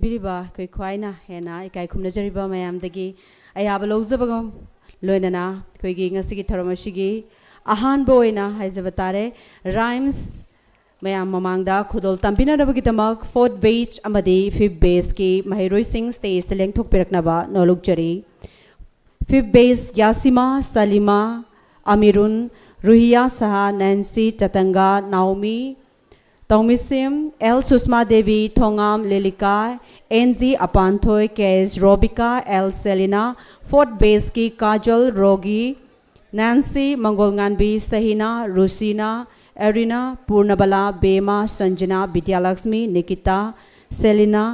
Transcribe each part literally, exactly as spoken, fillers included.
ꯄꯤꯔꯤꯕ ꯑꯩꯈꯣꯏ ꯈ꯭ꯋꯥꯏꯅ ꯍꯦꯟꯅ ꯏꯀꯥꯏ ꯈꯨꯝꯅꯖꯔꯤꯕ ꯃꯌꯥꯝꯗꯒꯤ ꯑꯌꯥꯕ ꯂꯧꯖꯕꯒ ꯂꯣꯏꯅꯅ ꯑꯩꯈꯣꯏꯒꯤ ꯉꯁꯤꯒꯤ ꯊꯧꯔꯝ ꯑꯁꯤꯒꯤ ꯑꯍꯥꯟꯕ ꯑꯣꯏꯅ ꯍꯥꯏꯖꯕ ꯇꯥꯔꯦ, ꯔꯥꯏꯝꯁ ꯃꯌꯥꯝ ꯃꯃꯥꯡꯗ ꯈꯨꯗꯣꯜ ꯇꯝꯕꯤꯅꯅꯕꯒꯤꯗꯃꯛ ꯐꯣꯔꯠ ꯕꯦꯆ ꯑꯃꯗꯤ ꯐꯤꯐ ꯕꯦꯆꯀꯤ ꯃꯍꯩꯔꯣꯏꯁꯤꯡ ꯁ꯭ꯇꯦꯖꯇ ꯂꯦꯡꯊꯣꯛꯄꯤꯔꯛꯅꯕ ꯅꯣꯜꯂꯨꯛꯆꯔꯤ꯫ Fifth batch Yasima, Salima, Amirun, Ruhiya Saha, Nancy, Tatanga, Naomi, Toimisim, L Susma Devi, Thongam, Lilika, N G Apanthoi, K S Robika, L Selina, fourth ꯕꯦꯆꯀꯤ ꯀꯥꯖꯜ, ꯔꯣꯒꯤ, ꯅꯦꯟꯁꯤ, ꯃꯪꯒꯣꯜꯉꯥꯟꯕꯤ, ꯁꯍꯤꯅꯥ, ꯔꯨꯁꯤꯅꯥ, ꯑꯦꯔꯤꯅꯥ, ꯄꯨꯔꯅꯕꯂꯥ, ꯕꯦꯃꯥ, ꯁꯟꯖꯅꯥ, ꯕꯤꯗ꯭ꯌꯥꯂꯛꯁꯃꯤ, ꯅꯤꯀꯤꯇꯥ, ꯁꯦꯂꯤꯅꯥ,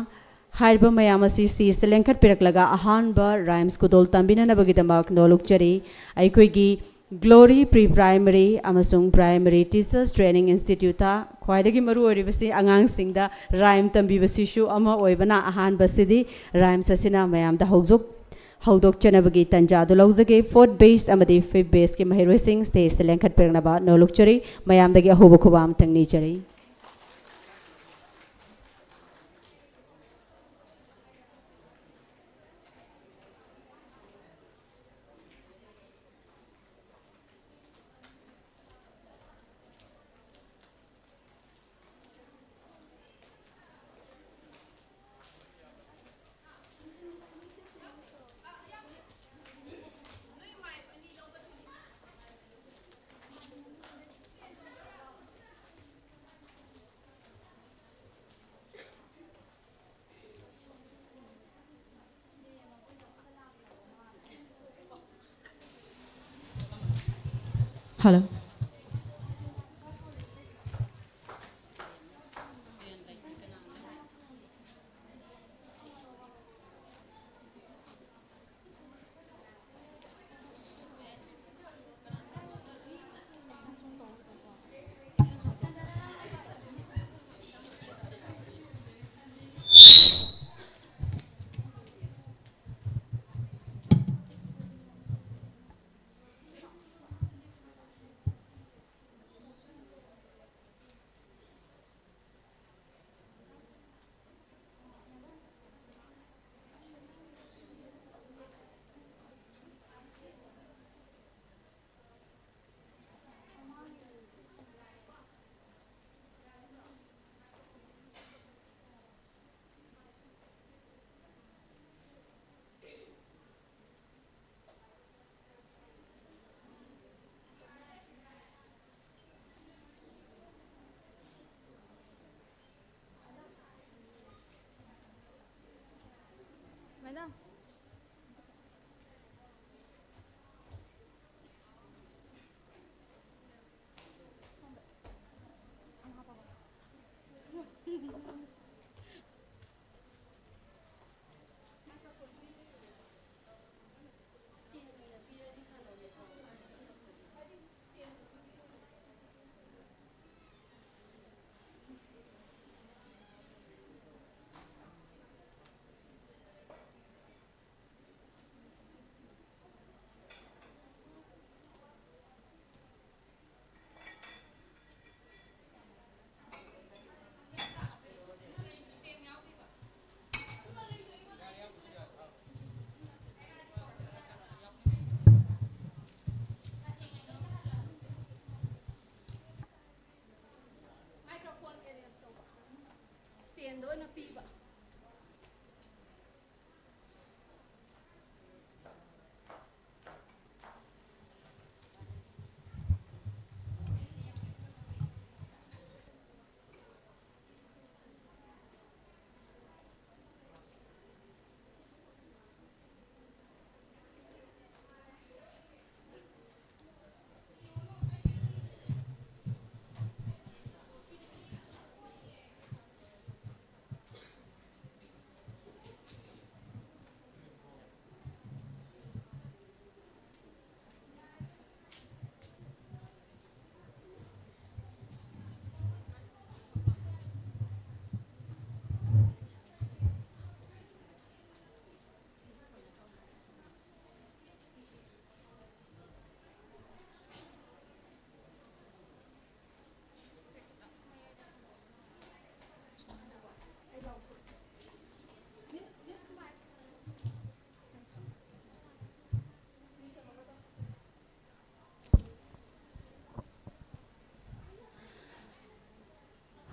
ꯍꯥꯏꯔꯤꯕ ꯃꯌꯥꯝ ꯑꯁꯤ ꯁ꯭ꯇꯦꯖꯇ ꯂꯦꯡꯈꯠꯄꯤꯔꯛꯂꯒ ꯑꯍꯥꯟꯕ ꯔꯥꯏꯝꯁ ꯈꯨꯗꯣꯜ ꯇꯝꯕꯤꯅꯅꯕꯒꯤꯗꯃꯛ ꯅꯣꯜꯂꯨꯛꯆꯔꯤ꯫ ꯑꯩꯈꯣꯏꯒꯤ ꯒ꯭ꯂꯣꯔꯤ ꯄ꯭ꯔꯤ ꯄ꯭ꯔꯥꯏꯃꯔꯤ ꯑꯃꯁꯨꯡ ꯄ꯭ꯔꯥꯏꯃꯔꯤ ꯇꯤꯆꯔꯁ ꯇ꯭ꯔꯦꯅꯤꯡ ꯏꯟꯁꯇꯤꯇ꯭ꯌꯨꯠꯇ ꯈ꯭ꯋꯥꯏꯗꯒꯤ ꯃꯔꯨ ꯑꯣꯏꯔꯤꯕꯁꯤ ꯑꯉꯥꯡꯁꯤꯡꯗ ꯔꯥꯏꯝ ꯇꯝꯕꯤꯕꯁꯤꯁꯨ ꯑꯃ ꯑꯣꯏꯕꯅ, ꯑꯍꯥꯟꯕꯁꯤꯗꯤ ꯔꯥꯏꯝꯁ ꯑꯁꯤꯅ ꯃꯌꯥꯝꯗ ꯍꯧꯗꯣꯛ-, ꯍꯧꯗꯣꯛꯆꯅꯕꯒꯤ ꯇꯟꯖꯥ ꯑꯗꯨ ꯂꯧꯖꯒꯦ꯫ ꯐꯣꯔꯠ ꯕꯦꯆ ꯑꯃꯗꯤ ꯐꯤꯐ ꯕꯦꯆꯀꯤ ꯃꯍꯩꯔꯣꯏꯁꯤꯡ ꯁ꯭ꯇꯦꯖꯇ ꯂꯦꯡꯈꯠꯄꯤꯔꯛꯅꯕ ꯅꯣꯜꯂꯨꯛꯆꯔꯤ꯫ ꯃꯌꯥꯝꯗꯒꯤ ꯑꯍꯧꯕ ꯈꯨꯕꯥꯝ ꯊꯪꯅꯤꯖꯔꯤ꯫ Hello.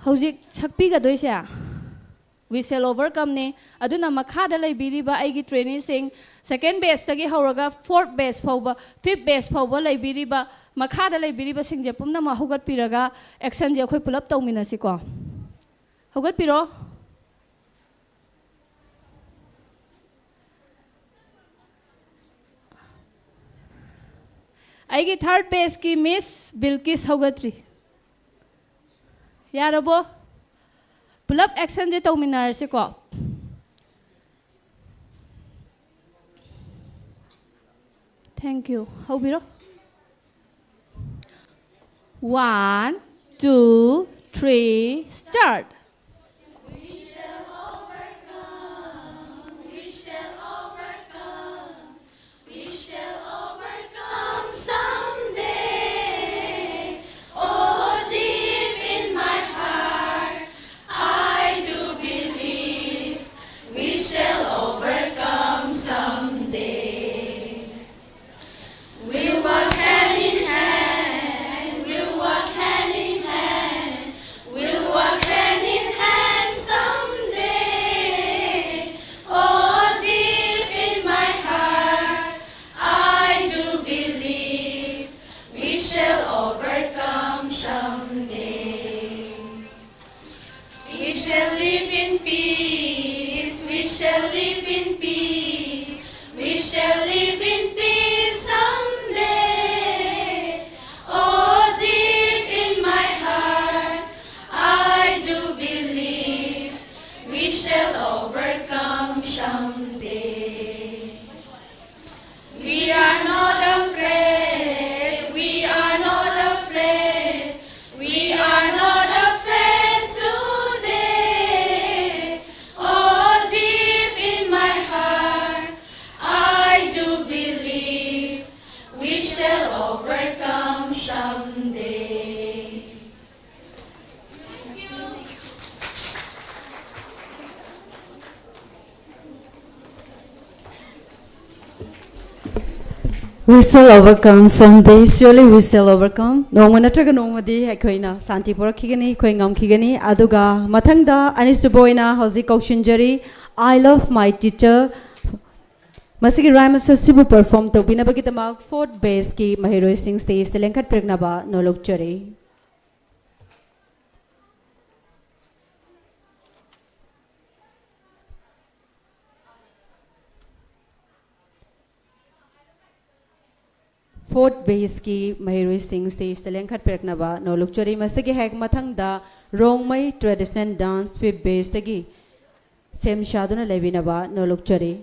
ꯍꯧꯖꯤꯛ ꯁꯛꯄꯤꯒꯗꯣꯏꯁꯦ We Shall Overcomeꯅꯤ꯫ ꯑꯗꯨꯅ ꯃꯈꯥꯗ ꯂꯩꯕꯤꯔꯤꯕ ꯑꯩꯒꯤ traineeꯁꯤꯡ, second batchꯇꯒꯤ ꯍꯧꯔꯒ fourth batch ꯐꯥꯎꯕ, fifth batch ꯐꯥꯎꯕ ꯂꯩꯕꯤꯔꯤꯕ, ꯃꯈꯥꯗ ꯂꯩꯕꯤꯔꯤꯕꯁꯤꯡꯁꯦ ꯄꯨꯝꯅꯃꯛ ꯍꯧꯒꯠꯄꯤꯔꯒ actionꯁꯦ ꯑꯩꯈꯣꯏ ꯄꯨꯂꯞ ꯇꯧꯃꯤꯟꯅꯁꯤꯀꯣ꯫ ꯍꯧꯒꯠꯄꯤꯔꯣ꯫ ꯑꯩꯒꯤ third batchꯀꯤ Miss ꯕꯤꯜꯀꯤꯁ ꯍꯧꯒꯠꯇ꯭ꯔꯤ꯫ ꯌꯥꯔꯕꯣ? ꯄꯨꯂꯞ actionꯁꯦ ꯇꯧꯃꯤꯟꯅꯔꯁꯤꯀꯣ꯫ Thank you. ꯍꯧꯕꯤꯔꯣ꯫ One, two, three, start. We shall overcome. We shall overcome. We shall overcome someday. Oh, deep in my heart, I do believe we shall overcome someday. We'll walk hand in hand, we'll walk hand in hand, we'll walk hand in hand someday. Oh, deep in my heart, I do believe we shall overcome someday. We shall live in peace, we shall live in peace, we shall live in peace someday. Oh, deep in my heart, I do believe we shall overcome someday. We are not afraid, we are not afraid, we are not afraid today. Oh, deep in my heart, We shall overcome someday. Surely we shall overcome. ꯅꯣꯡꯃ ꯅꯠꯇ꯭ꯔꯒ ꯅꯣꯡꯃꯗꯤ ꯑꯩꯈꯣꯏꯅ ꯁꯥꯟꯇꯤ ꯄꯨꯔꯛꯈꯤꯒꯅꯤ, ꯑꯩꯈꯣꯏ ꯉꯝꯈꯤꯒꯅꯤ꯫ ꯑꯗꯨꯒ ꯃꯊꯪꯗ ꯑꯅꯤꯁꯨꯕ ꯑꯣꯏꯅ ꯍꯧꯖꯤꯛ ꯀꯧꯁꯤꯟꯖꯔꯤ, I love my teacher꯫ ꯃꯁꯤꯒꯤ rhyme ꯑꯁꯤꯕꯨ perform ꯇꯧꯕꯤꯅꯕꯒꯤꯗꯃꯛ fourth batchꯀꯤ ꯃꯍꯩꯔꯣꯏꯁꯤꯡ stageꯇ ꯂꯦꯡꯈꯠꯄꯤꯔꯛꯅꯕ ꯅꯣꯂꯨꯛꯆꯔꯤ꯫ Fourth batchꯀꯤ ꯃꯍꯩꯔꯣꯏꯁꯤꯡ stageꯇ ꯂꯦꯡꯈꯠꯄꯤꯔꯛꯅꯕ ꯅꯣꯂꯨꯛꯆꯔꯤ꯫ ꯃꯁꯤꯒꯤ ꯍꯦꯛ ꯃꯊꯪꯗ ꯔꯣꯡꯃꯩ traditional dance fifth batchꯇꯒꯤ ꯁꯦꯝ ꯁꯥꯗꯨꯅ ꯂꯩꯕꯤꯅꯕ ꯅꯣꯂꯨꯛꯆꯔꯤ꯫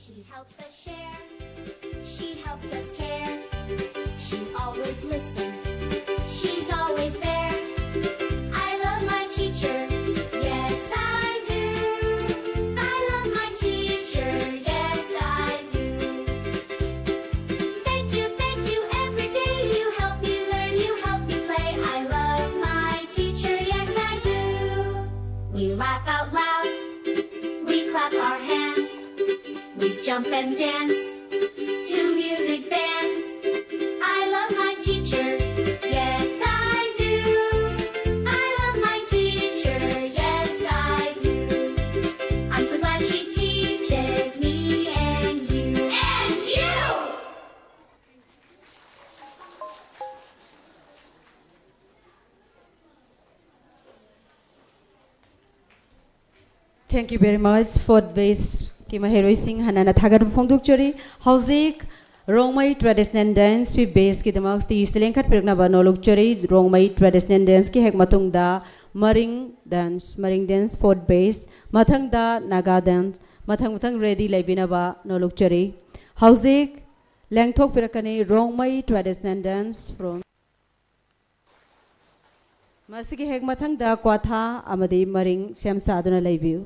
She helps us share. She helps us care. She always listens. She's always there. I love my teacher. Yes, I do. I love my teacher. Yes, I do. Thank you, thank you. Every day you help me learn, you help me play. I love my teacher. Yes, I do. We laugh out loud. We clap our hands. We jump and dance to music bands. I love my teacher. Yes, I do. I love my teacher. Yes, I do. I'm so glad she teaches me and you. And you! Thank you very much, fourth batchꯀꯤ ꯃꯍꯩꯔꯣꯏꯁꯤꯡ꯫ ꯍꯟꯅ ꯍꯟꯅ ꯊꯥꯒꯠꯄ ꯐꯣꯡꯗꯣꯛꯆꯔꯤ꯫ ꯍꯧꯖꯤꯛ Rongmei traditional dance fifth batchꯀꯤꯗꯃꯛ stageꯇ ꯂꯦꯡꯈꯠꯄꯤꯔꯛꯅꯕ ꯅꯣꯂꯨꯛꯆꯔꯤ꯫ Rongmei traditional danceꯀꯤ ꯍꯦꯛ ꯃꯇꯨꯡꯗ ꯃꯔꯤꯡ dance, ꯃꯔꯤꯡ dance fourth batch, ꯃꯊꯪꯗ Naga dance, ꯃꯊꯪ ꯃꯊꯪ ready ꯂꯩꯕꯤꯅꯕ ꯅꯣꯂꯨꯛꯆꯔꯤ꯫ ꯍꯧꯖꯤꯛ ꯂꯦꯡꯊꯣꯛꯄꯤꯔꯛꯀꯅꯤ ꯔꯣꯡꯃꯩ traditional dance from ꯃꯁꯤꯒꯤ ꯍꯦꯛ ꯃꯊꯪꯗ ꯀ꯭ꯋꯥꯊꯥ ꯑꯃꯗꯤ ꯃꯔꯤꯡ ꯁꯦꯝ ꯁꯥꯗꯨꯅ ꯂꯩꯕꯤꯌꯨ꯫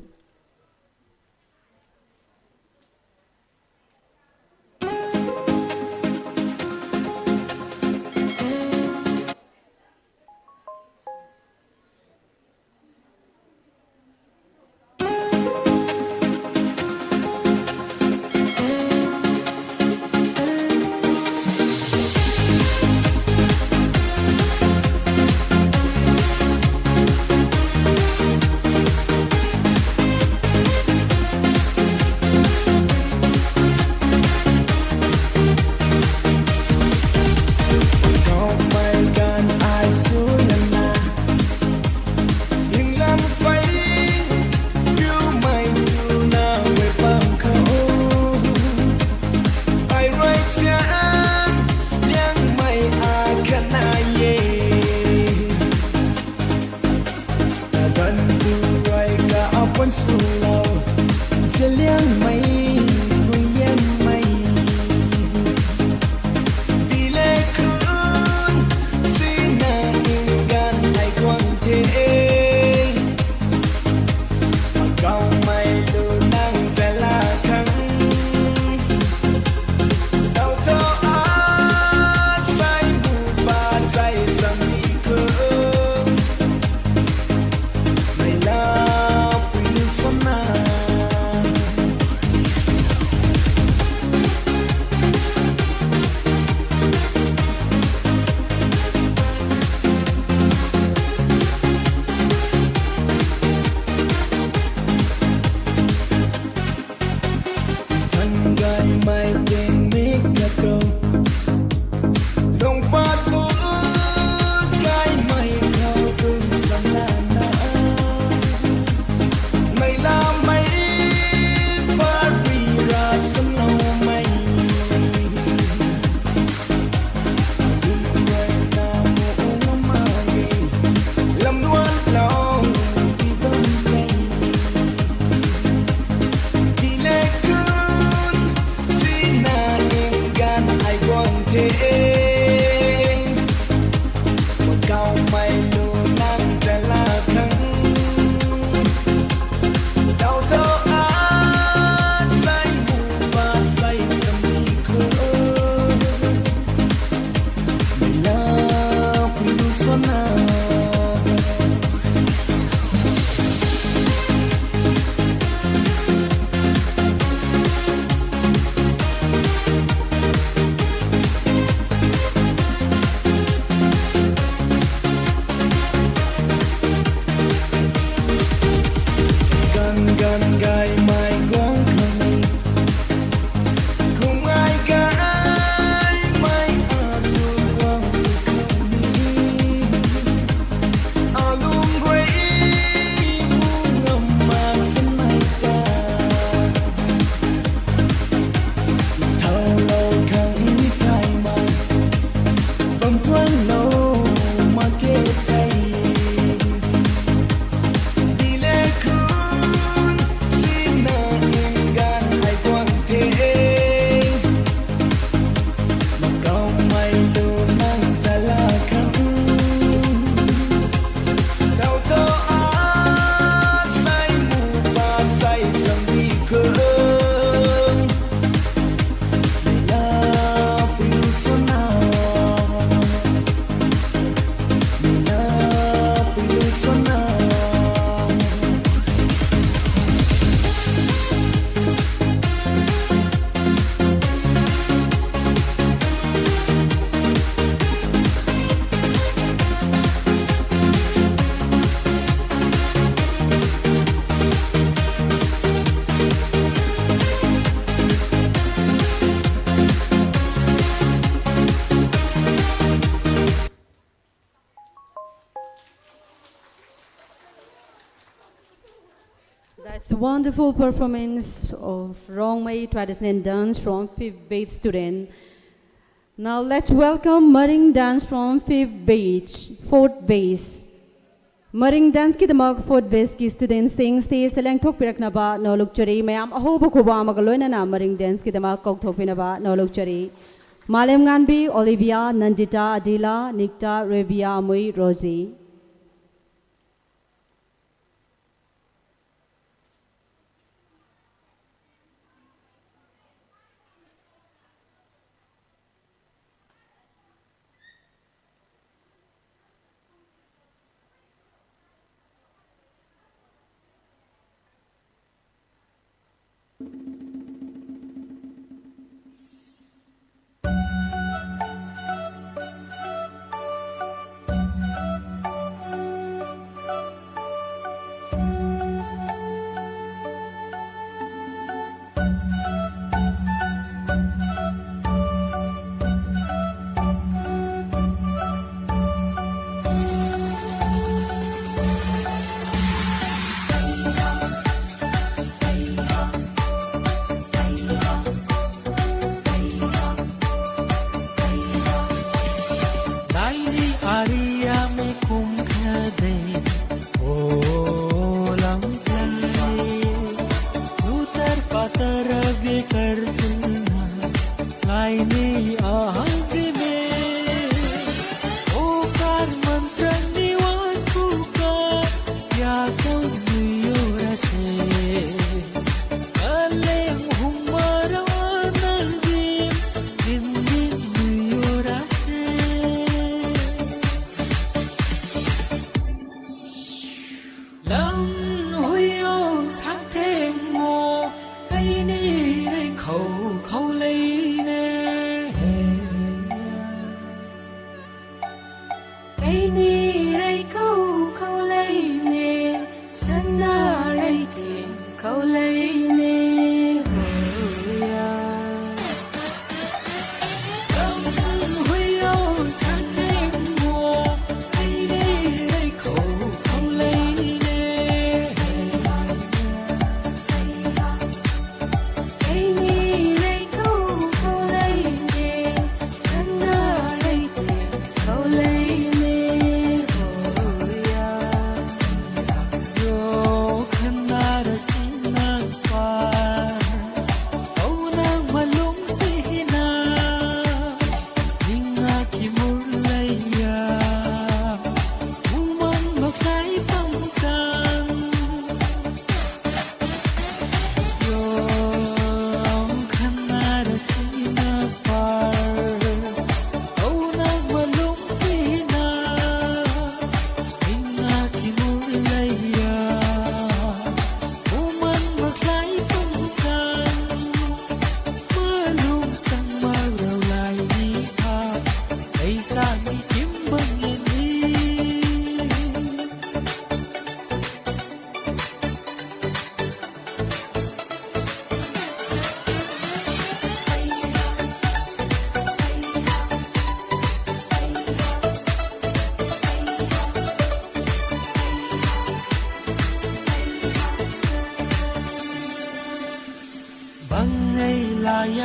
It's a wonderful performance of Rongmei traditional dance from fifth batch student. Now let's welcome Maring dance from fifth batch, fourth batch. Maring dance ꯀꯤꯗꯃꯛ fourth batch ꯀꯤ student ꯁꯤꯡ stage ꯇ ꯂꯦꯡꯊꯣꯛꯄꯤꯔꯛꯅꯕ ꯅꯣꯂꯨꯛꯆꯔꯤ꯫ ꯃꯌꯥꯝ ꯑꯍꯧꯕ ꯈꯨꯕꯥꯝ ꯑꯃꯒ ꯂꯣꯏꯅꯅ Maring dance ꯀꯤꯗꯃꯛ ꯀꯧꯊꯣꯛꯄꯤꯅꯕ ꯅꯣꯂꯨꯛꯆꯔꯤ꯫ Malemngambi, Olivia, Nandita, Adila, Nikta, Rebiya, Mui, Rozi.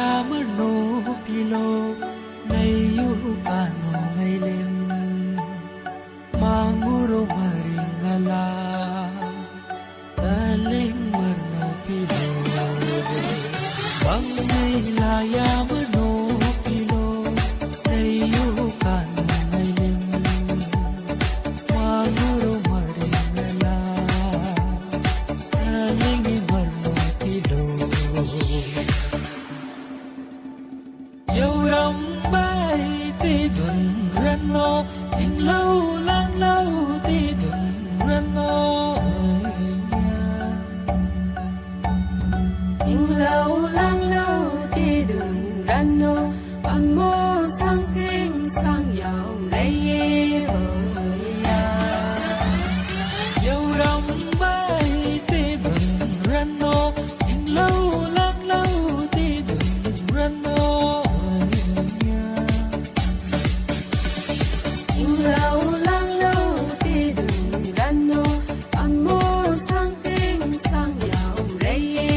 Amarno pilo, nayu kanu mailim, manguro maringala, taling marno pilo, bang mailaya marno pilo, nayu kanu mailim, manguro maringala, taling marno pilo. Yauram bai ti dun rano, inglau lang lau ti dun rano. Inglau lang lau ti dun rano, amo sang ting sang yau rei ye. Yauram bai ti dun rano, inglau lang lau ti dun rano. Inglau lang lau ti dun rano, amo sang ting sang yau rei ye.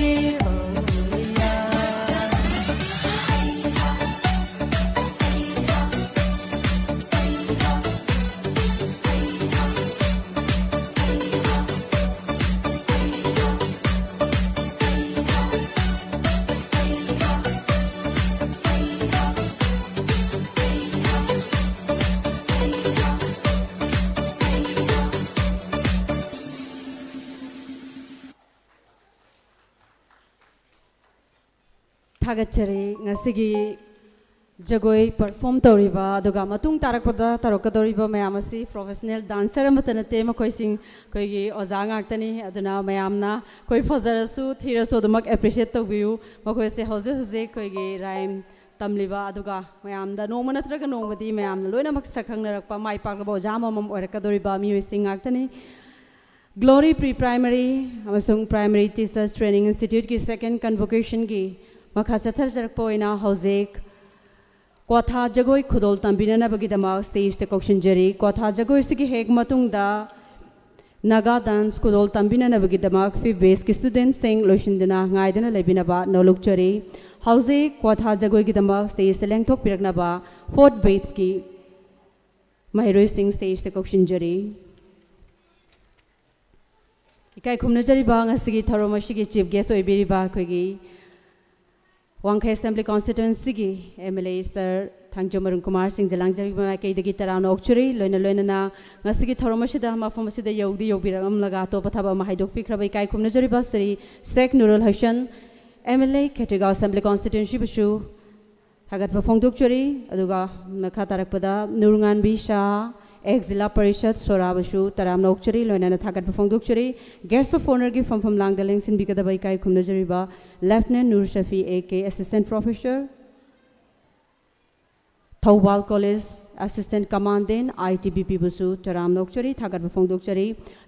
ꯊꯥꯒꯠꯆꯔꯤ꯫ ꯉꯁꯤꯒꯤ ꯖꯒꯣꯏ perform ꯇꯧꯔꯤꯕ, ꯑꯗꯨꯒ ꯃꯇꯨꯡ ꯇꯥꯔꯛꯄꯗ ꯇꯧꯔꯛꯀꯗꯧꯔꯤꯕ ꯃꯌꯥꯝ ꯑꯁꯤ professional dancer ꯑꯃꯠꯇ ꯅꯠꯇꯦ, ꯃꯈꯣꯏꯁꯤꯡ ꯑꯩꯈꯣꯏꯒꯤ ꯑꯣꯖꯥ ꯉꯥꯛꯇꯅꯤ꯫ ꯑꯗꯨꯅ ꯃꯌꯥꯝꯅ ꯑꯩꯈꯣꯏ ꯐꯖꯔꯁꯨ ꯊꯤꯔꯁꯨ ꯑꯗꯨꯃꯛ appreciate ꯇꯧꯕꯤꯌꯨ꯫ ꯃꯈꯣꯏꯁꯦ ꯍꯧꯖꯤꯛ ꯍꯧꯖꯤꯛ ꯑꯩꯈꯣꯏꯒꯤ ꯔꯥꯏꯝ ꯇꯝꯂꯤꯕ, ꯑꯗꯨꯒ ꯃꯌꯥꯝꯗ ꯅꯣꯡꯃ ꯅꯠꯇ꯭ꯔꯒ ꯅꯣꯡꯃꯗꯤ ꯃꯌꯥꯝꯅ ꯂꯣꯏꯅꯃꯛ ꯁꯛꯈꯪꯅꯔꯛꯄ, ꯃꯥꯏ ꯄꯥꯛꯂꯕ ꯑꯣꯖꯥ ꯑꯃꯃꯝ ꯑꯣꯏꯔꯛꯀꯗꯧꯔꯤꯕ ꯃꯤꯑꯣꯏꯁꯤꯡ ꯉꯥꯛꯇꯅꯤ꯫ Glory Pre Primary ꯑꯃꯁꯨꯡ Primary Teachers Training Instituteꯀꯤ second convocationꯒꯤ ꯃꯈꯥ ꯆꯠꯊꯖꯔꯛꯄ ꯑꯣꯏꯅ ꯍꯧꯖꯤꯛ ꯀ꯭ꯋꯥꯊꯥ ꯖꯒꯣꯏ ꯈꯨꯗꯣꯜ ꯇꯝꯕꯤꯅꯅꯕꯒꯤꯗꯃꯛ stageꯇ ꯀꯧꯁꯤꯟꯖꯔꯤ꯫ ꯀ꯭ꯋꯥꯊꯥ ꯖꯒꯣꯏꯁꯤꯒꯤ ꯍꯦꯛ ꯃꯇꯨꯡꯗ Naga dance ꯈꯨꯗꯣꯜ ꯇꯝꯕꯤꯅꯅꯕꯒꯤꯗꯃꯛ fifth batchꯀꯤ studentꯁꯤꯡ ꯂꯣꯏꯁꯤꯟꯗꯨꯅ ꯉꯥꯏꯗꯨꯅ ꯂꯩꯕꯤꯅꯕ ꯅꯣꯂꯨꯛꯆꯔꯤ꯫ ꯍꯧꯖꯤꯛ ꯀ꯭ꯋꯥꯊꯥ ꯖꯒꯣꯏꯒꯤꯗꯃꯛ ꯁ꯭ꯇꯦꯖꯇ ꯂꯦꯡꯊꯣꯛꯄꯤꯔꯛꯅꯕ ꯐꯣꯔꯠ ꯕꯦꯠꯁꯀꯤ ꯃꯍꯩꯔꯣꯏꯁꯤꯡ ꯁ꯭ꯇꯦꯖꯇ ꯀꯧꯁꯤꯟꯖꯔꯤ꯫ ꯏꯀꯥꯏ ꯈꯨꯝꯅꯖꯔꯤꯕ ꯉꯁꯤꯒꯤ ꯊꯧꯔꯝ ꯑꯁꯤꯒꯤ ꯆꯤꯐ ꯒꯦꯁ ꯑꯣꯏꯕꯤꯔꯤꯕ ꯑꯩꯈꯣꯏꯒꯤ ꯋꯥꯡꯈꯩ ꯑꯦꯁꯦꯝꯕ꯭ꯂꯤ ꯀꯣꯟꯁꯇꯤꯇ꯭ꯋꯦꯟꯁꯤꯒꯤ M L A sir Thangjam Arun Kumar ꯁꯤꯡꯖ ꯂꯥꯡꯖꯔꯤꯕ ꯃꯥꯏꯀꯩꯗꯒꯤ ꯇꯔꯥꯝꯅ ꯑꯣꯛꯆꯔꯤ꯫ ꯂꯣꯏꯅ ꯂꯣꯏꯅꯅ ꯉꯁꯤꯒꯤ ꯊꯧꯔꯝ ꯑꯁꯤꯗ ꯃꯐꯝ ꯑꯁꯤꯗ ꯌꯧꯗꯤ ꯌꯧꯕꯤꯔꯛꯂꯝꯂꯒ ꯑꯇꯣꯞꯄ ꯊꯕꯛ ꯑꯃ ꯍꯥꯏꯗꯣꯛꯄꯤꯈ꯭ꯔꯕ ꯏꯀꯥꯏ ꯈꯨꯝꯅꯖꯔꯤꯕ ꯁ꯭ꯔꯤ ꯁꯦꯈ ꯅꯨꯔꯨꯜ ꯍꯁꯟ, ꯑꯦꯝ ꯑꯦꯜ ꯑꯦ ꯈꯦꯇ꯭ꯔꯤꯒꯥꯎ ꯑꯦꯁꯦꯝꯕ꯭ꯂꯤ ꯀꯣꯟꯁꯇꯤꯇ꯭ꯋꯦꯟꯁꯤꯕꯨꯁꯨ ꯊꯥꯒꯠꯄ ꯐꯣꯡꯗꯣꯛꯆꯔꯤ꯫ ꯑꯗꯨꯒ ꯃꯈꯥ ꯇꯥꯔꯛꯄꯗ ꯅꯨꯔꯉꯥꯟꯕꯤ ꯁꯥꯍ, ꯑꯦꯛꯁ ꯖꯤꯂꯥ ꯄꯔꯤꯁꯠ ꯁꯣꯔꯥꯕꯨꯁꯨ ꯇꯔꯥꯝꯅ ꯑꯣꯛꯆꯔꯤ, ꯂꯣꯏꯅꯅ ꯊꯥꯒꯠꯄ ꯐꯣꯡꯗꯣꯛꯆꯔꯤ꯫ ꯒꯦꯁ ꯑꯣꯐ ꯑꯣꯅꯔꯒꯤ ꯐꯝꯐꯝ ꯂꯥꯡꯗ ꯂꯦꯡꯁꯤꯟꯕꯤꯒꯗꯕ ꯏꯀꯥꯏ ꯈꯨꯝꯅꯖꯔꯤꯕ lieutenant Nur Safi A K, assistant professor, Thoubal college, assistant commandant, I T B ꯄꯤꯕꯨꯁꯨ ꯇꯔꯥꯝꯅ ꯑꯣꯛꯆꯔꯤ, ꯊꯥꯒꯠꯄ ꯐꯣꯡꯗꯣꯛꯆꯔꯤ꯫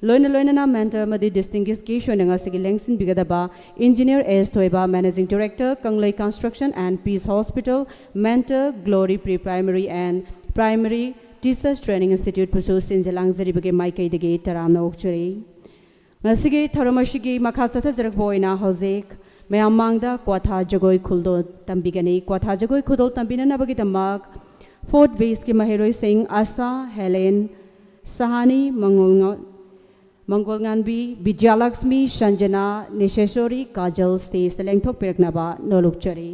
ꯂꯣꯏꯅ ꯂꯣꯏꯅꯅ ꯃꯦꯟꯇꯔ ꯑꯃꯗꯤ ꯗꯤꯁꯇꯤꯡꯒ꯭ꯌꯨꯁ ꯒꯦꯁ ꯑꯣꯏꯅ ꯉꯁꯤꯒꯤ ꯂꯦꯡꯁꯤꯟꯕꯤꯒꯗꯕ engineer S Thoiba, managing director, Kanglei construction and peace hospital, mentor, glory pre primary and primary teachers training ꯏꯟꯁꯇꯤꯇ꯭ꯌꯨꯠꯄꯨꯁꯨ ꯁꯤꯟꯖ ꯂꯥꯡꯖꯔꯤꯕꯒꯤ ꯃꯥꯏꯀꯩꯗꯒꯤ ꯇꯔꯥꯝꯅ ꯑꯣꯛꯆꯔꯤ꯫ ꯉꯁꯤꯒꯤ ꯊꯧꯔꯝ ꯑꯁꯤꯒꯤ ꯃꯈꯥ ꯆꯠꯊꯖꯔꯛꯄ ꯑꯣꯏꯅ ꯍꯧꯖꯤꯛ ꯃꯌꯥꯝ ꯃꯥꯡꯗ ꯀ꯭ꯋꯥꯊꯥ ꯖꯒꯣꯏ ꯈꯨꯗꯣꯜ ꯇꯝꯕꯤꯒꯅꯤ꯫ ꯀ꯭ꯋꯥꯊꯥ ꯖꯒꯣꯏ ꯈꯨꯗꯣꯜ ꯇꯝꯕꯤꯅꯅꯕꯒꯤꯗꯃꯛ ꯐꯣꯔꯠ ꯕꯦꯠꯁꯀꯤ ꯃꯍꯩꯔꯣꯏꯁꯤꯡ ꯑꯁꯥ, ꯍꯦꯂꯦꯟ, ꯁꯍꯥꯅꯤ, ꯃꯉꯣꯜꯉ-, ꯃꯪꯒꯣꯜꯉꯥꯟꯕꯤ, ꯕꯤꯗ꯭ꯌꯥꯂꯛꯁꯃꯤ, ꯁꯟꯖꯅꯥ, ꯅꯤꯁꯦꯁꯣꯔꯤ, ꯀꯥꯖꯜ ꯁ꯭ꯇꯦꯖꯇ ꯂꯦꯡꯊꯣꯛꯄꯤꯔꯛꯅꯕ ꯅꯣꯜꯂꯨꯛꯆꯔꯤ꯫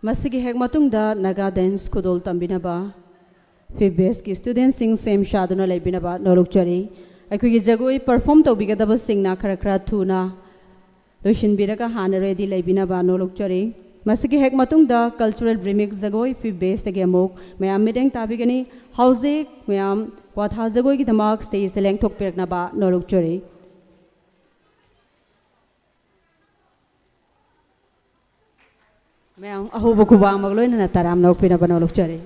ꯃꯁꯤꯒꯤ ꯍꯦꯛ ꯃꯇꯨꯡꯗ ꯅꯥꯒꯥ ꯗꯦꯟꯁ ꯈꯨꯗꯣꯜ ꯇꯝꯕꯤꯅꯕ ꯐꯤꯐ ꯕꯦꯠꯁꯀꯤ ꯁ꯭ꯇꯨꯗꯦꯟꯠꯁꯤꯡ ꯁꯦꯝ ꯁꯥꯗꯨꯅ ꯂꯩꯕꯤꯅꯕ ꯅꯣꯜꯂꯨꯛꯆꯔꯤ꯫ ꯑꯩꯈꯣꯏꯒꯤ ꯖꯒꯣꯏ ꯄꯔꯐꯣꯔꯝ ꯇꯧꯕꯤꯒꯗꯕꯁꯤꯡꯅ ꯈꯔ ꯈꯔ ꯊꯨꯅ ꯂꯣꯏꯁꯤꯟꯕꯤꯔꯒ ꯍꯥꯟꯅ ꯔꯦꯗꯤ ꯂꯩꯕꯤꯅꯕ ꯅꯣꯜꯂꯨꯛꯆꯔꯤ꯫ ꯃꯁꯤꯒꯤ ꯍꯦꯛ ꯃꯇꯨꯡꯗ ꯀꯜꯆꯔꯦꯜ ꯔꯤꯃꯤꯛꯁ ꯖꯒꯣꯏ ꯐꯤꯐ ꯕꯦꯠꯁꯇꯒꯤ ꯑꯃꯨꯛ ꯃꯌꯥꯝ ꯃꯤꯠꯌꯦꯡ ꯇꯥꯕꯤꯒꯅꯤ꯫ ꯍꯧꯖꯤꯛ ꯃꯌꯥꯝ ꯀ꯭ꯋꯥꯊꯥ ꯖꯒꯣꯏꯒꯤꯗꯃꯛ ꯁ꯭ꯇꯦꯖꯇ ꯂꯦꯡꯊꯣꯛꯄꯤꯔꯛꯅꯕ ꯅꯣꯜꯂꯨꯛꯆꯔꯤ꯫ ꯃꯌꯥꯝ ꯑꯍꯧꯕ ꯈꯨꯕꯥꯛ ꯑꯃꯒ ꯂꯣꯏꯅꯅ ꯇꯔꯥꯝꯅ ꯑꯣꯛꯄꯤꯅꯕ ꯅꯣꯜꯂꯨꯛꯆꯔꯤ꯫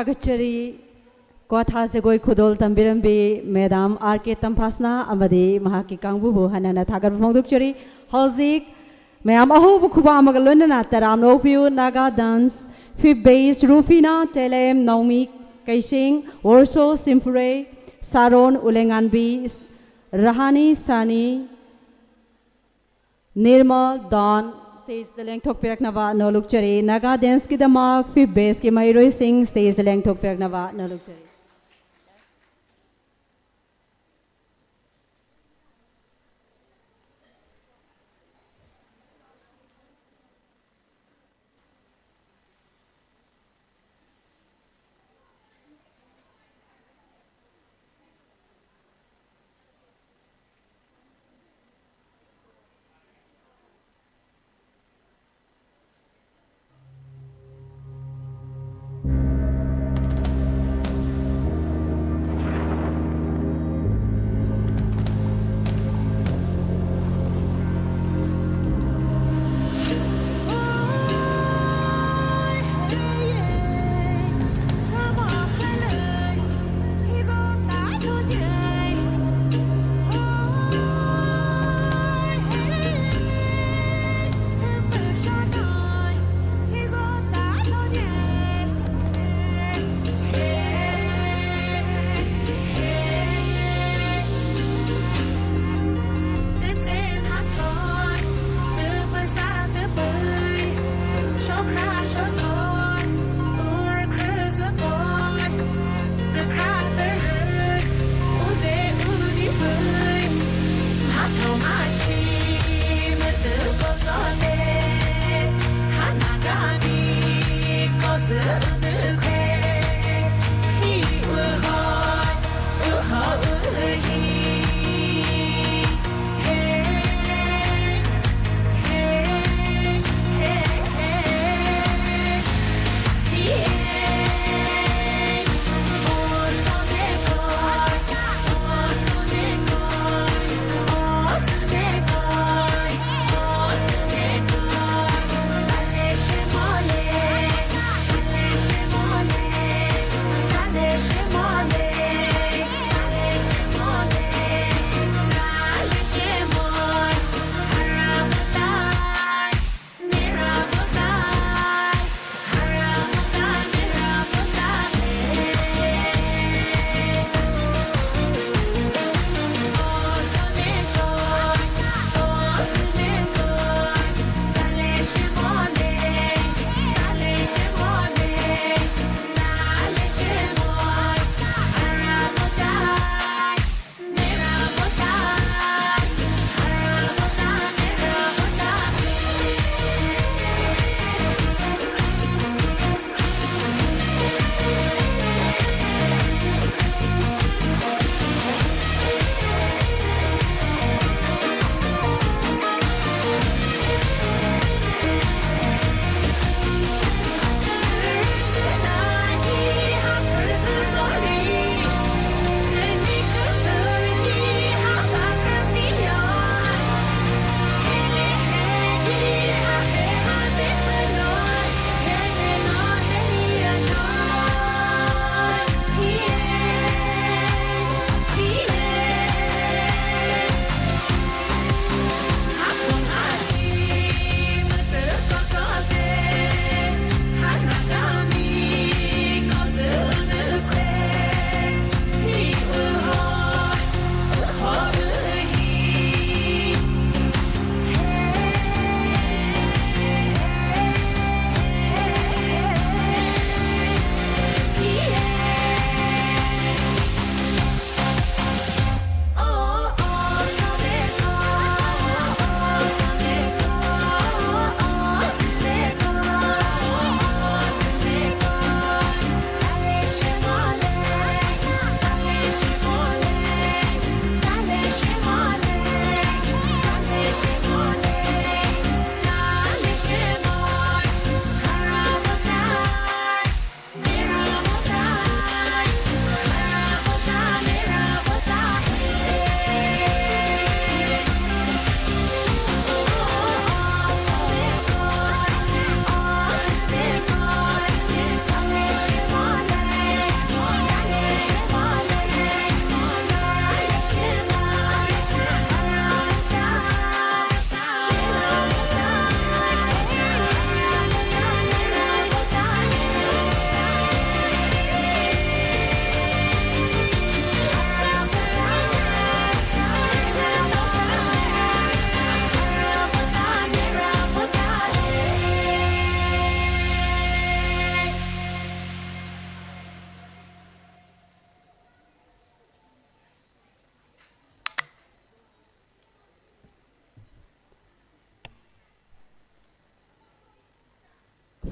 ꯊꯥꯒꯠꯆꯔꯤ꯫ ꯀ꯭ꯋꯥꯊꯥ ꯖꯒꯣꯏ ꯈꯨꯗꯣꯜ ꯇꯝꯕꯤꯔꯝꯕꯤ ꯃꯦꯗꯥꯝ ꯑꯥꯔ ꯀꯦ ꯇꯝꯐꯥꯁꯅꯥ ꯑꯃꯗꯤ ꯃꯍꯥꯛꯀꯤ ꯀꯥꯡꯕꯨꯕꯨ ꯍꯟꯅ ꯍꯟꯅ ꯊꯥꯒꯠꯄ ꯐꯣꯡꯗꯣꯛꯆꯔꯤ꯫ ꯍꯧꯖꯤꯛ ꯃꯌꯥꯝ ꯑꯍꯧꯕ ꯈꯨꯕꯥꯛ ꯑꯃꯒ ꯂꯣꯏꯅꯅ ꯇꯔꯥꯝꯅ ꯑꯣꯛꯄꯤꯌꯨ꯫ ꯅꯥꯒꯥ ꯗꯥꯟꯁ, ꯐꯤꯞ ꯕꯦꯁ ꯔꯨꯐꯤꯅꯥ ꯇꯦꯂꯦꯝ, ꯅꯥꯎꯃꯤ ꯀꯩꯁꯤꯡ, ꯋꯣꯔꯁꯣ ꯁꯤꯝꯐꯨꯔꯦ, ꯁꯥꯔꯣꯟ ꯎꯂꯦꯉꯥꯟꯕꯤ, ꯔꯍꯥꯅꯤ ꯁꯥꯅꯤ, ꯅꯤꯔꯃꯜ ꯗꯥꯟ ꯁ꯭ꯇꯦꯖꯇ ꯂꯦꯡꯊꯣꯛꯄꯤꯔꯛꯅꯕ ꯅꯣꯂꯨꯛꯆꯔꯤ꯫ ꯅꯥꯒꯥ ꯗꯦꯟꯁꯀꯤꯗꯃꯛ ꯐꯤꯞ ꯕꯦꯁꯀꯤ ꯃꯍꯩꯔꯣꯏꯁꯤꯡ ꯁ꯭ꯇꯦꯖꯇ ꯂꯦꯡꯊꯣꯛꯄꯤꯔꯛꯅꯕ ꯅꯣꯂꯨꯛꯆꯔꯤ꯫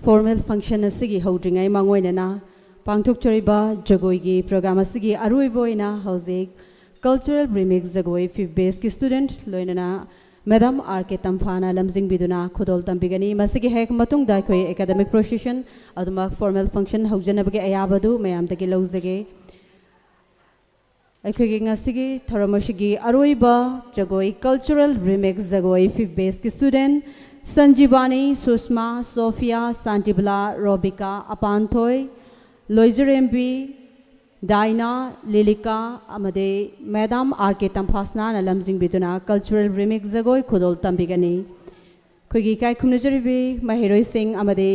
Formal function ꯑꯁꯤꯒꯤ ꯍꯧꯗ꯭ꯔꯤꯉꯩ ꯃꯥꯡꯑꯣꯏꯅꯅ ꯄꯥꯡꯊꯣꯛꯆꯔꯤꯕ ꯖꯒꯣꯏꯒꯤ program ꯑꯁꯤꯒꯤ ꯑꯔꯣꯏꯕ ꯑꯣꯏꯅ ꯍꯧꯖꯤꯛ Cultural Remix ꯖꯒꯣꯏ fifth batch ꯀꯤ student ꯂꯣꯏꯅꯅ Madam R K ꯇꯝꯐꯥꯅ ꯂꯝꯖꯤꯡꯕꯤꯗꯨꯅ ꯈꯨꯗꯣꯜ ꯇꯝꯕꯤꯒꯅꯤ꯫ ꯃꯁꯤꯒꯤ ꯍꯦꯛ ꯃꯇꯨꯡꯗ ꯑꯩꯈꯣꯏ academic procession ꯑꯗꯨꯃꯛ formal function ꯍꯧꯖꯅꯕꯒꯤ ꯑꯌꯥꯕ ꯑꯗꯨ ꯃꯌꯥꯝꯗꯒꯤ ꯂꯧꯖꯒꯦ꯫ ꯑꯩꯈꯣꯏꯒꯤ ꯉꯁꯤꯒꯤ ꯊꯧꯔꯝ ꯑꯁꯤꯒꯤ ꯑꯔꯣꯏꯕ ꯖꯒꯣꯏ, Cultural Remix ꯖꯒꯣꯏ fifth batch ꯀꯤ student ꯁꯟꯖꯤꯕꯥꯅꯤ, ꯁꯨꯁꯃꯥ, ꯁꯣꯐꯤꯌꯥ, ꯁꯥꯟꯇꯤꯕꯂꯥ, ꯔꯣꯕꯤꯀꯥ, ꯑꯄꯥꯟꯊꯣꯏ, ꯂꯣꯏꯖꯔꯦꯝꯕꯤ, ꯗꯥꯏꯅꯥ, ꯂꯤꯂꯤꯀꯥ ꯑꯃꯗꯤ Madam R K ꯇꯝꯐꯥꯁꯅꯥꯅ ꯂꯝꯖꯤꯡꯕꯤꯗꯨꯅ Cultural Remix ꯖꯒꯣꯏ ꯈꯨꯗꯣꯜ ꯇꯝꯕꯤꯒꯅꯤ꯫ ꯑꯩꯈꯣꯏꯒꯤ ꯏꯀꯥꯏ ꯈꯨꯝꯅꯖꯔꯤꯕꯤ ꯃꯍꯩꯔꯣꯏꯁꯤꯡ ꯑꯃꯗꯤ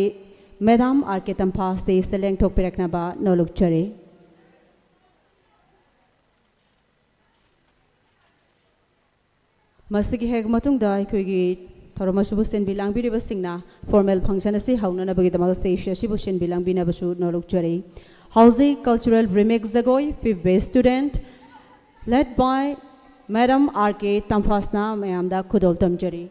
Madam R K ꯇꯝꯐꯥ stage ꯇ ꯂꯦꯡꯊꯣꯛꯄꯤꯔꯛꯅꯕ ꯅꯣꯜꯂꯨꯛꯆꯔꯤ꯫ ꯃꯁꯤꯒꯤ ꯍꯦꯛ ꯃꯇꯨꯡꯗ ꯑꯩꯈꯣꯏꯒꯤ ꯊꯧꯔꯝ ꯑꯁꯤꯕꯨ ꯁꯤꯟꯕꯤ ꯂꯥꯡꯕꯤꯔꯤꯕꯁꯤꯡꯅ formal function ꯑꯁꯤ ꯍꯧꯅꯅꯕꯒꯤꯗꯃꯛ stage ꯑꯁꯤꯕꯨ ꯁꯤꯟꯕꯤ ꯂꯥꯡꯕꯤꯅꯕꯁꯨ ꯅꯣꯜꯂꯨꯛꯆꯔꯤ꯫ ꯍꯧꯖꯤꯛ Cultural Remix ꯖꯒꯣꯏ fifth batch student led by Madam R K ꯇꯝꯐꯥꯁꯅ ꯃꯌꯥꯝꯗ ꯈꯨꯗꯣꯜ ꯇꯝꯖꯔꯤ꯫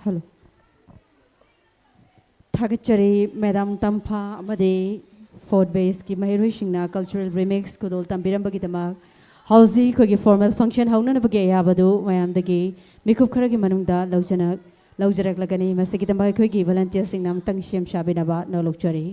ꯍꯜꯂꯣ꯫ ꯊꯥꯒꯠꯆꯔꯤ ꯃꯦꯗꯥꯝ ꯇꯝꯐꯥ ꯑꯃꯗꯤ ꯐꯣꯔꯠ ꯕꯦꯁꯀꯤ ꯃꯍꯩꯔꯣꯏꯁꯤꯡꯅ ꯀꯜꯆꯔꯦꯜ ꯔꯤꯃꯤꯛꯁ ꯈꯨꯗꯣꯜ ꯇꯝꯕꯤꯔꯝꯕꯒꯤꯗꯃꯛ꯫ ꯍꯧꯖꯤꯛ ꯑꯩꯈꯣꯏꯒꯤ ꯐꯣꯔꯃꯦꯜ ꯐꯪꯁꯟ ꯍꯧꯅꯅꯕꯒꯤ ꯑꯌꯥꯕꯗꯨ ꯃꯌꯥꯝꯗꯒꯤ ꯃꯤꯀꯨꯞ ꯈꯔꯒꯤ ꯃꯅꯨꯡꯗ ꯂꯧꯖꯅ-, ꯂꯧꯖꯔꯛꯂꯒꯅꯤ꯫ ꯃꯁꯤꯒꯤꯗꯃꯛ ꯑꯩꯈꯣꯏꯒꯤ ꯚꯣꯂꯟꯇꯤꯌꯔꯁꯤꯡꯅ ꯑꯃꯨꯛꯇꯪ ꯁꯦꯝ ꯁꯥꯕꯤꯅꯕ ꯅꯣꯜꯂꯨꯛꯆꯔꯤ꯫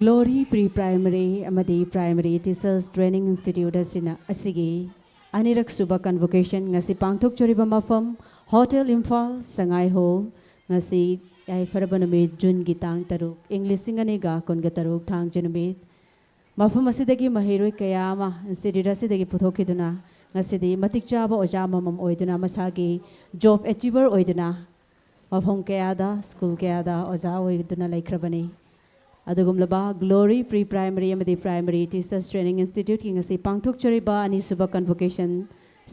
ꯒ꯭ꯂꯣꯔꯤ ꯄ꯭ꯔꯤ ꯄ꯭ꯔꯥꯏꯃꯔꯤ ꯑꯃꯗꯤ ꯄ꯭ꯔꯥꯏꯃꯔꯤ ꯇꯤꯆꯔꯁ ꯇ꯭ꯔꯦꯅꯤꯡ ꯏꯟꯁꯇꯤꯇ꯭ꯌꯨꯠ ꯑꯁꯤꯅ, ꯑꯁꯤꯒꯤ ꯑꯅꯤꯔꯛ ꯁꯨꯕ ꯀꯟꯚꯣꯀꯦꯁꯟ ꯉꯁꯤ ꯄꯥꯡꯊꯣꯛꯆꯔꯤꯕ ꯃꯐꯝ ꯍꯣꯇꯦꯜ ꯏꯝꯐꯥꯜ ꯁꯉꯥꯏ ꯍꯣꯜ, ꯉꯁꯤ ꯌꯥꯏꯐꯔꯕ ꯅꯨꯃꯤꯠ ꯖꯨꯟꯒꯤ ꯇꯥꯡ ꯇꯔꯨꯛ, ꯏꯪ ꯂꯤꯁꯤꯡ ꯑꯅꯤꯒ ꯀꯨꯟꯒ ꯇꯔꯨꯛ, ꯊꯥꯡꯖ ꯅꯨꯃꯤꯠ꯫ ꯃꯐꯝ ꯑꯁꯤꯗꯒꯤ ꯃꯍꯩꯔꯣꯏ ꯀꯌꯥ ꯑꯃ ꯏꯟꯁꯇꯤꯇ꯭ꯌꯨꯠ ꯑꯁꯤꯗꯒꯤ ꯄꯨꯊꯣꯛꯈꯤꯗꯨꯅ ꯉꯁꯤꯗꯤ ꯃꯇꯤꯛ ꯆꯥꯕ ꯑꯣꯖꯥ ꯑꯃꯃꯝ ꯑꯣꯏꯗꯨꯅ ꯃꯁꯥꯒꯤ ꯖꯣꯕ ꯑꯦꯆꯤꯚꯔ ꯑꯣꯏꯗꯨꯅ ꯃꯐꯝ ꯀꯌꯥꯗ, ꯁ꯭ꯀꯨꯜ ꯀꯌꯥꯗ ꯑꯣꯖꯥ ꯑꯣꯏꯗꯨꯅ ꯂꯩꯈ꯭ꯔꯕꯅꯤ꯫ ꯑꯗꯨꯒꯨꯝꯂꯕ ꯒ꯭ꯂꯣꯔꯤ ꯄ꯭ꯔꯤ ꯄ꯭ꯔꯥꯏꯃꯔꯤ ꯑꯃꯗꯤ ꯄ꯭ꯔꯥꯏꯃꯔꯤ ꯇꯤꯆꯔꯁ ꯇ꯭ꯔꯦꯅꯤꯡ ꯏꯟꯁꯇꯤꯇ꯭ꯌꯨꯠꯀꯤ ꯉꯁꯤ ꯄꯥꯡꯊꯣꯛꯆꯔꯤꯕ ꯑꯅꯤꯁꯨꯕ ꯀꯟꯚꯣꯀꯦꯁꯟ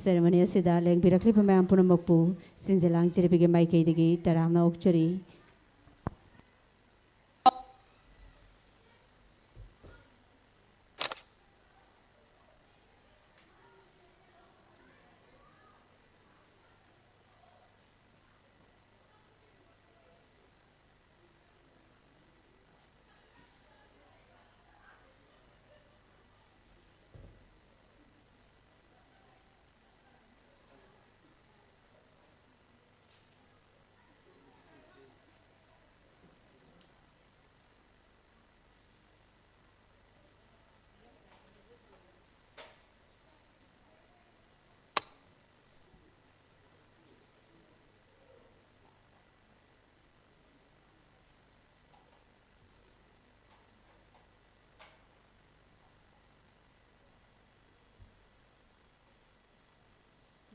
ꯁꯦꯔꯦꯃꯣꯅꯤ ꯑꯁꯤꯗ ꯂꯦꯡꯕꯤꯔꯛꯂꯤꯕ ꯃꯌꯥꯝ ꯄꯨꯝꯅꯃꯛꯄꯨ ꯁꯤꯟꯖ ꯂꯥꯡꯖꯔꯤꯕꯒꯤ ꯃꯥꯏꯀꯩꯗꯒꯤ ꯇꯔꯥꯝꯅ ꯑꯣꯛꯆꯔꯤ꯫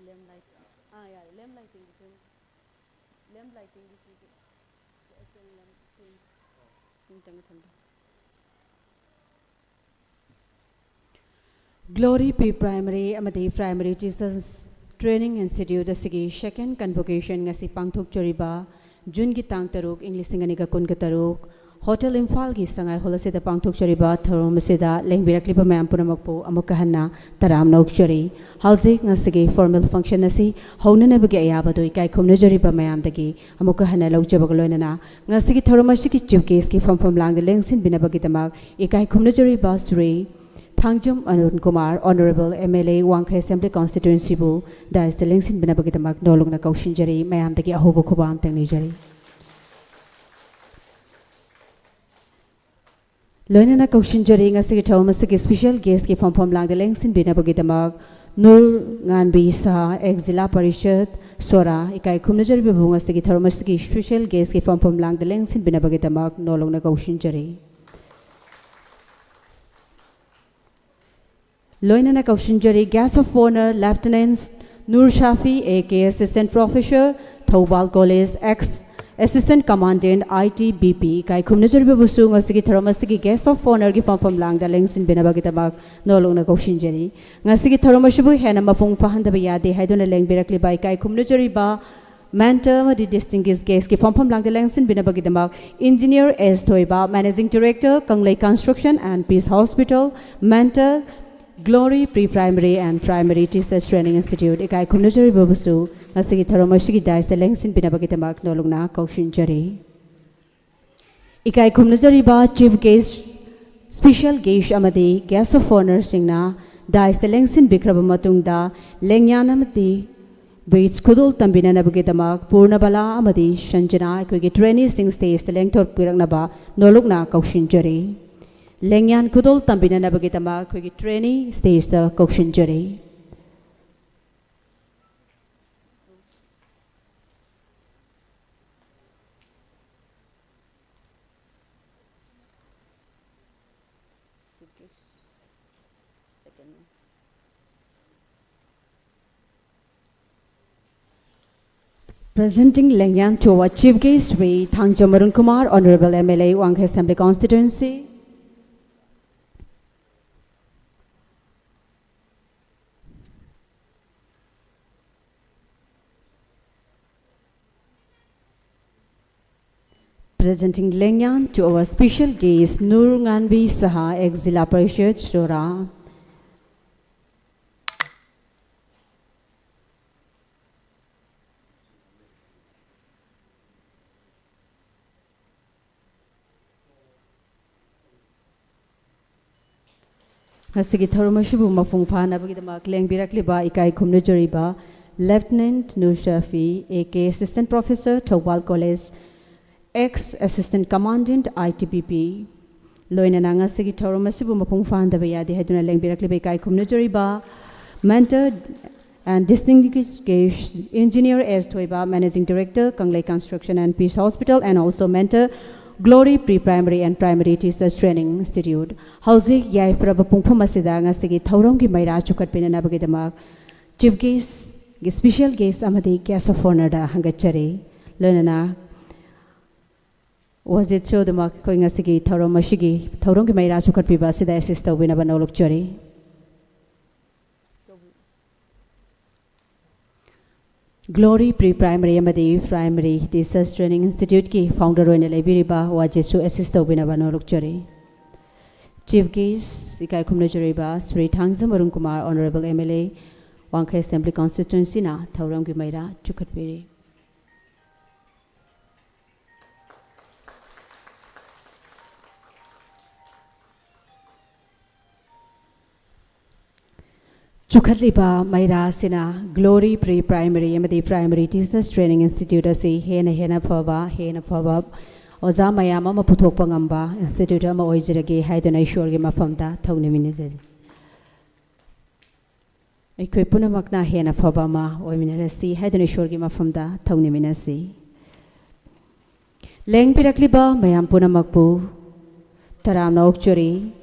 ꯂꯦꯝ ꯂꯥꯏꯠ, ꯑꯥ, ꯌꯥꯔꯦ, ꯂꯦꯝ ꯂꯥꯏꯇꯤꯡꯒꯤ ꯐꯤꯂꯝ, ꯂꯦꯝ ꯂꯥꯏꯇꯤꯡꯒꯤ ꯐꯤꯂꯝ, ꯁꯤ ꯑꯦꯁ ꯑꯦꯟ ꯂꯦꯝ ꯁꯤ, ꯁꯤ ꯑꯃꯇꯪꯒ ꯊꯝꯕꯤꯌꯨ꯫ ꯒ꯭ꯂꯣꯔꯤ ꯄ꯭ꯔꯤ ꯄ꯭ꯔꯥꯏꯃꯔꯤ ꯑꯃꯗꯤ ꯄ꯭ꯔꯥꯏꯃꯔꯤ ꯇꯤꯆꯔꯁ ꯇ꯭ꯔꯦꯅꯤꯡ ꯏꯟꯁꯇꯤꯇ꯭ꯌꯨꯠ ꯑꯁꯤꯒꯤ ꯁꯦꯀꯦꯟ ꯀꯟꯚꯣꯀꯦꯁꯟ ꯉꯁꯤ ꯄꯥꯡꯊꯣꯛꯆꯔꯤꯕ ꯖꯨꯟꯒꯤ ꯇꯥꯡ ꯇꯔꯨꯛ, ꯏꯪ ꯂꯤꯁꯤꯡ ꯑꯅꯤꯒ ꯀꯨꯟꯒ ꯇꯔꯨꯛ, ꯍꯣꯇꯦꯜ ꯏꯝꯐꯥꯜꯒꯤ ꯁꯉꯥꯏ ꯍꯣꯜ ꯑꯁꯤꯗ ꯄꯥꯡꯊꯣꯛꯆꯔꯤꯕ ꯊꯧꯔꯝ ꯑꯁꯤꯗ ꯂꯦꯡꯕꯤꯔꯛꯂꯤꯕ ꯃꯌꯥꯝ ꯄꯨꯝꯅꯃꯛꯄꯨ ꯑꯃꯨꯛꯀ ꯍꯟꯅ ꯇꯔꯥꯝꯅ ꯑꯣꯛꯆꯔꯤ꯫ ꯍꯧꯖꯤꯛ ꯉꯁꯤꯒꯤ formal function ꯑꯁꯤ ꯍꯧꯅꯅꯕꯒꯤ ꯑꯌꯥꯕꯗꯨ ꯏꯀꯥꯏ ꯈꯨꯝꯅꯖꯔꯤꯕ ꯃꯌꯥꯝꯗꯒꯤ ꯑꯃꯨꯛꯀ ꯍꯟꯅ ꯂꯧꯖꯕꯒ ꯂꯣꯏꯅꯅ, ꯉꯁꯤꯒꯤ ꯊꯧꯔꯝ ꯑꯁꯤꯒꯤ chief guest ꯀꯤ ꯐꯝꯐꯝ ꯂꯥꯡꯗ ꯂꯦꯡꯁꯤꯟꯕꯤꯅꯕꯒꯤꯗꯃꯛ ꯏꯀꯥꯏ ꯈꯨꯝꯅꯖꯔꯤꯕ Shri Thangjam Arun Kumar, Honourable M L A, ꯋꯥꯡꯈꯩ Assembly Constituency ꯕꯨ dais ꯇ ꯂꯦꯡꯁꯤꯟꯕꯤꯅꯕꯒꯤꯗꯃꯛ ꯅꯣꯜꯂꯨꯛꯅ ꯀꯧꯁꯤꯟꯖꯔꯤ꯫ ꯃꯌꯥꯝꯗꯒꯤ ꯑꯍꯧꯕ ꯈꯨꯕꯥꯛ ꯑꯃꯇꯪ ꯅꯤꯖꯔꯤ꯫ ꯂꯣꯏꯅꯅ ꯀꯧꯁꯤꯟꯖꯔꯤ, ꯉꯁꯤꯒꯤ ꯊꯧꯔꯝ ꯑꯁꯤꯒꯤ special guest ꯀꯤ ꯐꯝꯐꯝ ꯂꯥꯡꯗ ꯂꯦꯡꯁꯤꯟꯕꯤꯅꯕꯒꯤꯗꯃꯛ ꯅꯨꯔ ꯉꯥꯟꯕꯤ ꯁꯍꯥ, ex ꯖꯤꯂꯥ ꯄꯔꯤꯁꯠ ꯁꯣꯔꯥ꯫ ꯏꯀꯥꯏ ꯈꯨꯝꯅꯖꯔꯤꯕꯕꯨ ꯉꯁꯤꯒꯤ ꯊꯧꯔꯝ ꯑꯁꯤꯒꯤ special guest ꯀꯤ ꯐꯝꯐꯝ ꯂꯥꯡꯗ ꯂꯦꯡꯁꯤꯟꯕꯤꯅꯕꯒꯤꯗꯃꯛ ꯅꯣꯜꯂꯨꯛꯅ ꯀꯧꯁꯤꯟꯖꯔꯤ꯫ ꯂꯣꯏꯅꯅ ꯀꯧꯁꯤꯟꯖꯔꯤ, guest of honour Lieutenant Nur ꯁꯥꯐꯤ, A K, Assistant Professor, Thoubal College, ex Assistant Commandant, I T B P꯫ ꯏꯀꯥꯏ ꯈꯨꯝꯅꯖꯔꯤꯕꯕꯨꯁꯨ ꯉꯁꯤꯒꯤ ꯊꯧꯔꯝ ꯑꯁꯤꯒꯤ guest of honour ꯒꯤ ꯐꯝꯐꯝ ꯂꯥꯡꯗ ꯂꯦꯡꯁꯤꯟꯕꯤꯅꯕꯒꯤꯗꯃꯛ ꯅꯣꯜꯂꯨꯛꯅ ꯀꯧꯁꯤꯟꯖꯔꯤ꯫ ꯉꯁꯤꯒꯤ ꯊꯧꯔꯝ ꯑꯁꯤꯕꯨ ꯍꯦꯟꯅ ꯃꯄꯨꯡ ꯐꯥꯍꯟꯗꯕ ꯌꯥꯗꯦ ꯍꯥꯏꯗꯨꯅ ꯂꯦꯡꯕꯤꯔꯛꯂꯤꯕ ꯏꯀꯥꯏ ꯈꯨꯝꯅꯖꯔꯤꯕ mentor ꯑꯃꯗꯤ distinguished guest ꯀꯤ ꯐꯝꯐꯝ ꯂꯥꯡꯗ ꯂꯦꯡꯁꯤꯟꯕꯤꯅꯕꯒꯤꯗꯃꯛ Engineer S ꯊꯣꯏꯕ, Managing Director, ꯀꯪꯂꯩ Construction and Peace Hospital, mentor, Glory Pre-Primary and Primary Teachers Training Institute꯫ ꯏꯀꯥꯏ ꯈꯨꯝꯅꯖꯔꯤꯕꯕꯨꯁꯨ ꯉꯁꯤꯒꯤ ꯊꯧꯔꯝ ꯑꯁꯤꯒꯤ dais ꯇ ꯂꯦꯡꯁꯤꯟꯕꯤꯅꯕꯒꯤꯗꯃꯛ ꯅꯣꯜꯂꯨꯛꯅ ꯀꯧꯁꯤꯟꯖꯔꯤ꯫ ꯏꯀꯥꯏ ꯈꯨꯝꯅꯖꯔꯤꯕ chief guest, special guest ꯑꯃꯗꯤ guest of honour ꯁꯤꯡꯅ dais ꯇ ꯂꯦꯡꯁꯤꯟꯕꯤꯈ꯭ꯔꯕ ꯃꯇꯨꯡꯗ, ꯂꯦꯡꯌꯥꯟ ꯑꯃꯗꯤ batch ꯈꯨꯗꯣꯜ ꯇꯝꯕꯤꯅꯅꯕꯒꯤꯗꯃꯛ ꯄꯨꯔꯅꯕꯂꯥ ꯑꯃꯗꯤ ꯁꯟꯖꯅꯥ, ꯑꯩꯈꯣꯏꯒꯤ trainee ꯁꯤꯡ stage ꯇ ꯂꯦꯡꯊꯣꯛꯄꯤꯔꯛꯅꯕ ꯅꯣꯜꯂꯨꯛꯅ ꯀꯧꯁꯤꯟꯖꯔꯤ꯫ ꯂꯦꯡꯌꯥꯟ ꯈꯨꯗꯣꯜ ꯇꯝꯕꯤꯅꯅꯕꯒꯤꯗꯃꯛ ꯑꯩꯈꯣꯏꯒꯤ trainee stage ꯇ ꯀꯧꯁꯤꯟꯖꯔꯤ꯫ Presenting Lengyan to our chief guest, Shri Thangjam Arun Kumar, Honorable M L A, Wangkhei Assembly Constituency. Presenting Lengyan to our special guest, Nur Nganbi Saha, ex Zilla Parishad, Sora. ꯉꯁꯤꯒꯤ ꯊꯧꯔꯝ ꯑꯁꯤꯕꯨ ꯃꯄꯨꯡ ꯐꯥꯅꯕꯒꯤꯗꯃꯛ ꯂꯦꯡꯕꯤꯔꯛꯂꯤꯕ ꯏꯀꯥꯏ ꯈꯨꯝꯅꯖꯔꯤꯕ Lieutenant Nur Shafi, A K, Assistant Professor, Thoubal College, ex Assistant Commandant, I T B P, ꯂꯣꯏꯅꯅ ꯉꯁꯤꯒꯤ ꯊꯧꯔꯝ ꯑꯁꯤꯕꯨ ꯃꯄꯨꯡ ꯐꯥꯍꯟꯗꯕ ꯌꯥꯗꯦ ꯍꯥꯏꯗꯨꯅ ꯂꯦꯡꯕꯤꯔꯛꯂꯤꯕ ꯏꯀꯥꯏ ꯈꯨꯝꯅꯖꯔꯤꯕ Mentor and Distinguished Guest Engineer S Thoiba, Managing Director, Kanglei Construction and Peace Hospital, and also Mentor, Glory Pre-Primary and Primary Teachers Training Institute. ꯍꯧꯖꯤꯛ ꯌꯥꯏꯐꯔꯕ ꯄꯨꯡꯐꯝ ꯑꯁꯤꯗ ꯉꯁꯤꯒꯤ ꯊꯧꯔꯝꯒꯤ ꯃꯩꯔꯥ ꯆꯨꯈꯠꯄꯤꯅꯅꯕꯒꯤꯗꯃꯛ Chief Guest, Special Guest ꯑꯃꯗꯤ Guest of Honourꯗ ꯍꯪꯒꯠꯆꯔꯤ꯫ ꯂꯣꯏꯅꯅ ꯋꯥꯖꯦꯠꯁꯨ ꯑꯗꯨꯃꯛ ꯑꯩꯈꯣꯏ ꯉꯁꯤꯒꯤ ꯊꯧꯔꯝ ꯑꯁꯤꯒꯤ ꯊꯧꯔꯝꯒꯤ ꯃꯩꯔꯥ ꯆꯨꯈꯠꯄꯤꯕ ꯑꯁꯤꯗ assist ꯇꯧꯕꯤꯅꯕ ꯅꯧꯂꯨꯛꯆꯔꯤ꯫ Glory Pre-Primary ꯑꯃꯗꯤ Primary Teachers Training Instituteꯀꯤ founder ꯑꯣꯏꯅ ꯂꯩꯕꯤꯔꯤꯕ ꯋꯥꯖꯦꯠꯁꯨ assist ꯇꯧꯕꯤꯅꯕ ꯅꯧꯂꯨꯛꯆꯔꯤ꯫ Chief Guest, ꯏꯀꯥꯏ ꯈꯨꯝꯅꯖꯔꯤꯕ Shri Thangjam Arun Kumar, Honourable M L A, ꯋꯥꯡꯈꯩ Assembly Constituencyꯅ ꯊꯧꯔꯝꯒꯤ ꯃꯩꯔꯥ ꯆꯨꯈꯠꯄꯤꯔꯤ꯫ ꯆꯨꯈꯠꯂꯤꯕ ꯃꯩꯔꯥ ꯑꯁꯤꯅ Glory Pre-Primary ꯑꯃꯗꯤ Primary Teachers Training Institute ꯑꯁꯤ ꯍꯦꯟꯅ ꯍꯦꯟꯅ ꯐꯕ, ꯍꯦꯟꯅ ꯐꯕ ꯑꯣꯖꯥ ꯃꯌꯥꯝ ꯑꯃ ꯄꯨꯊꯣꯛꯄ ꯉꯝꯕ institute ꯑꯃ ꯑꯣꯏꯖꯔꯒꯦ ꯍꯥꯏꯗꯨꯅ ꯏꯁꯣꯔꯒꯤ ꯃꯐꯝꯗ ꯊꯧꯅꯤꯃꯤꯟꯅꯖꯔꯤ꯫ ꯑꯩꯈꯣꯏ ꯄꯨꯝꯅꯃꯛꯅ ꯍꯦꯟꯅ ꯐꯕ ꯑꯃ ꯑꯣꯏꯃꯤꯟꯅꯔꯁꯤ ꯍꯥꯏꯗꯨꯅ ꯏꯁꯣꯔꯒꯤ ꯃꯐꯝꯗ ꯊꯧꯅꯤꯃꯤꯟꯅꯁꯤ꯫ ꯂꯦꯡꯕꯤꯔꯛꯂꯤꯕ ꯃꯌꯥꯝ ꯄꯨꯝꯅꯃꯛꯄꯨ ꯇꯔꯥꯝꯅ ꯑꯣꯛꯆꯔꯤ꯫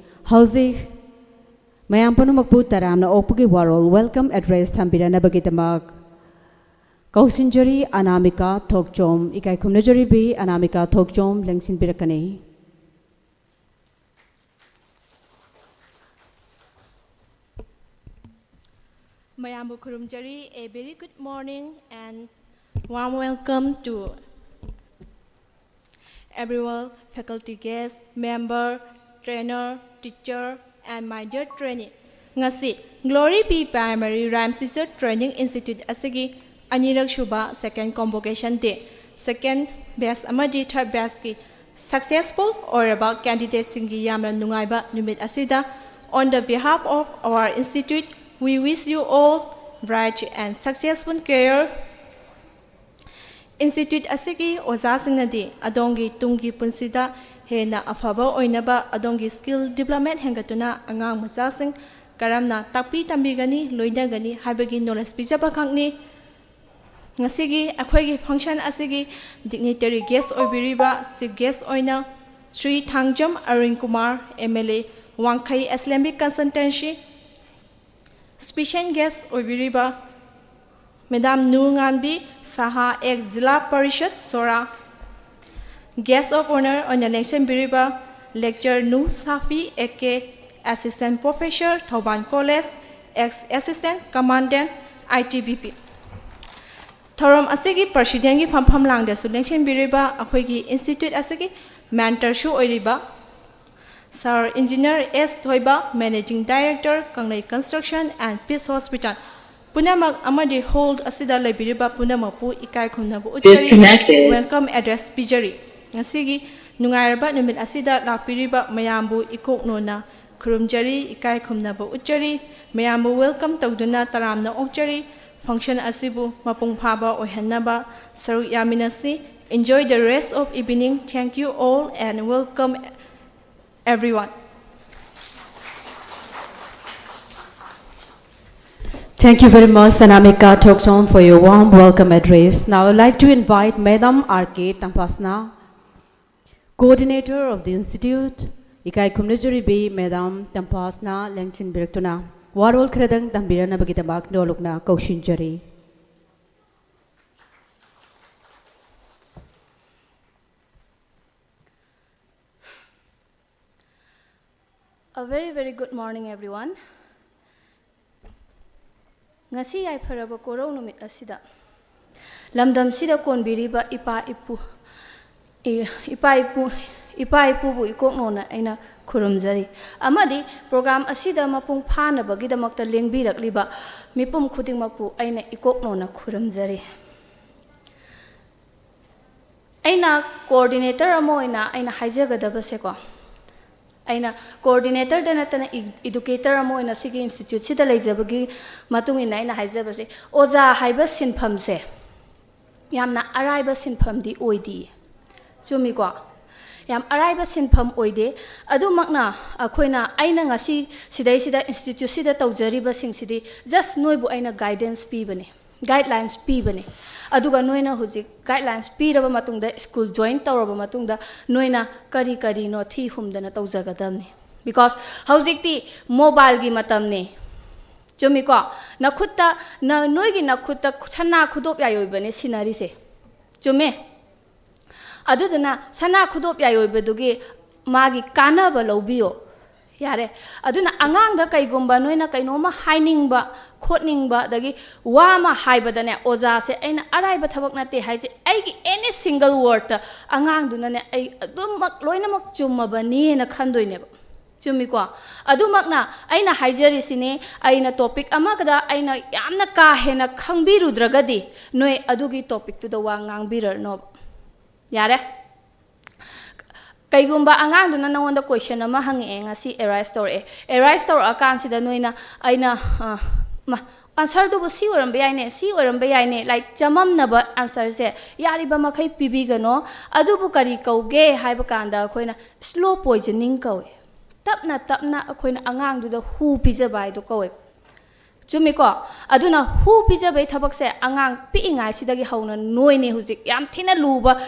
ꯍꯧꯖꯤꯛ ꯃꯌꯥꯝ ꯄꯨꯝꯅꯃꯛꯄꯨ ꯇꯔꯥꯝꯅ ꯑꯣꯛꯄꯒꯤ ꯋꯥꯔꯣꯜ, welcome address ꯊꯝꯕꯤꯔꯅꯕꯒꯤꯗꯃꯛ ꯀꯧꯁꯤꯟꯖꯔꯤ ꯑꯅꯥꯃꯤꯀꯥ ꯊꯣꯛꯆꯣꯝ, ꯏꯀꯥꯏ ꯈꯨꯝꯅꯖꯔꯤꯕꯤ ꯑꯅꯥꯃꯤꯀꯥ ꯊꯣꯛꯆꯣꯝ ꯂꯦꯡꯁꯤꯟꯕꯤꯔꯛꯀꯅꯤ꯫ ꯃꯌꯥꯝꯕꯨ ꯈꯨꯔꯨꯝꯖꯔꯤ꯫ A very good morning and warm welcome to Everyone, faculty guest, member, trainer, teacher, and my dear trainee. ꯉꯁꯤ Glory P Primary Rhyme Teacher Training Institute ꯑꯁꯤꯒꯤ ꯑꯅꯤꯔꯛ ꯁꯨꯕ second convocation day, second batch ꯑꯃꯗꯤ third batchꯀꯤ successful ꯑꯣꯏꯔꯕ candidateꯁꯤꯡꯒꯤ ꯌꯥꯝꯅ ꯅꯨꯡꯉꯥꯏꯕ ꯅꯨꯃꯤꯠ ꯑꯁꯤꯗ, on the behalf of our institute, we wish you all bright and successful career. Institute ꯑꯁꯤꯒꯤ ꯑꯣꯖꯥꯁꯤꯡꯅꯗꯤ ꯑꯗꯣꯝꯒꯤ ꯇꯨꯡꯒꯤ ꯄꯨꯟꯁꯤꯗ ꯍꯦꯟꯅ ꯑꯐꯕ ꯑꯣꯏꯅꯕ ꯑꯗꯣꯝꯒꯤ skill development ꯍꯦꯟꯒꯠꯇꯨꯅ ꯑꯉꯥꯡ ꯃꯆꯥꯁꯤꯡ ꯀꯔꯝꯅ ꯇꯥꯛꯄꯤ ꯇꯝꯕꯤꯒꯅꯤ, ꯂꯣꯏꯅꯒꯅꯤ ꯍꯥꯏꯕꯒꯤ knowledge ꯄꯤꯖꯕ ꯈꯛꯅꯤ꯫ ꯉꯁꯤꯒꯤ ꯑꯩꯈꯣꯏꯒꯤ function ꯑꯁꯤꯒꯤ dignitary guest ꯑꯣꯏꯕꯤꯔꯤꯕ chief guest ꯑꯣꯏꯅ Shri Thangjam Arun Kumar, M L A, ꯋꯥꯡꯈꯩ Assembly Constituency, special guest ꯑꯣꯏꯕꯤꯔꯤꯕ Madam ꯅꯨꯔꯉꯥꯟꯕꯤ Shah, ex zila parishad ꯁꯣꯔꯥ꯫ Guest of honour ꯑꯣꯏꯅ ꯂꯦꯡꯁꯤꯟꯕꯤꯔꯤꯕ Lecturer ꯅꯨ ꯁꯥꯐꯤ, A K, Assistant Professor, Thoubal College, ex Assistant Commandant, I T B P꯫ ꯊꯧꯔꯝ ꯑꯁꯤꯒꯤ presidentꯀꯤ ꯐꯝꯐꯝ ꯂꯥꯡꯗꯁꯨ ꯂꯦꯡꯁꯤꯟꯕꯤꯔꯤꯕ ꯑꯩꯈꯣꯏꯒꯤ institute ꯑꯁꯤꯒꯤ mentorꯁꯨ ꯑꯣꯏꯔꯤꯕ Sir Engineer S ꯊꯣꯏꯕ, Managing Director, ꯀꯪꯂꯩ Construction and Peace Hospital, ꯄꯨꯝꯅꯃꯛ ꯑꯃꯗꯤ hall ꯑꯁꯤꯗ ꯂꯩꯕꯤꯔꯤꯕ ꯄꯨꯝꯅꯃꯛꯄꯨ ꯏꯀꯥꯏ ꯈꯨꯝꯅꯕ ꯎꯠꯆꯔꯤ꯫ Disconnected꯫ Welcome address ꯄꯤꯖꯔꯤ꯫ ꯉꯁꯤꯒꯤ ꯅꯨꯡꯉꯥꯏꯔꯕ ꯅꯨꯃꯤꯠ ꯑꯁꯤꯗ ꯂꯥꯛꯄꯤꯔꯤꯕ ꯃꯌꯥꯝꯕꯨ ꯏꯀꯣꯛ ꯅꯣꯟꯅ ꯈꯨꯔꯨꯝꯖꯔꯤ, ꯏꯀꯥꯏ ꯈꯨꯝꯅꯕ ꯎꯠꯆꯔꯤ꯫ ꯃꯌꯥꯝꯕꯨ welcome ꯇꯧꯗꯨꯅ ꯇꯔꯥꯝꯅ ꯑꯣꯛꯆꯔꯤ꯫ Function ꯑꯁꯤꯕꯨ ꯃꯄꯨꯡ ꯐꯥꯕ ꯑꯣꯏꯍꯟꯅꯕ ꯁꯔꯨꯛ ꯌꯥꯃꯤꯟꯅꯁꯤ꯫ Enjoy the rest of evening. Thank you all and welcome everyone. Thank you very much, Sanamika Thokchon, for your warm welcome address. Now I'd like to invite Madam R K Tampasna, Coordinator of the Institute, ꯏꯀꯥꯏ ꯈꯨꯝꯅꯖꯔꯤꯕꯤ Madam Tampasna ꯂꯦꯡꯁꯤꯟꯕꯤꯔꯛꯇꯨꯅ ꯋꯥꯔꯣꯜ ꯈꯔꯗꯪ ꯇꯝꯕꯤꯔꯛꯅꯕꯒꯤꯗꯃꯛ ꯅꯣꯂꯨꯛꯅ ꯀꯧꯁꯤꯟꯖꯔꯤ꯫ A very, very good morning, everyone. ꯉꯁꯤ ꯌꯥꯏꯐꯔꯕ ꯀꯣꯔꯧ ꯅꯨꯃꯤꯠ ꯑꯁꯤꯗ ꯂꯝꯗꯝꯁꯤꯗ ꯀꯣꯟꯕꯤꯔꯤꯕ ꯏꯄꯥ ꯏꯄꯨ, E- ꯏꯄꯥ ꯏꯄꯨ ꯏꯄꯥ ꯏꯄꯨꯕꯨ ꯏꯀꯣꯛꯅꯣꯅ ꯑꯩꯅ ꯈꯨꯔꯨꯝꯖꯔꯤ꯫ ꯑꯃꯗꯤ ꯄ꯭ꯔꯣꯒ꯭ꯔꯥꯝ ꯑꯁꯤꯗ ꯃꯄꯨꯡ ꯐꯥꯅꯕꯒꯤꯗꯃꯛꯇ ꯂꯦꯡꯕꯤꯔꯛꯂꯤꯕ ꯃꯤꯄꯨꯝ ꯈꯨꯗꯤꯡꯃꯛꯄꯨ ꯑꯩꯅ ꯏꯀꯣꯛꯅꯣꯅ ꯈꯨꯔꯨꯝꯖꯔꯤ꯫ ꯑꯩꯅ ꯀꯣꯑꯣꯔꯗꯤꯅꯦꯇꯔ ꯑꯃ ꯑꯣꯏꯅ ꯑꯩꯅ ꯍꯥꯏꯖꯒꯗꯕꯁꯦꯀꯣ, ꯑꯩꯅ ꯀꯣꯑꯣꯔꯗꯤꯅꯦꯇꯔꯗ ꯅꯠꯇꯅ ꯏ- ꯏꯗꯨꯀꯦꯇꯔ ꯑꯃ ꯑꯣꯏꯅ ꯁꯤꯒꯤ ꯏꯟꯁꯇꯤꯇ꯭ꯌꯨꯠꯁꯤꯗ ꯂꯩꯖꯕꯒꯤ ꯃꯇꯨꯡ ꯏꯟꯅ ꯑꯩꯅ ꯍꯥꯏꯖꯕꯁꯦ, ꯑꯣꯖꯥ ꯍꯥꯏꯕ ꯁꯤꯟꯐꯝꯁꯦ ꯌꯥꯝꯅ ꯑꯔꯥꯏꯕ ꯁꯤꯟꯐꯝꯗꯤ ꯑꯣꯏꯗꯦ꯫ ꯆꯨꯝꯃꯤꯀꯣ? ꯌꯥꯝ ꯑꯔꯥꯏꯕ ꯁꯤꯟꯐꯝ ꯑꯣꯏꯗꯦ꯫ ꯑꯗꯨꯃꯛꯅ ꯑꯩꯈꯣꯏꯅ, ꯑꯩꯅ ꯉꯁꯤ ꯁꯤꯗꯩꯁꯤꯗ ꯏꯟꯁꯇꯤꯇ꯭ꯌꯨꯠꯁꯤꯗ ꯇꯧꯖꯔꯤꯕꯁꯤꯡꯁꯤꯗꯤ just ꯅꯣꯏꯕꯨ ꯑꯩꯅ ꯒꯥꯏꯗꯦꯟꯁ ꯄꯤꯕꯅꯦ, ꯒꯥꯏꯗꯂꯥꯏꯟꯁ ꯄꯤꯕꯅꯦ꯫ ꯑꯗꯨꯒ ꯅꯣꯏꯅ ꯍꯧꯖꯤꯛ ꯒꯥꯏꯗꯂꯥꯏꯟꯁ ꯄꯤꯔꯕ ꯃꯇꯨꯡꯗ, ꯁ꯭ꯀꯨꯜ ꯖꯣꯏꯟ ꯇꯧꯔꯕ ꯃꯇꯨꯡꯗ, ꯅꯣꯏꯅ ꯀꯔꯤ ꯀꯔꯤꯅꯣ ꯊꯤ ꯍꯨꯝꯗꯅ ꯇꯧꯖꯒꯗꯕꯅꯤ꯫ ꯕꯤꯀꯣꯁ ꯍꯧꯖꯤꯛꯇꯤ ꯃꯣꯕꯥꯏꯜꯒꯤ ꯃꯇꯝꯅꯤ꯫ ꯆꯨꯝꯃꯤꯀꯣ? ꯅꯈꯨꯠꯇ, ꯅ- ꯅꯣꯏꯒꯤ ꯅꯈꯨꯠꯇ ꯁꯅꯥ ꯈꯨꯗꯣꯞ ꯌꯥꯏ ꯑꯣꯏꯕꯅꯦ ꯁꯤꯟꯅꯔꯤꯁꯦ꯫ ꯆꯨꯝꯃꯦ? ꯑꯗꯨꯗꯨꯅ ꯁꯅꯥ ꯈꯨꯗꯣꯞ ꯌꯥꯏ ꯑꯣꯏꯕꯗꯨꯒꯤ ꯃꯥꯒꯤ ꯀꯥꯟꯅꯕ ꯂꯧꯕꯤꯌꯣ꯫ ꯌꯥꯔꯦ꯫ ꯑꯗꯨꯅ ꯑꯉꯥꯡꯗ ꯀꯩꯒꯨꯝꯕ ꯅꯣꯏꯅ ꯀꯩꯅꯣꯝꯃ ꯍꯥꯏꯅꯤꯡꯕ, ꯈꯣꯠꯅꯤꯡꯕ, ꯑꯗꯒꯤ ꯋꯥ ꯑꯃ ꯍꯥꯏꯕꯗꯅꯦ, ꯑꯣꯖꯥꯁꯦ ꯑꯩꯅ ꯑꯔꯥꯏꯕ ꯊꯕꯛ ꯅꯠꯇꯦ ꯍꯥꯏꯁꯦ, ꯑꯩꯒꯤ ꯑꯦꯅꯤ ꯁꯤꯡꯒꯜ ꯋꯥꯔꯗꯇ ꯑꯉꯥꯡꯗꯨꯅꯅꯦ ꯑꯩ ꯑꯗꯨꯃꯛ ꯂꯣꯏꯅꯃꯛ ꯆꯨꯝꯃꯕꯅꯤꯅ ꯈꯟꯗꯣꯏꯅꯦꯕ꯫ ꯆꯨꯝꯃꯤꯀꯣ? ꯑꯗꯨꯃꯛꯅ ꯑꯩꯅ ꯍꯥꯏꯖꯔꯤꯁꯤꯅꯤ, ꯑꯩꯅ ꯇꯣꯄꯤꯛ ꯑꯃꯒꯗ ꯑꯩꯅ ꯌꯥꯝꯅ ꯀꯥ ꯍꯦꯟꯅ ꯈꯪꯕꯤꯔꯨꯗ꯭ꯔꯒꯗꯤ ꯅꯣꯏ ꯑꯗꯨꯒꯤ ꯇꯣꯄꯤꯛꯇꯨꯗ ꯋꯥ ꯉꯥꯡꯕꯤꯔꯅꯣꯕ꯫ ꯌꯥꯔꯦ? ꯀꯩꯒꯨꯝꯕ ꯑꯉꯥꯡꯗꯨꯅ ꯅꯉꯣꯟꯗ ꯀꯣꯏꯁꯟ ꯑꯃ ꯍꯪꯉꯛꯑꯦ, ꯉꯁꯤ ꯑꯦꯔꯥꯏꯁ ꯇꯧꯔꯛꯑꯦ꯫ ꯑꯦꯔꯥꯏꯁ ꯇꯧꯔꯛꯑꯀꯥꯟꯁꯤꯗ ꯅꯣꯏꯅ, ꯑꯩꯅ, ꯑ, ꯃ-, ꯑꯟꯁꯔꯗꯨꯕꯨ ꯁꯤ ꯑꯣꯏꯔꯝꯕ ꯌꯥꯏꯅꯦ, ꯁꯤ ꯑꯣꯏꯔꯝꯕ ꯌꯥꯏꯅꯦ, ꯂꯥꯏꯛ, ꯆꯃꯝꯅꯕ ꯑꯟꯁꯔꯁꯦ ꯌꯥꯔꯤꯕ ꯃꯈꯩ ꯄꯤꯕꯤꯒꯅꯣ꯫ ꯑꯗꯨꯕꯨ ꯀꯔꯤ ꯀꯧꯒꯦ ꯍꯥꯏꯕ ꯀꯥꯟꯗ ꯑꯩꯈꯣꯏꯅ ꯁ꯭ꯂꯣ ꯄꯣꯏꯖꯅꯤꯡ ꯀꯧꯏ꯫ ꯇꯞꯅ ꯇꯞꯅ ꯑꯩꯈꯣꯏꯅ ꯑꯉꯥꯡꯗꯨꯗ ꯍꯨ ꯄꯤꯖꯕ ꯍꯥꯏꯗꯣ ꯀꯧꯋꯦꯕ꯫ ꯆꯨꯝꯃꯤꯀꯣ? ꯑꯗꯨꯅ ꯍꯨ ꯄꯤꯖꯕꯩ ꯊꯕꯛꯁꯦ ꯑꯉꯥꯡ ꯄꯤꯛꯏꯉꯥꯏꯁꯤꯗꯒꯤ ꯍꯧꯅ ꯅꯣꯏꯅꯦ ꯍꯧꯖꯤꯛ ꯌꯥꯝ ꯊꯤꯅ ꯂꯨꯕ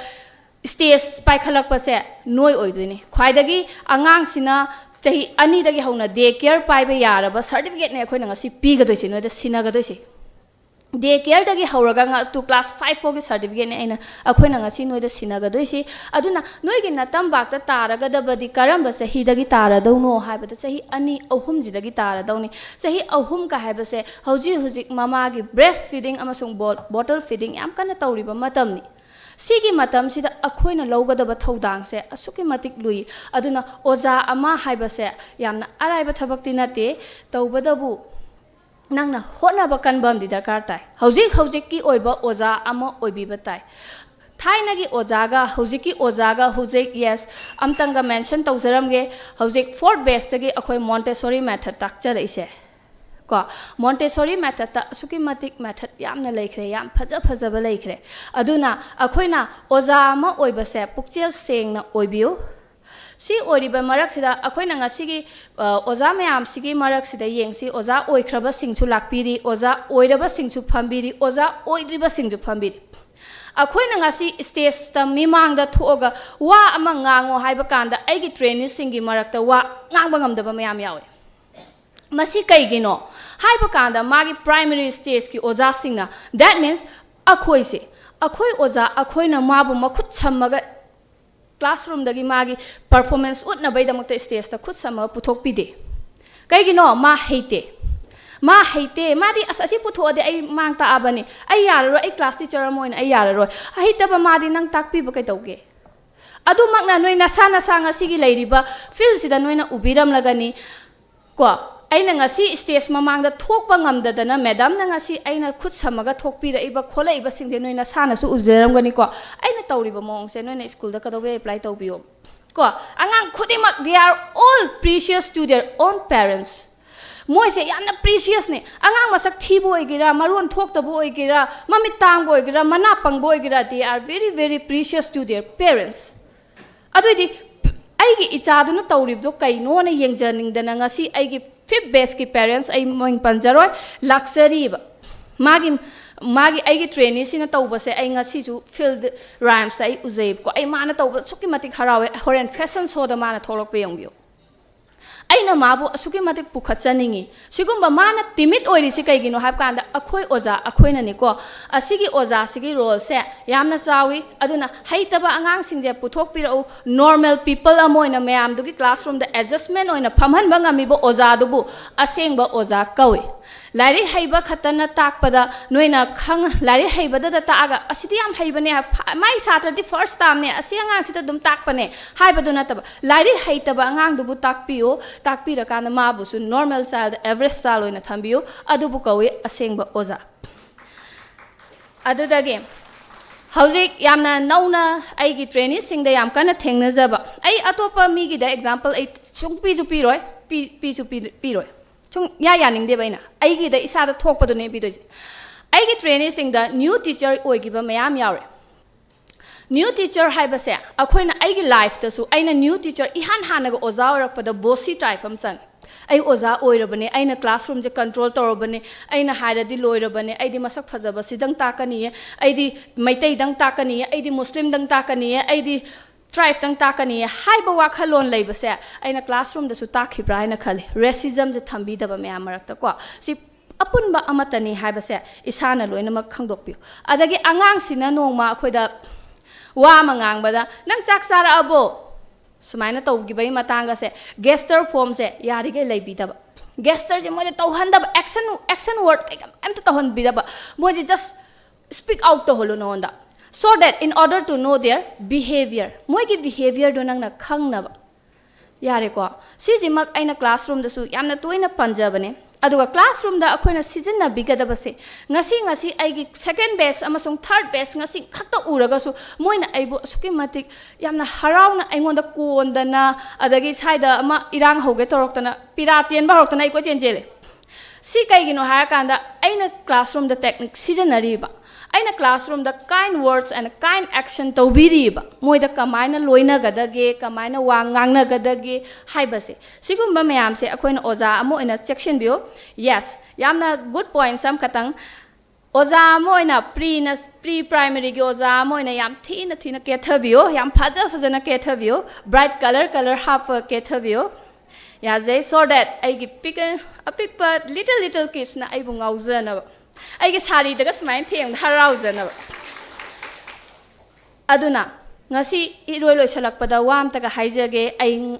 ꯁ꯭ꯇꯦꯖ ꯄꯥꯏꯈꯠꯂꯛꯄꯁꯦ ꯅꯣꯏ ꯑꯣꯏꯗꯣꯏꯅꯦ꯫ ꯈ꯭ꯋꯥꯏꯗꯒꯤ ꯑꯉꯥꯡꯁꯤꯅ ꯆꯍꯤ ꯑꯅꯤꯗꯒꯤ ꯍꯧꯅ ꯗꯦ ꯀꯦꯌꯔ ꯄꯥꯏꯕ ꯌꯥꯔꯕ ꯁꯥꯔꯇꯤꯐꯤꯀꯦꯠꯅꯦ ꯑꯩꯈꯣꯏꯅ ꯉꯁꯤ ꯄꯤꯒꯗꯣꯏꯁꯦ, ꯅꯣꯏꯗ ꯁꯤꯟꯅꯒꯗꯣꯏꯁꯦ꯫ ꯗꯦ ꯀꯦꯌꯔꯗꯒꯤ ꯍꯧꯔꯒ ꯉ-, ꯇꯨ ꯀ꯭ꯂꯥꯁ ꯐꯥꯏꯚ ꯐꯥꯎꯒꯤ ꯁꯥꯔꯇꯤꯐꯤꯀꯦꯠꯅꯦ ꯑꯩꯅ, ꯑꯩꯈꯣꯏꯅ ꯉꯁꯤ ꯅꯣꯏꯗ ꯁꯤꯟꯅꯒꯗꯣꯏꯁꯤ꯫ ꯑꯗꯨꯅ ꯅꯣꯏꯒꯤ ꯅꯇꯝꯕꯥꯛꯇ ꯇꯥꯔꯒꯗꯕꯗꯤ ꯀꯔꯝꯕ ꯆꯍꯤꯗꯒꯤ ꯇꯥꯔꯗꯧꯅꯣ ꯍꯥꯏꯕꯗ, ꯆꯍꯤ ꯑꯅꯤ ꯑꯍꯨꯝꯁꯤꯗꯒꯤ ꯇꯥꯔꯗꯧꯅꯤ꯫ ꯆꯍꯤ ꯑꯍꯨꯝ ꯀ ꯍꯥꯏꯕꯁꯦ ꯍꯧꯖꯤꯛ ꯍꯧꯖꯤꯛ ꯃꯃꯥꯒꯤ ꯕ꯭ꯔꯦꯁ ꯐꯤꯗꯤꯡ ꯑꯃꯁꯨꯡ ꯕꯣ-, ꯕꯣꯇꯜ ꯐꯤꯗꯤꯡ ꯌꯥꯝ ꯀꯟꯅ ꯇꯧꯔꯤꯕ ꯃꯇꯝꯅꯤ꯫ ꯁꯤꯒꯤ ꯃꯇꯝꯁꯤꯗ ꯑꯩꯈꯣꯏꯅ ꯂꯧꯒꯗꯕ ꯊꯧꯗꯥꯡꯁꯦ ꯑꯁꯨꯛꯀꯤ ꯃꯇꯤꯛ ꯂꯨꯏ꯫ ꯑꯗꯨꯅ ꯑꯣꯖꯥ ꯑꯃ ꯍꯥꯏꯕꯁꯦ ꯌꯥꯝꯅ ꯑꯔꯥꯏꯕ ꯊꯕꯛꯇꯤ ꯅꯠꯇꯦ꯫ ꯇꯧꯕꯇꯕꯨ ꯅꯪꯅ ꯍꯣꯠꯅꯕ ꯀꯟꯕ ꯑꯃꯗꯤ ꯗꯔꯀꯥꯔ ꯇꯥꯏ꯫ ꯍꯧꯖꯤꯛ ꯍꯧꯖꯤꯛꯀꯤ ꯑꯣꯏꯕ ꯑꯣꯖꯥ ꯑꯃ ꯑꯣꯏꯕꯤꯕ ꯇꯥꯏ꯫ ꯊꯥꯏꯅꯒꯤ ꯑꯣꯖꯥꯒ ꯍꯧꯖꯤꯛꯀꯤ ꯑꯣꯖꯥꯒ ꯍꯧꯖꯤꯛ, yes, ꯑꯝꯇꯪꯒ mention ꯇꯧꯖꯔꯝꯒꯦ꯫ ꯍꯧꯖꯤꯛ fourth batchꯇꯒꯤ ꯑꯩꯈꯣꯏ Montessori method ꯇꯥꯛꯆꯔꯛꯏꯁꯦ꯫ ꯀꯣ, Montessori methodꯇ ꯑꯁꯨꯛꯀꯤ ꯃꯇꯤꯛ method ꯌꯥꯝꯅ ꯂꯩꯈ꯭ꯔꯦ, ꯌꯥꯝ ꯐꯖ ꯐꯖꯕ ꯂꯩꯈ꯭ꯔꯦ꯫ ꯑꯗꯨꯅ ꯑꯩꯈꯣꯏꯅ ꯑꯣꯖꯥ ꯑꯃ ꯑꯣꯏꯕꯁꯦ ꯄꯨꯛꯆꯦꯜ ꯁꯦꯡꯅ ꯑꯣꯏꯕꯤꯌꯨ꯫ ꯁꯤ ꯑꯣꯏꯔꯤꯕ ꯃꯔꯛꯁꯤꯗ ꯑꯩꯈꯣꯏꯅ ꯉꯁꯤꯒꯤ, ꯑ, ꯑꯣꯖꯥ ꯃꯌꯥꯝꯁꯤꯒꯤ ꯃꯔꯛꯁꯤꯗ ꯌꯦꯡꯁꯤ, ꯑꯣꯖꯥ ꯑꯣꯏꯈ꯭ꯔꯕꯁꯤꯡꯁꯨ ꯂꯥꯛꯄꯤꯔꯤ, ꯑꯣꯖꯥ ꯑꯣꯏꯔꯕꯁꯤꯡꯁꯨ ꯐꯝꯕꯤꯔꯤ, ꯑꯣꯖꯥ ꯑꯣꯏꯗ꯭ꯔꯤꯕꯁꯤꯡꯁꯨ ꯐꯝꯕꯤꯔꯤ꯫ ꯑꯩꯈꯣꯏꯅ ꯉꯁꯤ stageꯇ ꯃꯤꯃꯥꯡꯗ ꯊꯣꯛꯑꯒ ꯋꯥ ꯑꯃ ꯉꯥꯡꯉꯣ ꯍꯥꯏꯕ ꯀꯥꯟꯗ ꯑꯩꯒꯤ traineeꯁꯤꯡꯒꯤ ꯃꯔꯛꯇ ꯋꯥ ꯉꯥꯡꯕ ꯉꯝꯗꯕ ꯃꯌꯥꯝ ꯌꯥꯎꯋꯦ꯫ ꯃꯁꯤ ꯀꯩꯒꯤꯅꯣ ꯍꯥꯏꯕ ꯀꯥꯟꯗ ꯃꯥꯒꯤ primary stageꯀꯤ ꯑꯣꯖꯥꯁꯤꯡꯅ, that means ꯑꯩꯈꯣꯏꯁꯦ, ꯑꯩꯈꯣꯏ ꯑꯣꯖꯥ, ꯑꯩꯈꯣꯏꯅ ꯃꯥꯕꯨ ꯃꯈꯨꯠ ꯁꯝꯃꯒ classroomꯗꯒꯤ ꯃꯥꯒꯤ performance ꯎꯠꯅꯕꯒꯤꯗꯃꯛꯇ stageꯇ ꯈꯨꯠ ꯁꯝꯃꯒ ꯄꯨꯊꯣꯛꯄꯤꯗꯦ꯫ ꯀꯩꯒꯤꯅꯣ? ꯃꯥ ꯍꯩꯇꯦ꯫ ꯃꯥ ꯍꯩꯇꯦ꯫ ꯃꯥꯗꯤ, "ꯑꯁ, ꯑꯁꯤ ꯄꯨꯊꯣꯛꯑꯗꯤ ꯑꯩ ꯃꯥꯡ ꯇꯥꯛꯑꯕꯅꯤ꯫ ꯑꯩ ꯌꯥꯔꯔꯣꯏ, ꯑꯩ class teacher ꯑꯃ ꯑꯣꯏꯅ ꯑꯩ ꯌꯥꯔꯔꯣꯏ"꯫ ꯍꯩꯇꯕ ꯃꯥꯗꯤ ꯅꯪ ꯇꯥꯛꯄꯤꯕ ꯀꯩꯗꯧꯒꯦ? ꯑꯗꯨꯃꯛꯅ ꯅꯣꯏ ꯅꯁꯥ ꯅꯁꯥ ꯉꯁꯤꯒꯤ ꯂꯩꯔꯤꯕ fieldꯁꯤꯗ ꯅꯣꯏꯅ ꯎꯕꯤꯔꯝꯂꯒꯅꯤ꯫ ꯀꯣ, ꯑꯩꯅ ꯉꯁꯤ stage ꯃꯃꯥꯡꯗ ꯊꯣꯛꯄ ꯉꯝꯗꯗꯅ madamꯅ ꯉꯁꯤ ꯑꯩꯅ ꯈꯨꯠ ꯁꯝꯃꯒ ꯊꯣꯛꯄꯤꯔꯛꯏꯕ ꯈꯣꯠꯂꯛꯏꯕꯁꯤꯡꯁꯦ ꯅꯣꯏ ꯅꯁꯥꯅꯁꯨ ꯎꯖꯔꯝꯒꯅꯤꯀꯣ꯫ ꯑꯩꯅ ꯇꯧꯔꯤꯕ ꯃꯑꯣꯡꯁꯦ ꯅꯣꯏꯅ schoolꯗ ꯀꯩꯗꯧꯕꯩ apply ꯇꯧꯕꯤꯌꯣ? ꯀꯣ, ꯑꯉꯥꯡ ꯈꯨꯗꯤꯡꯃꯛ, they are all precious to their own parents. ꯃꯣꯏꯁꯦ ꯌꯥꯝꯅ preciousꯅꯦ꯫ ꯑꯉꯥꯡ ꯃꯁꯛ ꯊꯤꯕ ꯑꯣꯏꯒꯦꯔꯥ, ꯃꯔꯣꯟ ꯊꯣꯛꯇꯕ ꯑꯣꯏꯒꯦꯔꯥ, ꯃꯃꯤꯠ ꯇꯥꯡꯕ ꯑꯣꯏꯒꯦꯔꯥ, ꯃꯅꯥ ꯄꯪꯕ ꯑꯣꯏꯒꯦꯔꯥ, they are very, very precious to their parents. ꯑꯗꯨꯏꯗꯤ ꯑꯩꯒꯤ ꯏꯆꯥꯗꯨꯅ ꯇꯧꯔꯤꯕꯗꯣ ꯀꯩꯅꯣꯅ ꯌꯦꯡꯖꯅꯤꯡꯗꯅ ꯉꯁꯤ ꯑꯩꯒꯤ fifth batchꯀꯤ parents, ꯑꯩ ꯃꯃꯤꯡ ꯄꯟꯖꯔꯣꯏ, ꯂꯥꯛꯆꯔꯤꯕ꯫ ꯃꯥꯒꯤ, ꯃꯥꯒꯤ, ꯑꯩꯒꯤ traineeꯁꯤꯅ ꯇꯧꯕꯁꯦ ꯑꯩ ꯉꯁꯤꯁꯨ field rhythmꯁꯇ ꯑꯩ ꯎꯖꯩꯕꯀꯣ꯫ ꯑꯩ ꯃꯥꯅ ꯇꯧꯕ ꯑꯁꯨꯛꯀꯤ ꯃꯇꯤꯛ ꯍꯔꯥꯎꯋꯦ꯫ ꯍꯣꯔꯦꯟ fashion showꯗ ꯃꯥꯅ ꯊꯣꯛꯂꯛꯄ ꯌꯦꯡꯕꯤꯌꯨ꯫ ꯑꯩꯅ ꯃꯥꯕꯨ ꯑꯁꯨꯛꯀꯤ ꯃꯇꯤꯛ ꯄꯨꯈꯠꯆꯅꯤꯡꯉꯤ꯫ ꯁꯤꯒꯨꯝꯕ ꯃꯥꯅ timid ꯑꯣꯏꯔꯤꯁꯤ ꯀꯩꯒꯤꯅꯣ ꯍꯥꯏꯕ ꯀꯥꯟꯗ, ꯑꯩꯈꯣꯏ ꯑꯣꯖꯥ ꯑꯩꯈꯣꯏꯅꯅꯤꯀꯣ, ꯑꯁꯤꯒꯤ ꯑꯣꯖꯥꯁꯤꯒꯤ roleꯁꯦ ꯌꯥꯝꯅ ꯆꯥꯎꯏ꯫ ꯑꯗꯨꯅ ꯍꯩꯇꯕ ꯑꯉꯥꯡꯁꯤꯡꯁꯦ ꯄꯨꯊꯣꯛꯄꯤꯔꯛꯎ, normal people ꯑꯃ ꯑꯣꯏꯅ ꯃꯌꯥꯝꯗꯨꯒꯤ classroomꯗ adjustment ꯑꯣꯏꯅ ꯐꯝꯍꯟꯕ ꯉꯝꯃꯤꯕ ꯑꯣꯖꯥꯗꯨꯕꯨ ꯑꯁꯦꯡꯕ ꯑꯣꯖꯥ ꯀꯧꯏ꯫ ꯂꯥꯏꯔꯤꯛ ꯍꯩꯕ ꯈꯛꯇꯅ ꯇꯥꯛꯄꯗ ꯅꯣꯏꯅ ꯈꯪ-, ꯂꯥꯏꯔꯤꯛ ꯍꯩꯕꯗꯗ ꯇꯥꯛꯑꯒ, "ꯑꯁꯤꯗꯤ ꯌꯥꯝ ꯍꯩꯕꯅꯦ, ꯐ-, ꯃꯥꯏ ꯁꯥꯇ꯭ꯔꯗꯤ first termꯅꯦ, ꯑꯁꯤ ꯑꯉꯥꯡꯁꯤꯗ ꯑꯗꯨꯝ ꯇꯥꯛꯄꯅꯦ" ꯍꯥꯏꯕꯗꯨ ꯅꯠꯇꯕ, ꯂꯥꯏꯔꯤꯛ ꯍꯩꯇꯕ ꯑꯉꯥꯡꯗꯨꯕꯨ ꯇꯥꯛꯄꯤꯌꯨ, ꯇꯥꯛꯄꯤꯔꯀꯥꯟꯗ ꯃꯥꯕꯨꯁꯨ normal child, average child ꯑꯣꯏꯅ ꯊꯝꯕꯤꯌꯨ, ꯑꯗꯨꯕꯨ ꯀꯧꯏ ꯑꯁꯦꯡꯕ ꯑꯣꯖꯥ꯫ ꯑꯗꯨꯗꯒꯤ ꯍꯧꯖꯤꯛ ꯌꯥꯝꯅ ꯅꯧꯅ ꯑꯩꯒꯤ traineeꯁꯤꯡꯗ ꯌꯥꯝ ꯀꯟꯅ ꯊꯦꯡꯅꯖꯕ, ꯑꯩ ꯑꯇꯣꯞꯄ ꯃꯤꯒꯤꯗ example ꯑꯩ ꯁꯨꯡꯄꯤꯁꯨ ꯄꯤꯔꯣꯏ, ꯄꯤ-, ꯄꯤꯁꯨ ꯄꯤ-, ꯄꯤꯔꯣꯏ, ꯁꯨꯡꯌꯥ ꯌꯥꯅꯤꯡꯗꯦꯕ꯫ ꯑꯩꯅ ꯑꯩꯒꯤꯗ ꯏꯁꯥꯗ ꯊꯣꯛꯄꯗꯨꯅꯦ ꯄꯤꯗꯣꯏꯁꯦ꯫ ꯑꯩꯒꯤ traineeꯁꯤꯡꯗ new teacher ꯑꯣꯏꯈꯤꯕ ꯃꯌꯥꯝ ꯌꯥꯎꯔꯦ꯫ New teacher ꯍꯥꯏꯕꯁꯦ ꯑꯩꯈꯣꯏꯅ, ꯑꯩꯒꯤ lifeꯇꯁꯨ ꯑꯩꯅ new teacher ꯏꯍꯥꯟ ꯍꯥꯟꯅꯒ ꯑꯣꯖꯥ ꯑꯣꯏꯔꯛꯄꯗ bossy type ꯑꯃ ꯆꯪꯉꯦ꯫ "ꯑꯩ ꯑꯣꯖꯥ ꯑꯣꯏꯔꯕꯅꯦ, ꯑꯩꯅ classroomꯁꯦ control ꯇꯧꯔꯕꯅꯦ, ꯑꯩꯅ ꯍꯥꯏꯔꯗꯤ ꯂꯣꯏꯔꯕꯅꯦ, ꯑꯩꯗꯤ ꯃꯁꯛ ꯐꯖꯕꯁꯤꯗꯪ ꯇꯥꯛꯀꯅꯤꯌꯦ, ꯑꯩꯗꯤ ꯃꯩꯇꯩꯗꯪ ꯇꯥꯛꯀꯅꯤꯌꯦ, ꯑꯩꯗꯤ ꯃꯨꯁꯂꯤꯝꯗꯪ ꯇꯥꯛꯀꯅꯤꯌꯦ, ꯑꯩꯗꯤ tribeꯇꯪ ꯇꯥꯛꯀꯅꯤꯌꯦ" ꯍꯥꯏꯕ ꯋꯥꯈꯜꯂꯣꯟ ꯂꯩꯕꯁꯦ ꯑꯩꯅ classroomꯗꯁꯨ ꯇꯥꯛꯈꯤꯕ꯭ꯔꯥ ꯍꯥꯏꯅ ꯈꯜꯂꯤ꯫ Racismꯁꯦ ꯊꯝꯕꯤꯗꯕ ꯃꯌꯥꯝ ꯃꯔꯛꯇꯀꯣ꯫ ꯁꯤ ꯑꯄꯨꯟꯕ ꯑꯃꯠꯇꯅꯤ ꯍꯥꯏꯕꯁꯦ ꯏꯁꯥꯅ ꯂꯣꯏꯅꯃꯛ ꯈꯪꯗꯣꯛꯄꯤꯌꯨ꯫ ꯑꯗꯒꯤ ꯑꯉꯥꯡꯁꯤꯅ ꯅꯣꯡꯃ ꯑꯩꯈꯣꯏꯗ ꯋꯥ ꯑꯃ ꯉꯥꯡꯕꯗ, "ꯅꯪ ꯆꯥꯛ ꯆꯥꯔꯛꯑꯕꯣ?" ꯁꯨꯃꯥꯏꯅ ꯇꯧꯈꯤꯕꯒꯤ ꯃꯇꯥꯡꯒꯁꯦ, gesture formꯁꯦ ꯌꯥꯔꯤꯈꯩ ꯂꯩꯕꯤꯗꯕ꯫ Gestureꯁꯦ ꯃꯣꯏꯗ ꯇꯧꯍꯟꯗꯕ, action, action word ꯀꯩꯀꯥ ꯑꯝꯇ ꯇꯧꯍꯟꯕꯤꯗꯕ꯫ ꯃꯣꯏꯁꯦ just speak out ꯇꯧꯍꯜꯂꯨ ꯅꯉꯣꯟꯗ, so that in order to know their behavior, ꯃꯣꯏꯒꯤ behaviorꯗꯣ ꯅꯪꯅ ꯈꯪꯅꯕ꯫ ꯌꯥꯔꯦꯀꯣ? ꯁꯤꯁꯤꯃꯛ ꯑꯩꯅ classroomꯗꯁꯨ ꯌꯥꯝꯅ ꯇꯣꯏꯅ ꯄꯟꯖꯕꯅꯦ꯫ ꯑꯗꯨꯒ classroomꯗ ꯑꯩꯈꯣꯏꯅ ꯁꯤꯖꯤꯟꯅꯕꯤꯒꯗꯕꯁꯦ, ꯉꯁꯤ, ꯉꯁꯤ ꯑꯩꯒꯤ second batch ꯑꯃꯁꯨꯡ third batch ꯉꯁꯤ ꯈꯛꯇ ꯎꯔꯒꯁꯨ ꯃꯣꯏꯅ ꯑꯩꯕꯨ ꯑꯁꯨꯛꯀꯤ ꯃꯇꯤꯛ ꯌꯥꯝꯅ ꯍꯔꯥꯎꯅ ꯑꯩꯉꯣꯟꯗ ꯀꯣꯟꯗꯅ, ꯑꯗꯒꯤ ꯁ꯭ꯋꯥꯏꯗ ꯑꯃ ꯏꯔꯥꯡ ꯍꯧꯒꯦ ꯇꯧꯔꯛꯇꯅ, ꯄꯤꯔꯥ ꯆꯦꯟꯕ ꯍꯧꯔꯛꯇꯅ ꯑꯩ ꯀꯣꯏꯆꯦꯟ ꯆꯦꯜꯂꯦ꯫ ꯁꯤ ꯀꯩꯒꯤꯅꯣ ꯍꯥꯏꯔꯀꯥꯟꯗ, ꯑꯩꯅ classroomꯗ technique ꯁꯤꯖꯤꯟꯅꯔꯤꯕ, ꯑꯩꯅ classroomꯗ kind words and kind action ꯇꯧꯕꯤꯔꯤꯕ, ꯃꯣꯏꯗ ꯀꯃꯥꯏꯅ ꯂꯣꯏꯅꯒꯗꯒꯦ, ꯀꯃꯥꯏꯅ ꯋꯥ ꯉꯥꯡꯅꯒꯗꯒꯦ ꯍꯥꯏꯕꯁꯦ, ꯁꯤꯒꯨꯝꯕ ꯃꯌꯥꯝꯁꯦ ꯑꯩꯈꯣꯏꯅ ꯑꯣꯖꯥ ꯑꯃ ꯑꯣꯏꯅ ꯆꯦꯛꯁꯤꯟꯕꯤꯌꯨ꯫ Yes, ꯌꯥꯝꯅ good points ꯑꯃꯈꯛꯇꯪ꯫ ꯑꯣꯖꯥ ꯑꯃ ꯑꯣꯏꯅ preꯅ, pre primaryꯒꯤ ꯑꯣꯖꯥ ꯑꯃ ꯑꯣꯏꯅ ꯌꯥꯝ ꯊꯤꯅ ꯊꯤꯅ ꯀꯦꯊꯕꯤꯌꯨ, ꯌꯥꯝ ꯐꯖ ꯐꯖꯅ ꯀꯦꯊꯕꯤꯌꯨ, bright colour colour ꯍꯥꯞꯄ ꯀꯦꯊꯕꯤꯌꯨ꯫ ꯌꯥꯖꯩ, so that ꯑꯩꯒꯤ ꯄꯤꯛ ꯑꯄꯤꯛꯄ little little kidsꯅ ꯑꯩꯕꯨ ꯉꯥꯎꯖꯅꯕ, ꯑꯩꯒꯤ ꯁꯥꯔꯤꯗꯒ ꯁꯨꯃꯥꯏꯅ ꯊꯦꯡꯕꯗ ꯍꯔꯥꯎꯖꯅꯕ꯫ ꯑꯗꯨꯅ ꯉꯁꯤ ꯏꯔꯣꯏ ꯂꯣꯏꯁꯤꯜꯂꯛꯄꯗ ꯋꯥ ꯑꯝꯇꯒ ꯍꯥꯏꯖꯒꯦ꯫ ꯑꯩ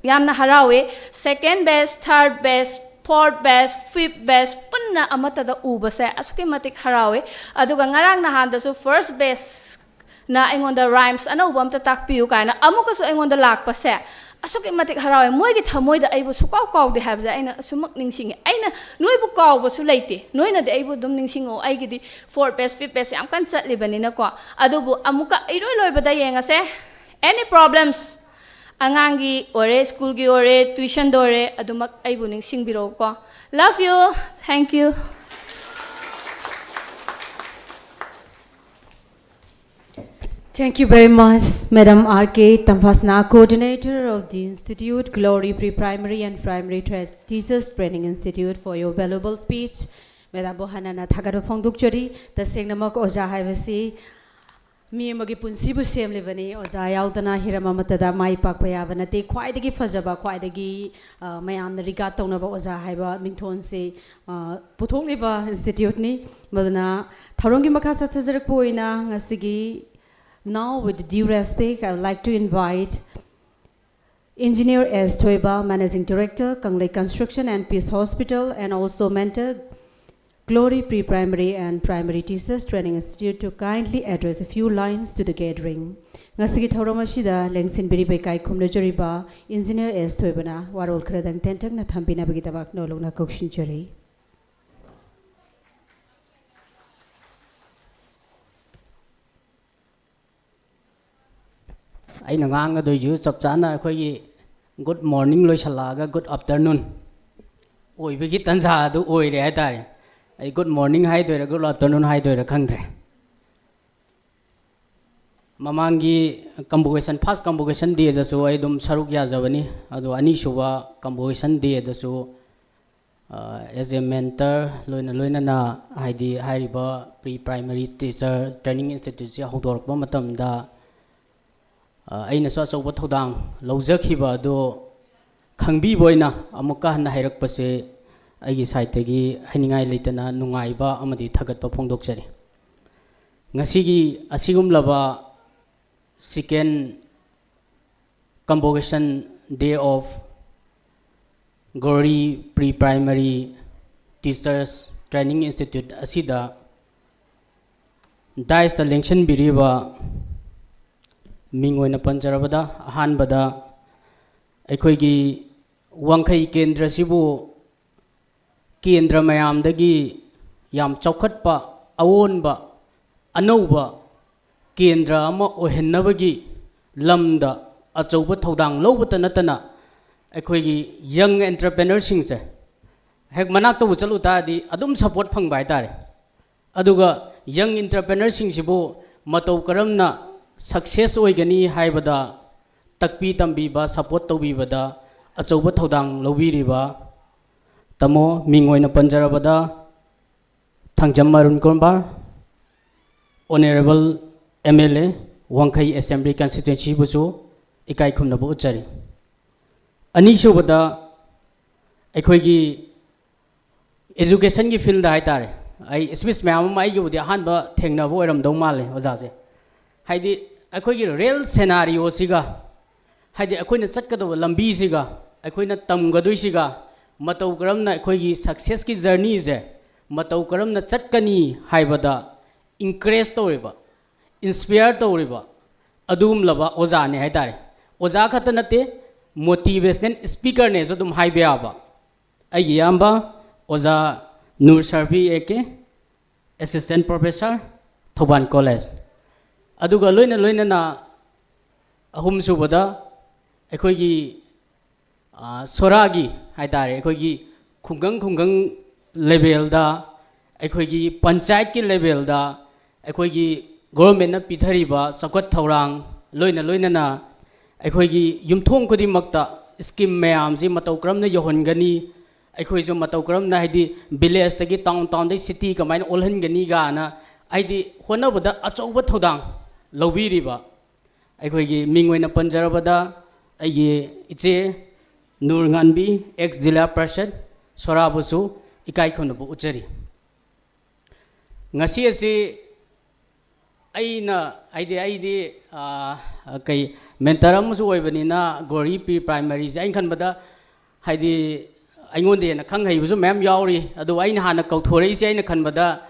ꯌꯥꯝꯅ ꯍꯔꯥꯎꯋꯦ꯫ Second batch, third batch, fourth batch, fifth batch ꯄꯨꯟꯅ ꯑꯃꯠꯇꯗ ꯎꯕꯁꯦ ꯑꯁꯨꯛꯀꯤ ꯃꯇꯤꯛ ꯍꯔꯥꯎꯋꯦ꯫ ꯑꯗꯨꯒ ꯉꯔꯥꯡ ꯅꯍꯥꯟꯗꯁꯨ first batchꯅ ꯑꯩꯉꯣꯟꯗ rhymes ꯑꯅꯧꯕ ꯑꯝꯇ ꯇꯥꯛꯄꯤꯌꯨ ꯀꯥꯏꯅ ꯑꯃꯨꯛꯀꯁꯨ ꯑꯩꯉꯣꯟꯗ ꯂꯥꯛꯄꯁꯦ ꯑꯁꯨꯛꯀꯤ ꯃꯇꯤꯛ ꯍꯔꯥꯎꯋꯦ꯫ ꯃꯣꯏꯒꯤ ꯊꯃꯣꯏꯗ ꯑꯩꯕꯨ ꯁꯨꯛꯀꯥꯎ ꯀꯥꯎꯗꯦ ꯍꯥꯏꯕꯁꯦ ꯑꯩꯅ ꯑꯁꯨꯃꯛ ꯅꯤꯡꯁꯤꯡꯉꯤ꯫ ꯑꯩꯅ ꯅꯣꯏꯕꯨ ꯀꯥꯎꯕꯁꯨ ꯂꯩꯇꯦ, ꯅꯣꯏꯅꯗꯤ ꯑꯩꯕꯨ ꯑꯗꯨꯝ ꯅꯤꯡꯁꯤꯡꯉꯛꯑꯣ꯫ ꯑꯩꯒꯤꯗꯤ fourth batch, fifth batch ꯌꯥꯝ ꯀꯟꯅ ꯆꯠꯂꯤꯕꯅꯤꯅꯀꯣ꯫ ꯑꯗꯨꯕꯨ ꯑꯃꯨꯛꯀ ꯏꯔꯣꯏ ꯂꯣꯏꯕꯗ ꯌꯦꯡꯉꯁꯦ꯫ Any problems? ꯑꯉꯥꯡꯒꯤ ꯑꯣꯏꯔꯦ, ꯁ꯭ꯀꯨꯜꯒꯤ ꯑꯣꯏꯔꯦ, tuitionꯗ ꯑꯣꯏꯔꯦ, ꯑꯗꯨꯃꯛ ꯑꯩꯕꯨ ꯅꯤꯡꯁꯤꯡꯕꯤꯔꯛꯎꯀꯣ꯫ Love you. Thank you. Thank you very much, Madam R K Tamfasna, coordinator of the institute, Glory Pre-Primary and Primary Tra- Teachers Training Institute, for your valuable speech. Madamꯕꯨ ꯍꯟꯅ ꯊꯥꯒꯠꯄ ꯐꯣꯡꯗꯣꯛꯆꯔꯤ꯫ ꯇꯁꯦꯡꯅꯃꯛ ꯑꯣꯖꯥ ꯍꯥꯏꯕꯁꯤ ꯃꯤ ꯑꯃꯒꯤ ꯄꯨꯟꯁꯤꯕꯨ ꯁꯦꯝꯂꯤꯕꯅꯤ꯫ ꯑꯣꯖꯥ ꯌꯥꯎꯗꯅ ꯍꯤꯔꯝ ꯑꯃꯠꯇꯗ ꯃꯥꯏ ꯄꯥꯛꯄ ꯌꯥꯕ ꯅꯠꯇꯦ꯫ ꯈ꯭ꯋꯥꯏꯗꯒꯤ ꯐꯖꯕ, ꯈ꯭ꯋꯥꯏꯗꯒꯤ, ꯑ, ꯃꯌꯥꯝꯅ regard ꯇꯧꯅꯕ ꯑꯣꯖꯥ ꯍꯥꯏꯕ ꯃꯤꯡꯊꯣꯟꯁꯤ, ꯑ, ꯄꯨꯊꯣꯛꯂꯤꯕ instituteꯅꯤ꯫ ꯃꯗꯨꯅ ꯊꯧꯔꯝꯒꯤ ꯃꯈꯥ ꯆꯠꯊꯖꯔꯛꯄ ꯑꯣꯏꯅ ꯉꯁꯤꯒꯤ, now with due respect, I would like to invite Engineer S Thoiba, Managing Director, Kanglei Construction and Peace Hospital, and also mentor, Glory Pre-Primary and Primary Teachers Training Institute, to kindly address a few lines to the gathering. ꯉꯁꯤꯒꯤ ꯊꯧꯔꯝ ꯑꯁꯤꯗ ꯂꯦꯡꯁꯤꯟꯕꯤꯔꯤꯕ ꯏꯀꯥꯏ ꯈꯨꯝꯅꯖꯔꯤꯕ Engineer S ꯊꯣꯏꯕꯅ ꯋꯥꯔꯣꯜ ꯈꯔꯗꯪ ꯇꯦꯟꯇꯛꯅ ꯊꯝꯕꯤꯅꯕꯒꯤꯗꯃꯛ ꯅꯧꯂꯨꯛꯅ ꯀꯧꯁꯤꯟꯖꯔꯤ꯫ ꯑꯩꯅ ꯉꯥꯡꯒꯗꯣꯏꯁꯨ ꯆꯞ ꯆꯥꯅ ꯑꯩꯈꯣꯏꯒꯤ good morning ꯂꯣꯏꯁꯤꯜꯂꯛꯑꯒ good afternoon ꯑꯣꯏꯕꯒꯤ ꯇꯥꯟꯖꯥ ꯑꯗꯨ ꯑꯣꯏꯔꯦ ꯍꯥꯏꯇꯥꯔꯦ꯫ ꯑꯩ good morning ꯍꯥꯏꯗꯣꯏꯔꯥ good afternoon ꯍꯥꯏꯗꯣꯏꯔꯥ ꯈꯪꯗ꯭ꯔꯦ꯫ ꯃꯃꯥꯡꯒꯤ convocation, first convocation dayꯗꯁꯨ ꯑꯩ ꯑꯗꯨꯝ ꯁꯔꯨꯛ ꯌꯥꯖꯕꯅꯤ꯫ ꯑꯗꯣ ꯑꯅꯤꯁꯨꯕ convocation dayꯗꯁꯨ as a mentor ꯂꯣꯏꯅ ꯂꯣꯏꯅꯅ, ꯍꯥꯏꯗꯤ ꯍꯥꯏꯔꯤꯕ Pre Primary Teacher Training Instituteꯁꯤ ꯍꯧꯗꯣꯔꯛꯄ ꯃꯇꯝꯗ ꯑꯩꯅꯁꯨ ꯑꯆꯧꯕ ꯊꯧꯗꯥꯡ ꯂꯧꯖꯈꯤꯕ ꯑꯗꯨ ꯈꯪꯕꯤꯕ ꯑꯣꯏꯅ ꯑꯃꯨꯛꯀ ꯍꯟꯅ ꯍꯥꯏꯔꯛꯄꯁꯦ ꯑꯩꯒꯤ ꯁꯥꯏꯠꯇꯒꯤ ꯍꯥꯏꯅꯤꯡꯉꯥꯏ ꯂꯩꯇꯅ ꯅꯨꯡꯉꯥꯏꯕ ꯑꯃꯗꯤ ꯊꯥꯒꯠꯄ ꯐꯣꯡꯗꯣꯛꯆꯔꯤ꯫ ꯉꯁꯤꯒꯤ ꯑꯁꯤꯒꯨꯝꯂꯕ second convocation day of Gauri Pre Primary Teachers Training Institute ꯑꯁꯤꯗ ꯗꯥꯏꯁꯇ ꯂꯦꯡꯁꯤꯟꯕꯤꯔꯤꯕ ꯃꯤꯡ ꯑꯣꯏꯅ ꯄꯟꯖꯔꯕꯗ ꯑꯍꯥꯟꯕꯗ ꯑꯩꯈꯣꯏꯒꯤ ꯋꯥꯡꯈꯩ ꯀꯦꯟꯗ꯭ꯔꯁꯤꯕꯨ ꯀꯦꯟꯗ꯭ꯔ ꯃꯌꯥꯝꯗꯒꯤ ꯌꯥꯝ ꯆꯥꯎꯈꯠꯄ, ꯑꯑꯣꯟꯕ, ꯑꯅꯧꯕ ꯀꯦꯟꯗ꯭ꯔ ꯑꯃ ꯑꯣꯏꯍꯟꯅꯕꯒꯤ ꯂꯝꯗ ꯑꯆꯧꯕ ꯊꯧꯗꯥꯡ ꯂꯧꯕꯇ ꯅꯠꯇꯅ ꯑꯩꯈꯣꯏꯒꯤ ꯌꯪ ꯑꯦꯟꯇꯔꯄ꯭ꯔꯦꯅꯔꯁꯤꯡꯁꯦ ꯍꯦꯛ ꯃꯅꯥꯛꯇꯕꯨ ꯆꯠꯂꯨ ꯇꯥꯔꯗꯤ ꯑꯗꯨꯝ ꯁꯄꯣꯔꯠ ꯐꯪꯕ ꯍꯥꯏꯇꯥꯔꯦ꯫ ꯑꯗꯨꯒ ꯌꯪ ꯑꯦꯟꯇꯔꯄ꯭ꯔꯦꯅꯔꯁꯤꯡꯁꯤꯕꯨ ꯃꯇꯧ ꯀꯔꯝꯅ ꯁꯛꯁꯦꯁ ꯑꯣꯏꯒꯅꯤ ꯍꯥꯏꯕꯗ ꯇꯥꯛꯄꯤ ꯇꯝꯕꯤꯕ, ꯁꯄꯣꯔꯠ ꯇꯧꯕꯤꯕꯗ ꯑꯆꯧꯕ ꯊꯧꯗꯥꯡ ꯂꯧꯕꯤꯔꯤꯕ ꯇꯥꯃꯣ, ꯃꯤꯡ ꯑꯣꯏꯅ ꯄꯟꯖꯔꯕꯗ Thangjam Arun Kumar, Honourable M L A, ꯋꯥꯡꯈꯩ Assembly Constituency ꯕꯨꯁꯨ ꯏꯀꯥꯏ ꯈꯨꯝꯅꯕ ꯎꯠꯆꯔꯤ꯫ ꯑꯅꯤꯁꯨꯕꯗ ꯑꯩꯈꯣꯏꯒꯤ education ꯒꯤ field ꯍꯥꯏꯇꯥꯔꯦ, ꯑꯩ speech ꯃꯌꯥꯝ ꯑꯃ ꯑꯩꯒꯤꯕꯨꯗꯤ ꯑꯍꯥꯟꯕ ꯊꯦꯡꯅꯕ ꯑꯣꯏꯔꯝꯗꯧ ꯃꯥꯜꯂꯦ ꯑꯣꯖꯥꯁꯦ꯫ ꯍꯥꯏꯗꯤ ꯑꯩꯈꯣꯏꯒꯤ real scenario ꯁꯤꯒ, ꯍꯥꯏꯗꯤ ꯑꯩꯈꯣꯏꯅ ꯆꯠꯀꯗꯧꯕ ꯂꯝꯕꯤꯁꯤꯒ, ꯑꯩꯈꯣꯏꯅ ꯇꯝꯒꯗꯣꯏꯁꯤꯒ ꯃꯇꯧ ꯀꯔꯝꯅ ꯑꯩꯈꯣꯏꯒꯤ success ꯀꯤ journey ꯁꯦ ꯃꯇꯧ ꯀꯔꯝꯅ ꯆꯠꯀꯅꯤ ꯍꯥꯏꯕꯗ encourage ꯇꯧꯔꯤꯕ, inspire ꯇꯧꯔꯤꯕ ꯑꯗꯨꯒꯨꯝꯂꯕ ꯑꯣꯖꯥꯅꯤ ꯍꯥꯏꯇꯥꯔꯦ꯫ ꯑꯣꯖꯥ ꯈꯛꯇ ꯅꯠꯇꯦ, motivational speaker ꯅꯦꯁꯨ ꯑꯗꯨꯝ ꯍꯥꯏꯕ ꯌꯥꯕ꯫ ꯑꯩꯒꯤ ꯏꯌꯥꯝꯕ ꯑꯣꯖꯥ Nur ꯁꯔꯐꯤ A K, Assistant Professor, Thoubal College꯫ ꯑꯗꯨꯒ ꯂꯣꯏꯅ ꯂꯣꯏꯅꯅ ꯑꯍꯨꯝꯁꯨꯕꯗ ꯑꯩꯈꯣꯏꯒꯤ ꯁꯣꯔꯥꯒꯤ ꯍꯥꯏꯇꯥꯔꯦ, ꯑꯩꯈꯣꯏꯒꯤ ꯈꯨꯡꯒꯪ ꯈꯨꯡꯒꯪ level ꯗ, ꯑꯩꯈꯣꯏꯒꯤ ꯄꯟꯆꯥꯌꯠꯀꯤ level ꯗ ꯑꯩꯈꯣꯏꯒꯤ government ꯅ ꯄꯤꯊꯔꯤꯕ ꯆꯥꯎꯈꯠ ꯊꯧꯔꯥꯡ ꯂꯣꯏꯅ ꯂꯣꯏꯅꯅ ꯑꯩꯈꯣꯏꯒꯤ ꯌꯨꯝꯊꯣꯡ ꯈꯨꯗꯤꯡꯃꯛꯇ scheme ꯃꯌꯥꯝꯁꯤ ꯃꯇꯧ ꯀꯔꯝꯅ ꯌꯧꯍꯟꯒꯅꯤ, ꯑꯩꯈꯣꯏꯁꯨ ꯃꯇꯧ ꯀꯔꯝꯅ, ꯍꯥꯏꯗꯤ village ꯇꯒꯤ town, town ꯗꯒꯤ city ꯀꯃꯥꯏꯅ ꯑꯣꯜꯍꯟꯒꯅꯤ ꯀꯥꯏꯅ ꯍꯥꯏꯗꯤ ꯍꯣꯠꯅꯕꯗ ꯑꯆꯧꯕ ꯊꯧꯗꯥꯡ ꯂꯧꯕꯤꯔꯤꯕ ꯑꯩꯈꯣꯏꯒꯤ ꯃꯤꯡ ꯑꯣꯏꯅ ꯄꯟꯖꯔꯕꯗ ꯑꯩꯒꯤ ꯏꯆꯦ ꯅꯨꯔ ꯉꯥꯟꯕꯤ, ꯑꯦꯛꯁ ꯖꯤꯂꯥ ꯄꯥꯔꯁꯦꯟ, ꯁꯣꯔꯥꯕꯨꯁꯨ ꯏꯀꯥꯏ ꯈꯨꯝꯅꯕ ꯎꯠꯆꯔꯤ꯫ ꯉꯁꯤ ꯑꯁꯤ ꯑꯩꯅ, ꯍꯥꯏꯗꯤ, ꯑꯩꯗꯤ, ꯑꯥ, ꯀꯩ, ꯃꯦꯟꯇꯔ ꯑꯃꯁꯨ ꯑꯣꯏꯕꯅꯤꯅ, ꯒ꯭ꯂꯣꯔꯤ ꯄ꯭ꯔꯤ ꯄ꯭ꯔꯥꯏꯃꯔꯤꯁꯦ ꯑꯩꯅ ꯈꯟꯕꯗ, ꯍꯥꯏꯗꯤ, ꯑꯩꯉꯣꯟꯗ ꯍꯦꯟꯅ ꯈꯪ ꯍꯩꯕꯁꯨ ꯃꯌꯥꯝ ꯌꯥꯎꯔꯤ꯫ ꯑꯗꯨꯕꯨ ꯑꯩꯅ ꯍꯥꯟꯅ ꯀꯧꯊꯣꯔꯛꯏꯁꯦ, ꯑꯩꯅ ꯈꯟꯕꯗ,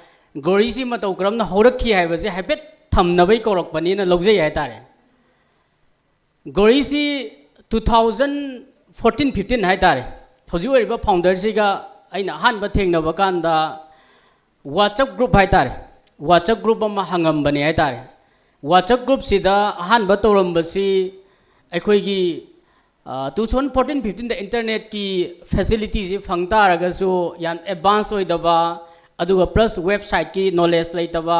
ꯒ꯭ꯂꯣꯔꯤꯁꯤ ꯃꯇꯧ ꯀꯔꯝꯅ ꯍꯧꯔꯛꯈꯤ ꯍꯥꯏꯕꯁꯦ ꯍꯥꯏꯐꯦꯠ ꯊꯝꯅꯕꯩ ꯀꯧꯔꯛꯄꯅꯤꯅ ꯂꯧꯖꯩ ꯍꯥꯏꯇꯥꯔꯦ꯫ ꯒ꯭ꯂꯣꯔꯤꯁꯤ two thousand fourteen fifteen ꯍꯥꯏꯇꯥꯔꯦ, ꯍꯧꯖꯤꯛ ꯑꯣꯏꯔꯤꯕ ꯐꯥꯎꯟꯗꯔꯁꯤꯒ ꯑꯩꯅ ꯑꯍꯥꯟꯕ ꯊꯦꯡꯅꯕ ꯀꯥꯟꯗ, WhatsApp group ꯍꯥꯏꯇꯥꯔꯦ, WhatsApp group ꯑꯃ ꯍꯥꯡꯉꯝꯕꯅꯦ ꯍꯥꯏꯇꯥꯔꯦ꯫ WhatsApp groupꯁꯤꯗ ꯑꯍꯥꯟꯕ ꯇꯧꯔꯝꯕꯁꯤ ꯑꯩꯈꯣꯏꯒꯤ, ꯑ, two thousand fourteen fifteenꯗ internetꯀꯤ facilityꯁꯤ ꯐꯪ ꯇꯥꯔꯒꯁꯨ ꯌꯥꯝ advance ꯑꯣꯏꯗꯕ, ꯑꯗꯨꯒ plus websiteꯀꯤ knowledge ꯂꯩꯇꯕ,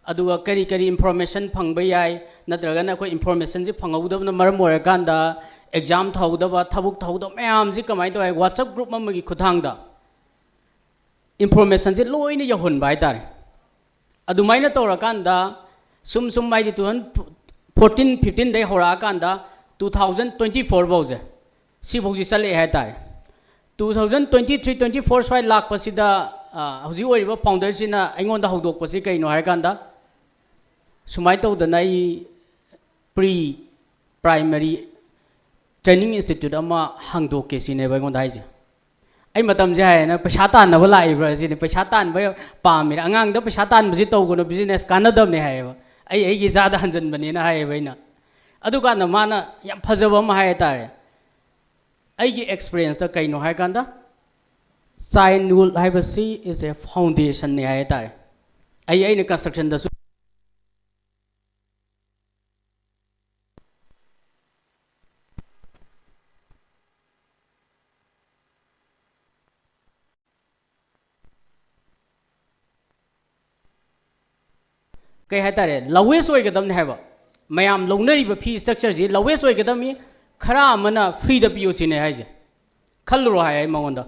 ꯑꯗꯨꯒ ꯀꯔꯤ ꯀꯔꯤ information ꯐꯪꯕ ꯌꯥꯏ, ꯅꯠꯇ꯭ꯔꯒꯅ ꯑꯩꯈꯣꯏ informationꯁꯤ ꯐꯪꯍꯧꯗꯕꯅ ꯃꯔꯝ ꯑꯣꯏꯔꯀꯥꯟꯗ exam ꯊꯥꯍꯧꯗꯕ, ꯊꯕꯛ ꯊꯥꯍꯧꯗꯕ ꯃꯌꯥꯝꯁꯤ ꯀꯃꯥꯏꯅ ꯇꯧꯋꯦ? WhatsApp group ꯑꯃꯒꯤ ꯈꯨꯠꯊꯥꯡꯗ informationꯁꯦ ꯂꯣꯏꯅ ꯌꯧꯍꯟꯕ ꯍꯥꯏꯇꯥꯔꯦ꯫ ꯑꯗꯨꯃꯥꯏꯅ ꯇꯧꯔꯀꯥꯟꯗ ꯁꯨꯝ ꯁꯨꯝ, ꯍꯥꯏꯗꯤ, two thousand fourteen fifteenꯗꯩ ꯍꯧꯔꯛꯑꯀꯥꯟꯗ two thousand twenty four ꯐꯥꯎꯁꯦ, ꯁꯤꯐꯧꯁꯤ ꯆꯠꯂꯛꯑꯦ ꯍꯥꯏꯇꯥꯔꯦ꯫ Two thousand twenty three twenty four ꯁ꯭ꯋꯥꯏ ꯂꯥꯛꯄꯁꯤꯗ, ꯑ, ꯍꯧꯖꯤꯛ ꯑꯣꯏꯔꯤꯕ ꯐꯥꯎꯟꯗꯔꯁꯤꯅ ꯑꯩꯉꯣꯟꯗ ꯍꯧꯗꯣꯛꯄꯁꯤ ꯀꯩꯅꯣ ꯍꯥꯏꯔꯀꯥꯟꯗ, ꯁꯨꯃꯥꯏꯅ ꯇꯧꯗꯅ ꯑꯩ ꯄ꯭ꯔꯤ ꯄ꯭ꯔꯥꯏꯃꯔꯤ ꯇ꯭ꯔꯦꯅꯤꯡ ꯏꯟꯁꯇꯤꯇ꯭ꯌꯨꯠ ꯑꯃ ꯍꯥꯡꯗꯣꯛꯀꯦ ꯁꯤꯅꯦꯕ ꯑꯩꯉꯣꯟꯗ ꯍꯥꯏꯁꯦ꯫ ꯑꯩ ꯃꯇꯝꯁꯦ ꯍꯥꯏꯌꯦꯅ ꯄꯩꯁꯥ ꯇꯥꯟꯅꯕ ꯂꯥꯛꯏꯕ꯭ꯔꯥ ꯁꯤꯅꯤ, ꯄꯩꯁꯥ ꯇꯥꯟꯕ ꯄꯥꯝꯃꯤꯔꯥ? ꯑꯉꯥꯡꯗ ꯄꯩꯁꯥ ꯇꯥꯟꯕꯁꯤ ꯇꯧꯒꯅꯨ, ꯕꯤꯖꯤꯅꯦꯁ ꯀꯥꯟꯅꯗꯕꯅꯦ ꯍꯥꯏꯌꯦꯕ꯫ ꯑꯩ ꯑꯩꯒꯤ ꯏꯆꯥꯗ ꯍꯟꯖꯟꯕꯅꯦꯅ ꯍꯥꯏꯌꯦꯕ ꯑꯩꯅ꯫ ꯑꯗꯨꯀꯥꯟꯗ ꯃꯥꯅ ꯌꯥꯝ ꯐꯖꯕ ꯑꯃ ꯍꯥꯏ ꯇꯥꯔꯦ, ꯑꯩꯒꯤ ꯑꯦꯛꯁꯄꯤꯔꯤꯌꯦꯟꯁꯇ ꯀꯩꯅꯣ ꯍꯥꯏꯀꯥꯟꯗ, childhood ꯍꯥꯏꯕꯁꯤ is a foundationꯅꯤ ꯍꯥꯏ ꯇꯥꯔꯦ꯫ ꯑꯩ, ꯑꯩꯅ constructionꯗꯁꯨ ꯀꯩ ꯍꯥꯏꯇꯥꯔꯦ, lowest ꯑꯣꯏꯒꯗꯕꯅꯤ ꯍꯥꯏꯕ꯫ ꯃꯌꯥꯝ ꯂꯧꯅꯔꯤꯕ fee structureꯁꯤ lowest ꯑꯣꯏꯒꯗꯕꯅꯤ, ꯈꯔ ꯑꯃꯅ freeꯗ ꯄꯤꯌꯨ ꯁꯤꯅꯦ ꯍꯥꯏꯁꯦ꯫ ꯈꯜꯂꯨꯔꯣ ꯍꯥꯏ ꯑꯩ ꯃꯉꯣꯟꯗ꯫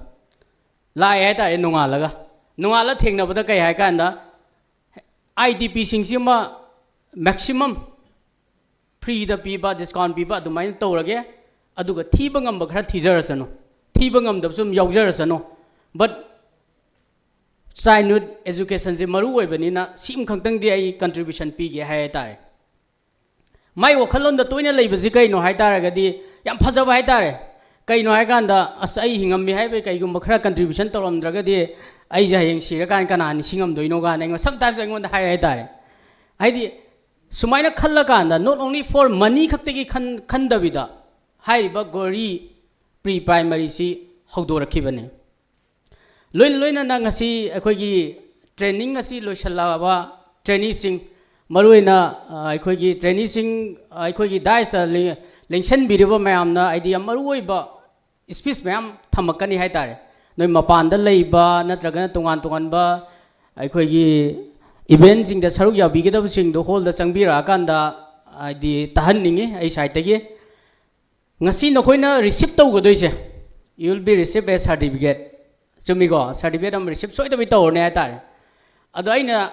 ꯂꯥꯛꯑꯦ ꯍꯥꯏꯇꯥꯔꯦ ꯅꯣꯡꯉꯥꯜꯂꯒ꯫ ꯅꯣꯡꯉꯥꯜꯂ ꯊꯦꯡꯅꯕꯗ ꯀꯩ ꯍꯥꯏ ꯀꯥꯟꯗ, IDPꯁꯤꯡꯁꯤꯃ maximum freeꯗ ꯄꯤꯕ, discount ꯄꯤꯕ ꯑꯗꯨꯃꯥꯏꯅ ꯇꯧꯔꯒꯦ꯫ ꯑꯗꯨꯒ ꯊꯤꯕ ꯉꯝꯕ ꯈꯔ ꯊꯤꯖꯔꯁꯅꯨ, ꯊꯤꯕ ꯉꯝꯗꯕꯁꯨ ꯑꯗꯨꯝ ꯌꯥꯎꯖꯔꯁꯅꯨ, but childhood educationꯁꯦ ꯃꯔꯨ ꯑꯣꯏꯕꯅꯤꯅ ꯁꯤ ꯑꯃꯈꯛꯇꯪꯗꯤ ꯑꯩ contribution ꯄꯤꯒꯦ ꯍꯥꯏ ꯇꯥꯔꯦ꯫ ꯃꯥꯏ ꯋꯥꯈꯜꯂꯣꯟꯗ ꯇꯣꯏꯅ ꯂꯩꯕꯁꯤ ꯀꯩꯅꯣ ꯍꯥꯏ ꯇꯥꯔꯒꯗꯤ, ꯌꯥꯝ ꯐꯖꯕ ꯍꯥꯏ ꯇꯥꯔꯦ꯫ ꯀꯩꯅꯣ ꯍꯥꯏ ꯀꯥꯟꯗ, "ꯑꯁ, ꯑꯩ ꯍꯤꯡꯉꯝꯃꯤ ꯍꯥꯏꯕꯒꯤ ꯀꯩꯒꯨꯝꯕ ꯈꯔ contribution ꯇꯧꯔꯝꯗ꯭ꯔꯒꯗꯤ ꯑꯩꯁꯦ ꯍꯌꯦꯡ ꯁꯤꯔꯀꯥꯟꯗ ꯀꯅꯥ ꯅꯤꯡꯁꯤꯡꯉꯝꯗꯣꯏꯅꯣ?" ꯀꯥꯏꯅ ꯑꯩꯉꯣꯟꯗ sometimes ꯑꯩꯉꯣꯟꯗ ꯍꯥꯏ ꯍꯥꯏ ꯇꯥꯔꯦ꯫ ꯍꯥꯏꯗꯤ, ꯁꯨꯃꯥꯏꯅ ꯈꯜꯂꯀꯥꯟꯗ, not only for money ꯈꯛꯇꯒꯤ ꯈꯟ-, ꯈꯟꯗꯕꯤꯗ, ꯍꯥꯏꯔꯤꯕ ꯒꯣꯔꯤ ꯄ꯭ꯔꯤ ꯄ꯭ꯔꯥꯏꯃꯔꯤꯁꯤ ꯍꯧꯗꯣꯔꯛꯈꯤꯕꯅꯤ꯫ ꯂꯣꯏꯅ ꯂꯣꯏꯅꯅ ꯉꯁꯤ ꯑꯩꯈꯣꯏꯒꯤ training ꯑꯁꯤ ꯂꯣꯏꯁꯤꯜꯂꯛꯂꯕ traineeꯁꯤꯡ, ꯃꯔꯨꯑꯣꯏꯅ, ꯑ, ꯑꯩꯈꯣꯏꯒꯤ traineeꯁꯤꯡ, ꯑ, ꯑꯩꯈꯣꯏꯒꯤ daisꯇ ꯂꯦꯡ-, ꯂꯦꯡꯁꯤꯟꯕꯤꯔꯤꯕ ꯃꯌꯥꯝꯅ, ꯍꯥꯏꯗꯤ, ꯌꯥꯝ ꯃꯔꯨꯑꯣꯏꯕ speech ꯃꯌꯥꯝ ꯊꯝꯃꯛꯀꯅꯤ ꯍꯥꯏ ꯇꯥꯔꯦ꯫ ꯅꯣꯏ ꯃꯄꯥꯟꯗ ꯂꯩꯕ ꯅꯠꯇ꯭ꯔꯒꯅ ꯇꯣꯉꯥꯟ ꯇꯣꯉꯥꯟꯕ ꯑꯩꯈꯣꯏꯒꯤ eventꯁꯤꯡꯗ ꯁꯔꯨꯛ ꯌꯥꯕꯤꯒꯗꯕꯁꯤꯡꯗꯣ hallꯗ ꯆꯪꯕꯤꯔꯛꯑꯀꯥꯟꯗ, ꯍꯥꯏꯗꯤ, ꯇꯥꯍꯟꯅꯤꯡꯉꯤ ꯑꯩ sideꯇꯒꯤ꯫ ꯉꯁꯤ ꯅꯈꯣꯏꯅ receive ꯇꯧꯒꯗꯣꯏꯁꯦ, you will be receive a certificate꯫ ꯆꯨꯝꯃꯤꯀꯣ? Certificate ꯑꯃ receive ꯁꯣꯏꯗꯕꯤ ꯇꯧꯔꯅꯤ ꯍꯥꯏ ꯇꯥꯔꯦ꯫ ꯑꯗꯣ ꯑꯩꯅ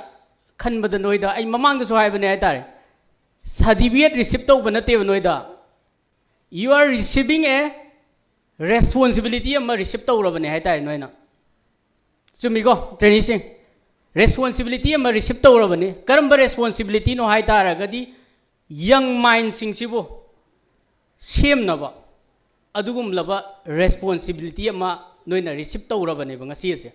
ꯈꯟꯕꯗ ꯅꯣꯏꯗ, ꯑꯩ ꯃꯃꯥꯡꯗꯁꯨ ꯍꯥꯏꯕꯅꯦ ꯍꯥꯏ ꯇꯥꯔꯦ, certificate receive ꯇꯧꯕ ꯅꯠꯇꯦꯕ ꯅꯣꯏꯗ, you are receiving a responsibility ꯑꯃ receive ꯇꯧꯔꯕꯅꯦ ꯍꯥꯏ ꯇꯥꯔꯦ ꯅꯣꯏꯅ꯫ ꯆꯨꯝꯃꯤꯀꯣ, traineeꯁꯤꯡ? Responsibility ꯑꯃ receive ꯇꯧꯔꯕꯅꯤ꯫ ꯀꯔꯝꯕ responsibilityꯅꯣ ꯍꯥꯏ ꯇꯥꯔꯒꯗꯤ, young mindꯁꯤꯡꯁꯤꯕꯨ ꯁꯦꯝꯅꯕ ꯑꯗꯨꯒꯨꯝꯂꯕ responsibility ꯑꯃ ꯅꯣꯏꯅ receive ꯇꯧꯔꯕꯅꯦꯕ ꯉꯁꯤ ꯑꯁꯦ꯫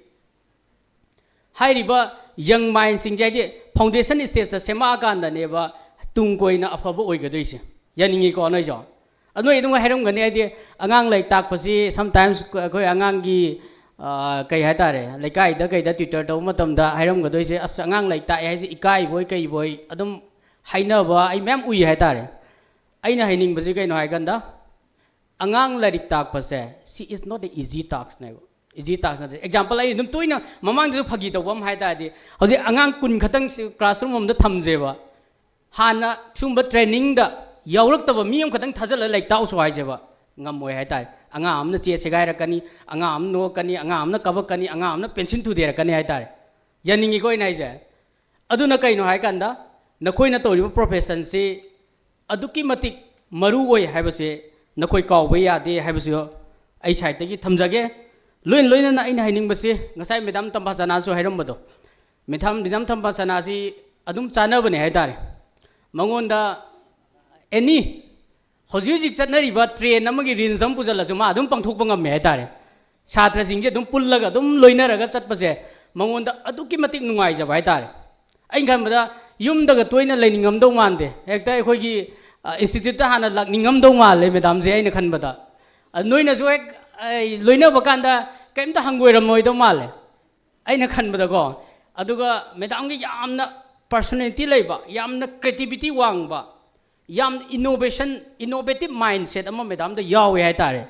ꯍꯥꯏꯔꯤꯕ young mindꯁꯤꯡꯁꯦ, ꯍꯥꯏꯗꯤ, foundation stageꯇ ꯁꯦꯝꯃꯛꯑꯀꯥꯟꯗꯅꯦꯕ ꯇꯨꯡ ꯀꯣꯏꯅ ꯑꯐꯕ ꯑꯣꯏꯒꯗꯣꯏꯁꯦ꯫ ꯌꯥꯅꯤꯡꯉꯤꯀꯣ ꯅꯣꯏꯁꯨ? ꯑꯗꯨ ꯅꯣꯏ ꯑꯗꯨꯝ ꯍꯥꯏꯔꯝꯒꯅꯤ, ꯍꯥꯏꯗꯤ, ꯑꯉꯥꯡ ꯂꯥꯏꯔꯤꯛ ꯇꯥꯛꯄꯁꯤ sometimes ꯑꯩꯈꯣꯏ ꯑꯉꯥꯡꯒꯤ, ꯑ, ꯀꯩ ꯍꯥꯏ ꯇꯥꯔꯦ, ꯂꯩꯀꯥꯏꯗ ꯀꯩꯗ tutor ꯇꯧꯕ ꯃꯇꯝꯗ ꯍꯥꯏꯔꯝꯒꯗꯣꯏꯁꯦ, "ꯑꯁ, ꯑꯉꯥꯡ ꯂꯥꯏꯔꯤꯛ ꯇꯥꯛꯑꯦ ꯍꯥꯏꯁꯦ ꯏꯀꯥꯏꯕꯣꯏ ꯀꯩꯕꯣꯏ" ꯑꯗꯨꯝ ꯍꯥꯏꯅꯕ ꯑꯩ ꯃꯌꯥꯝ ꯎꯏ ꯍꯥꯏ ꯇꯥꯔꯦ꯫ ꯑꯩꯅ ꯍꯥꯏꯅꯤꯡꯕꯁꯤ ꯀꯩꯅꯣ ꯍꯥꯏ ꯀꯥꯟꯗ, ꯑꯉꯥꯡ ꯂꯥꯏꯔꯤꯛ ꯇꯥꯛꯄꯁꯦ, she is not a easy taskꯅꯦꯕ꯫ Easy task ꯅꯠꯇꯦ꯫ Example ꯑꯩ ꯑꯗꯨꯝ ꯇꯣꯏꯅ ꯃꯃꯥꯡꯗꯁꯨ ꯐꯥꯒꯤ ꯇꯧꯕ ꯑꯃ ꯍꯥꯏ ꯇꯥꯔꯗꯤ, ꯍꯧꯖꯤꯛ ꯑꯉꯥꯡ ꯀꯨꯟ ꯈꯛꯇꯪ ꯁꯤ classroom ꯑꯃꯗ ꯊꯝꯖꯦꯕ, ꯍꯥꯟꯅ ꯁꯤꯒꯨꯝꯕ trainingꯗ ꯌꯥꯎꯔꯛꯇꯕ ꯃꯤ ꯑꯃꯈꯛꯇꯪ ꯊꯥꯖꯤꯜꯂꯒ ꯂꯥꯏꯔꯤꯛ ꯇꯥꯛꯎꯁꯨ ꯍꯥꯏꯁꯦꯕ, ꯉꯝꯃꯣꯏ ꯍꯥꯏ ꯇꯥꯔꯦ꯫ ꯑꯉꯥꯡ ꯑꯃꯅ ꯆꯦ ꯁꯦꯒꯥꯏꯔꯛꯀꯅꯤ, ꯑꯉꯥꯡ ꯑꯃꯅ ꯅꯣꯛꯀꯅꯤ, ꯑꯉꯥꯡ ꯑꯃꯅ ꯀꯕꯛꯀꯅꯤ, ꯑꯉꯥꯡ ꯑꯃꯅ pencil ꯊꯨꯗꯦꯔꯛꯀꯅꯤ ꯍꯥꯏ ꯇꯥꯔꯦ꯫ ꯌꯥꯅꯤꯡꯉꯤꯀꯣ ꯑꯩꯅ ꯍꯥꯏꯁꯦ? ꯑꯗꯨꯅ ꯀꯩꯅꯣ ꯍꯥꯏ ꯀꯥꯟꯗ, ꯅꯈꯣꯏꯅ ꯇꯧꯔꯤꯕ professionꯁꯤ ꯑꯗꯨꯛꯀꯤ ꯃꯇꯤꯛ ꯃꯔꯨ ꯑꯣꯏ ꯍꯥꯏꯕꯁꯦ ꯅꯈꯣꯏ ꯀꯥꯎꯕ ꯌꯥꯗꯦ ꯍꯥꯏꯕꯁꯨ ꯑꯩ ꯁꯥꯏꯠꯇꯒꯤ ꯊꯝꯖꯒꯦ꯫ ꯂꯣꯏꯅ ꯂꯣꯏꯅꯅ ꯑꯩꯅ ꯍꯥꯏꯅꯤꯡꯕꯁꯤ, ꯉꯁꯥꯏ ꯃꯦꯗꯥꯝ ꯇꯝꯐꯥꯆꯅꯥꯁꯨ ꯍꯥꯏꯔꯝꯕꯗꯣ, ꯃꯦꯗꯥꯝ, ꯃꯦꯗꯥꯝ ꯇꯝꯐꯥꯆꯅꯥꯁꯤ ꯑꯗꯨꯝ ꯆꯥꯟꯅꯕꯅꯦ ꯍꯥꯏꯇꯥꯔꯦ꯫ ꯃꯉꯣꯟꯗ ꯑꯦꯅꯤ ꯍꯧꯖꯤꯛ ꯍꯧꯖꯤꯛ ꯆꯠꯅꯔꯤꯕ ꯇ꯭ꯔꯦꯟ ꯑꯃꯒꯤ ꯔꯤꯜꯁ ꯑꯃ ꯄꯨꯁꯤꯜꯂꯁꯨ ꯃꯥ ꯑꯗꯨꯝ ꯄꯥꯡꯊꯣꯛꯄ ꯉꯝꯃꯦ ꯍꯥꯏꯇꯥꯔꯦ꯫ ꯁꯥꯇ꯭ꯔꯁꯤꯡꯁꯦ ꯑꯗꯨꯝ ꯄꯨꯜꯂꯒ ꯑꯗꯨꯝ ꯂꯣꯏꯅꯔꯒ ꯆꯠꯄꯁꯦ ꯃꯉꯣꯟꯗ ꯑꯗꯨꯛꯀꯤ ꯃꯇꯤꯛ ꯅꯨꯡꯉꯥꯏꯖꯕ ꯍꯥꯏꯇꯥꯔꯦ꯫ ꯑꯩꯅ ꯈꯟꯕꯗ ꯌꯨꯝꯗꯒ ꯇꯣꯏꯅ ꯂꯩꯅꯤꯡꯉꯝꯗꯧ ꯃꯥꯟꯗꯦ꯫ ꯍꯦꯛꯇ ꯑꯩꯈꯣꯏꯒꯤ, ꯑ, ꯏꯟꯁꯇꯤꯇ꯭ꯌꯨꯠꯇ ꯍꯥꯟꯅ ꯂꯥꯛꯅꯤꯡꯉꯝꯗꯧ ꯃꯥꯜꯂꯦ ꯃꯦꯗꯥꯝꯁꯦ ꯑꯩꯅ ꯈꯟꯕꯗ꯫ ꯑ, ꯅꯣꯏꯅꯁꯨ ꯍꯦꯛ, ꯑ, ꯂꯣꯏꯅꯕ ꯀꯥꯟꯗ ꯀꯩꯝꯇ ꯍꯪꯒꯣꯏꯔꯝꯃꯣꯏꯗꯧ ꯃꯥꯜꯂꯦ ꯑꯩꯅ ꯈꯟꯕꯗꯀꯣ꯫ ꯑꯗꯨꯒ ꯃꯦꯗꯥꯝꯒꯤ ꯌꯥꯝꯅ ꯄꯔꯁꯣꯅꯦꯂꯤꯇꯤ ꯂꯩꯕ, ꯌꯥꯝꯅ ꯀ꯭ꯔꯤꯌꯦꯇꯤꯕꯤꯇꯤ ꯋꯥꯡꯕ, ꯌꯥꯝ ꯏꯅꯣꯚꯦꯁꯟ, ꯏꯅꯣꯚꯦꯇꯤꯞ ꯃꯥꯏꯟꯁꯦꯠ ꯑꯃ ꯃꯦꯗꯥꯝꯗ ꯌꯥꯎꯋꯦ ꯍꯥꯏꯇꯥꯔꯦ꯫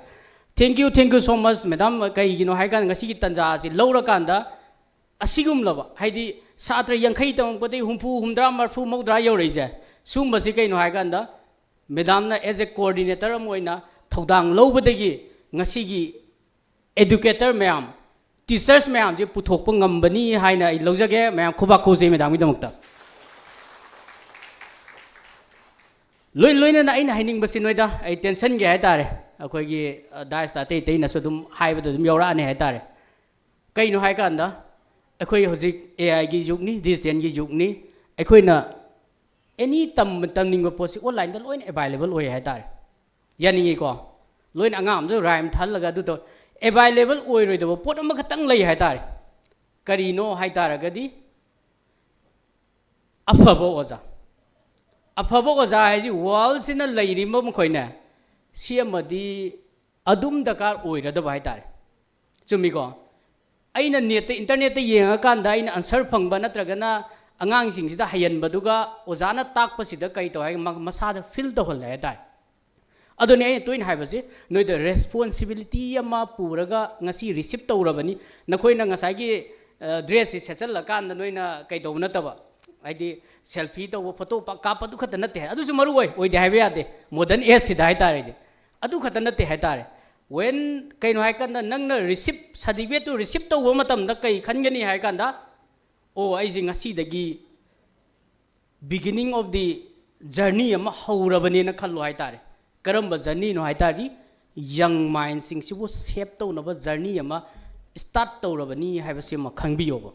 Thank you, thank you so much, madam. ꯀꯩꯒꯤꯅꯣ ꯍꯥꯏꯀꯥꯟꯗ ꯉꯁꯤꯒꯤ ꯇꯥꯟꯖꯥ ꯑꯁꯤ ꯂꯧꯔꯀꯥꯟꯗ ꯑꯁꯤꯒꯨꯝꯂꯕ, ꯍꯥꯏꯗꯤ ꯁꯥꯇ꯭ꯔ ꯌꯥꯡꯈꯩ ꯇꯝꯃꯛꯄꯗꯒꯤ ꯍꯨꯝꯐꯨ, ꯍꯨꯝꯗ꯭ꯔꯥ, ꯃꯔꯐꯨ, ꯃꯧꯗ꯭ꯔꯥ ꯌꯧꯔꯛꯏꯁꯦ, ꯁꯤꯒꯨꯝꯕꯁꯤ ꯀꯩꯅꯣ ꯍꯥꯏꯀꯥꯟꯗ ꯃꯦꯗꯥꯝꯅ as a coordinator ꯑꯃ ꯑꯣꯏꯅ ꯊꯧꯗꯥꯡ ꯂꯧꯕꯗꯒꯤ ꯉꯁꯤꯒꯤ educator ꯃꯌꯥꯝ, teachers ꯃꯌꯥꯝꯁꯦ ꯄꯨꯊꯣꯛꯄ ꯉꯝꯕꯅꯤ ꯍꯥꯏꯅ ꯑꯩ ꯂꯧꯖꯒꯦ꯫ ꯃꯌꯥꯝ ꯈꯨꯕꯥꯛ ꯈꯨꯁꯦ ꯃꯦꯗꯥꯝꯒꯤꯗꯃꯛꯇ꯫ ꯂꯣꯏ ꯂꯣꯏꯅꯅ ꯑꯩꯅ ꯍꯥꯏꯅꯤꯡꯕꯁꯤ ꯅꯣꯏꯗ ꯑꯩ ꯇꯦꯟꯁꯟꯒꯦ ꯍꯥꯏꯇꯥꯔꯦ꯫ ꯑꯩꯈꯣꯏꯒꯤ, ꯑ, ꯗꯥꯏꯁꯇ ꯑꯇꯩ ꯑꯇꯩꯅꯁꯨ ꯑꯗꯨꯝ ꯍꯥꯏꯕꯗ ꯑꯗꯨꯝ ꯌꯥꯎꯔꯛꯑꯅꯤ ꯍꯥꯏꯇꯥꯔꯦ꯫ ꯀꯩꯅꯣ ꯍꯥꯏꯀꯥꯟꯗ ꯑꯩꯈꯣꯏ ꯍꯧꯖꯤꯛ ꯑꯦ ꯑꯥꯏꯒꯤ ꯌꯨꯒꯅꯤ, ꯗꯤꯖꯤꯇꯦꯜꯒꯤ ꯌꯨꯒꯅꯤ꯫ ꯑꯩꯈꯣꯏꯅ ꯑꯦꯅꯤ ꯇꯝ-, ꯇꯝꯅꯤꯡꯕ ꯄꯣꯠꯁꯤ ꯑꯣꯟꯂꯥꯏꯟꯗ ꯂꯣꯏꯅ ꯑꯦꯕꯥꯏꯂꯦꯕꯜ ꯑꯣꯏ ꯍꯥꯏꯇꯥꯔꯦ꯫ ꯌꯥꯅꯤꯡꯉꯤꯀꯣ? ꯂꯣꯏꯅ ꯑꯉꯥꯡ ꯑꯃꯁꯨ ꯔꯥꯏꯝ ꯊꯥꯍꯜꯂꯒ ꯑꯗꯨ ꯇꯧ꯫ ꯑꯦꯕꯥꯏꯂꯦꯕꯜ ꯑꯣꯏꯔꯣꯏꯗꯕ ꯄꯣꯠ ꯑꯃꯈꯛꯇꯪ ꯂꯩ ꯍꯥꯏꯇꯥꯔꯦ꯫ ꯀꯔꯤꯅꯣ ꯍꯥꯏꯇꯥꯔꯒꯗꯤ ꯑꯐꯕ ꯑꯣꯖꯥ꯫ ꯑꯐꯕ ꯑꯣꯖꯥ ꯍꯥꯏꯁꯤ ꯋꯥꯔꯜꯁꯤꯅ ꯂꯩꯔꯤꯕ ꯃꯈꯣꯏꯅꯦ, ꯁꯤ ꯑꯃꯗꯤ ꯑꯗꯨꯝ ꯗꯔꯀꯥꯔ ꯑꯣꯏꯔꯗꯕ ꯍꯥꯏꯇꯥꯔꯦ꯫ ꯆꯨꯝꯃꯤꯀꯣ? ꯑꯩꯅ ꯅꯦꯠꯇ, ꯏꯟꯇꯔꯅꯦꯠꯇ ꯌꯦꯡꯉꯀꯥꯟꯗ ꯑꯩꯅ ꯑꯟꯁꯔ ꯐꯪꯕ ꯅꯠꯇ꯭ꯔꯒꯅ ꯑꯉꯥꯡꯁꯤꯡꯁꯤꯗ ꯍꯩꯍꯟꯕꯗꯨꯒ ꯑꯣꯖꯥꯅ ꯇꯥꯛꯄꯁꯤꯗ ꯀꯩ ꯇꯧ ꯍꯥꯏ, ꯃ-, ꯃꯁꯥꯗ ꯐꯤꯜ ꯇꯧꯍꯜꯂꯦ ꯍꯥꯏꯇꯥꯔꯦ꯫ ꯑꯗꯨꯅꯦ ꯑꯩꯅ ꯇꯣꯏꯅ ꯍꯥꯏꯕꯁꯦ, ꯅꯣꯏꯗ ꯔꯦꯁꯄꯣꯟꯁꯤꯕꯤꯂꯤꯇꯤ ꯑꯃ ꯄꯨꯔꯒ ꯉꯁꯤ ꯔꯤꯁꯤꯞ ꯇꯧꯔꯕꯅꯤ꯫ ꯅꯈꯣꯏꯅ ꯉꯁꯥꯏꯒꯤ, ꯑ, ꯗ꯭ꯔꯦꯁꯁꯤ ꯁꯦꯠꯆꯜꯂꯀꯥꯟꯗ ꯅꯣꯏꯅ ꯀꯩꯗꯧꯕ ꯅꯠꯇꯕ, ꯍꯥꯏꯗꯤ ꯁꯦꯜꯐꯤ ꯇꯧꯕ, ꯐꯣꯇꯣ ꯄ-, ꯀꯥꯞꯄ ꯑꯗꯨ ꯈꯛꯇ ꯅꯠꯇꯦ꯫ ꯑꯗꯨꯁꯨ ꯃꯔꯨ ꯑꯣꯏ, ꯑꯣꯏꯗꯦ ꯍꯥꯏꯕ ꯌꯥꯗꯦ꯫ ꯃꯣꯗꯔꯟ ꯑꯦꯖꯁꯤꯗ ꯍꯥꯏꯇꯥꯔꯦꯗꯤ꯫ ꯑꯗꯨ ꯈꯛꯇ ꯅꯠꯇꯦ ꯍꯥꯏꯇꯥꯔꯦ꯫ When, ꯀꯩꯅꯣ ꯍꯥꯏꯀꯥꯟꯗ ꯅꯪꯅ ꯔꯤꯁꯤꯞ, ꯁꯥꯔꯇꯤꯐꯤꯀꯦꯠꯇꯨ ꯔꯤꯁꯤꯞ ꯇꯧꯕ ꯃꯇꯝꯗ ꯀꯩ ꯈꯟꯒꯅꯤ ꯍꯥꯏꯀꯥꯟꯗ, "ꯑꯣ, ꯑꯩꯁꯦ ꯉꯁꯤꯗꯒꯤ beginning of the journey ꯑꯃ ꯍꯧꯔꯕꯅꯦꯅ" ꯈꯜꯂꯣ ꯍꯥꯏꯇꯥꯔꯦ꯫ ꯀꯔꯝꯕ ꯖꯔꯅꯤꯅꯣ ꯍꯥꯏ ꯇꯥꯔꯗꯤ, ꯌꯪ ꯃꯥꯏꯟꯁꯤꯡꯁꯤꯕꯨ ꯁꯦꯞ ꯇꯧꯅꯕ ꯖꯔꯅꯤ ꯑꯃ ꯁ꯭ꯇꯥꯔꯠ ꯇꯧꯔꯕꯅꯤ ꯍꯥꯏꯕꯁꯤ ꯑꯃ ꯈꯪꯕꯤꯌꯣꯕ꯫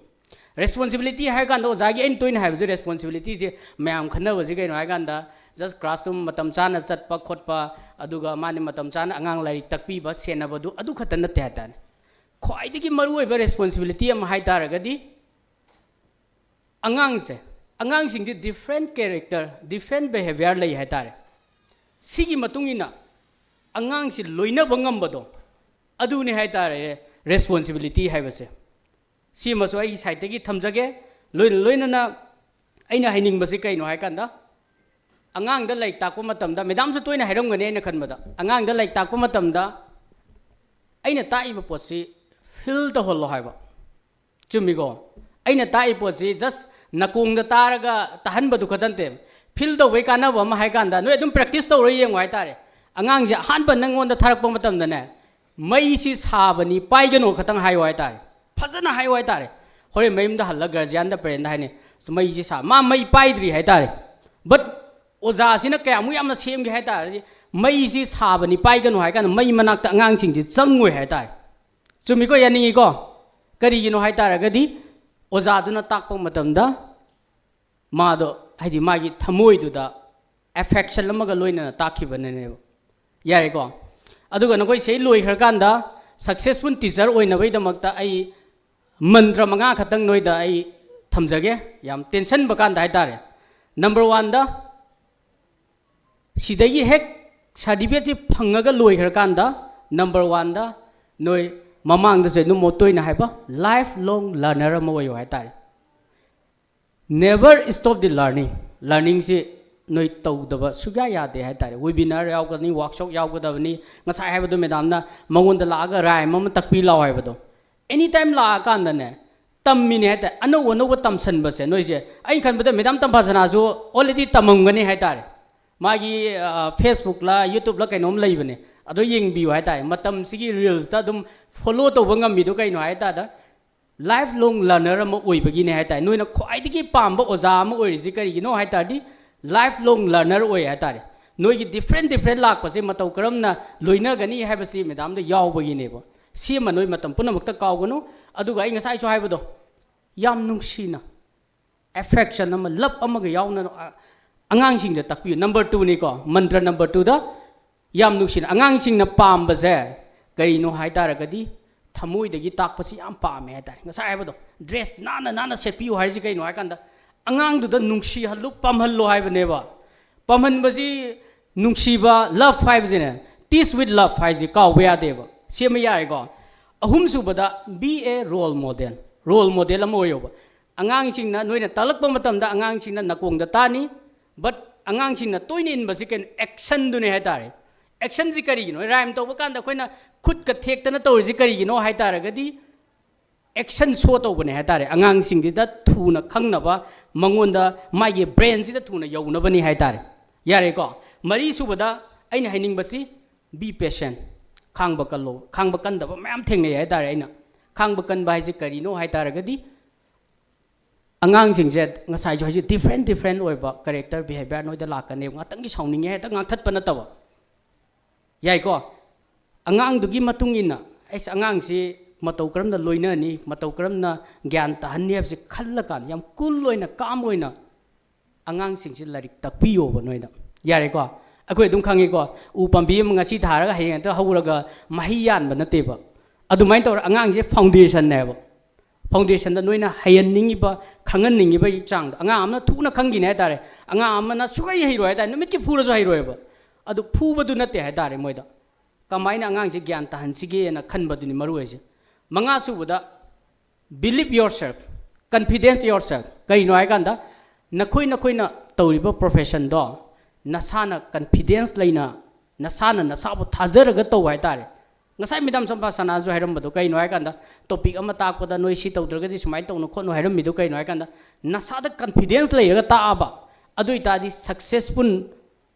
ꯔꯦꯁꯄꯣꯟꯁꯤꯕꯤꯂꯤꯇꯤ ꯍꯥꯏꯔ ꯀꯥꯟꯗ ꯑꯣꯖꯥꯒꯤ ꯑꯩꯅ ꯇꯣꯏꯅ ꯍꯥꯏꯕꯁꯦ, ꯔꯦꯁꯄꯣꯟꯁꯤꯕꯤꯂꯤꯇꯤꯁꯦ ꯃꯌꯥꯝ ꯈꯟꯅꯕꯁꯦ ꯀꯩꯅꯣ ꯍꯥꯏ ꯀꯥꯟꯗ, ꯖꯁ ꯀ꯭ꯂꯥꯁꯔꯨꯝ ꯃꯇꯝ ꯆꯥꯅ ꯆꯠꯄ ꯈꯣꯠꯄ, ꯑꯗꯨꯒ ꯃꯥꯅ ꯃꯇꯝ ꯆꯥꯅ ꯑꯉꯥꯡ ꯂꯥꯏꯔꯤꯛ ꯇꯥꯛꯄꯤꯕ, ꯁꯦꯟꯅꯕꯗꯨ, ꯑꯗꯨ ꯈꯛꯇ ꯅꯠꯇꯦ ꯍꯥꯏ ꯇꯥꯔꯦ꯫ ꯈ꯭ꯋꯥꯏꯗꯒꯤ ꯃꯔꯨꯑꯣꯏꯕ ꯔꯦꯁꯄꯣꯟꯁꯤꯕꯤꯂꯤꯇꯤ ꯑꯃ ꯍꯥꯏ ꯇꯥꯔꯒꯗꯤ, ꯑꯉꯥꯡꯁꯦ, ꯑꯉꯥꯡꯁꯤꯡꯗꯤ ꯗꯤꯐ꯭ꯔꯦꯟ ꯀꯦꯔꯦꯛꯇꯔ, ꯗꯤꯐ꯭ꯔꯦꯟ ꯕꯤꯍꯦꯕꯤꯌꯔ ꯂꯩ ꯍꯥꯏ ꯇꯥꯔꯦ꯫ ꯁꯤꯒꯤ ꯃꯇꯨꯡ ꯏꯟꯅ ꯑꯉꯥꯡꯁꯤ ꯂꯣꯏꯅꯕ ꯉꯝꯕꯗꯣ, ꯑꯗꯨꯅꯤ ꯍꯥꯏ ꯇꯥꯔꯦ ꯔꯦꯁꯄꯣꯟꯁꯤꯕꯤꯂꯤꯇꯤ ꯍꯥꯏꯕꯁꯦ꯫ ꯁꯤꯃꯁꯨ ꯑꯩꯒꯤ ꯁꯥꯏꯠꯇꯒꯤ ꯊꯝꯖꯒꯦ꯫ ꯂꯣꯏꯅ ꯂꯣꯏꯅꯅ ꯑꯩꯅ ꯍꯥꯏꯅꯤꯡꯕꯁꯤ ꯀꯩꯅꯣ ꯍꯥꯏ ꯀꯥꯟꯗ, ꯑꯉꯥꯡꯗ ꯂꯥꯏꯔꯤꯛ ꯇꯥꯛꯄ ꯃꯇꯝꯗ, ꯃꯦꯗꯥꯝꯁꯨ ꯇꯣꯏꯅ ꯍꯥꯏꯔꯝꯒꯅꯤ ꯑꯩꯅ ꯈꯟꯕꯗ, ꯑꯉꯥꯡꯗ ꯂꯥꯏꯔꯤꯛ ꯇꯥꯛꯄ ꯃꯇꯝꯗ ꯑꯩꯅ ꯇꯥꯛꯏꯕ ꯄꯣꯠꯁꯤ ꯐꯤꯜ ꯇꯧꯍꯜꯂꯣ ꯍꯥꯏꯕ꯫ ꯆꯨꯝꯃꯤꯀꯣ? ꯑꯩꯅ ꯇꯥꯛꯏ ꯄꯣꯠꯁꯤ ꯖꯁ ꯅꯥꯀꯣꯡꯗ ꯇꯥꯔꯒ ꯇꯥꯍꯟꯕꯗꯨ ꯈꯛꯇ ꯅꯠꯇꯦ꯫ ꯐꯤꯜ ꯇꯧꯕꯩ ꯀꯥꯟꯅꯕ ꯑꯃ ꯍꯥꯏ ꯀꯥꯟꯗ, ꯅꯣꯏ ꯑꯗꯨꯝ ꯄ꯭ꯔꯦꯛꯇꯤꯁ ꯇꯧꯔ ꯌꯦꯡꯉꯨ ꯍꯥꯏ ꯇꯥꯔꯦ꯫ ꯑꯉꯥꯡꯁꯦ ꯑꯍꯥꯟꯕ ꯅꯪꯉꯣꯟꯗ ꯊꯥꯔꯛꯄ ꯃꯇꯝꯗꯅꯦ, "ꯃꯩꯁꯤ ꯁꯥꯕꯅꯤ, ꯄꯥꯏꯒꯅꯨ" ꯈꯛꯇꯪ ꯍꯥꯏꯌꯨ ꯍꯥꯏ ꯇꯥꯔꯦ꯫ ꯐꯖꯅ ꯍꯥꯏꯌꯨ ꯍꯥꯏ ꯇꯥꯔꯦ꯫ ꯍꯣꯔꯦꯟ ꯃꯌꯨꯝꯗ ꯍꯜꯂꯒ ꯒꯥꯔꯖꯤꯌꯥꯟꯗ, ꯄꯦꯔꯦꯟꯗ ꯍꯥꯏꯅꯤ, "ꯑꯁ, ꯃꯩꯁꯤ ꯁꯥ-," ꯃꯥ ꯃꯩ ꯄꯥꯏꯗ꯭ꯔꯤ ꯍꯥꯏ ꯇꯥꯔꯦ꯫ ꯕꯠ ꯑꯣꯖꯥꯁꯤꯅ ꯀꯌꯥꯃꯨꯛ ꯌꯥꯝꯅ ꯁꯦꯝꯒꯦ ꯍꯥꯏ ꯇꯥꯔꯗꯤ, "ꯃꯩꯁꯤ ꯁꯥꯕꯅꯤ, ꯄꯥꯏꯒꯅꯨ" ꯍꯥꯏ ꯀꯥꯟꯗ ꯃꯩ ꯃꯅꯥꯛꯇ ꯑꯉꯥꯡꯁꯤꯡꯁꯤ ꯆꯪꯉꯣꯏ ꯍꯥꯏ ꯇꯥꯔꯦ꯫ ꯆꯨꯝꯃꯤꯀꯣ? ꯌꯥꯅꯤꯡꯉꯤꯀꯣ? ꯀꯔꯤꯒꯤꯅꯣ ꯍꯥꯏ ꯇꯥꯔꯒꯗꯤ, ꯑꯣꯖꯥꯗꯨꯅ ꯇꯥꯛꯄ ꯃꯇꯝꯗ ꯃꯥꯗꯣ, ꯍꯥꯏꯗꯤ, ꯃꯥꯒꯤ ꯊꯃꯣꯏꯗꯨꯗ ꯑꯦꯐꯦꯛꯁꯟ ꯑꯃꯒ ꯂꯣꯏꯅꯅ ꯇꯥꯛꯈꯤꯕꯅꯅꯦꯕ꯫ ꯌꯥꯔꯦꯀꯣ? ꯑꯗꯨꯒ ꯅꯈꯣꯏ ꯁꯤ ꯂꯣꯏꯈ꯭ꯔꯀꯥꯟꯗ ꯁꯛꯁꯦꯁꯐꯨꯜ ꯇꯤꯆꯔ ꯑꯣꯏꯅꯕꯒꯤꯗꯃꯛꯇ ꯑꯩ ꯃꯟꯇ꯭ꯔ ꯃꯉꯥ ꯈꯛꯇꯪ ꯅꯣꯏꯗ ꯑꯩ ꯊꯝꯖꯒꯦ꯫ ꯌꯥꯝ ꯇꯦꯟꯁꯟꯕ ꯀꯥꯟꯗ ꯍꯥꯏ ꯇꯥꯔꯦ꯫ ꯅꯝꯕꯔ ꯋꯥꯟꯗ, ꯁꯤꯗꯒꯤ ꯍꯦꯛ ꯁꯥꯔꯇꯤꯐꯤꯀꯦꯠꯁꯤ ꯐꯪꯉꯒ ꯂꯣꯏꯈ꯭ꯔꯀꯥꯟꯗ, ꯅꯝꯕꯔ ꯋꯥꯟꯗ ꯅꯣꯏ ꯃꯃꯥꯡꯗꯁꯨ ꯑꯗꯨꯝ ꯃꯣꯠꯇꯣꯏꯅ ꯍꯥꯏꯕ, ꯂꯥꯏꯐ ꯂꯣꯡ ꯂꯔꯅꯔ ꯑꯃ ꯑꯣꯏꯌꯨ ꯍꯥꯏ ꯇꯥꯔꯦ꯫ Never stop the learning꯫ ꯂꯔꯅꯤꯡꯁꯤ ꯅꯣꯏ ꯇꯧꯗꯕ ꯁꯨꯛꯌꯥ ꯌꯥꯗꯦ ꯍꯥꯏ ꯇꯥꯔꯦ꯫ ꯋꯦꯕꯤꯅꯥꯔ ꯌꯥꯎꯒꯅꯤ, ꯋꯥꯔꯛꯁꯣꯞ ꯌꯥꯎꯒꯗꯕꯅꯤ꯫ ꯉꯁꯥꯏ ꯍꯥꯏꯕꯗꯣ ꯃꯦꯗꯥꯝꯅ, "ꯃꯉꯣꯟꯗ ꯂꯥꯛꯑꯒ ꯔꯥꯏꯝ ꯑꯃ ꯇꯥꯛꯄꯤ ꯂꯥꯛꯑꯣ" ꯍꯥꯏꯕꯗꯣ꯫ ꯑꯦꯅꯤ ꯇꯥꯏꯝ ꯂꯥꯛꯑꯀꯥꯟꯗꯅꯦ, ꯇꯝꯃꯤꯅꯦ ꯍꯥꯏ ꯇꯥꯔꯦ꯫ ꯑꯅꯧ ꯑꯅꯧꯕ ꯇꯝꯁꯟꯕꯁꯦ ꯅꯣꯏꯁꯦ, ꯑꯩꯅ ꯈꯟꯕꯗ ꯃꯦꯗꯥꯝ ꯇꯝꯐꯥꯁꯅꯥꯁꯨ already ꯇꯝꯃꯝꯒꯅꯤ ꯍꯥꯏ ꯇꯥꯔꯦ꯫ ꯃꯥꯒꯤ, ꯑ, Facebook ꯂ, YouTube ꯂ ꯀꯩꯅꯣꯝ ꯂꯩꯕꯅꯦ, ꯑꯗꯣ ꯌꯦꯡꯕꯤꯌꯨ ꯍꯥꯏ ꯇꯥꯔꯦ꯫ ꯃꯇꯝꯁꯤꯒꯤ ꯔꯤꯜꯁꯇ ꯑꯗꯨꯝ ꯐꯣꯂꯣ ꯇꯧꯕ ꯉꯝꯃꯤꯗꯣ ꯀꯩꯅꯣ ꯍꯥꯏ ꯇꯥꯔꯗ, ꯂꯥꯏꯐ ꯂꯣꯡ ꯂꯔꯅꯔ ꯑꯃ ꯑꯣꯏꯕꯒꯤꯅꯦ ꯍꯥꯏ ꯇꯥꯔꯦ꯫ ꯅꯣꯏꯅ ꯈ꯭ꯋꯥꯏꯗꯒꯤ ꯄꯥꯝꯕ ꯑꯣꯖꯥ ꯑꯃ ꯑꯣꯏꯔꯤꯁꯤ ꯀꯔꯤꯒꯤꯅꯣ ꯍꯥꯏ ꯇꯥꯔꯗꯤ, ꯂꯥꯏꯐ ꯂꯣꯡ ꯂꯔꯅꯔ ꯑꯣꯏ ꯍꯥꯏ ꯇꯥꯔꯦ꯫ ꯅꯣꯏꯒꯤ different different ꯂꯥꯛꯄꯁꯦ ꯃꯇꯧ ꯀꯔꯝꯅ ꯂꯣꯏꯅꯒꯅꯤ ꯍꯥꯏꯕꯁꯤ ꯃꯦꯗꯥꯝꯗ ꯌꯥꯎꯕꯒꯤꯅꯦꯕ꯫ ꯁꯤ ꯑꯃ ꯅꯣꯏ ꯃꯇꯝ ꯄꯨꯝꯅꯃꯛꯇ ꯀꯥꯎꯒꯅꯨ꯫ ꯑꯗꯨꯒ ꯑꯩ ꯉꯁꯥꯏꯁꯨ ꯍꯥꯏꯕꯗꯣ, ꯌꯥꯝ ꯅꯨꯡꯁꯤꯅ, affection ꯑꯃ, love ꯑꯃꯒ ꯌꯥꯎꯅ, ꯑ, ꯑꯉꯥꯡꯁꯤꯡꯗ ꯇꯥꯛꯄꯤꯌꯨ꯫ Number two ꯅꯤꯀꯣ, ꯃꯟꯇ꯭ꯔ number two ꯗ ꯌꯥꯝ ꯅꯨꯡꯁꯤꯅ꯫ ꯑꯉꯥꯡꯁꯤꯡꯅ ꯄꯥꯝꯕꯁꯦ ꯀꯔꯤꯅꯣ ꯍꯥꯏ ꯇꯥꯔꯒꯗꯤ, ꯊꯃꯣꯏꯗꯒꯤ ꯇꯥꯛꯄꯁꯤ ꯌꯥꯝ ꯄꯥꯝꯃꯦ ꯍꯥꯏ ꯇꯥꯔꯦ꯫ ꯉꯁꯥꯏ ꯍꯥꯏꯕꯗꯣ, dress ꯅꯥꯟꯅ ꯅꯥꯟꯅ ꯁꯦꯠꯄꯤꯌꯨ ꯍꯥꯏꯔꯤꯁꯤ ꯀꯩꯅꯣ ꯍꯥꯏ ꯀꯥꯟꯗ, ꯑꯉꯥꯡꯗꯨꯗ ꯅꯨꯡꯁꯤꯍꯜꯂꯨ, ꯄꯥꯝꯍꯜꯂꯣ ꯍꯥꯏꯕꯅꯦꯕ꯫ ꯄꯥꯝꯍꯟꯕꯁꯤ, ꯅꯨꯡꯁꯤꯕ, love ꯍꯥꯏꯕꯁꯤꯅꯦ, teach with love ꯍꯥꯏꯁꯤ ꯀꯥꯎꯕ ꯌꯥꯗꯦꯕ꯫ ꯁꯤ ꯑꯃ ꯌꯥꯔꯦꯀꯣ꯫ ꯑꯍꯨꯝꯁꯨꯕꯗ, be a role model꯫ Role model ꯑꯃ ꯑꯣꯏꯌꯣꯕ꯫ ꯑꯉꯥꯡꯁꯤꯡꯅ ꯅꯣꯏꯅ ꯇꯥꯛꯂꯛꯄ ꯃꯇꯝꯗ ꯑꯉꯥꯡꯁꯤꯡꯅ ꯅꯀꯣꯡꯗ ꯇꯥꯅꯤ, but ꯑꯉꯥꯡꯁꯤꯡꯅ ꯇꯣꯏꯅ ꯏꯟꯕꯁꯤ ꯀꯩꯅꯣ? Action ꯗꯨꯅꯦ ꯍꯥꯏ ꯇꯥꯔꯦ꯫ Action ꯁꯤ ꯀꯔꯤꯒꯤꯅꯣ? Rhyme ꯇꯧꯕ ꯀꯥꯟꯗ ꯑꯩꯈꯣꯏꯅ ꯈꯨꯠꯀ ꯊꯦꯛꯇꯅ ꯇꯧꯔꯤꯁꯤ ꯀꯔꯤꯒꯤꯅꯣ ꯍꯥꯏ ꯇꯥꯔꯒꯗꯤ, action show ꯇꯧꯕꯅꯦ ꯍꯥꯏ ꯇꯥꯔꯦ꯫ ꯑꯉꯥꯡꯁꯤꯡꯁꯤꯗ ꯊꯨꯅ ꯈꯪꯅꯕ, ꯃꯉꯣꯟꯗ, ꯃꯥꯒꯤ brain ꯁꯤꯗ ꯊꯨꯅ ꯌꯧꯅꯕꯅꯤ ꯍꯥꯏ ꯇꯥꯔꯦ꯫ ꯌꯥꯔꯦꯀꯣ? ꯃꯔꯤꯁꯨꯕꯗ ꯑꯩꯅ ꯍꯥꯏꯅꯤꯡꯕꯁꯤ, be patient꯫ ꯈꯥꯡꯕ ꯀꯜꯂꯣ꯫ ꯈꯥꯡꯕ ꯀꯟꯗꯕ ꯃꯌꯥꯝ ꯊꯦꯡꯅꯩ ꯍꯥꯏ ꯇꯥꯔꯦ꯫ ꯑꯩꯅ ꯈꯥꯡꯕ ꯀꯟꯕ ꯍꯥꯏꯁꯦ ꯀꯔꯤꯅꯣ ꯍꯥꯏ ꯇꯥꯔꯒꯗꯤ, ꯑꯉꯥꯡꯁꯤꯡꯁꯦ ꯉꯁꯥꯏꯁꯨ ꯍꯥꯏꯁꯦ, different different ꯑꯣꯏꯕ character behavior ꯅꯣꯏꯗ ꯂꯥꯛꯀꯅꯦꯕ꯫ ꯉꯥꯛꯇꯪꯒꯤ ꯁꯥꯎꯅꯤꯡꯉꯦ ꯍꯦꯛꯇ ꯉꯥꯡꯊꯠꯄ ꯅꯠꯇꯕ, ꯌꯥꯏꯀꯣ? ꯑꯉꯥꯡꯗꯨꯒꯤ ꯃꯇꯨꯡ ꯏꯟꯅ, ꯑꯩꯁ, ꯑꯉꯥꯡꯁꯤ ꯃꯇꯧ ꯀꯔꯝꯅ ꯂꯣꯏꯅꯅꯤ, ꯃꯇꯧ ꯀꯔꯝꯅ ꯒ꯭ꯌꯥꯟ ꯇꯥꯍꯟꯅꯤ ꯍꯥꯏꯕꯁꯤ ꯈꯜꯂꯀꯥꯟꯗ, ꯌꯥꯝ cool ꯑꯣꯏꯅ, calm ꯑꯣꯏꯅ ꯑꯉꯥꯡꯁꯤꯡꯁꯤ ꯂꯥꯏꯔꯤꯛ ꯇꯥꯛꯄꯤꯌꯣꯕ ꯅꯣꯏꯅ꯫ ꯌꯥꯔꯦꯀꯣ? ꯑꯩꯈꯣꯏ ꯑꯗꯨꯝ ꯈꯪꯉꯤꯀꯣ, ꯎ ꯄꯥꯝꯕꯤ ꯑꯃ ꯉꯁꯤ ꯊꯥꯔꯒ ꯍꯌꯦꯡ ꯍꯦꯛꯇ ꯍꯧꯔꯒ ꯃꯍꯩ ꯌꯥꯟꯕ ꯅꯠꯇꯦꯕ꯫ ꯑꯗꯨꯃꯥꯏꯅ ꯇꯧꯔ ꯑꯉꯥꯡꯁꯦ foundation ꯅꯦꯕ꯫ Foundation ꯗ ꯅꯣꯏꯅ ꯍꯩꯍꯟꯅꯤꯡꯉꯤꯕ, ꯈꯪꯍꯟꯅꯤꯡꯉꯤꯕꯒꯤ ꯆꯥꯡꯗ꯫ ꯑꯉꯥꯡ ꯑꯃꯅ ꯊꯨꯅ ꯈꯪꯈꯤꯅꯤ ꯍꯥꯏ ꯇꯥꯔꯦ, ꯑꯉꯥꯡ ꯑꯃꯅ ꯁꯨꯡꯍꯩ ꯍꯩꯔꯣꯏ ꯍꯥꯏ ꯇꯥꯔꯦ, ꯅꯨꯃꯤꯠꯀꯤ ꯐꯨꯔꯁꯨ ꯍꯩꯔꯣꯏꯕ꯫ ꯑꯗꯨ ꯐꯨꯕꯗꯨ ꯅꯠꯇꯦ ꯍꯥꯏ ꯇꯥꯔꯦ ꯃꯣꯏꯗ꯫ ꯀꯃꯥꯏꯅ ꯑꯉꯥꯡꯁꯦ ꯒ꯭ꯌꯥꯟ ꯇꯥꯍꯟꯁꯤꯒꯦꯅ ꯈꯟꯕꯗꯨꯅꯤ ꯃꯔꯨ ꯑꯣꯏꯁꯦ꯫ ꯃꯉꯥ ꯁꯨꯕꯗ, believe yourself, confidence yourself꯫ ꯀꯩꯅꯣ ꯍꯥꯏꯀꯥꯟꯗ, ꯅꯈꯣꯏ ꯅꯈꯣꯏꯅ ꯇꯧꯔꯤꯕ profession ꯗꯣ ꯅꯁꯥꯅ confidence ꯂꯩꯅ, ꯅꯁꯥꯅ ꯅꯁꯥꯕꯨ ꯊꯥꯖꯔꯒ ꯇꯧ ꯍꯥꯏ ꯇꯥꯔꯦ꯫ ꯉꯁꯥꯏ ꯃꯦꯗꯥꯝ ꯁꯝꯄꯥꯁꯅꯥꯁꯨ ꯍꯥꯏꯔꯝꯕꯗꯣ ꯀꯩꯅꯣ ꯍꯥꯏꯀꯥꯟꯗ, topic ꯑꯃ ꯇꯥꯛꯄꯗ ꯅꯣꯏ ꯁꯤ ꯇꯧꯗ꯭ꯔꯒꯗꯤ ꯁꯨꯃꯥꯏꯅ ꯇꯧꯅꯨ ꯈꯣꯠꯅꯨ ꯍꯥꯏꯔꯝꯃꯤꯗꯣ ꯀꯩꯅꯣ ꯍꯥꯏꯀꯥꯟꯗ, ꯅꯁꯥꯗ confidence ꯂꯩꯔꯒ ꯇꯥꯛꯑꯕ, ꯑꯗꯨ ꯑꯣꯏꯇꯥꯔꯗꯤ successful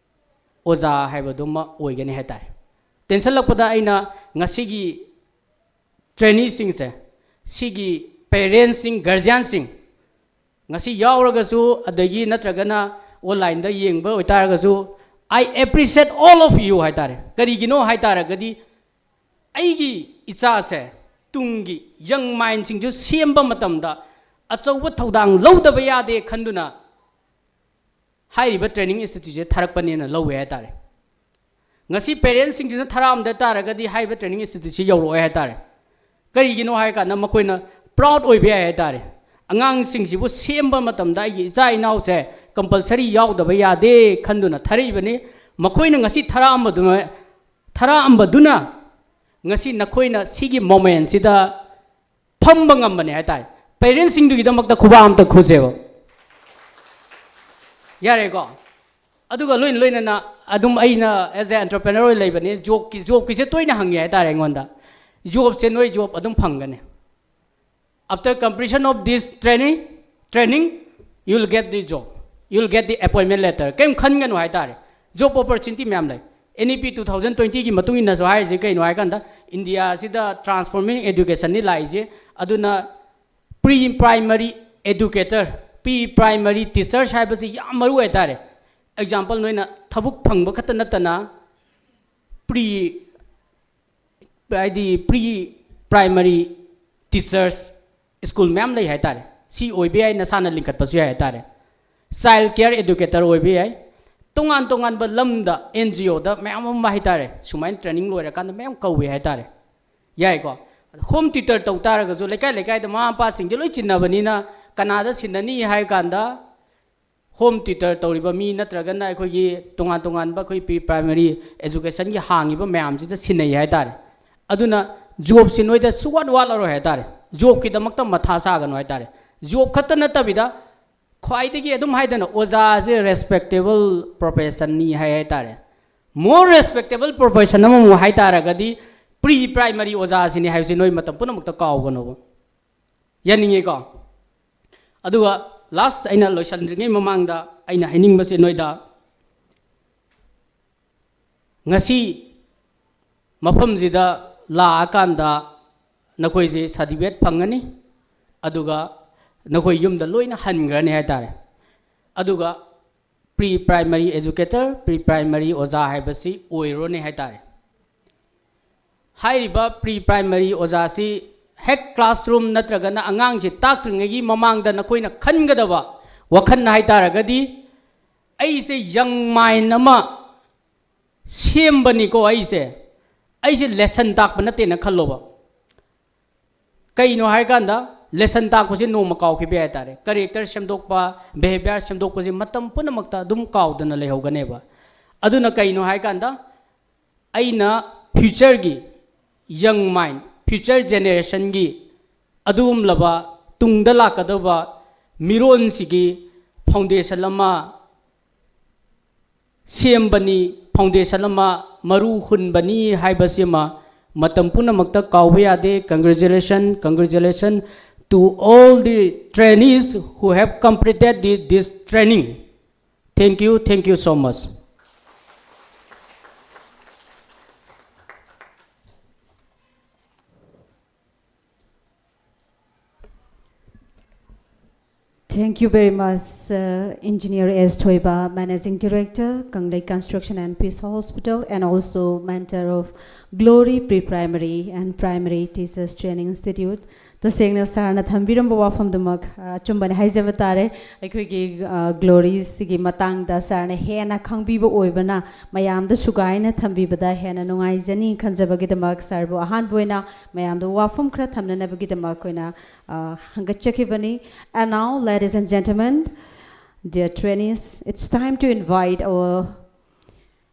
ꯑꯣꯖꯥ ꯍꯥꯏꯕꯗꯨꯃ ꯑꯣꯏꯒꯅꯤ ꯍꯥꯏ ꯇꯥꯔꯦ꯫ ꯇꯦꯟꯁꯜꯂꯛꯄꯗ ꯑꯩꯅ ꯉꯁꯤꯒꯤ trainee ꯁꯤꯡꯁꯦ, ꯁꯤꯒꯤ parents ꯁꯤꯡ, guardian ꯁꯤꯡ, ꯉꯁꯤ ꯌꯥꯎꯔꯒꯁꯨ, ꯑꯗꯒꯤ ꯅꯠꯇ꯭ꯔꯒꯅ online ꯗ ꯌꯦꯡꯕ ꯑꯣꯏꯇꯥꯔꯒꯁꯨ, I appreciate all of you ꯍꯥꯏꯇꯥꯔꯦ꯫ ꯀꯔꯤꯒꯤꯅꯣ ꯍꯥꯏꯇꯥꯔꯒꯗꯤ, ꯑꯩꯒꯤ ꯏꯆꯥꯁꯦ ꯇꯨꯡꯒꯤ ꯌꯪ ꯃꯥꯏꯟꯁꯤꯡꯁꯨ ꯁꯦꯝꯕ ꯃꯇꯝꯗ ꯑꯆꯧꯕ ꯊꯧꯗꯥꯡ ꯂꯧꯗꯕ ꯌꯥꯗꯦ ꯈꯟꯗꯨꯅ ꯍꯥꯏꯔꯤꯕ ꯇ꯭ꯔꯦꯅꯤꯡ ꯏꯟꯁꯇꯤꯇ꯭ꯌꯨꯠꯁꯦ ꯊꯥꯔꯛꯄꯅꯦꯅ ꯂꯧꯋꯦ ꯍꯥꯏꯇꯥꯔꯦ꯫ ꯉꯁꯤ ꯄꯦꯔꯦꯟꯁꯁꯤꯡꯁꯤꯅ ꯊꯥꯔꯛꯑꯝꯗ ꯇꯥꯔꯒꯗꯤ ꯍꯥꯏꯔꯤꯕ ꯇ꯭ꯔꯦꯅꯤꯡ ꯏꯟꯁꯇꯤꯇ꯭ꯌꯨꯠꯁꯤ ꯌꯧꯔꯛꯑꯣꯏ ꯍꯥꯏꯇꯥꯔꯦ꯫ ꯀꯔꯤꯒꯤꯅꯣ ꯍꯥꯏꯔꯀꯥꯟꯗ ꯃꯈꯣꯏꯅ ꯄ꯭ꯔꯥꯎꯗ ꯑꯣꯏꯕ ꯌꯥꯏ ꯍꯥꯏꯇꯥꯔꯦ꯫ ꯑꯉꯥꯡꯁꯤꯡꯁꯤꯕꯨ ꯁꯦꯝꯕ ꯃꯇꯝꯗ ꯑꯩꯒꯤ ꯏꯆꯥ ꯏꯅꯥꯎꯁꯦ ꯀꯝꯄꯜꯁꯔꯤ ꯌꯥꯎꯗꯕ ꯌꯥꯗꯦ ꯈꯟꯗꯨꯅ ꯊꯥꯔꯛꯏꯕꯅꯤ꯫ ꯃꯈꯣꯏꯅ ꯉꯁꯤ ꯊꯥꯔꯛꯑꯝꯕꯗꯨꯅ, ꯊꯥꯔꯛꯑꯝꯕꯗꯨꯅ ꯉꯁꯤ ꯅꯈꯣꯏꯅ ꯁꯤꯒꯤ ꯃꯣꯃꯦꯟꯁꯤꯗ ꯐꯝꯕ ꯉꯝꯕꯅꯦ ꯍꯥꯏꯇꯥꯔꯦ꯫ ꯄꯦꯔꯦꯟꯁꯁꯤꯡꯗꯨꯒꯤꯗꯃꯛꯇ ꯈꯨꯕꯥꯛ ꯑꯝꯇ ꯈꯨꯁꯦꯕ꯫ ꯌꯥꯔꯦꯀꯣ? ꯑꯗꯨꯒ ꯂꯣꯏꯅ ꯂꯣꯏꯅꯅ ꯑꯗꯨꯝ ꯑꯩꯅ as a entrepreneur ꯑꯣꯏꯅ ꯂꯩꯕꯅꯤ, ꯖꯣꯕꯀꯤ, ꯖꯣꯕꯀꯤꯁꯦ ꯇꯣꯏꯅ ꯍꯪꯉꯦ ꯍꯥꯏꯇꯥꯔꯦ ꯑꯩꯉꯣꯟꯗ꯫ ꯖꯣꯕꯁꯦ ꯅꯣꯏ ꯖꯣꯕ ꯑꯗꯨꯝ ꯐꯪꯒꯅꯤ꯫ After completion of this training, training, you will get the job, you will get the appointment letter. ꯀꯩꯝ ꯈꯟꯒꯅꯨ ꯍꯥꯏꯇꯥꯔꯦ꯫ ꯖꯣꯕ ꯑꯣꯄꯣꯔꯆꯨꯅꯤꯇꯤ ꯃꯌꯥꯝ ꯂꯩ꯫ N E P two thousand twenty ꯒꯤ ꯃꯇꯨꯡ ꯏꯟꯅꯁꯨ ꯍꯥꯏꯔꯤꯁꯦ ꯀꯩꯅꯣ ꯍꯥꯏꯀꯥꯟꯗ, ꯏꯟꯗꯤꯌꯥꯁꯤꯗ ꯇ꯭ꯔꯥꯟꯁꯐꯣꯔꯃꯤꯡ ꯑꯦꯗꯨꯀꯦꯁꯟꯅꯤ ꯂꯥꯛꯏꯁꯦ꯫ ꯑꯗꯨꯅ pre primary educator, pre primary teachers ꯍꯥꯏꯕꯁꯤ ꯌꯥꯝ ꯃꯔꯨ ꯑꯣꯏ ꯍꯥꯏꯇꯥꯔꯦ꯫ ꯑꯦꯛꯖꯥꯝꯄꯜ, ꯅꯣꯏꯅ ꯊꯕꯛ ꯐꯪꯕ ꯈꯛꯇ ꯅꯠꯇꯅ ꯄ꯭ꯔꯤ, ꯍꯥꯏꯗꯤ ꯄ꯭ꯔꯤ ꯄ꯭ꯔꯥꯏꯃꯔꯤ ꯇꯤꯆꯔꯁ ꯁ꯭ꯀꯨꯜ ꯃꯌꯥꯝ ꯂꯩ ꯍꯥꯏꯇꯥꯔꯦ꯫ ꯁꯤ ꯑꯣꯏꯕ ꯌꯥꯏ, ꯅꯁꯥꯅ ꯂꯤꯡꯈꯠꯄꯁꯨ ꯌꯥꯏ ꯍꯥꯏꯇꯥꯔꯦ꯫ ꯆꯥꯏꯜ ꯀꯤꯌꯔ ꯑꯦꯗꯨꯀꯦꯇꯔ ꯑꯣꯏꯕ ꯌꯥꯏ꯫ ꯇꯣꯉꯥꯟ ꯇꯣꯉꯥꯟꯕ ꯂꯝꯗ ꯑꯦꯟ ꯖꯤ ꯑꯣꯗ ꯃꯌꯥꯝ ꯑꯃ ꯍꯥꯏꯇꯥꯔꯦ, ꯁꯨꯃꯥꯏꯅ ꯇ꯭ꯔꯦꯅꯤꯡ ꯂꯣꯏꯔꯀꯥꯟꯗ ꯃꯌꯥꯝ ꯀꯧꯋꯦ ꯍꯥꯏꯇꯥꯔꯦ꯫ ꯌꯥꯏꯀꯣ? ꯍꯣꯝ ꯇ꯭ꯌꯨꯇꯔ ꯇꯧ ꯇꯥꯔꯒꯁꯨ ꯂꯩꯀꯥꯏ ꯂꯩꯀꯥꯏꯗ ꯃꯃꯥ ꯃꯄꯥꯁꯤꯡꯁꯦ ꯂꯣꯏ ꯆꯤꯟꯅꯕꯅꯤꯅ ꯀꯅꯥꯗ ꯁꯤꯟꯅꯅꯤ ꯍꯥꯏ ꯀꯥꯟꯗ ꯍꯣꯝ ꯇ꯭ꯌꯨꯇꯔ ꯇꯧꯔꯤꯕ ꯃꯤ ꯅꯠꯇ꯭ꯔꯒꯅ ꯑꯩꯈꯣꯏꯒꯤ ꯇꯣꯉꯥꯟ ꯇꯣꯉꯥꯟꯕ ꯑꯩꯈꯣꯏ ꯄ꯭ꯔꯤ ꯄ꯭ꯔꯥꯏꯃꯔꯤ ꯑꯦꯖꯨꯀꯦꯁꯟꯒꯤ ꯍꯥꯡꯉꯤꯕ ꯃꯌꯥꯝꯁꯤꯗ ꯁꯤꯟꯅꯩ ꯍꯥꯏꯇꯥꯔꯦ꯫ ꯑꯗꯨꯅ ꯖꯣꯕꯁꯤ ꯅꯣꯏꯗ ꯁꯨꯋꯥꯠ ꯋꯥꯠꯂꯔꯣꯏ ꯍꯥꯏꯇꯥꯔꯦ꯫ ꯖꯣꯕꯀꯤꯗꯃꯛꯇ ꯃꯊꯥ ꯁꯥꯒꯅꯨ ꯍꯥꯏꯇꯥꯔꯦ꯫ ꯖꯣꯕ ꯈꯛꯇ ꯅꯠꯇꯕꯤꯗ ꯈ꯭ꯋꯥꯏꯗꯒꯤ ꯑꯗꯨꯝ ꯍꯥꯏꯗꯅ ꯑꯣꯖꯥꯁꯦ ꯔꯦꯁꯄꯦꯛꯇꯦꯕꯜ ꯄ꯭ꯔꯣꯐꯦꯁꯟꯅꯤ ꯍꯥꯏ ꯍꯥꯏꯇꯥꯔꯦ꯫ ꯃꯣꯔ ꯔꯦꯁꯄꯦꯛꯇꯦꯕꯜ ꯄ꯭ꯔꯣꯐꯦꯁꯟ ꯑꯃꯃꯨꯛ ꯍꯥꯏꯇꯥꯔꯒꯗꯤ ꯄ꯭ꯔꯤ ꯄ꯭ꯔꯥꯏꯃꯔꯤ ꯑꯣꯖꯥꯁꯤꯅꯤ ꯍꯥꯏꯕꯁꯤ ꯅꯣꯏ ꯃꯇꯝ ꯄꯨꯝꯅꯃꯛꯇ ꯀꯥꯎꯒꯅꯣꯕ꯫ ꯌꯥꯅꯤꯡꯉꯦꯀꯣ? ꯑꯗꯨꯒ ꯂꯥꯁ ꯑꯩꯅ ꯂꯣꯏꯁꯤꯟꯗ꯭ꯔꯤꯉꯩ ꯃꯃꯥꯡꯗ ꯑꯩꯅ ꯍꯥꯏꯅꯤꯡꯕꯁꯦ ꯅꯣꯏꯗ, ꯉꯁꯤ ꯃꯐꯝꯁꯤꯗ ꯂꯥꯛꯑꯀꯥꯟꯗ ꯅꯈꯣꯏꯁꯦ ꯁꯥꯔꯇꯤꯐꯤꯀꯦꯠ ꯐꯪꯒꯅꯤ, ꯑꯗꯨꯒ ꯅꯈꯣꯏ ꯌꯨꯝꯗ ꯂꯣꯏꯅ ꯍꯟꯈ꯭ꯔꯅꯤ ꯍꯥꯏꯇꯥꯔꯦ꯫ ꯑꯗꯨꯒ pre primary educator, pre primary ꯑꯣꯖꯥ ꯍꯥꯏꯕꯁꯤ ꯑꯣꯏꯔꯨꯔꯅꯤ ꯍꯥꯏꯇꯥꯔꯦ꯫ ꯍꯥꯏꯔꯤꯕ pre primary ꯑꯣꯖꯥꯁꯤ ꯍꯦꯛ classroom ꯅꯠꯇ꯭ꯔꯒꯅ ꯑꯉꯥꯡꯁꯤ ꯇꯥꯛꯇ꯭ꯔꯤꯉꯩꯒꯤ ꯃꯃꯥꯡꯗ ꯅꯈꯣꯏꯅ ꯈꯟꯒꯗꯕ ꯋꯥꯈꯜ ꯍꯥꯏꯇꯥꯔꯒꯗꯤ, "ꯑꯩꯁꯦ young mind ꯑꯃ ꯁꯦꯝꯕꯅꯤꯀꯣ, ꯑꯩꯁꯦ, ꯑꯩꯁꯦ lesson ꯇꯥꯛꯄ ꯅꯠꯇꯦꯅ" ꯈꯜꯂꯣꯕ꯫ ꯀꯩꯅꯣ ꯍꯥꯏꯔꯀꯥꯟꯗ, lesson ꯇꯥꯛꯄꯁꯦ ꯅꯣꯡꯃ ꯀꯥꯎꯈꯤꯕ ꯌꯥꯏ ꯍꯥꯏꯇꯥꯔꯦ꯫ Character ꯁꯦꯝꯗꯣꯛꯄ, behavior ꯁꯦꯝꯗꯣꯛꯄꯁꯦ ꯃꯇꯝ ꯄꯨꯝꯅꯃꯛꯇ ꯑꯗꯨꯝ ꯀꯥꯎꯗꯅ ꯂꯩꯍꯧꯒꯅꯦꯕ꯫ ꯑꯗꯨꯅ ꯀꯩꯅꯣ ꯍꯥꯏꯔꯀꯥꯟꯗ, ꯑꯩꯅ future ꯒꯤ young mind, future generation ꯒꯤ ꯑꯗꯨꯒꯨꯝꯂꯕ ꯇꯨꯡꯗ ꯂꯥꯛꯀꯗꯧꯕ ꯃꯤꯔꯣꯟꯁꯤꯒꯤ foundation ꯑꯃ ꯁꯦꯝꯕꯅꯤ, foundation ꯑꯃ ꯃꯔꯨ ꯍꯨꯟꯕꯅꯤ ꯍꯥꯏꯕꯁꯤꯃ ꯃꯇꯝ ꯄꯨꯝꯅꯃꯛꯇ ꯀꯥꯎꯕ ꯌꯥꯗꯦ꯫ Congratulation, congratulation to all the trainees who have completed the, this training. Thank you, thank you so much. Thank you very much, uh, Engineer S Thoiba, Managing Director, Kanglei Construction and Peace Hospital, and also mentor of Glory Pre-Primary and Primary Teachers Training Institute. ꯇꯁꯦꯡꯅ ꯁꯥꯔꯅ ꯊꯝꯕꯤꯔꯝꯕ ꯋꯥꯐꯝꯗꯨꯃꯛ, ꯑ, ꯑꯆꯨꯝꯕꯅꯤ ꯍꯥꯏꯖꯕ ꯇꯥꯔꯦ꯫ ꯑꯩꯈꯣꯏꯒꯤ, ꯑ, ꯒ꯭ꯂꯣꯔꯤꯁꯤꯒꯤ ꯃꯇꯥꯡꯗ ꯁꯥꯔꯅ ꯍꯦꯟꯅ ꯈꯪꯕꯤꯕ ꯑꯣꯏꯕꯅ, ꯃꯌꯥꯝꯗ ꯁꯨꯒꯥꯏꯅ ꯊꯝꯕꯤꯕꯗ ꯍꯦꯟꯅ ꯅꯨꯡꯉꯥꯏꯖꯅꯤ ꯈꯟꯖꯕꯒꯤꯗꯃꯛ ꯁꯥꯔꯕꯨ ꯑꯍꯥꯟꯕ ꯑꯣꯏꯅ ꯃꯌꯥꯝꯗ ꯋꯥꯐꯝ ꯈꯔ ꯊꯝꯅꯅꯕꯒꯤꯗꯃꯛ ꯑꯩꯈꯣꯏꯅ, ꯑ, ꯍꯪꯒꯠꯆꯈꯤꯕꯅꯤ꯫ And now, ladies and gentlemen, dear trainees, it's time to invite our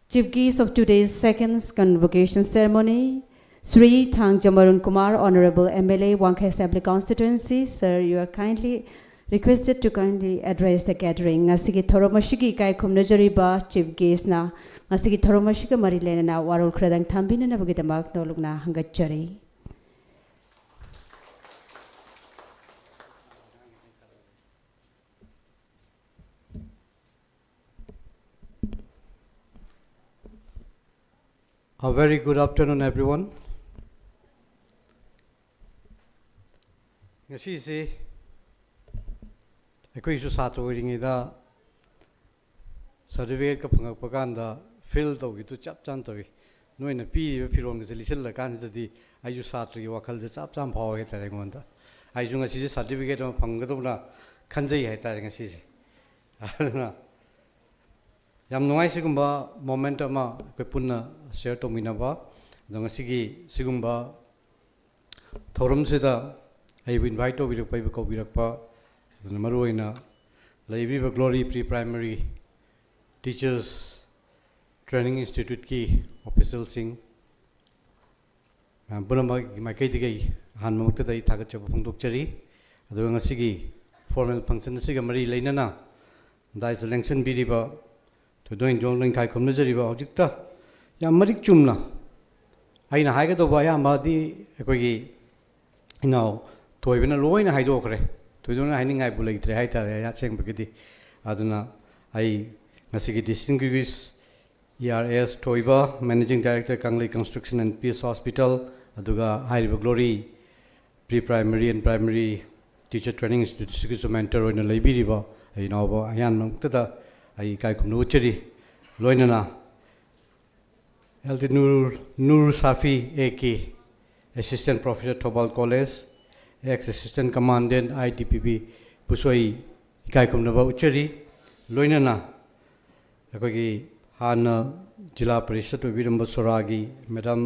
chief guest of today's second convocation ceremony, Shri Thangjamarun Kumar, Honorable M L A, Wangkhei Assembly Constituency. Sir, you are kindly requested to kindly address the gathering. ꯉꯁꯤꯒꯤ ꯊꯧꯔꯝ ꯑꯁꯤꯒꯤ ꯏꯀꯥꯏ ꯈꯨꯝꯅꯖꯔꯤꯕ chief guest ꯅ ꯉꯁꯤꯒꯤ ꯊꯧꯔꯝ ꯑꯁꯤꯒ ꯃꯔꯤ ꯂꯩꯅꯅ ꯋꯥꯔꯣꯜ ꯈꯔꯗꯪ ꯊꯝꯕꯤꯅꯅꯕꯒꯤꯗꯃꯛ ꯅꯣꯂꯨꯛꯅ ꯍꯪꯒꯠꯆꯔꯤ꯫ A very good afternoon, everyone. ꯉꯁꯤꯁꯤ ꯑꯩꯈꯣꯏꯁꯨ ꯁꯥꯇ꯭ꯔ ꯑꯣꯏꯔꯤꯉꯩꯗ ꯁꯥꯔꯇꯤꯐꯤꯀꯦꯠꯀ ꯐꯪꯉꯛꯄ ꯀꯥꯟꯗ ꯐꯤꯜ ꯇꯧꯈꯤꯗꯨ ꯆꯞ ꯆꯥꯅ ꯇꯧꯏ꯫ ꯅꯣꯏꯅ ꯄꯤꯔꯤꯕ ꯐꯤꯔꯣꯜꯒꯁꯦ ꯂꯤꯠꯁꯤꯜꯂꯀꯥꯟꯁꯤꯗꯗꯤ ꯑꯩꯁꯨ ꯁꯥꯇ꯭ꯔꯒꯤ ꯋꯥꯈꯜꯁꯦ ꯆꯞ ꯆꯥꯅ ꯐꯥꯎꯋꯦ ꯍꯥꯏꯇꯥꯔꯦ ꯑꯩꯉꯣꯟꯗ꯫ ꯑꯩꯁꯨ ꯉꯁꯤꯁꯦ ꯁꯥꯔꯇꯤꯐꯤꯀꯦꯠ ꯑꯃ ꯐꯪꯒꯗꯧꯅ ꯈꯟꯖꯩ ꯍꯥꯏꯇꯥꯔꯦ ꯉꯁꯤꯁꯦ꯫ ꯑꯗꯨꯅ ꯌꯥꯝ ꯅꯨꯡꯉꯥꯏ ꯁꯤꯒꯨꯝꯕ ꯃꯣꯃꯦꯟꯠ ꯑꯃ ꯑꯩꯈꯣꯏ ꯄꯨꯟꯅ ꯁꯤꯌꯔ ꯇꯧꯃꯤꯟꯅꯕ꯫ ꯑꯗꯣ ꯉꯁꯤꯒꯤ ꯁꯤꯒꯨꯝꯕ ꯊꯧꯔꯝꯁꯤꯗ ꯑꯩꯕꯨ ꯏꯟꯚꯥꯏꯠ ꯇꯧꯕꯤꯔꯛꯄ, ꯑꯩꯕꯨ ꯀꯧꯕꯤꯔꯛꯄ, ꯑꯗꯨꯅ ꯃꯔꯨꯑꯣꯏꯅ ꯂꯩꯕꯤꯔꯤꯕ glory pre primary teachers training ꯏꯟꯁꯇꯤꯇ꯭ꯌꯨꯠꯀꯤ ꯑꯣꯐꯤꯁꯦꯜꯁꯤꯡ, ꯃꯌꯥꯝ ꯄꯨꯝꯅꯃꯛ ꯃꯥꯏꯀꯩꯗꯒꯤ ꯑꯩ ꯑꯍꯥꯟꯕꯃꯛꯇꯗ ꯑꯩ ꯊꯥꯒꯠꯆꯕ ꯐꯣꯡꯗꯣꯛꯆꯔꯤ꯫ ꯑꯗꯨꯒ ꯉꯁꯤꯒꯤ ꯐꯣꯔꯃꯦꯜ ꯐꯪꯁꯟ ꯑꯁꯤꯒ ꯃꯔꯤ ꯂꯩꯅꯅ ꯗꯥꯏꯁꯇ ꯂꯦꯡꯁꯤꯟꯕꯤꯔꯤꯕ, ꯊꯣꯏꯗꯣꯛ ꯍꯦꯟꯗꯣꯛꯅ ꯏꯀꯥꯏ ꯈꯨꯝꯅꯖꯔꯤꯕ, ꯍꯧꯖꯤꯛꯇ ꯌꯥꯝ ꯃꯔꯤꯛ ꯆꯨꯝꯅ ꯑꯩꯅ ꯍꯥꯏꯒꯗꯧꯕ ꯑꯌꯥꯝꯕꯗꯤ ꯑꯩꯈꯣꯏꯒꯤ ꯏꯅꯥꯎ ꯊꯣꯏꯕꯅ ꯂꯣꯏꯅ ꯍꯥꯏꯗꯣꯛꯈ꯭ꯔꯦ꯫ ꯊꯣꯏꯗꯣꯛꯅ ꯍꯥꯏꯅꯤꯡꯉꯥꯏꯕꯨ ꯂꯩꯇ꯭ꯔꯦ ꯍꯥꯏꯇꯥꯔꯦ ꯑꯁꯦꯡꯕꯒꯤꯗꯤ꯫ ꯑꯗꯨꯅ ꯑꯩ ꯉꯁꯤꯒꯤ ꯗꯤꯁꯇꯤꯡꯒ꯭ꯋꯤꯁ E R S Thoiba, managing director Kanglei construction and peace hospital, ꯑꯗꯨꯒ ꯍꯥꯏꯔꯤꯕ glory pre primary and primary teacher training ꯏꯟꯁꯇꯤꯇ꯭ꯌꯨꯠꯁꯤꯒꯤꯁꯨ ꯃꯦꯟꯇꯔ ꯑꯣꯏꯅ ꯂꯩꯕꯤꯔꯤꯕ ꯑꯩ ꯏꯅꯥꯎꯕ ꯑꯌꯥꯟꯕꯃꯛꯇꯗ ꯑꯩ ꯏꯀꯥꯏ ꯈꯨꯝꯅꯕ ꯎꯠꯆꯔꯤ꯫ ꯂꯣꯏꯅꯅ L D Nur, Nur Safi A K, assistant professor Thoubal college, ex assistant commandant I D P B ꯕꯨꯁꯨ ꯑꯩ ꯏꯀꯥꯏ ꯈꯨꯝꯅꯕ ꯎꯠꯆꯔꯤ꯫ ꯂꯣꯏꯅꯅ ꯑꯩꯈꯣꯏꯒꯤ ꯍꯥꯟꯅ ꯖꯤꯂꯥ ꯄꯔꯤꯁꯠ ꯑꯣꯏꯕꯤꯔꯝꯕ ꯁꯣꯔꯥꯒꯤ ꯃꯦꯗꯥꯝ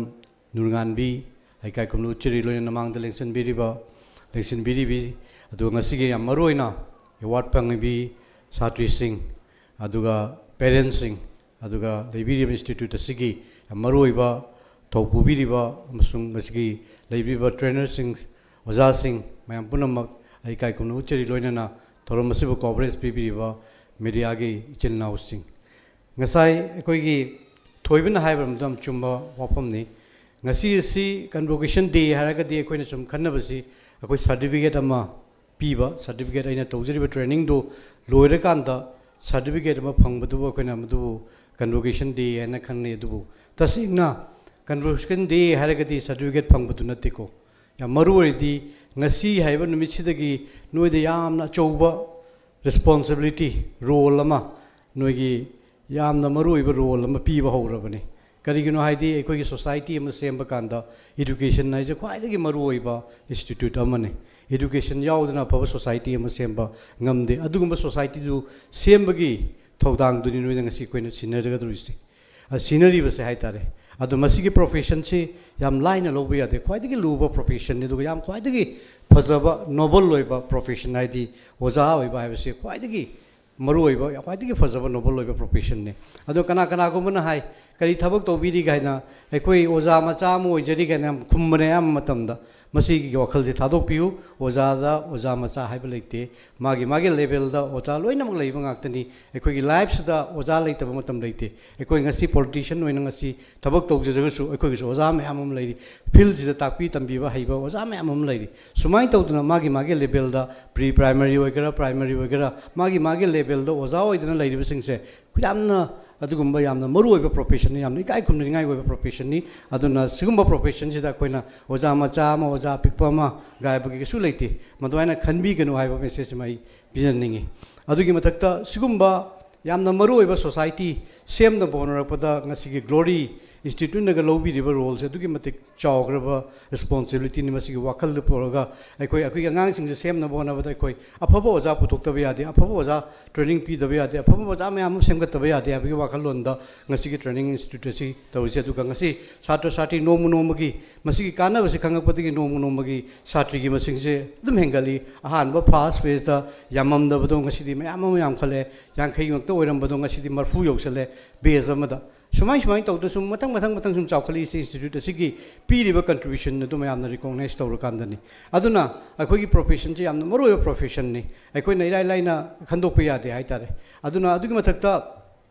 ꯅꯨꯔꯉꯥꯟꯕꯤ ꯑꯩ ꯏꯀꯥꯏ ꯈꯨꯝꯅꯕ ꯎꯠꯆꯔꯤ, ꯂꯣꯏꯅꯅ ꯃꯥꯡꯗ ꯂꯦꯡꯁꯤꯟꯕꯤꯔꯤꯕ, ꯂꯦꯡꯁꯤꯟꯕꯤꯔꯤꯕꯤ, ꯑꯗꯨꯒ ꯉꯁꯤꯒꯤ ꯌꯥꯝ ꯃꯔꯨꯑꯣꯏꯅ ꯑꯦꯋꯥꯔꯗ ꯐꯪꯂꯤꯕꯤ ꯁꯥꯇ꯭ꯔꯤꯁꯤꯡ, ꯑꯗꯨꯒ ꯄꯦꯔꯦꯟꯁꯁꯤꯡ, ꯑꯗꯨꯒ ꯂꯩꯕꯤꯔꯤꯕ ꯏꯟꯁꯇꯤꯇ꯭ꯌꯨꯠ ꯑꯁꯤꯒꯤ ꯌꯥꯝ ꯃꯔꯨꯑꯣꯏꯕ ꯊꯧ ꯄꯨꯕꯤꯔꯤꯕ ꯑꯃꯁꯨꯡ ꯃꯁꯤꯒꯤ ꯂꯩꯕꯤꯔꯤꯕ ꯇ꯭ꯔꯦꯅꯔꯁꯤꯡ, ꯑꯣꯖꯥꯁꯤꯡ ꯃꯌꯥꯝ ꯄꯨꯝꯅꯃꯛ ꯑꯩ ꯏꯀꯥꯏ ꯈꯨꯝꯅꯕ ꯎꯠꯆꯔꯤ, ꯂꯣꯏꯅꯅ ꯊꯧꯔꯝ ꯑꯁꯤꯕꯨ ꯀꯣꯚꯔꯦꯖ ꯄꯤꯕꯤꯔꯤꯕ ꯃꯦꯗꯤꯌꯥꯒꯤ ꯏꯆꯤꯜ ꯏꯅꯥꯎꯁꯤꯡ꯫ ꯉꯁꯥꯏ ꯑꯩꯈꯣꯏꯒꯤ ꯊꯣꯏꯕꯅ ꯍꯥꯏꯕ ꯃꯇꯝ ꯆꯨꯝꯕ ꯋꯥꯐꯝꯅꯤ꯫ ꯉꯁꯤ ꯑꯁꯤ ꯀꯟꯚꯣꯀꯦꯁꯟ ꯗꯦ ꯍꯥꯏꯔꯒꯗꯤ ꯑꯩꯈꯣꯏꯅ ꯁꯨꯝ ꯈꯟꯅꯕꯁꯤ ꯑꯩꯈꯣꯏ ꯁꯥꯔꯇꯤꯐꯤꯀꯦꯠ ꯑꯃ ꯄꯤꯕ, ꯁꯥꯔꯇꯤꯐꯤꯀꯦꯠ ꯑꯩꯅ ꯇꯧꯖꯔꯤꯕ ꯇ꯭ꯔꯦꯅꯤꯡꯗꯨ ꯂꯣꯏꯔꯀꯥꯟꯗ ꯁꯥꯔꯇꯤꯐꯤꯀꯦꯠ ꯑꯃ ꯐꯪꯕꯗꯨꯕꯨ ꯑꯩꯈꯣꯏꯅ ꯃꯗꯨꯕꯨ ꯀꯟꯚꯣꯀꯦꯁꯟ ꯗꯦ ꯍꯥꯏꯅ ꯈꯪꯅꯩ꯫ ꯑꯗꯨꯕꯨ ꯇꯁꯦꯡꯅ ꯀꯟꯚꯣꯀꯦꯁꯟ ꯗꯦ ꯍꯥꯏꯔꯒꯗꯤ ꯁꯥꯔꯇꯤꯐꯤꯀꯦꯠ ꯐꯪꯕꯗꯨ ꯅꯠꯇꯦꯀꯣ꯫ ꯌꯥꯝ ꯃꯔꯨ ꯑꯣꯏꯔꯤꯗꯤ ꯉꯁꯤ ꯍꯥꯏꯕ ꯅꯨꯃꯤꯠꯁꯤꯗꯒꯤ ꯅꯣꯏꯗ ꯌꯥꯝꯅ ꯑꯆꯧꯕ ꯔꯦꯁꯄꯣꯟꯁꯤꯕꯤꯂꯤꯇꯤ, ꯔꯣꯜ ꯑꯃ ꯅꯣꯏꯒꯤ ꯌꯥꯝꯅ ꯃꯔꯨꯑꯣꯏꯕ ꯔꯣꯜ ꯑꯃ ꯄꯤꯕ ꯍꯧꯔꯕꯅꯤ꯫ ꯀꯔꯤꯒꯤꯅꯣ ꯍꯥꯏꯗꯤ, ꯑꯩꯈꯣꯏꯒꯤ ꯁꯣꯁꯥꯏꯇꯤ ꯑꯃ ꯁꯦꯝꯕ ꯀꯥꯟꯗ ꯏꯗꯨꯀꯦꯁꯟ ꯍꯥꯏꯁꯦ ꯈ꯭ꯋꯥꯏꯗꯒꯤ ꯃꯔꯨꯑꯣꯏꯕ ꯏꯟꯁꯇꯤꯇ꯭ꯌꯨꯠ ꯑꯃꯅꯤ꯫ ꯏꯗꯨꯀꯦꯁꯟ ꯌꯥꯎꯗꯅ ꯑꯐꯕ ꯁꯣꯁꯥꯏꯇꯤ ꯑꯃ ꯁꯦꯝꯕ ꯉꯝꯗꯦ꯫ ꯑꯗꯨꯒꯨꯝꯕ ꯁꯣꯁꯥꯏꯇꯤꯗꯨ ꯁꯦꯝꯕꯒꯤ ꯊꯧꯗꯥꯡꯗꯨꯅꯤ ꯅꯣꯏꯅ ꯉꯁꯤ ꯑꯩꯈꯣꯏꯅ ꯁꯤꯟꯅꯒꯗꯧꯔꯤꯁꯦ, ꯑ, ꯁꯤꯟꯅꯔꯤꯕꯁꯦ ꯍꯥꯏꯇꯥꯔꯦ꯫ ꯑꯗꯣ ꯃꯁꯤꯒꯤ ꯄ꯭ꯔꯣꯐꯦꯁꯟꯁꯤ ꯌꯥꯝ ꯂꯥꯏꯅ ꯂꯧꯕ ꯌꯥꯗꯦ꯫ ꯈ꯭ꯋꯥꯏꯗꯒꯤ ꯂꯨꯕ ꯄ꯭ꯔꯣꯐꯦꯁꯟꯅꯤ, ꯑꯗꯨꯒ ꯌꯥꯝ ꯈ꯭ꯋꯥꯏꯗꯒꯤ ꯐꯖꯕ, ꯅꯣꯕꯜ ꯑꯣꯏꯕ ꯄ꯭ꯔꯣꯐꯦꯁꯟ ꯍꯥꯏꯗꯤ ꯑꯣꯖꯥ ꯑꯣꯏꯕ ꯍꯥꯏꯕꯁꯤ ꯈ꯭ꯋꯥꯏꯗꯒꯤ ꯃꯔꯨꯑꯣꯏꯕ, ꯈ꯭ꯋꯥꯏꯗꯒꯤ ꯐꯖꯕ, ꯅꯣꯕꯜ ꯑꯣꯏꯕ ꯄ꯭ꯔꯣꯐꯦꯁꯟꯅꯤ꯫ ꯑꯗꯣ ꯀꯅꯥ ꯀꯅꯥꯒꯨꯝꯕꯅ ꯍꯥꯏ, "ꯀꯔꯤ ꯊꯕꯛ ꯇꯧꯕꯤꯔꯤ?" ꯀꯥꯏꯅ, "ꯑꯩꯈꯣꯏ ꯑꯣꯖꯥ ꯃꯆꯥ ꯑꯃ ꯑꯣꯏꯖꯔꯤ" ꯀꯥꯏꯅ ꯌꯥꯝ ꯈꯨꯝꯕꯅꯦ ꯑꯌꯥꯝꯕ ꯃꯇꯝꯗ꯫ ꯃꯁꯤꯒꯤ ꯋꯥꯈꯜꯁꯦ ꯊꯥꯗꯣꯛꯄꯤꯌꯨ꯫ ꯑꯣꯖꯥꯗ ꯑꯣꯖꯥ ꯃꯆꯥ ꯍꯥꯏꯕ ꯂꯩꯇꯦ꯫ ꯃꯥꯒꯤ ꯃꯥꯒꯤ ꯂꯦꯚꯦꯜꯗ ꯑꯣꯖꯥ ꯂꯣꯏꯅꯃꯛ ꯂꯩꯕ ꯉꯥꯛꯇꯅꯤ꯫ ꯑꯩꯈꯣꯏꯒꯤ ꯂꯥꯏꯐꯁꯤꯗ ꯑꯣꯖꯥ ꯂꯩꯇꯕ ꯃꯇꯝ ꯂꯩꯇꯦ꯫ ꯑꯩꯈꯣꯏ ꯉꯁꯤ ꯄꯣꯂꯤꯇꯤꯁꯤꯌꯟ ꯑꯣꯏꯅ ꯉꯁꯤ ꯊꯕꯛ ꯇꯧꯖꯔꯒꯁꯨ ꯑꯩꯈꯣꯏꯒꯤꯁꯨ ꯑꯣꯖꯥ ꯃꯌꯥꯝ ꯑꯃ ꯂꯩꯔꯤ꯫ ꯐꯤꯜꯁꯤꯗ ꯇꯥꯛꯄꯤ ꯇꯝꯕꯤꯕ ꯍꯩꯕ ꯑꯣꯖꯥ ꯃꯌꯥꯝ ꯑꯃ ꯂꯩꯔꯤ꯫ ꯁꯨꯃꯥꯏꯅ ꯇꯧꯗꯅ ꯃꯥꯒꯤ ꯃꯥꯒꯤ ꯂꯦꯚꯦꯜꯗ, ꯄ꯭ꯔꯤ ꯄ꯭ꯔꯥꯏꯃꯔꯤ ꯑꯣꯏꯒꯦꯔꯥ, ꯄ꯭ꯔꯥꯏꯃꯔꯤ ꯑꯣꯏꯒꯦꯔꯥ, ꯃꯥꯒꯤ ꯃꯥꯒꯤ ꯂꯦꯚꯦꯜꯗ ꯑꯣꯖꯥ ꯑꯣꯏꯗꯅ ꯂꯩꯔꯤꯕꯁꯤꯡꯁꯦ ꯌꯥꯝꯅ, ꯑꯗꯨꯒꯨꯝꯕ ꯌꯥꯝꯅ ꯃꯔꯨꯑꯣꯏꯕ ꯄ꯭ꯔꯣꯐꯦꯁꯟꯅꯤ, ꯌꯥꯝꯅ ꯏꯀꯥꯏ ꯈꯨꯝꯅꯅꯤꯡꯉꯥꯏ ꯑꯣꯏꯕ ꯄ꯭ꯔꯣꯐꯦꯁꯟꯅꯤ꯫ ꯑꯗꯨꯅ ꯁꯤꯒꯨꯝꯕ ꯄ꯭ꯔꯣꯐꯦꯁꯟꯁꯤꯗ ꯑꯩꯈꯣꯏꯅ ꯑꯣꯖꯥ ꯃꯆꯥ ꯑꯃ, ꯑꯣꯖꯥ ꯑꯄꯤꯛꯄ ꯑꯃ ꯒꯥꯏꯕꯒꯤ ꯀꯩꯁꯨ ꯂꯩꯇꯦ꯫ ꯃꯗꯨꯃꯥꯏꯅ ꯈꯟꯕꯤꯒꯅꯨ ꯍꯥꯏꯕ ꯃꯦꯁꯦꯖ ꯑꯃ ꯑꯩ ꯄꯤꯖꯅꯤꯡꯉꯤ꯫ ꯑꯗꯨꯒꯤ ꯃꯊꯛꯇ ꯁꯤꯒꯨꯝꯕ ꯌꯥꯝꯅ ꯃꯔꯨꯑꯣꯏꯕ ꯁꯣꯁꯥꯏꯇꯤ ꯁꯦꯝꯅꯕ ꯍꯣꯠꯅꯔꯛꯄꯗ ꯉꯁꯤꯒꯤ ꯒ꯭ꯂꯣꯔꯤ ꯏꯟꯁꯇꯤꯇ꯭ꯌꯨꯠꯅꯒ ꯂꯧꯕꯤꯔꯤꯕ ꯔꯣꯜꯁꯦ ꯑꯗꯨꯛꯀꯤ ꯃꯇꯤꯛ ꯆꯥꯎꯈ꯭ꯔꯕ ꯔꯦꯁꯄꯣꯟꯁꯤꯕꯤꯂꯤꯇꯤꯅꯤ꯫ ꯃꯁꯤꯒꯤ ꯋꯥꯈꯜꯗ ꯄꯨꯔꯒ ꯑꯩꯈꯣꯏ, ꯑꯩꯈꯣꯏꯒꯤ ꯑꯉꯥꯡꯁꯤꯡꯁꯦ ꯁꯦꯝꯅꯕ ꯍꯣꯠꯅꯕꯗ ꯑꯩꯈꯣꯏ ꯑꯐꯕ ꯑꯣꯖꯥ ꯄꯨꯊꯣꯛꯇꯕ ꯌꯥꯗꯦ, ꯑꯐꯕ ꯑꯣꯖꯥ ꯇ꯭ꯔꯦꯅꯤꯡ ꯄꯤꯗꯕ ꯌꯥꯗꯦ, ꯑꯐꯕ ꯑꯣꯖꯥ ꯃꯌꯥꯝ ꯑꯃ ꯁꯦꯝꯒꯠꯇꯕ ꯌꯥꯗꯦ ꯍꯥꯏꯕꯒꯤ ꯋꯥꯈꯜꯂꯣꯟꯗ ꯉꯁꯤꯒꯤ ꯇ꯭ꯔꯦꯅꯤꯡ ꯏꯟꯁꯇꯤꯇ꯭ꯌꯨꯠ ꯑꯁꯤ ꯇꯧꯔꯤꯁꯦ꯫ ꯑꯗꯨꯒ ꯉꯁꯤ ꯁꯥꯇ꯭ꯔ ꯁꯥꯇ꯭ꯔꯤ ꯅꯣꯡꯃ ꯅꯣꯡꯃꯒꯤ ꯃꯁꯤꯒꯤ ꯀꯥꯟꯅꯕꯁꯤ ꯈꯪꯉꯛꯄꯗꯒꯤ ꯅꯣꯡꯃ ꯅꯣꯡꯃꯒꯤ ꯁꯥꯇ꯭ꯔꯤꯒꯤ ꯃꯁꯤꯡꯁꯦ ꯑꯗꯨꯝ ꯍꯦꯟꯒꯠꯂꯤ꯫ ꯑꯍꯥꯟꯕ ꯐꯥꯔꯁ ꯐꯦꯁꯇ ꯌꯥꯝꯃꯝꯗꯕꯗꯣ ꯉꯁꯤꯗꯤ ꯃꯌꯥꯝ ꯑꯃ ꯌꯥꯝꯈꯠꯂꯦ, ꯌꯥꯡꯈꯩ ꯉꯛꯇ ꯑꯣꯏꯔꯝꯕꯗꯣ ꯉꯁꯤꯗꯤ ꯃꯔꯐꯨ ꯌꯧꯁꯜꯂꯦ ꯕꯦꯁ ꯑꯃꯗ꯫ ꯁꯨꯃꯥꯏ ꯁꯨꯃꯥꯏꯅ ꯇꯧꯗꯅ ꯁꯨꯝ ꯃꯊꯪ ꯃꯊꯪ ꯃꯊꯪ ꯁꯨꯝ ꯆꯥꯎꯈꯠꯂꯛꯏꯁꯦ ꯏꯟꯁꯇꯤꯇ꯭ꯌꯨꯠ ꯑꯁꯤꯒꯤ ꯄꯤꯔꯤꯕ ꯀꯟꯇ꯭ꯔꯤꯕ꯭ꯌꯨꯁꯟ ꯑꯗꯨ ꯃꯌꯥꯝꯅ ꯔꯤꯀꯣꯛꯅꯥꯏꯖ ꯇꯧꯔꯀꯥꯟꯗꯅꯤ꯫ ꯑꯗꯨꯅ ꯑꯩꯈꯣꯏꯒꯤ ꯄ꯭ꯔꯣꯐꯦꯁꯟꯁꯦ ꯌꯥꯝꯅ ꯃꯔꯨꯑꯣꯏꯕ ꯄ꯭ꯔꯣꯐꯦꯁꯟꯅꯤ, ꯑꯩꯈꯣꯏꯅ ꯏꯔꯥꯏ ꯂꯥꯏꯅ ꯈꯟꯗꯣꯛꯄ ꯌꯥꯗꯦ ꯍꯥꯏꯇꯥꯔꯦ꯫ ꯑꯗꯨꯅ ꯑꯗꯨꯒꯤ ꯃꯊꯛꯇ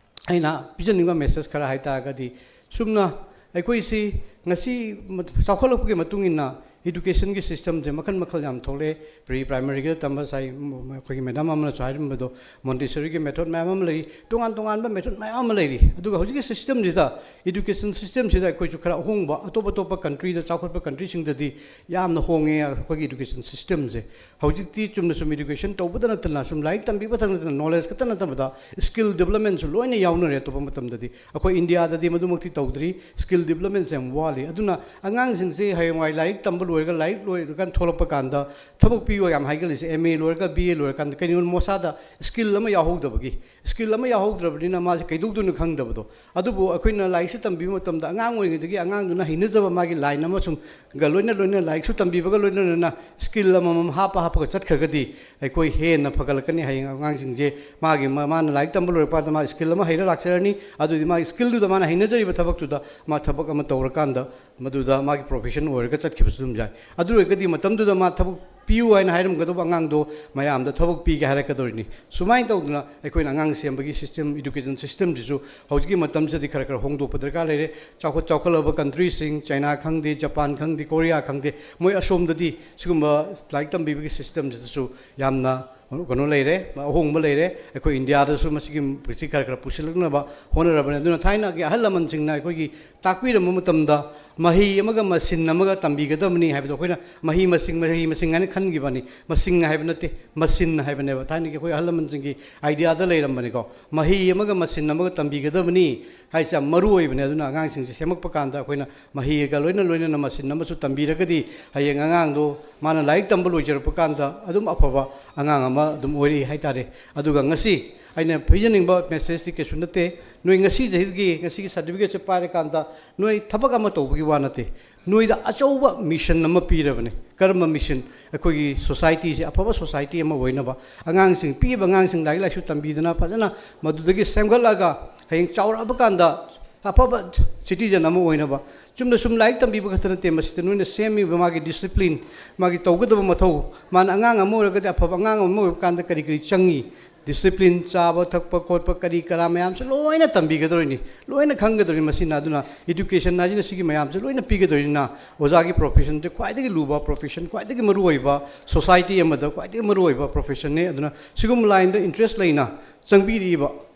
ꯑꯩꯅ ꯄꯤꯖꯅꯤꯡꯕ ꯃꯦꯁꯦꯖ ꯈꯔ ꯍꯥꯏ ꯇꯥꯔꯒꯗꯤ, ꯁꯨꯝꯅ ꯑꯩꯈꯣꯏꯁꯤ ꯉꯁꯤ ꯆꯥꯎꯈꯠꯂꯛꯄꯒꯤ ꯃꯇꯨꯡ ꯏꯟꯅ ꯏꯗꯨꯀꯦꯁꯟꯒꯤ ꯁꯤꯁꯇꯦꯝꯁꯦ ꯃꯈꯜ ꯃꯈꯜ ꯌꯥꯝ ꯊꯣꯛꯂꯛꯑꯦ꯫ ꯄ꯭ꯔꯤ ꯄ꯭ꯔꯥꯏꯃꯔꯤꯒ ꯇꯝꯕ ꯉꯁꯥꯏ ꯑꯩꯈꯣꯏꯒꯤ ꯃꯦꯗꯥꯝ ꯑꯃꯅꯁꯨ ꯍꯥꯏꯔꯝꯕꯗꯣ, ꯃꯣꯟꯇꯦꯁꯣꯔꯤꯒꯤ ꯃꯦꯊꯣꯗ ꯃꯌꯥꯝ ꯑꯃ ꯂꯩꯔꯤ, ꯇꯣꯉꯥꯟ ꯇꯣꯉꯥꯟꯕ ꯃꯦꯊꯣꯗ ꯃꯌꯥꯝ ꯑꯃ ꯂꯩꯔꯤ꯫ ꯑꯗꯨꯒ ꯍꯧꯖꯤꯛꯀꯤ ꯁꯤꯁꯇꯦꯝꯁꯤꯗ, ꯏꯗꯨꯀꯦꯁꯟ ꯁꯤꯁꯇꯦꯝꯁꯤꯗ ꯑꯩꯈꯣꯏꯁꯨ ꯈꯔ ꯑꯍꯣꯡꯕ, ꯑꯇꯣꯞ ꯑꯇꯣꯞꯄ ꯀꯟꯇ꯭ꯔꯤꯗ, ꯆꯥꯎꯈꯠꯄ ꯀꯟꯇ꯭ꯔꯤꯁꯤꯡꯗꯗꯤ ꯌꯥꯝꯅ ꯍꯣꯡꯉꯦ ꯑꯩꯈꯣꯏꯒꯤ ꯏꯗꯨꯀꯦꯁꯟ ꯁꯤꯁꯇꯦꯝꯁꯦ꯫ ꯍꯧꯖꯤꯛꯇꯤ ꯆꯨꯝꯅ ꯁꯨꯝ ꯏꯗꯨꯀꯦꯁꯟ ꯇꯧꯕꯗ ꯅꯠꯇꯅ, ꯁꯨꯝ ꯂꯥꯏꯔꯤꯛ ꯇꯝꯕꯤꯕ ꯈꯛꯇ ꯅꯠꯇꯅ, ꯅꯣꯂꯦꯖ ꯈꯛꯇ ꯅꯠꯇꯕꯗ ꯁ꯭ꯀꯤꯜ ꯗꯤꯕꯂꯞꯃꯦꯟꯁꯨ ꯂꯣꯏꯅ ꯌꯥꯎꯅꯔꯦ꯫ ꯑꯇꯣꯞꯄ ꯃꯇꯝꯗꯗꯤ ꯑꯩꯈꯣꯏ ꯏꯟꯗꯤꯌꯥꯗꯗꯤ ꯃꯗꯨꯃꯛꯇꯤ ꯇꯧꯗ꯭ꯔꯤ, ꯁ꯭ꯀꯤꯜ ꯗꯤꯕꯂꯞꯃꯦꯟꯁꯦ ꯌꯥꯝ ꯋꯥꯠꯂꯤ꯫ ꯑꯗꯨꯅ ꯑꯉꯥꯡꯁꯤꯡꯁꯦ ꯍꯌꯦꯡꯋꯥꯏ ꯂꯥꯏꯔꯤꯛ ꯇꯝꯕ ꯂꯣꯏꯔꯒ, ꯂꯥꯏꯔꯤꯛ ꯂꯣꯏꯔꯀꯥꯟꯗ ꯊꯣꯛꯂꯛꯄ ꯀꯥꯟꯗ, ꯊꯕꯛ ꯄꯤꯌꯨ ꯌꯥꯝ ꯍꯥꯏꯒꯠꯂꯤꯁꯦ, ꯑꯦꯝ ꯑꯦ ꯂꯣꯏꯔꯒ, ꯕꯤ ꯑꯦ ꯂꯣꯏꯔꯀꯥꯟꯗ ꯀꯩꯅꯣ ꯃꯁꯥꯗ ꯁ꯭ꯀꯤꯜ ꯑꯃ ꯌꯥꯎꯍꯧꯗꯕꯒꯤ, ꯁ꯭ꯀꯤꯜ ꯑꯃ ꯌꯥꯎꯍꯧꯗ꯭ꯔꯕꯅꯤꯅ ꯃꯥꯁꯦ ꯀꯩꯗꯧꯗꯣꯏꯅꯣ ꯈꯪꯗꯕꯗꯣ꯫ ꯑꯗꯨꯕꯨ ꯑꯩꯈꯣꯏꯅ ꯂꯥꯏꯔꯤꯛꯁꯦ ꯇꯝꯕꯤꯕ ꯃꯇꯝꯗ ꯑꯉꯥꯡ ꯑꯣꯏꯔꯤꯉꯩꯗꯒꯤ ꯑꯉꯥꯡꯗꯨꯅ ꯍꯩꯅꯖꯕ ꯃꯥꯒꯤ ꯂꯥꯏꯟ ꯑꯃꯁꯨꯡ ꯒ ꯂꯣꯏꯅ ꯂꯣꯏꯅ ꯂꯥꯏꯔꯤꯛꯁꯨ ꯇꯝꯕꯤꯕꯒ ꯂꯣꯏꯅ ꯂꯣꯏꯅ ꯁ꯭ꯀꯤꯜ ꯑꯃꯃꯝ ꯍꯥꯞꯄ ꯍꯥꯞꯄꯒ ꯆꯠꯈ꯭ꯔꯒꯗꯤ ꯑꯩꯈꯣꯏ ꯍꯦꯟꯅ ꯐꯒꯠꯂꯛꯀꯅꯤ꯫ ꯍꯌꯦꯡ ꯑꯉꯥꯡꯁꯤꯡꯁꯦ ꯃꯥꯒꯤ ꯃ-, ꯃꯥꯅ ꯂꯥꯏꯔꯤꯛ ꯇꯝꯕ ꯂꯣꯏꯔꯛꯄ ꯀꯥꯟꯗ ꯃꯥ ꯁ꯭ꯀꯤꯜ ꯑꯃ ꯍꯩꯔ ꯂꯥꯛꯆꯔꯅꯤ꯫ ꯑꯗꯨꯗꯤ ꯃꯥꯒꯤ ꯁ꯭ꯀꯤꯜꯗꯨꯗ ꯃꯥꯅ ꯍꯩꯅꯖꯔꯤꯕ ꯊꯕꯛꯇꯨꯗ ꯃꯥ ꯊꯕꯛ ꯑꯃ ꯇꯧꯔꯀꯥꯟꯗ ꯃꯗꯨꯗ ꯃꯥꯒꯤ ꯄ꯭ꯔꯣꯐꯦꯁꯟ ꯑꯣꯏꯔꯒ ꯆꯠꯈꯤꯕꯁꯨ ꯑꯗꯨꯝ ꯌꯥꯏ꯫ ꯑꯗꯨ ꯑꯣꯏꯔꯒꯗꯤ ꯃꯇꯝꯗꯨꯗ ꯃꯥ ꯊꯕꯛ ꯄꯤꯌꯨ ꯍꯥꯏꯅ ꯍꯥꯏꯔꯝꯒꯗꯧꯕ ꯑꯉꯥꯡꯗꯣ ꯃꯌꯥꯝꯗ ꯊꯕꯛ ꯄꯤꯒꯦ ꯍꯥꯏꯔꯛꯀꯗꯧꯔꯤꯅꯤ꯫ ꯁꯨꯃꯥꯏꯅ ꯇꯧꯗꯅ ꯑꯩꯈꯣꯏꯅ ꯑꯉꯥꯡ ꯁꯦꯝꯕꯒꯤ ꯁꯤꯁꯇꯦꯝ, ꯏꯗꯨꯀꯦꯁꯟ ꯁꯤꯁꯇꯦꯝꯁꯤꯁꯨ ꯍꯧꯖꯤꯛꯀꯤ ꯃꯇꯝꯁꯤꯗꯗꯤ ꯈꯔ ꯈꯔ ꯍꯣꯡꯗꯣꯛꯄ ꯗꯔꯀꯥꯔ ꯂꯩꯔꯦ꯫ ꯆꯥꯎꯈꯠ ꯆꯥꯎꯈꯠꯂꯕ ꯀꯟꯇ꯭ꯔꯤꯁꯤꯡ, ꯆꯥꯏꯅꯥ ꯈꯪꯗꯦ, ꯖꯄꯥꯟ ꯈꯪꯗꯦ, ꯀꯣꯔꯤꯌꯥ ꯈꯪꯗꯦ, ꯃꯣꯏ ꯑꯁꯣꯝꯗꯗꯤ ꯁꯤꯒꯨꯝꯕ ꯂꯥꯏꯔꯤꯛ ꯇꯝꯕꯤꯕꯒꯤ ꯁꯤꯁꯇꯦꯝꯁꯤꯗꯁꯨ ꯌꯥꯝꯅ ꯀꯩꯅꯣ ꯂꯩꯔꯦ, ꯑꯍꯣꯡꯕ ꯂꯩꯔꯦ꯫ ꯑꯩꯈꯣꯏ ꯏꯟꯗꯤꯌꯥꯗꯁꯨ ꯃꯁꯤꯒꯤ, ꯃꯁꯤ ꯈꯔ ꯈꯔ ꯄꯨꯁꯤꯜꯂꯛꯅꯕ ꯍꯣꯠꯅꯔꯕꯅꯤ꯫ ꯑꯗꯨꯅ ꯊꯥꯏꯅꯒꯤ ꯑꯍꯜ ꯂꯃꯟꯁꯤꯡꯅ ꯑꯩꯈꯣꯏꯒꯤ ꯇꯥꯛꯄꯤꯔꯝꯕ ꯃꯇꯝꯗ ꯃꯍꯩ ꯑꯃꯒ ꯃꯁꯤꯟ ꯑꯃꯒ ꯇꯝꯕꯤꯒꯗꯕꯅꯤ ꯍꯥꯏꯕꯗꯣ ꯑꯩꯈꯣꯏꯅ ꯃꯍꯩ ꯃꯁꯤꯡ, ꯃꯍꯩ ꯃꯁꯤꯡ ꯍꯥꯏꯅ ꯈꯟꯈꯤꯕꯅꯤ꯫ ꯃꯁꯤꯡ ꯍꯥꯏꯕ ꯅꯠꯇꯦ, ꯃꯁꯤꯟ ꯍꯥꯏꯕꯅꯦꯕ꯫ ꯊꯥꯏꯅꯒꯤ ꯑꯩꯈꯣꯏ ꯑꯍꯜ ꯂꯃꯟꯁꯤꯡꯒꯤ ꯑꯥꯏꯗꯤꯌꯥꯗ ꯂꯩꯔꯝꯕꯅꯤꯀꯣ꯫ ꯃꯍꯩ ꯑꯃꯒ ꯃꯁꯤꯟ ꯑꯃꯒ ꯇꯝꯕꯤꯒꯗꯕꯅꯤ ꯍꯥꯏꯁꯦ ꯌꯥꯝ ꯃꯔꯨ ꯑꯣꯏꯕꯅꯦ꯫ ꯑꯗꯨꯅ ꯑꯉꯥꯡꯁꯤꯡꯁꯦ ꯁꯦꯝꯃꯛꯄ ꯀꯥꯟꯗ ꯑꯩꯈꯣꯏꯅ ꯃꯍꯩꯒ ꯂꯣꯏꯅ ꯂꯣꯏꯅꯅ ꯃꯁꯤꯟ ꯑꯃꯁꯨ ꯇꯝꯕꯤꯔꯒꯗꯤ ꯍꯌꯦꯡ ꯑꯉꯥꯡꯗꯣ ꯃꯥꯅ ꯂꯥꯏꯔꯤꯛ ꯇꯝꯕ ꯂꯣꯏꯖꯔꯛꯄ ꯀꯥꯟꯗ ꯑꯗꯨꯝ ꯑꯐꯕ ꯑꯉꯥꯡ ꯑꯃ ꯑꯗꯨꯝ ꯑꯣꯏꯔꯛꯏ ꯍꯥꯏꯇꯥꯔꯦ꯫ ꯑꯗꯨꯒ ꯉꯁꯤ ꯑꯩꯅ ꯄꯤꯖꯅꯤꯡꯕ ꯃꯦꯁꯦꯖꯇꯤ ꯀꯩꯁꯨ ꯅꯠꯇꯦ꯫ ꯅꯣꯏ ꯉꯁꯤꯗꯒꯤ, ꯉꯁꯤꯒꯤ ꯁꯥꯔꯇꯤꯐꯤꯀꯦꯠꯁꯦ ꯄꯥꯏꯔꯀꯥꯟꯗ ꯅꯣꯏ ꯊꯕꯛ ꯑꯃ ꯇꯧꯕꯒꯤ ꯋꯥ ꯅꯠꯇꯦ꯫ ꯅꯣꯏꯗ ꯑꯆꯧꯕ ꯃꯤꯁꯟ ꯑꯃ ꯄꯤꯔꯕꯅꯤ꯫ ꯀꯔꯝꯕ ꯃꯤꯁꯟ? ꯑꯩꯈꯣꯏꯒꯤ ꯁꯣꯁꯥꯏꯇꯤꯁꯦ ꯑꯐꯕ ꯁꯣꯁꯥꯏꯇꯤ ꯑꯃ ꯑꯣꯏꯅꯕ, ꯑꯉꯥꯡꯁꯤꯡ, ꯄꯤꯛꯏꯕ ꯑꯉꯥꯡꯁꯤꯡ ꯂꯥꯏꯔꯤꯛ ꯂꯥꯏꯁꯨ ꯇꯝꯕꯤꯗꯅ ꯐꯖꯅ ꯃꯗꯨꯗꯒꯤ ꯁꯦꯝꯒꯠꯂꯒ ꯍꯌꯦꯡ ꯆꯥꯎꯔꯛꯑꯕ ꯀꯥꯟꯗ ꯑꯐꯕ ꯁꯤꯇꯤꯖꯟ ꯑꯃ ꯑꯣꯏꯅꯕ꯫ ꯆꯨꯝꯅ ꯁꯨꯝ ꯂꯥꯏꯔꯤꯛ ꯇꯝꯕꯤꯕ ꯈꯛꯇ ꯅꯠꯇꯦ, ꯃꯁꯤꯗ ꯅꯣꯏꯅ ꯁꯦꯝꯃꯤꯕ ꯃꯥꯒꯤ ꯗꯤꯁꯤꯄ꯭ꯂꯤꯟ, ꯃꯥꯒꯤ ꯇꯧꯒꯗꯕ ꯃꯊꯧ, ꯃꯥꯅ ꯑꯉꯥꯡ ꯑꯃ ꯑꯣꯏꯔꯒꯗꯤ ꯑꯐꯕ ꯑꯉꯥꯡ ꯑꯃ ꯑꯣꯏꯕ ꯀꯥꯟꯗ ꯀꯔꯤ ꯀꯔꯤ ꯆꯪꯉꯤ, ꯗꯤꯁꯤꯄ꯭ꯂꯤꯟ, ꯆꯥꯕ ꯊꯛꯄ ꯈꯣꯠꯄ ꯀꯔꯤ ꯀꯔꯥ ꯃꯌꯥꯝꯁꯦ ꯂꯣꯏꯅ ꯇꯝꯕꯤꯒꯗꯧꯔꯤꯅꯤ, ꯂꯣꯏꯅ ꯈꯪꯒꯗꯧꯔꯤꯅꯤ꯫ ꯃꯁꯤꯅ ꯑꯗꯨꯅ ꯏꯗꯨꯀꯦꯁꯟ ꯍꯥꯏꯁꯤꯅ ꯁꯤꯒꯤ ꯃꯌꯥꯝꯁꯦ ꯂꯣꯏꯅ ꯄꯤꯒꯗꯧꯔꯤꯅꯤꯅ ꯑꯣꯖꯥꯒꯤ ꯄ꯭ꯔꯣꯐꯦꯁꯟꯁꯦ ꯈ꯭ꯋꯥꯏꯗꯒꯤ ꯂꯨꯕ ꯄ꯭ꯔꯣꯐꯦꯁꯟ, ꯈ꯭ꯋꯥꯏꯗꯒꯤ ꯃꯔꯨꯑꯣꯏꯕ, ꯁꯣꯁꯥꯏꯇꯤ ꯑꯃꯗ ꯈ꯭ꯋꯥꯏꯗꯒꯤ ꯃꯔꯨꯑꯣꯏꯕ ꯄ꯭ꯔꯣꯐꯦꯁꯟꯅꯤ꯫ ꯑꯗꯨꯅ ꯁꯤꯒꯨꯝꯕ ꯂꯥꯏꯟꯗ ꯏꯟꯇꯔꯦꯁ ꯂꯩꯅ ꯆꯪꯕꯤꯔꯤꯕ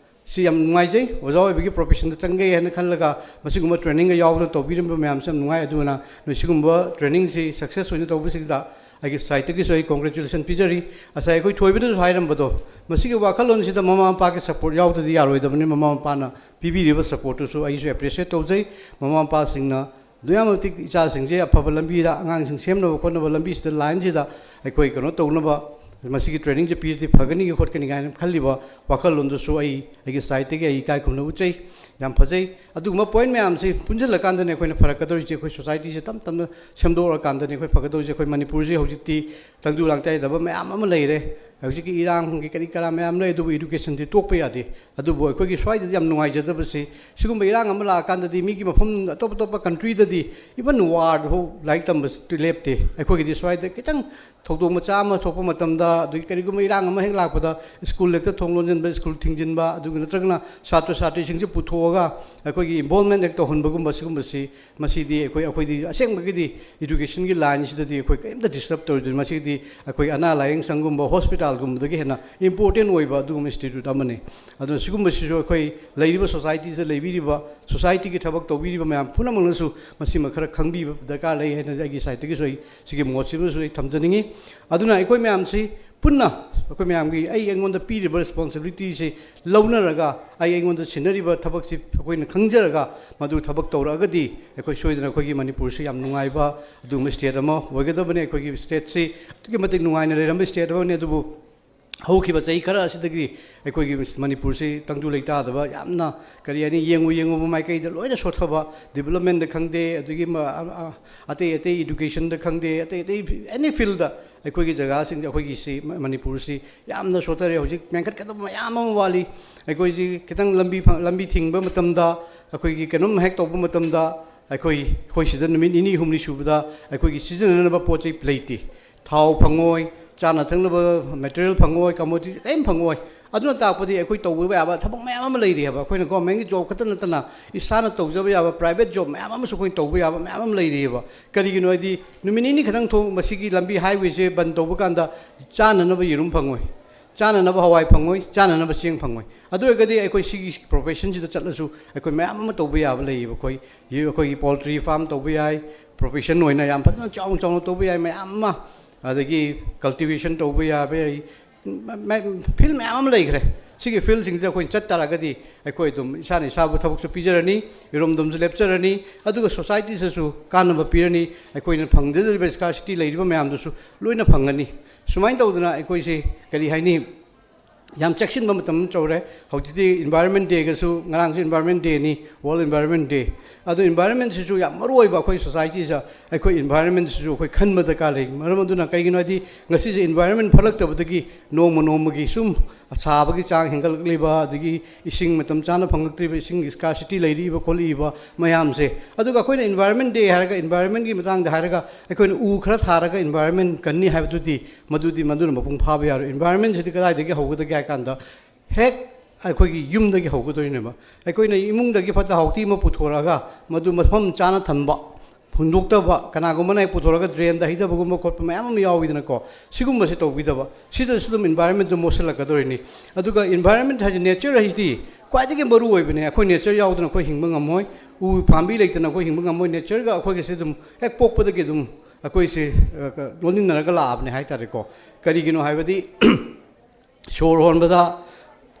ꯁꯤ ꯌꯥꯝ ꯅꯨꯡꯉꯥꯏꯖꯩ꯫ ꯑꯣꯖꯥ ꯑꯣꯏꯕꯒꯤ ꯄ꯭ꯔꯣꯐꯦꯁꯟꯗ ꯆꯪꯒꯦ ꯍꯥꯏꯅ ꯈꯜꯂꯒ ꯃꯁꯤꯒꯨꯝꯕ ꯇ꯭ꯔꯦꯅꯤꯡꯒ ꯌꯥꯎꯗꯅ ꯇꯧꯕꯤꯔꯝꯕ ꯃꯌꯥꯝꯁꯦ ꯌꯥꯝ ꯅꯨꯡꯉꯥꯏ꯫ ꯑꯗꯨꯅ ꯅꯣꯏ ꯁꯤꯒꯨꯝꯕ ꯇ꯭ꯔꯦꯅꯤꯡꯁꯤ ꯁꯛꯁꯦꯁ ꯑꯣꯏꯅ ꯇꯧꯕꯁꯤꯗ ꯑꯩꯒꯤ ꯁꯥꯏꯠꯇꯒꯤꯁꯨ ꯑꯩ ꯀꯣꯡꯒ꯭ꯔꯦꯆꯨꯂꯦꯁꯟ ꯄꯤꯖꯔꯤ꯫ ꯉꯁꯥꯏ ꯑꯩꯈꯣꯏ ꯊꯣꯏꯕꯅꯁꯨ ꯍꯥꯏꯔꯝꯕꯗꯣ, ꯃꯁꯤꯒꯤ ꯋꯥꯈꯜꯂꯣꯟꯁꯤꯗ ꯃꯃꯥ ꯃꯄꯥꯒꯤ ꯁꯄꯣꯔꯠ ꯌꯥꯎꯗ꯭ꯔꯗꯤ ꯌꯥꯔꯣꯏꯗꯕꯅꯤ꯫ ꯃꯃꯥ ꯃꯄꯥꯅ ꯄꯤꯕꯤꯔꯤꯕ ꯁꯄꯣꯔꯠꯇꯨꯁꯨ ꯑꯩꯁꯨ ꯑꯦꯄ꯭ꯔꯤꯁꯤꯌꯦꯠ ꯇꯧꯖꯩ꯫ ꯃꯃꯥ ꯃꯄꯥꯁꯤꯡꯅ ꯑꯗꯨꯛ ꯌꯥꯝ ꯃꯇꯤꯛ ꯏꯆꯥꯁꯤꯡꯁꯦ ꯑꯐꯕ ꯂꯝꯕꯤꯗ, ꯑꯉꯥꯡꯁꯤꯡ ꯁꯦꯝꯅꯕ ꯈꯣꯠꯅꯕ ꯂꯝꯕꯤꯁꯤꯗ, ꯂꯥꯏꯟꯁꯤꯗ ꯑꯩꯈꯣꯏ ꯀꯩꯅꯣ ꯇꯧꯅꯕ, ꯃꯁꯤꯒꯤ ꯇ꯭ꯔꯦꯅꯤꯡꯁꯦ ꯄꯤꯔꯗꯤ ꯐꯒꯅꯤ ꯈꯣꯠꯀꯅꯤ ꯀꯥꯏꯅ ꯈꯜꯂꯤꯕ ꯋꯥꯈꯜꯂꯣꯟꯗꯨꯁꯨ ꯑꯩ ꯑꯩꯒꯤ ꯁꯥꯏꯠꯇꯒꯤ ꯑꯩ ꯏꯀꯥꯏ ꯈꯨꯝꯅꯕ ꯎꯠꯆꯩ꯫ ꯌꯥꯝ ꯐꯖꯩ꯫ ꯑꯗꯨꯒꯨꯝꯕ ꯄꯣꯏꯟ ꯃꯌꯥꯝꯁꯤ ꯄꯨꯟꯁꯤꯜꯂꯀꯥꯟꯗꯅꯦ ꯑꯩꯈꯣꯏꯅ ꯐꯔꯛꯀꯗꯧꯔꯤꯁꯦ꯫ ꯑꯩꯈꯣꯏ ꯁꯣꯁꯥꯏꯇꯤꯁꯦ ꯇꯞ ꯇꯞꯅ ꯁꯦꯝꯗꯣꯛꯑꯀꯥꯟꯗꯅꯦ ꯑꯩꯈꯣꯏ ꯐꯒꯗꯧꯔꯤꯁꯦ꯫ ꯑꯩꯈꯣꯏ ꯃꯅꯤꯄꯨꯔꯁꯦ ꯍꯧꯖꯤꯛꯇꯤ ꯇꯪꯗꯨ ꯂꯥꯡꯇꯥꯏꯗꯕ ꯃꯌꯥꯝ ꯑꯃ ꯂꯩꯔꯦ꯫ ꯍꯧꯖꯤꯛꯀꯤ ꯏꯔꯥꯡꯒꯤ ꯀꯔꯤ ꯀꯔꯥ ꯃꯌꯥꯝ ꯂꯩ, ꯑꯗꯨꯕꯨ ꯏꯗꯨꯀꯦꯁꯟꯗꯤ ꯇꯣꯛꯄ ꯌꯥꯗꯦ꯫ ꯑꯗꯨꯕꯨ ꯑꯩꯈꯣꯏꯒꯤ ꯁ꯭ꯋꯥꯏꯗꯗꯤ ꯌꯥꯝ ꯅꯨꯡꯉꯥꯏꯖꯗꯕꯁꯤ, ꯁꯤꯒꯨꯝꯕ ꯏꯔꯥꯡ ꯑꯃ ꯂꯥꯛꯑꯀꯥꯟꯗꯗꯤ ꯃꯤꯒꯤ ꯃꯐꯝ ꯑꯇꯣꯞ ꯑꯇꯣꯞꯄ ꯀꯟꯇ꯭ꯔꯤꯗꯗꯤ ꯏꯚꯟ ꯋꯥꯔ ꯐꯥꯎ ꯂꯥꯏꯔꯤꯛ ꯇꯝꯕꯁꯨ ꯂꯦꯞꯇꯦ꯫ ꯑꯩꯈꯣꯏꯒꯤꯗꯤ ꯁ꯭ꯋꯥꯏꯗ ꯈꯤꯇꯪ ꯊꯧꯗꯣꯛ ꯃꯆꯥ ꯑꯃ ꯊꯣꯛꯄ ꯃꯇꯝꯗ, ꯑꯗꯒꯤ ꯀꯔꯤꯒꯨꯝꯕ ꯏꯔꯥꯡ ꯑꯃ ꯍꯦꯛ ꯂꯥꯛꯄꯗ ꯁ꯭ꯀꯨꯜ ꯍꯦꯛꯇ ꯊꯣꯡ ꯂꯣꯟꯁꯤꯟꯕ, ꯁ꯭ꯀꯨꯜ ꯊꯤꯡꯖꯤꯟꯕ, ꯑꯗꯨꯒ ꯅꯠꯇ꯭ꯔꯒꯅ ꯁꯥꯇ꯭ꯔ ꯁꯥꯇ꯭ꯔꯤꯁꯤꯡꯁꯦ ꯄꯨꯊꯣꯛꯑꯒ ꯑꯩꯈꯣꯏꯒꯤ ꯏꯟꯚꯣꯜꯃꯦꯟ ꯍꯦꯛ ꯇꯧꯍꯟꯕꯒꯨꯝꯕ ꯁꯤꯒꯨꯝꯕꯁꯤ, ꯃꯁꯤꯗꯤ ꯑꯩꯈꯣꯏ, ꯑꯩꯈꯣꯏꯗꯤ ꯑꯁꯦꯡꯕꯒꯤꯗꯤ ꯏꯗꯨꯀꯦꯁꯟꯒꯤ ꯂꯥꯏꯟꯁꯤꯗꯗꯤ ꯑꯩꯈꯣꯏ ꯀꯔꯤꯝꯇ ꯗꯤꯁꯇꯔꯕ ꯇꯧꯔꯣꯏꯗꯣꯏꯅꯤ꯫ ꯃꯁꯤꯗꯤ ꯑꯩꯈꯣꯏ ꯑꯅꯥ ꯂꯥꯌꯦꯡ ꯁꯪꯒꯨꯝꯕ, ꯍꯣꯁꯄꯤꯇꯥꯜꯒꯨꯝꯕꯗꯒꯤ ꯍꯦꯟꯅ ꯏꯝꯄꯣꯔꯇꯦꯟ ꯑꯣꯏꯕ ꯑꯗꯨꯒꯨꯝꯕ ꯏꯟꯁꯇꯤꯇ꯭ꯌꯨꯠ ꯑꯃꯅꯤ꯫ ꯑꯗꯨꯅ ꯁꯤꯒꯨꯝꯕꯁꯤꯁꯨ ꯑꯩꯈꯣꯏ ꯂꯩꯔꯤꯕ ꯁꯣꯁꯥꯏꯇꯤꯁꯤꯗ ꯂꯩꯕꯤꯔꯤꯕ, ꯁꯣꯁꯥꯏꯇꯤꯒꯤ ꯊꯕꯛ ꯇꯧꯕꯤꯔꯤꯕ ꯃꯌꯥꯝ ꯄꯨꯝꯅꯃꯛꯅꯁꯨ ꯃꯁꯤꯃ ꯈꯔ ꯈꯪꯕꯤꯕ ꯗꯔꯀꯥꯔ ꯂꯩ ꯍꯥꯏꯅ ꯑꯩꯒꯤ ꯁꯥꯏꯠꯇꯒꯤꯁꯨ ꯑꯩ ꯁꯤꯒꯤ ꯃꯣꯠꯁꯤꯃꯁꯨ ꯑꯩ ꯊꯝꯖꯅꯤꯡꯉꯤ꯫ ꯑꯗꯨꯅ ꯑꯩꯈꯣꯏ ꯃꯌꯥꯝꯁꯤ ꯄꯨꯟꯅ, ꯑꯩꯈꯣꯏ ꯃꯌꯥꯝꯒꯤ, ꯑꯩ ꯑꯩꯉꯣꯟꯗ ꯄꯤꯔꯤꯕ ꯔꯦꯁꯄꯣꯟꯁꯤꯕꯤꯂꯤꯇꯤꯁꯤ ꯂꯧꯅꯔꯒ, ꯑꯩ ꯑꯩꯉꯣꯟꯗ ꯁꯤꯟꯅꯔꯤꯕ ꯊꯕꯛꯁꯤ ꯑꯩꯈꯣꯏꯅ ꯈꯪꯖꯔꯒ ꯃꯗꯨ ꯊꯕꯛ ꯇꯧꯔꯛꯑꯒꯗꯤ ꯑꯩꯈꯣꯏ ꯁꯣꯏꯗꯅ ꯑꯩꯈꯣꯏꯒꯤ ꯃꯅꯤꯄꯨꯔꯁꯤ ꯌꯥꯝ ꯅꯨꯡꯉꯥꯏꯕ ꯑꯗꯨꯒꯨꯝꯕ ꯁ꯭ꯇꯦꯠ ꯑꯃ ꯑꯣꯏꯒꯗꯕꯅꯤ꯫ ꯑꯩꯈꯣꯏꯒꯤ ꯁ꯭ꯇꯦꯠꯁꯤ ꯑꯗꯨꯛꯀꯤ ꯃꯇꯤꯛ ꯅꯨꯡꯉꯥꯏꯅ ꯂꯩꯔꯝꯕ ꯁ꯭ꯇꯦꯠ ꯑꯃꯅꯤ, ꯑꯗꯨꯕꯨ ꯍꯧꯈꯤꯕ ꯆꯍꯤ ꯈꯔ ꯑꯁꯤꯗꯒꯤ ꯑꯩꯈꯣꯏꯒꯤ ꯃꯅꯤꯄꯨꯔꯁꯤ ꯇꯪꯗꯨ ꯂꯩꯇꯥꯗꯕ, ꯌꯥꯝꯅ ꯀꯔꯤ ꯍꯥꯏꯅꯤ, ꯌꯦꯡꯉꯨ ꯌꯦꯡꯉꯨꯕ ꯃꯥꯏꯀꯩꯗ ꯂꯣꯏꯅ ꯁꯣꯠꯊꯕ, ꯗꯤꯕꯂꯞꯃꯦꯟꯗ ꯈꯪꯗꯦ, ꯑꯗꯒꯤ ꯃ-, ꯑ-, ꯑ-, ꯑꯇꯩ ꯑꯇꯩ ꯏꯗꯨꯀꯦꯁꯟꯗ ꯈꯪꯗꯦ, ꯑꯇꯩ ꯑꯇꯩ ꯑꯦꯅꯤ ꯐꯤꯜꯗ ꯑꯩꯈꯣꯏꯒꯤ ꯖꯒꯥꯁꯤꯡꯁꯦ, ꯑꯩꯈꯣꯏꯒꯤꯁꯤ ꯃ-, ꯃꯅꯤꯄꯨꯔꯁꯤ ꯌꯥꯝꯅ ꯁꯣꯠꯊꯔꯦ꯫ ꯍꯧꯖꯤꯛ ꯃꯦꯟꯈꯠꯀꯗꯕ ꯃꯌꯥꯝ ꯑꯃ ꯋꯥꯠꯂꯤ꯫ ꯑꯩꯈꯣꯏꯁꯤ ꯈꯤꯇꯪ ꯂꯝꯕꯤ ꯐ-, ꯂꯝꯕꯤ ꯊꯤꯡꯕ ꯃꯇꯝꯗ, ꯑꯩꯈꯣꯏꯒꯤ ꯀꯩꯅꯣꯝ ꯍꯦꯛ ꯇꯧꯕ ꯃꯇꯝꯗ, ꯑꯩꯈꯣꯏ, ꯑꯩꯈꯣꯏ ꯁꯤꯗ ꯅꯨꯃꯤꯠ ꯅꯤꯅꯤ ꯍꯨꯝꯅꯤ ꯁꯨꯕꯗ ꯑꯩꯈꯣꯏꯒꯤ ꯁꯤꯖꯤꯟꯅꯅꯕ ꯄꯣꯠ ꯆꯩ ꯂꯩꯇꯦ꯫ ꯊꯥꯎ ꯐꯪꯉꯣꯏ, ꯆꯥꯅ ꯊꯛꯅꯕ ꯃꯦꯇꯔꯤꯌꯦꯜ ꯐꯪꯉꯣꯏ, ꯀꯃꯣꯗꯤꯇꯤ ꯀꯔꯤꯝ ꯐꯪꯉꯣꯏ꯫ ꯑꯗꯨꯅ ꯇꯥꯛꯄꯗꯤ ꯑꯩꯈꯣꯏ ꯇꯧꯕ ꯌꯥꯕ ꯊꯕꯛ ꯃꯌꯥꯝ ꯑꯃ ꯂꯩꯔꯤ ꯍꯥꯏꯕ꯫ ꯑꯩꯈꯣꯏꯅ ꯒꯣꯔꯃꯦꯟꯒꯤ ꯖꯣꯕ ꯈꯛꯇ ꯅꯠꯇꯅ ꯏꯁꯥꯅ ꯇꯧꯖꯕ ꯌꯥꯕ ꯄ꯭ꯔꯥꯏꯚꯦꯠ ꯖꯣꯕ ꯃꯌꯥꯝ ꯑꯃꯁꯨ ꯑꯩꯈꯣꯏꯅ ꯇꯧꯕ ꯌꯥꯕ ꯃꯌꯥꯝ ꯑꯃ ꯂꯩꯔꯤꯑꯕ꯫ ꯀꯔꯤꯒꯤꯅꯣ ꯍꯥꯏꯗꯤ ꯅꯨꯃꯤꯠ ꯅꯤꯅꯤ ꯈꯛꯇꯪ ꯊꯣꯡ ꯃꯁꯤꯒꯤ ꯂꯝꯕꯤ ꯍꯥꯏꯋꯦꯁꯦ ꯕꯟ ꯇꯧꯕ ꯀꯥꯟꯗ ꯆꯥꯅꯅꯕ ꯌꯦꯔꯨꯝ ꯐꯪꯉꯣꯏ, ꯆꯥꯅꯅꯕ ꯍꯋꯥꯏ ꯐꯪꯉꯣꯏ, ꯆꯥꯅꯅꯕ ꯆꯦꯡ ꯐꯪꯉꯣꯏ꯫ ꯑꯗꯨ ꯑꯣꯏꯔꯒꯗꯤ ꯑꯩꯈꯣꯏ ꯁꯤꯒꯤ ꯄ꯭ꯔꯣꯐꯦꯁꯟꯁꯤꯗ ꯆꯠꯂꯁꯨ ꯑꯩꯈꯣꯏ ꯃꯌꯥꯝ ꯑꯃ ꯇꯧꯕ ꯌꯥꯕ ꯂꯩꯌꯦꯕ꯫ ꯑꯩꯈꯣꯏ ꯑꯩꯈꯣꯏꯒꯤ ꯄꯣꯜꯇ꯭ꯔꯤ ꯐꯥꯔꯝ ꯇꯧꯕ ꯌꯥꯏ, ꯄ꯭ꯔꯣꯐꯦꯁꯟ ꯑꯣꯏꯅ ꯌꯥꯝ ꯐꯖꯅ ꯆꯥꯎꯅ ꯆꯥꯎꯅ ꯇꯧꯕ ꯌꯥꯏ ꯃꯌꯥꯝ ꯑꯃ, ꯑꯗꯒꯤ ꯀꯜꯇꯤꯚꯦꯁꯟ ꯇꯧꯕ ꯌꯥꯕ ꯌꯥꯏ, ꯐꯤꯜ ꯃꯌꯥꯝ ꯑꯃ ꯂꯩꯈ꯭ꯔꯦ꯫ ꯁꯤꯒꯤ ꯐꯤꯜꯁꯤꯡꯁꯤꯗ ꯑꯩꯈꯣꯏꯅ ꯆꯠ ꯇꯥꯔꯒꯗꯤ ꯑꯩꯈꯣꯏ ꯑꯗꯨꯝ ꯏꯁꯥꯅ ꯏꯁꯥꯕꯨ ꯊꯕꯛꯁꯨ ꯄꯤꯖꯔꯅꯤ, ꯏꯔꯣꯝꯗꯣꯝꯁꯨ ꯂꯦꯞꯆꯔꯅꯤ, ꯑꯗꯨꯒ ꯁꯣꯁꯥꯏꯇꯤꯁꯤꯗꯁꯨ ꯀꯥꯟꯅꯕ ꯄꯤꯔꯅꯤ꯫ ꯑꯩꯈꯣꯏꯅ ꯐꯪꯖꯗꯧꯔꯤꯕ ꯁ꯭ꯀꯥꯔꯁꯤꯇꯤ ꯂꯩꯔꯤꯕ ꯃꯌꯥꯝꯗꯨꯁꯨ ꯂꯣꯏꯅ ꯐꯪꯒꯅꯤ꯫ ꯁꯨꯃꯥꯏꯅ ꯇꯧꯗꯅ ꯑꯩꯈꯣꯏꯁꯤ ꯀꯔꯤ ꯍꯥꯏꯅꯤ, ꯌꯥꯝ ꯆꯦꯛꯁꯤꯟꯕ ꯃꯇꯝ ꯑꯃ ꯇꯧꯔꯦ꯫ ꯍꯧꯖꯤꯛꯇꯤ ꯏꯟꯚꯥꯏꯔꯟꯃꯦꯟ ꯗꯦꯒꯁꯨ, ꯉꯔꯥꯡꯁꯨ ꯏꯟꯚꯥꯏꯔꯟꯃꯦꯟ ꯗꯦꯅꯤ, ꯋꯥꯔꯜ ꯏꯟꯚꯥꯏꯔꯟꯃꯦꯟ ꯗꯦ꯫ ꯑꯗꯣ ꯏꯟꯚꯥꯏꯔꯟꯃꯦꯟꯁꯤꯁꯨ ꯌꯥꯝ ꯃꯔꯨ ꯑꯣꯏꯕ ꯑꯩꯈꯣꯏ ꯁꯣꯁꯥꯏꯇꯤꯁꯤꯗ ꯑꯩꯈꯣꯏ ꯏꯟꯚꯥꯏꯔꯟꯃꯦꯟꯁꯤꯁꯨ ꯑꯩꯈꯣꯏ ꯈꯟꯕ ꯗꯔꯀꯥꯔ ꯂꯩ꯫ ꯃꯔꯝ ꯑꯗꯨꯅ ꯀꯩꯒꯤꯅꯣ ꯍꯥꯏꯗꯤ ꯉꯁꯤꯁꯦ ꯏꯟꯚꯥꯏꯔꯟꯃꯦꯟ ꯐꯠꯂꯛꯇꯕꯗꯒꯤ ꯅꯣꯡꯃ ꯅꯣꯡꯃꯒꯤ ꯁꯨꯝ ꯁꯥꯕꯒꯤ ꯆꯥꯡ ꯍꯦꯟꯒꯠꯂꯛꯂꯤꯕ, ꯑꯗꯒꯤ ꯏꯁꯤꯡ ꯃꯇꯝ ꯆꯥꯅ ꯐꯪꯂꯛꯇ꯭ꯔꯤꯕ, ꯏꯁꯤꯡꯒꯤ ꯁ꯭ꯀꯥꯔꯁꯤꯇꯤ ꯂꯩꯔꯛꯏꯕ ꯈꯣꯠꯂꯛꯏꯕ ꯃꯌꯥꯝꯁꯦ꯫ ꯑꯗꯨꯒ ꯑꯩꯈꯣꯏꯅ ꯏꯟꯚꯥꯏꯔꯟꯃꯦꯟ ꯗꯦ ꯍꯥꯏꯔꯒ, ꯏꯟꯚꯥꯏꯔꯟꯃꯦꯟꯒꯤ ꯃꯇꯥꯡꯗ ꯍꯥꯏꯔꯒ ꯑꯩꯈꯣꯏꯅ ꯎ ꯈꯔ ꯊꯥꯔꯒ ꯏꯟꯚꯥꯏꯔꯟꯃꯦꯟ ꯀꯟꯅꯤ ꯍꯥꯏꯕꯗꯨꯗꯤ ꯃꯗꯨꯗꯤ ꯃꯗꯨꯅ ꯃꯄꯨꯡ ꯐꯥꯕ ꯌꯥꯔꯣꯏ꯫ ꯏꯟꯚꯥꯏꯔꯟꯃꯦꯟꯁꯤꯗꯤ ꯀꯗꯥꯏꯗꯒꯤ ꯍꯧꯒꯗꯒꯦ ꯍꯥꯏ ꯀꯥꯟꯗ ꯍꯦꯛ ꯑꯩꯈꯣꯏꯒꯤ ꯌꯨꯝꯗꯒꯤ ꯍꯧꯒꯗꯣꯏꯅꯦꯕ꯫ ꯑꯩꯈꯣꯏꯅ ꯏꯃꯨꯡꯗꯒꯤ ꯐꯠꯇ ꯍꯥꯎꯊꯤ ꯑꯃ ꯄꯨꯊꯣꯔꯛꯑꯒ ꯃꯗꯨ ꯃꯐꯝ ꯆꯥꯅ ꯊꯝꯕ, ꯍꯨꯟꯗꯣꯛꯇꯕ, ꯀꯅꯥꯒꯨꯝꯕꯅ ꯍꯦꯛ ꯄꯨꯊꯣꯔꯛꯑꯒ ꯗ꯭ꯔꯦꯟꯗ ꯍꯩꯊꯕꯒꯨꯝꯕ ꯈꯣꯠꯄ ꯃꯌꯥꯝ ꯑꯃ ꯌꯥꯎꯋꯤꯗꯅꯀꯣ꯫ ꯁꯤꯒꯨꯝꯕꯁꯦ ꯇꯧꯕꯤꯗꯕ, ꯁꯤꯗꯁꯨ ꯑꯗꯨꯝ ꯏꯟꯚꯥꯏꯔꯟꯃꯦꯟꯗꯨ ꯃꯣꯠꯁꯤꯜꯂꯛꯀꯗꯧꯔꯤꯅꯤ꯫ ꯑꯗꯨꯒ ꯏꯟꯚꯥꯏꯔꯟꯃꯦꯟ ꯍꯥꯏꯁꯦ, ꯅꯦꯆꯔ ꯍꯥꯏꯁꯤꯗꯤ ꯈ꯭ꯋꯥꯏꯗꯒꯤ ꯃꯔꯨ ꯑꯣꯏꯕꯅꯦ꯫ ꯑꯩꯈꯣꯏ ꯅꯦꯆꯔ ꯌꯥꯎꯗꯅ ꯑꯩꯈꯣꯏ ꯍꯤꯡꯕ ꯉꯝꯃꯣꯏ, ꯎ ꯄꯥꯝꯕꯤ ꯂꯩꯇꯅ ꯑꯩꯈꯣꯏ ꯍꯤꯡꯕ ꯉꯝꯃꯣꯏ꯫ ꯅꯦꯆꯔꯒ ꯑꯩꯈꯣꯏꯒꯁꯦ ꯑꯗꯨꯝ ꯍꯦꯛ ꯄꯣꯛꯄꯗꯒꯤ ꯑꯗꯨꯝ ꯑꯩꯈꯣꯏꯁꯦ ꯑ, ꯀ-, ꯂꯣꯏꯅꯅꯔꯒ ꯂꯥꯛꯑꯕꯅꯦ ꯍꯥꯏ ꯇꯥꯔꯦꯀꯣ꯫ ꯀꯔꯤꯒꯤꯅꯣ ꯍꯥꯏꯕꯗꯤ ꯁꯣꯔ ꯍꯣꯟꯕꯗ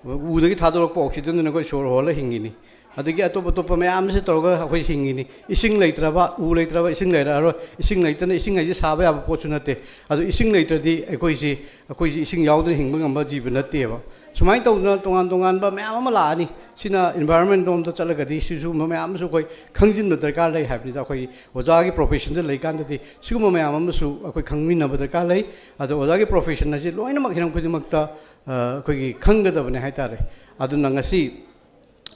ꯎꯗꯒꯤ ꯊꯥꯗꯣꯔꯛꯄ ꯑꯣꯛꯁꯤꯖꯟꯗꯨꯅ ꯑꯩꯈꯣꯏ ꯁꯣꯔ ꯍꯣꯜꯂ ꯍꯤꯡꯉꯤꯅꯤ꯫ ꯑꯗꯒꯤ ꯑꯇꯣꯞ ꯑꯇꯣꯞꯄ ꯃꯌꯥꯝ ꯑꯃꯁꯦ ꯇꯧꯔꯒ ꯑꯩꯈꯣꯏ ꯍꯤꯡꯉꯤꯅꯤ꯫ ꯏꯁꯤꯡ ꯂꯩꯇ꯭ꯔꯕ, ꯎ ꯂꯩꯇ꯭ꯔꯕ, ꯏꯁꯤꯡ ꯂꯩꯔꯛꯑꯔꯣꯏ꯫ ꯏꯁꯤꯡ ꯂꯩꯇꯅ, ꯏꯁꯤꯡ ꯍꯥꯏꯁꯦ ꯁꯥꯕ ꯌꯥꯕ ꯄꯣꯠꯁꯨ ꯅꯠꯇꯦ꯫ ꯑꯗꯨ ꯏꯁꯤꯡ ꯂꯩꯇ꯭ꯔꯗꯤ ꯑꯩꯈꯣꯏꯁꯤ, ꯑꯩꯈꯣꯏꯁꯤ ꯏꯁꯤꯡ ꯌꯥꯎꯗꯅ ꯍꯤꯡꯕ ꯉꯝꯕ ꯖꯤꯕ ꯅꯠꯇꯦꯕ꯫ ꯁꯨꯃꯥꯏꯅ ꯇꯧꯗꯅ ꯇꯣꯉꯥꯟ ꯇꯣꯉꯥꯟꯕ ꯃꯌꯥꯝ ꯑꯃ ꯂꯥꯛꯑꯅꯤ꯫ ꯁꯤꯅ ꯏꯟꯚꯥꯏꯔꯟꯃꯦꯟ ꯂꯣꯝꯗ ꯆꯠꯂꯒꯗꯤ ꯁꯤꯁꯨꯒꯨꯝꯕ ꯃꯌꯥꯝ ꯑꯃꯁꯨ ꯑꯩꯈꯣꯏ ꯈꯪꯖꯤꯟꯕ ꯗꯔꯀꯥꯔ ꯂꯩ ꯍꯥꯏꯕꯅꯤꯗ꯫ ꯑꯩꯈꯣꯏ ꯑꯣꯖꯥꯒꯤ ꯄ꯭ꯔꯣꯐꯦꯁꯟꯗ ꯂꯩꯀꯥꯟꯗꯗꯤ ꯁꯤꯒꯨꯝꯕ ꯃꯌꯥꯝ ꯑꯃꯁꯨ ꯑꯩꯈꯣꯏ ꯈꯪꯃꯤꯟꯅꯕ ꯗꯔꯀꯥꯔ ꯂꯩ꯫ ꯑꯗꯣ ꯑꯣꯖꯥꯒꯤ ꯄ꯭ꯔꯣꯐꯦꯁꯟ ꯑꯁꯤ ꯂꯣꯏꯅꯃꯛ ꯍꯤꯔꯝ ꯈꯨꯗꯤꯡꯃꯛꯇ, ꯑ, ꯑꯩꯈꯣꯏꯒꯤ ꯈꯪꯒꯗꯕꯅꯦ ꯍꯥꯏ ꯇꯥꯔꯦ꯫ ꯑꯗꯨꯅ ꯉꯁꯤ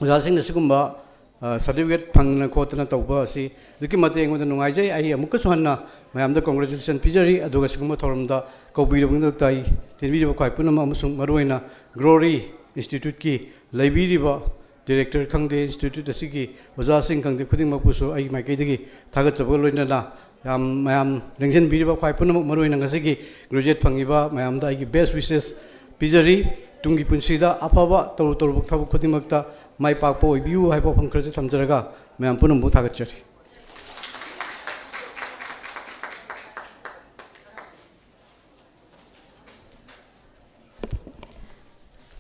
ꯑꯣꯖꯥꯁꯤꯡꯅ ꯁꯤꯒꯨꯝꯕ, ꯑ, ꯁꯥꯔꯇꯤꯐꯤꯀꯦꯠ ꯐꯪꯗꯅ ꯈꯣꯠꯇꯅ ꯇꯧꯕ ꯑꯁꯤ ꯑꯗꯨꯛꯀꯤ ꯃꯇꯤꯛ ꯑꯩꯉꯣꯟꯗ ꯅꯨꯡꯉꯥꯏꯖꯩ꯫ ꯑꯩ ꯑꯃꯨꯛꯀꯁꯨ ꯍꯟꯅ ꯃꯌꯥꯝꯗ congratulation ꯄꯤꯖꯔꯤ꯫ ꯑꯗꯨꯒ ꯁꯤꯒꯨꯝꯕ ꯊꯧꯔꯝꯗ ꯀꯧꯕꯤꯔꯕꯒꯤꯗꯃꯛꯇ ꯑꯩ ꯇꯤꯟꯕꯤꯔꯤꯕ ꯈ꯭ꯋꯥꯏ ꯄꯨꯝꯅꯃꯛ ꯑꯃꯁꯨꯡ ꯃꯔꯨꯑꯣꯏꯅ Glory Instituteꯀꯤ ꯂꯩꯕꯤꯔꯤꯕ director ꯈꯪꯗꯦ, institute ꯑꯁꯤꯒꯤ ꯑꯣꯖꯥꯁꯤꯡ ꯈꯪꯗꯦ, ꯈꯨꯗꯤꯡꯃꯛꯄꯨꯁꯨ ꯑꯩꯒꯤ ꯃꯥꯏꯀꯩꯗꯒꯤ ꯊꯥꯒꯠꯆꯕꯒ ꯂꯣꯏꯅꯅ ꯌꯥꯝ, ꯃꯌꯥꯝ ꯂꯦꯡꯁꯤꯟꯕꯤꯔꯤꯕ ꯈ꯭ꯋꯥꯏ ꯄꯨꯝꯅꯃꯛ, ꯃꯔꯨꯑꯣꯏꯅ ꯉꯁꯤꯒꯤ graduate ꯐꯪꯉꯤꯕ ꯃꯌꯥꯝꯗ ꯑꯩꯒꯤ best wishes ꯄꯤꯖꯔꯤ꯫ ꯇꯨꯡꯒꯤ ꯄꯨꯟꯁꯤꯗ ꯑꯐꯕ ꯇꯧꯔꯨ ꯇꯧꯔꯨꯕ ꯊꯕꯛ ꯈꯨꯗꯤꯡꯃꯛꯇ ꯃꯥꯏ ꯄꯥꯛꯄ ꯑꯣꯏꯕꯤꯌꯨ ꯍꯥꯏꯕ ꯋꯥꯐꯝ ꯈꯔꯁꯨ ꯊꯝꯖꯔꯒ ꯃꯌꯥꯝ ꯄꯨꯝꯅꯃꯛꯄꯨ ꯊꯥꯒꯠꯆꯔꯤ꯫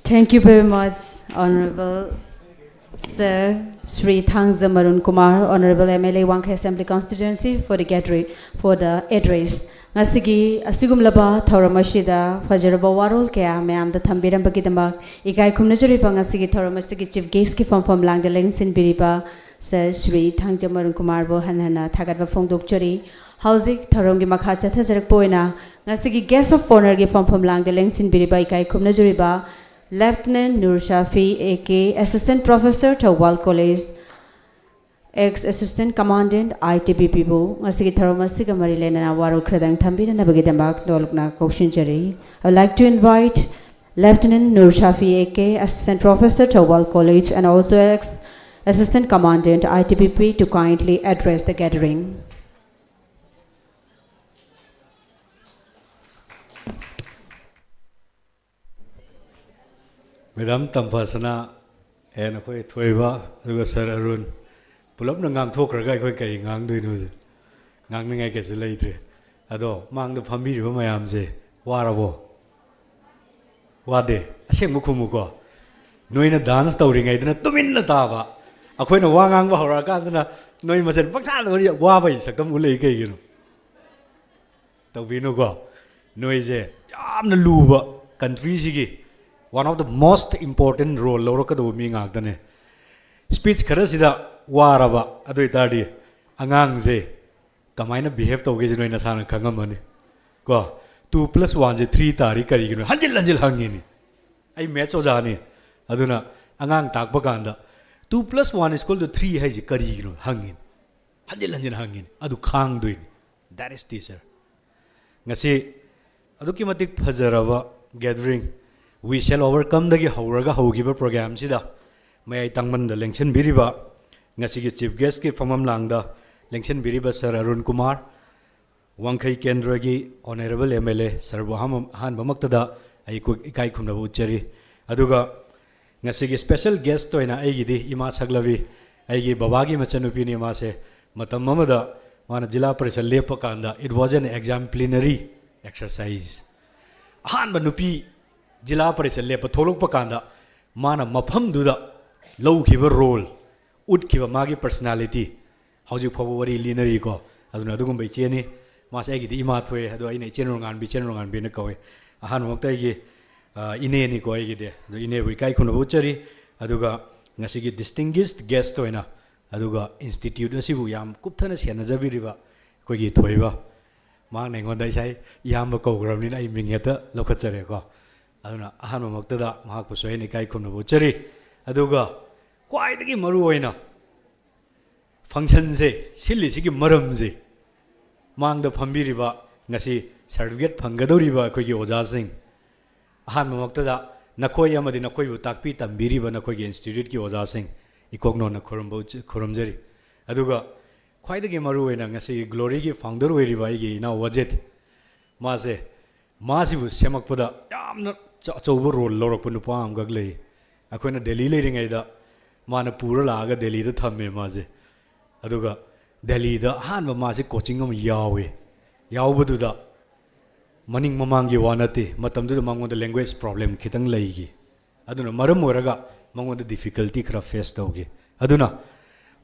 Thank you very much, Honorable Sir Shri Thangzamarun Kumar, Honorable M L A Wangkhei Assembly Constituency, for the gathering, for the address. ꯉꯁꯤꯒꯤ ꯑꯁꯤꯒꯨꯝꯂꯕ ꯊꯧꯔꯝ ꯑꯁꯤꯗ ꯐꯖꯔꯕ ꯋꯥꯔꯣꯜ ꯀꯌꯥ ꯃꯌꯥꯝꯗ ꯊꯝꯕꯤꯔꯝꯕꯒꯤꯗꯃꯛ ꯏꯀꯥꯏ ꯈꯨꯝꯅꯖꯔꯤꯕ ꯉꯁꯤꯒꯤ ꯊꯧꯔꯝ ꯑꯁꯤꯒꯤ chief guestꯀꯤ ꯐꯝꯐꯝ ꯂꯥꯡꯗ ꯂꯦꯡꯁꯤꯟꯕꯤꯔꯤꯕ Sir Shri Thangzamarun Kumarꯕꯨ ꯍꯟꯅ ꯍꯟꯅ ꯊꯥꯒꯠꯄ ꯐꯣꯡꯗꯣꯛꯆꯔꯤ꯫ ꯍꯧꯖꯤꯛ ꯊꯧꯔꯝꯒꯤ ꯃꯈꯥ ꯆꯠꯊꯖꯔꯛꯄ ꯑꯣꯏꯅ ꯉꯁꯤꯒꯤ guest of honourꯒꯤ ꯐꯝꯐꯝ ꯂꯥꯡꯗ ꯂꯦꯡꯁꯤꯟꯕꯤꯔꯤꯕ ꯏꯀꯥꯏ ꯈꯨꯝꯅꯖꯔꯤꯕ Lieutenant Nur Shafi A K, Assistant Professor, Thoubal College, Ex Assistant Commandant, I T B P ꯕꯨ ꯉꯁꯤꯒꯤ ꯊꯧꯔꯝ ꯑꯁꯤꯒ ꯃꯔꯤ ꯂꯩꯅꯅ ꯋꯥꯔꯣꯜ ꯈꯔꯗꯪ ꯊꯝꯕꯤꯅꯅꯕꯒꯤꯗꯃꯛ ꯅꯣꯜꯂꯨꯛꯅ ꯀꯧꯁꯤꯟꯖꯔꯤ꯫ I would like to invite Lieutenant Nur Shafi A K, Assistant Professor, Thoubal College, and also ex Assistant Commandant, I T B P, to kindly address the gathering. Madam Tamphasana, ꯑꯦꯟ ꯑꯩꯈꯣꯏ ꯊꯣꯏꯕ, ꯑꯗꯨꯒ ꯁꯥꯔ ꯑꯔꯨꯟ, ꯄꯨꯂꯞꯅ ꯉꯥꯡꯊꯣꯛꯈ꯭ꯔꯒ ꯑꯩꯈꯣꯏ ꯀꯔꯤ ꯉꯥꯡꯗꯣꯏꯅꯣ ꯍꯧꯖꯤꯛ? ꯉꯥꯡꯅꯤꯡꯉꯥꯏ ꯀꯩꯁꯨ ꯂꯩꯇ꯭ꯔꯦ꯫ ꯑꯗꯣ ꯃꯥꯡꯗ ꯐꯝꯕꯤꯔꯤꯕ ꯃꯌꯥꯝꯁꯦ ꯋꯥꯔꯕꯣ? ꯋꯥꯗꯦ꯫ ꯑꯁꯦꯡꯕ ꯈꯨꯝꯃꯨꯀꯣ꯫ ꯅꯣꯏꯅ dance ꯇꯧꯔꯤꯉꯩꯗꯅ ꯇꯨꯃꯤꯟꯅ ꯇꯥꯕ, ꯑꯩꯈꯣꯏꯅ ꯋꯥ ꯉꯥꯡꯕ ꯍꯧꯔꯛꯑꯀꯥꯟꯗꯅ ꯅꯣꯏ ꯃꯁꯦꯟ ꯄꯪꯁꯥꯗ ꯋꯥꯔꯤ, ꯋꯥꯕꯒꯤ ꯁꯛꯇꯝ ꯎꯠꯂꯛꯏ ꯀꯩꯒꯤꯅꯣ? ꯇꯧꯕꯤꯅꯨꯀꯣ꯫ ꯅꯣꯏꯁꯦ ꯌꯥꯝꯅ ꯂꯨꯕ countryꯁꯤꯒꯤ one of the most important role ꯂꯧꯔꯛꯀꯗꯧꯕ ꯃꯤ ꯉꯥꯛꯇꯅꯦ꯫ Speech ꯈꯔꯁꯤꯗ ꯋꯥꯔꯕ, ꯑꯗꯨ ꯑꯣꯏꯇꯥꯔꯗꯤ ꯑꯉꯥꯡꯁꯦ ꯀꯃꯥꯏꯅ behave ꯇꯧꯒꯦꯁꯦ ꯅꯣꯏ ꯅꯁꯥꯅ ꯈꯪꯉꯝꯃꯅꯤ꯫ ꯀꯣ, two plus oneꯁꯦ three ꯇꯥꯔꯤ ꯀꯔꯤꯒꯤꯅꯣ ꯍꯟꯖꯤꯜ ꯍꯟꯖꯤꯜ ꯍꯪꯉꯤꯅꯤ꯫ ꯑꯩ maths ꯑꯣꯖꯥꯅꯤ꯫ ꯑꯗꯨꯅ ꯑꯉꯥꯡ ꯇꯥꯛꯄ ꯀꯥꯟꯗ two plus one is equal to three ꯍꯥꯏꯁꯦ ꯀꯔꯤꯒꯤꯅꯣ ꯍꯪꯉꯤꯅꯤ꯫ ꯍꯟꯖꯤꯜ ꯍꯟꯖꯤꯜ ꯍꯪꯉꯤꯅꯤ꯫ ꯑꯗꯨ ꯈꯥꯡꯗꯣꯏꯅꯤ꯫ That is teacher. ꯉꯁꯤ ꯑꯗꯨꯛꯀꯤ ꯃꯇꯤꯛ ꯐꯖꯔꯕ gathering, We Shall Overcomeꯗꯒꯤ ꯍꯧꯔꯒ ꯍꯧꯈꯤꯕ programꯁꯤꯗ ꯃꯌꯥꯏ ꯇꯥꯡꯃꯟꯗ ꯂꯦꯡꯁꯤꯟꯕꯤꯔꯤꯕ, ꯉꯁꯤꯒꯤ chief guestꯀꯤ ꯐꯝꯐꯝ ꯂꯥꯡꯗ ꯂꯦꯡꯁꯤꯟꯕꯤꯔꯤꯕ sir ꯑꯔꯨꯟ ꯀꯨꯃꯥꯔ, ꯋꯥꯡꯈꯩ ꯀꯦꯟꯗ꯭ꯔꯒꯤ honourable M L A sirꯕꯨ ꯑꯍꯥꯟꯕ, ꯑꯍꯥꯟꯕꯃꯛꯇꯗ ꯑꯩ ꯀꯨ-, ꯏꯀꯥꯏ ꯈꯨꯝꯅꯕ ꯎꯠꯆꯔꯤ꯫ ꯑꯗꯨꯒ ꯉꯁꯤꯒꯤ special guest ꯑꯣꯏꯅ ꯑꯩꯒꯤꯗꯤ ꯏꯃꯥ ꯁꯛꯂꯕꯤ, ꯑꯩꯒꯤ ꯕꯕꯥꯒꯤ ꯃꯆꯟꯅꯨꯄꯤꯅꯤ꯫ ꯃꯥꯁꯦ ꯃꯇꯝ ꯑꯃꯗ ꯃꯥꯅ ꯖꯤꯂꯥ ꯄꯔꯤꯁꯗ ꯂꯦꯞꯄ ꯀꯥꯟꯗ, it was an exemplary exercise. ꯑꯍꯥꯟꯕ ꯅꯨꯄꯤ ꯖꯤꯂꯥ ꯄꯔꯤꯁꯗ ꯂꯦꯞꯄ ꯊꯣꯛꯂꯛꯄ ꯀꯥꯟꯗ ꯃꯥꯅ ꯃꯐꯝꯗꯨꯗ ꯂꯧꯈꯤꯕ role, ꯎꯠꯈꯤꯕ ꯃꯥꯒꯤ personality, ꯍꯧꯖꯤꯛ ꯐꯥꯎꯕ ꯋꯥꯔꯤ ꯂꯤꯅꯔꯤꯀꯣ꯫ ꯑꯗꯨꯅ ꯑꯗꯨꯒꯨꯝꯕ ꯏꯆꯦꯅꯤ꯫ ꯃꯥꯁꯦ ꯑꯩꯒꯤꯗꯤ ꯏꯃꯥ ꯊꯣꯛꯑꯦ, ꯑꯗꯣ ꯑꯩꯅ ꯏꯆꯦ ꯅꯣꯡꯉꯥꯟꯕꯤ, ꯏꯆꯦ ꯅꯣꯡꯉꯥꯟꯕꯤꯅ ꯀꯧꯋꯦ꯫ ꯑꯍꯥꯟꯕꯃꯛꯇ ꯑꯩꯒꯤ, ꯑ, ꯏꯅꯦꯅꯤꯀꯣ ꯑꯩꯒꯤꯗꯤ꯫ ꯑꯗꯣ ꯏꯅꯦꯕꯨ ꯏꯀꯥꯏ ꯈꯨꯝꯅꯕ ꯎꯠꯆꯔꯤ꯫ ꯑꯗꯨꯒ ꯉꯁꯤꯒꯤ distinguished guest ꯑꯣꯏꯅ, ꯑꯗꯨꯒ institute ꯑꯁꯤꯕꯨ ꯌꯥꯝ ꯀꯨꯞꯊꯅ ꯁꯦꯟꯅꯖꯕꯤꯔꯤꯕ ꯑꯩꯈꯣꯏꯒꯤ ꯊꯣꯏꯕ, ꯃꯍꯥꯛꯅ ꯑꯩꯉꯣꯟꯗ ꯏꯁꯥ ꯏꯌꯥꯝꯕ ꯀꯧꯈ꯭ꯔꯕꯅꯤꯅ ꯑꯩ ꯃꯤꯡ ꯍꯦꯛꯇ ꯂꯧꯈꯠꯆꯔꯦꯀꯣ꯫ ꯑꯗꯨꯅ ꯑꯍꯥꯟꯕꯃꯛꯇꯗ ꯃꯍꯥꯛꯄꯨꯁꯨ ꯑꯩꯅ ꯏꯀꯥꯏ ꯈꯨꯝꯅꯕ ꯎꯠꯆꯔꯤ꯫ ꯑꯗꯨꯒ ꯈ꯭ꯋꯥꯏꯗꯒꯤ ꯃꯔꯨ ꯑꯣꯏꯅ functionꯁꯦ ꯁꯤꯜꯂꯤꯁꯤꯒꯤ ꯃꯔꯝꯁꯦ, ꯃꯥꯡꯗ ꯐꯝꯕꯤꯔꯤꯕ ꯉꯁꯤ certificate ꯐꯪꯒꯗꯧꯔꯤꯕ ꯑꯩꯈꯣꯏꯒꯤ ꯑꯣꯖꯥꯁꯤꯡ, ꯑꯍꯥꯟꯕꯃꯛꯇꯗ ꯅꯈꯣꯏ ꯑꯃꯗꯤ ꯅꯈꯣꯏꯕꯨ ꯇꯥꯛꯄꯤ ꯇꯝꯕꯤꯔꯤꯕ ꯅꯈꯣꯏꯒꯤ instituteꯀꯤ ꯑꯣꯖꯥꯁꯤꯡ ꯏꯀꯣꯛꯅꯣꯟꯅ ꯈꯨꯔꯨꯝꯕ ꯎꯠꯆ-, ꯈꯨꯔꯨꯝꯖꯔꯤ꯫ ꯑꯗꯨꯒ ꯈ꯭ꯋꯥꯏꯗꯒꯤ ꯃꯔꯨꯑꯣꯏꯅ ꯉꯁꯤꯒꯤ Gloryꯒꯤ founder ꯑꯣꯏꯔꯤꯕ ꯑꯩꯒꯤ ꯏꯅꯥꯎ ꯋꯥꯖꯦꯠ, ꯃꯥꯁꯦ, ꯃꯥꯁꯤꯕꯨ ꯁꯦꯝꯃꯛꯄꯗ ꯌꯥꯝꯅ ꯑꯆ-, ꯑꯆꯧꯕ role ꯂꯧꯔꯛꯄ ꯅꯨꯄꯥ ꯑꯃꯈꯛ ꯂꯩ꯫ ꯑꯩꯈꯣꯏꯅ ꯗꯦꯜꯂꯤ ꯂꯩꯔꯤꯉꯩꯗ ꯃꯥꯅ ꯄꯨꯔ ꯂꯥꯛꯑꯒ ꯗꯦꯜꯂꯤꯗ ꯊꯝꯃꯦ ꯃꯥꯁꯦ꯫ ꯑꯗꯨꯒ ꯗꯦꯜꯂꯤꯗ ꯑꯍꯥꯟꯕ ꯃꯥꯁꯦ coaching ꯑꯃ ꯌꯥꯎꯋꯦ꯫ ꯌꯥꯎꯕꯗꯨꯗ ꯃꯅꯤꯡ ꯃꯃꯥꯡꯒꯤ ꯋꯥ ꯅꯠꯇꯦ, ꯃꯇꯝꯗꯨꯗ ꯃꯉꯣꯟꯗ language problem ꯈꯤꯇꯪ ꯂꯩꯈꯤ꯫ ꯑꯗꯨꯅ ꯃꯔꯝ ꯑꯣꯏꯔꯒ ꯃꯉꯣꯟꯗ difficulty ꯈꯔ face ꯇꯧꯈꯤ꯫ ꯑꯗꯨꯅ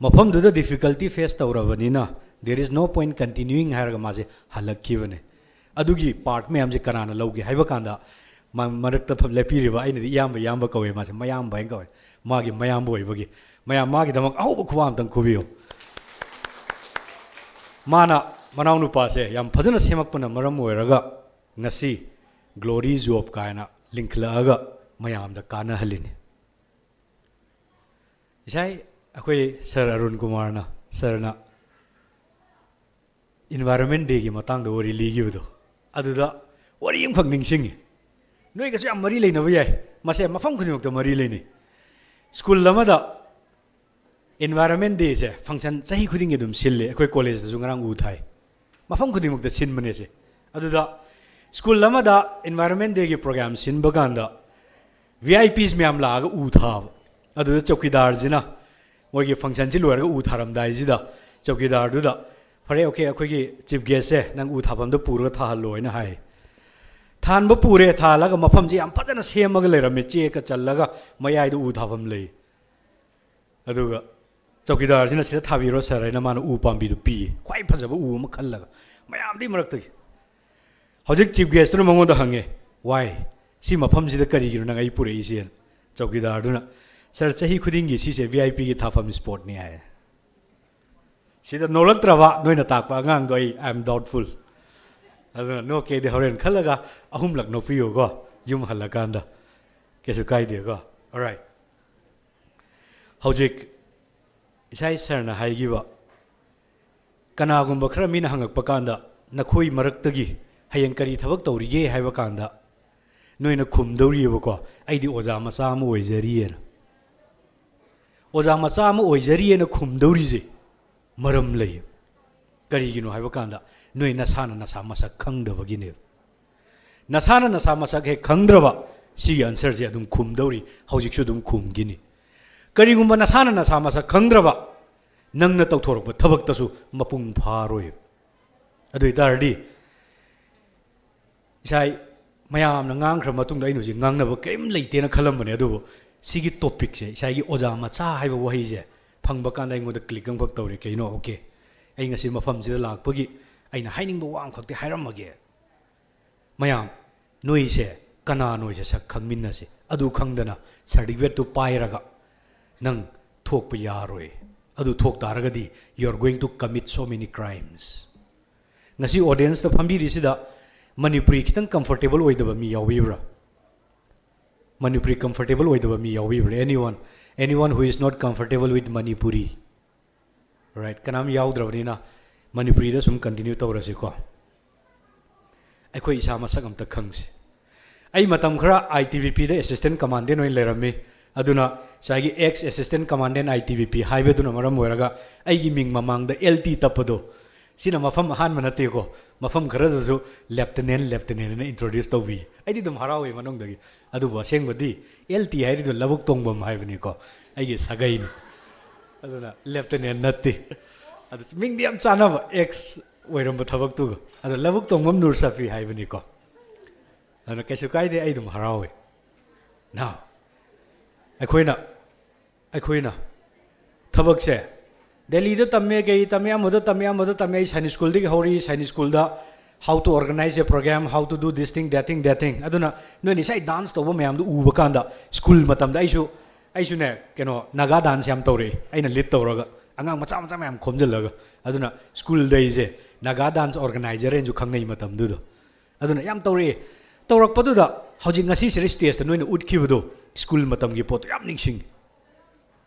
ꯃꯐꯝꯗꯨꯗ difficulty face ꯇꯧꯔꯕꯅꯤꯅ, there is no point continuing ꯍꯥꯏꯔꯒ ꯃꯥꯁꯦ ꯍꯜꯂꯛꯈꯤꯕꯅꯦ꯫ ꯑꯗꯨꯒꯤ part ꯃꯌꯥꯝꯁꯦ ꯀꯅꯥꯅ ꯂꯧꯒꯦ ꯍꯥꯏꯕ ꯀꯥꯟꯗ, ꯃ-, ꯃꯔꯛꯇ ꯐ-, ꯂꯦꯞꯄꯤꯔꯤꯕ, ꯑꯩꯅꯗꯤ ꯏꯌꯥꯝꯕ, ꯏꯌꯥꯝꯕ ꯀꯧꯋꯦ, ꯃꯥꯁꯦ ꯃꯌꯥꯝꯕ ꯍꯥꯏꯅ ꯀꯧꯋꯦ꯫ ꯃꯥꯒꯤ ꯃꯌꯥꯝꯕ ꯑꯣꯏꯕꯒꯤ, ꯃꯌꯥꯝ ꯃꯥꯒꯤꯗꯃꯛ ꯑꯍꯧꯕ ꯈꯨꯕꯥꯛ ꯑꯝꯇꯪ ꯈꯨꯕꯤꯌꯨ꯫ ꯃꯥꯅ ꯃꯅꯥꯎꯅꯨꯄꯥꯁꯦ ꯌꯥꯝ ꯐꯖꯅ ꯁꯦꯝꯃꯛꯄꯅ ꯃꯔꯝ ꯑꯣꯏꯔꯒ ꯉꯁꯤ Glory Job ꯀꯥꯏꯅ ꯂꯤꯡꯈꯠꯂꯛꯑꯒ ꯃꯌꯥꯝꯗ ꯀꯥꯟꯅꯍꯜꯂꯤꯅꯤ꯫ ꯉꯁꯥꯏ ꯑꯩꯈꯣꯏ sir ꯑꯔꯨꯟ ꯀꯨꯃꯥꯔꯅ, sirꯅ Environment Dayꯒꯤ ꯃꯇꯥꯡꯗ ꯋꯥꯔꯤ ꯂꯤꯈꯤꯕꯗꯣ, ꯑꯗꯨꯗ ꯋꯥꯔꯤ ꯑꯃꯈꯛ ꯅꯤꯡꯁꯤꯡꯉꯤ꯫ ꯅꯣꯏꯒꯁꯨ ꯌꯥꯝ ꯃꯔꯤ ꯂꯩꯅꯕ ꯌꯥꯏ꯫ ꯃꯁꯦ ꯃꯐꯝ ꯈꯨꯗꯤꯡꯃꯛꯇ ꯃꯔꯤ ꯂꯩꯅꯩ꯫ ꯁ꯭ꯀꯨꯜ ꯑꯃꯗ Environment Dayꯁꯦ function ꯆꯍꯤ ꯈꯨꯗꯤꯡꯒꯤ ꯑꯗꯨꯝ ꯁꯤꯜꯂꯦ꯫ ꯑꯩꯈꯣꯏ ꯀꯣꯂꯦꯖꯇꯁꯨ ꯉꯔꯥꯡ ꯎ ꯊꯥꯏ꯫ ꯃꯐꯝ ꯈꯨꯗꯤꯡꯃꯛꯇ ꯁꯤꯟꯕꯅꯦ ꯁꯦ꯫ ꯑꯗꯨꯗ ꯁ꯭ꯀꯨꯜ ꯑꯃꯗ Environment Dayꯒꯤ program ꯁꯤꯟꯕ ꯀꯥꯟꯗ V I Ps ꯃꯌꯥꯝ ꯂꯥꯛꯑꯒ ꯎ ꯊꯥꯕ꯫ ꯑꯗꯨꯗ ꯆꯧꯀꯤꯗꯥꯔꯁꯤꯅ ꯃꯣꯏꯒꯤ functionꯁꯤ ꯂꯣꯏꯔꯒ ꯎ ꯊꯥꯔꯝꯗꯥꯏꯁꯤꯗ ꯆꯧꯀꯤꯗꯥꯔꯗꯨꯗ, "ꯐꯔꯦ, okay, ꯑꯩꯈꯣꯏꯒꯤ chief guestꯁꯦ ꯅꯪ ꯎ ꯊꯥꯐꯝꯗ ꯄꯨꯔꯒ ꯊꯥꯍꯜꯂꯣ" ꯍꯥꯏꯅ ꯍꯥꯏ꯫ ꯊꯥꯟꯕ ꯄꯨꯔꯦ, ꯊꯥꯍꯜꯂꯒ ꯃꯐꯝꯁꯤ ꯌꯥꯝ ꯐꯖꯅ ꯁꯦꯝꯃꯒ ꯂꯩꯔꯝꯃꯦ, ꯆꯦꯛꯀ ꯆꯜꯂꯒ ꯃꯌꯥꯏꯗ ꯎ ꯊꯥꯐꯝ ꯂꯩ꯫ ꯑꯗꯨꯒ ꯆꯧꯀꯤꯗꯥꯔꯁꯤꯅ, "ꯁꯤꯗ ꯊꯥꯕꯤꯔꯣ sir" ꯍꯥꯏꯅ ꯃꯥꯅ ꯎ ꯄꯥꯝꯕꯤꯗꯨ ꯄꯤꯌꯦ, ꯈ꯭ꯋꯥꯏ ꯐꯖꯕ ꯎ ꯑꯃ ꯈꯜꯂꯒ ꯃꯌꯥꯝꯗꯨꯒꯤ ꯃꯔꯛꯇꯒꯤ꯫ ꯍꯧꯖꯤꯛ chief guestꯇꯨꯅ ꯃꯉꯣꯟꯗ ꯍꯪꯉꯦ, "Why? ꯁꯤ ꯃꯐꯝꯁꯤꯗ ꯀꯔꯤꯒꯤꯅꯣ ꯅꯪ ꯑꯩ ꯄꯨꯔꯛꯏꯁꯦꯅ?" ꯆꯧꯀꯤꯗꯥꯔꯗꯨꯅ, "Sir, ꯆꯍꯤ ꯈꯨꯗꯤꯡꯒꯤ ꯁꯤꯁꯦ V I Pꯒꯤ ꯊꯥꯐꯝ spotꯅꯤ" ꯍꯥꯏ꯫ ꯁꯤꯗ ꯅꯣꯛꯂꯛꯇ꯭ꯔꯕ ꯅꯣꯏꯅ ꯇꯥꯛꯄ ꯑꯉꯥꯡꯗꯣ? ꯑꯩ, I am doubtful꯫ ꯑꯗꯨꯅ ꯅꯣꯛꯀꯦꯗꯤ ꯍꯣꯔꯦꯟ ꯈꯜꯂꯒ ꯑꯍꯨꯝꯂꯛ ꯅꯣꯛꯄꯤꯌꯨꯀꯣ, ꯌꯨꯝ ꯍꯜꯂꯀꯥꯟꯗ꯫ ꯀꯩꯁꯨ ꯀꯥꯏꯗꯦꯀꯣ꯫ Alright꯫ ꯍꯧꯖꯤꯛ ꯏꯁꯥꯏ sirꯅ ꯍꯥꯏꯈꯤꯕ, ꯀꯅꯥꯒꯨꯝꯕ ꯈꯔ ꯃꯤꯅ ꯍꯪꯉꯛꯄ ꯀꯥꯟꯗ, "ꯅꯈꯣꯏ ꯃꯔꯛꯇꯒꯤ ꯍꯌꯦꯡ ꯀꯔꯤ ꯊꯕꯛ ꯇꯧꯔꯤꯒꯦ?" ꯍꯥꯏꯕ ꯀꯥꯟꯗ, ꯅꯣꯏꯅ ꯈꯨꯝꯗꯧꯔꯤꯑꯕꯀꯣ, "ꯑꯩꯗꯤ ꯑꯣꯖꯥ ꯃꯆꯥ ꯑꯃ ꯑꯣꯏꯖꯔꯤꯑꯅ"꯫ ꯑꯣꯖꯥ ꯃꯆꯥ ꯑꯃ ꯑꯣꯏꯖꯔꯤꯑꯅ ꯈꯨꯝꯗꯧꯔꯤꯁꯦ ꯃꯔꯝ ꯂꯩ꯫ ꯀꯔꯤꯒꯤꯅꯣ ꯍꯥꯏꯕ ꯀꯥꯟꯗ, ꯅꯣꯏ ꯅꯁꯥꯅ ꯅꯁꯥ ꯃꯁꯛ ꯈꯪꯗꯕꯒꯤꯅꯦꯕ꯫ ꯅꯁꯥꯅ ꯅꯁꯥ ꯃꯁꯛ ꯍꯦꯛ ꯈꯪꯗ꯭ꯔꯕ, ꯁꯤꯒꯤ answerꯁꯦ ꯑꯗꯨꯝ ꯈꯨꯝꯗꯧꯔꯤ, ꯍꯧꯖꯤꯛꯁꯨ ꯑꯗꯨꯝ ꯈꯨꯝꯈꯤꯅꯤ꯫ ꯀꯔꯤꯒꯨꯝꯕ ꯅꯁꯥꯅ ꯅꯁꯥ ꯃꯁꯛ ꯈꯪꯗ꯭ꯔꯕ, ꯅꯪꯅ ꯇꯧꯊꯣꯔꯛꯄ ꯊꯕꯛꯇꯁꯨ ꯃꯄꯨꯡ ꯐꯥꯔꯣꯏ꯫ ꯑꯗꯨ ꯑꯣꯏꯇꯥꯔꯗꯤ, ꯏꯁꯥ ꯃꯌꯥꯝꯅ ꯉꯥꯡꯈ꯭ꯔ ꯃꯇꯨꯡꯗ ꯑꯩꯅ ꯍꯧꯖꯤꯛ ꯉꯥꯡꯅꯕ ꯀꯔꯤꯝ ꯂꯩꯇꯦꯅ ꯈꯜꯂꯝꯕꯅꯦ, ꯑꯗꯨꯕꯨ ꯁꯤꯒꯤ topicꯁꯦ, ꯏꯁꯥꯒꯤ ꯑꯣꯖꯥ ꯃꯆꯥ ꯍꯥꯏꯕ ꯋꯥꯍꯩꯁꯦ ꯐꯪꯕ ꯀꯥꯟꯗ ꯑꯩꯉꯣꯟꯗ click ꯑꯃꯈꯛ ꯇꯧꯔꯦ꯫ ꯀꯩꯅꯣ? Okay, ꯑꯩ ꯉꯁꯤ ꯃꯐꯝꯁꯤꯗ ꯂꯥꯛꯄꯒꯤ ꯑꯩꯅ ꯍꯥꯏꯅꯤꯡꯕ ꯋꯥ ꯑꯃꯈꯛꯇꯤ ꯍꯥꯏꯔꯝꯃꯒꯦ꯫ ꯃꯌꯥꯝ, ꯅꯣꯏꯁꯦ ꯀꯅꯥꯅꯣꯁꯦ ꯁꯛ ꯈꯪꯃꯤꯟꯅꯁꯦ꯫ ꯑꯗꯨ ꯈꯪꯗꯅ certificateꯇꯨ ꯄꯥꯏꯔꯒ ꯅꯪ ꯊꯣꯛꯄ ꯌꯥꯔꯣꯏ꯫ ꯑꯗꯨ ꯊꯣꯛ ꯇꯥꯔꯒꯗꯤ, you are going to commit so many crimes꯫ ꯉꯁꯤ audienceꯇ ꯐꯝꯕꯤꯔꯤꯁꯤꯗ ꯃꯅꯤꯄꯨꯔꯤ ꯈꯤꯇꯪ comfortable ꯑꯣꯏꯗꯕ ꯃꯤ ꯌꯥꯎꯕꯤꯕ꯭ꯔꯥ? ꯃꯅꯤꯄꯨꯔꯤ comfortable ꯑꯣꯏꯗꯕ ꯃꯤ ꯌꯥꯎꯕꯤꯕ꯭ꯔꯥ? Anyone? Anyone who is not comfortable with Manipuri? Right? ꯀꯅꯥꯝ ꯌꯥꯎꯗ꯭ꯔꯕꯅꯤꯅ, ꯃꯅꯤꯄꯨꯔꯤꯗ ꯁꯨꯝ ꯀꯟꯇꯤꯅ꯭ꯌꯨ ꯇꯧꯔꯁꯤꯀꯣ꯫ ꯑꯩꯈꯣꯏ ꯏꯁꯥ ꯃꯁꯛ ꯑꯝꯇ ꯈꯪꯁꯤ꯫ ꯑꯩ ꯃꯇꯝ ꯈꯔ ꯑꯥꯏ ꯇꯤ ꯕꯤ ꯄꯤꯗ ꯑꯦꯁꯤꯁꯇꯦꯟ ꯀꯃꯥꯟꯗꯦꯟ ꯑꯣꯏꯅ ꯂꯩꯔꯝꯃꯤ꯫ ꯑꯗꯨꯅ ꯉꯁꯥꯏꯒꯤ X assistant commandant I T B P ꯍꯥꯏꯕꯗꯨꯅ ꯃꯔꯝ ꯑꯣꯏꯔꯒ ꯑꯩꯒꯤ ꯃꯤꯡ ꯃꯃꯥꯡꯗ ꯑꯦꯜ ꯇꯤ ꯇꯞꯄꯗꯣ, ꯁꯤꯅ ꯃꯐꯝ ꯑꯍꯥꯟꯕ ꯅꯠꯇꯦꯀꯣ꯫ ꯃꯐꯝ ꯈꯔꯗꯁꯨ ꯂꯦꯐꯇꯤꯅꯦꯟ, ꯂꯦꯐꯇꯤꯅꯦꯟ ꯑꯅ ꯏꯟꯇ꯭ꯔꯣꯗ꯭ꯌꯨꯁ ꯇꯧꯕꯤ꯫ ꯑꯩꯗꯤ ꯑꯗꯨꯝ ꯍꯔꯥꯎꯋꯦ ꯃꯅꯨꯡꯗꯒꯤ꯫ ꯑꯗꯨꯕꯨ ꯑꯁꯦꯡꯕꯗꯤ ꯑꯦꯜ ꯇꯤ ꯍꯥꯏꯔꯤꯗꯣ ꯂꯧꯕꯨꯛ ꯇꯣꯡꯕꯝ ꯍꯥꯏꯕꯅꯤꯀꯣ, ꯑꯩꯒꯤ ꯁꯥꯒꯩꯅꯤ꯫ ꯑꯗꯨꯅ ꯂꯦꯐꯇꯤꯅꯦꯟ ꯅꯠꯇꯦ꯫ ꯑꯗꯨ ꯃꯤꯡꯗꯤ ꯌꯥꯝ ꯆꯥꯟꯅꯕ, ꯑꯦꯛꯁ ꯑꯣꯏꯔꯝꯕ ꯊꯕꯛꯇꯨꯒ꯫ ꯑꯗꯣ ꯂꯧꯕꯨꯛ ꯇꯣꯡꯕꯝ ꯅꯨꯔ ꯁꯐꯤ ꯍꯥꯏꯕꯅꯤꯀꯣ꯫ ꯑꯗꯨꯅ ꯀꯩꯁꯨ ꯀꯥꯏꯗꯦ, ꯑꯩ ꯑꯗꯨꯝ ꯍꯔꯥꯎꯋꯦ꯫ Now, ꯑꯩꯈꯣꯏꯅ ꯑꯩꯈꯣꯏꯅ ꯊꯕꯛꯁꯦ ꯗꯦꯜꯂꯤꯗ ꯇꯝꯃꯦ, ꯀꯩ ꯇꯝꯃꯦ, ꯑꯃꯗ ꯇꯝꯃꯦ, ꯑꯃꯗ ꯇꯝꯃꯦ, ꯑꯩ ꯁꯥꯏꯅꯤꯛ ꯁ꯭ꯀꯨꯜꯗꯒꯤ ꯍꯧꯔꯛꯏ, ꯁꯥꯏꯅꯤꯛ ꯁ꯭ꯀꯨꯜꯗ how to organize a program, how to do this thing, that thing, that thing. ꯑꯗꯨꯅ ꯅꯣꯏꯅ ꯏꯁꯥ ꯗꯥꯟꯁ ꯇꯧꯕ ꯃꯌꯥꯝꯗꯨ ꯎꯕ ꯀꯥꯟꯗ, ꯁ꯭ꯀꯨꯜ ꯃꯇꯝꯗ ꯑꯩꯁꯨ, ꯑꯩꯁꯨꯅꯦ, ꯀꯩꯅꯣ, ꯅꯥꯒꯥ ꯗꯥꯟꯁ ꯌꯥꯝ ꯇꯧꯔꯛꯏ, ꯑꯩꯅ ꯂꯤꯗ ꯇꯧꯔꯒ, ꯑꯉꯥꯡ ꯃꯆꯥ ꯃꯆꯥ ꯃꯌꯥꯝ ꯈꯣꯝꯖꯤꯜꯂꯒ꯫ ꯑꯗꯨꯅ ꯁ꯭ꯀꯨꯜꯗ ꯑꯩꯁꯦ ꯅꯥꯒꯥ ꯗꯥꯟꯁ ꯑꯣꯔꯒꯅꯥꯏꯖꯔ ꯍꯥꯏꯅꯁꯨ ꯈꯪꯅꯩ ꯃꯇꯝꯗꯨꯗ꯫ ꯑꯗꯨꯅ ꯌꯥꯝ ꯇꯧꯔꯛꯑꯦ꯫ ꯇꯧꯔꯛꯄꯗꯨꯗ ꯍꯧꯖꯤꯛ ꯉꯁꯤ ꯁꯤꯗ ꯁ꯭ꯇꯦꯖꯇ ꯅꯣꯏꯅ ꯎꯠꯈꯤꯕꯗꯣ, ꯁ꯭ꯀꯨꯜ ꯃꯇꯝꯒꯤ ꯄꯣꯠꯇꯣ ꯌꯥꯝ ꯅꯤꯡꯁꯤꯡꯉꯤ꯫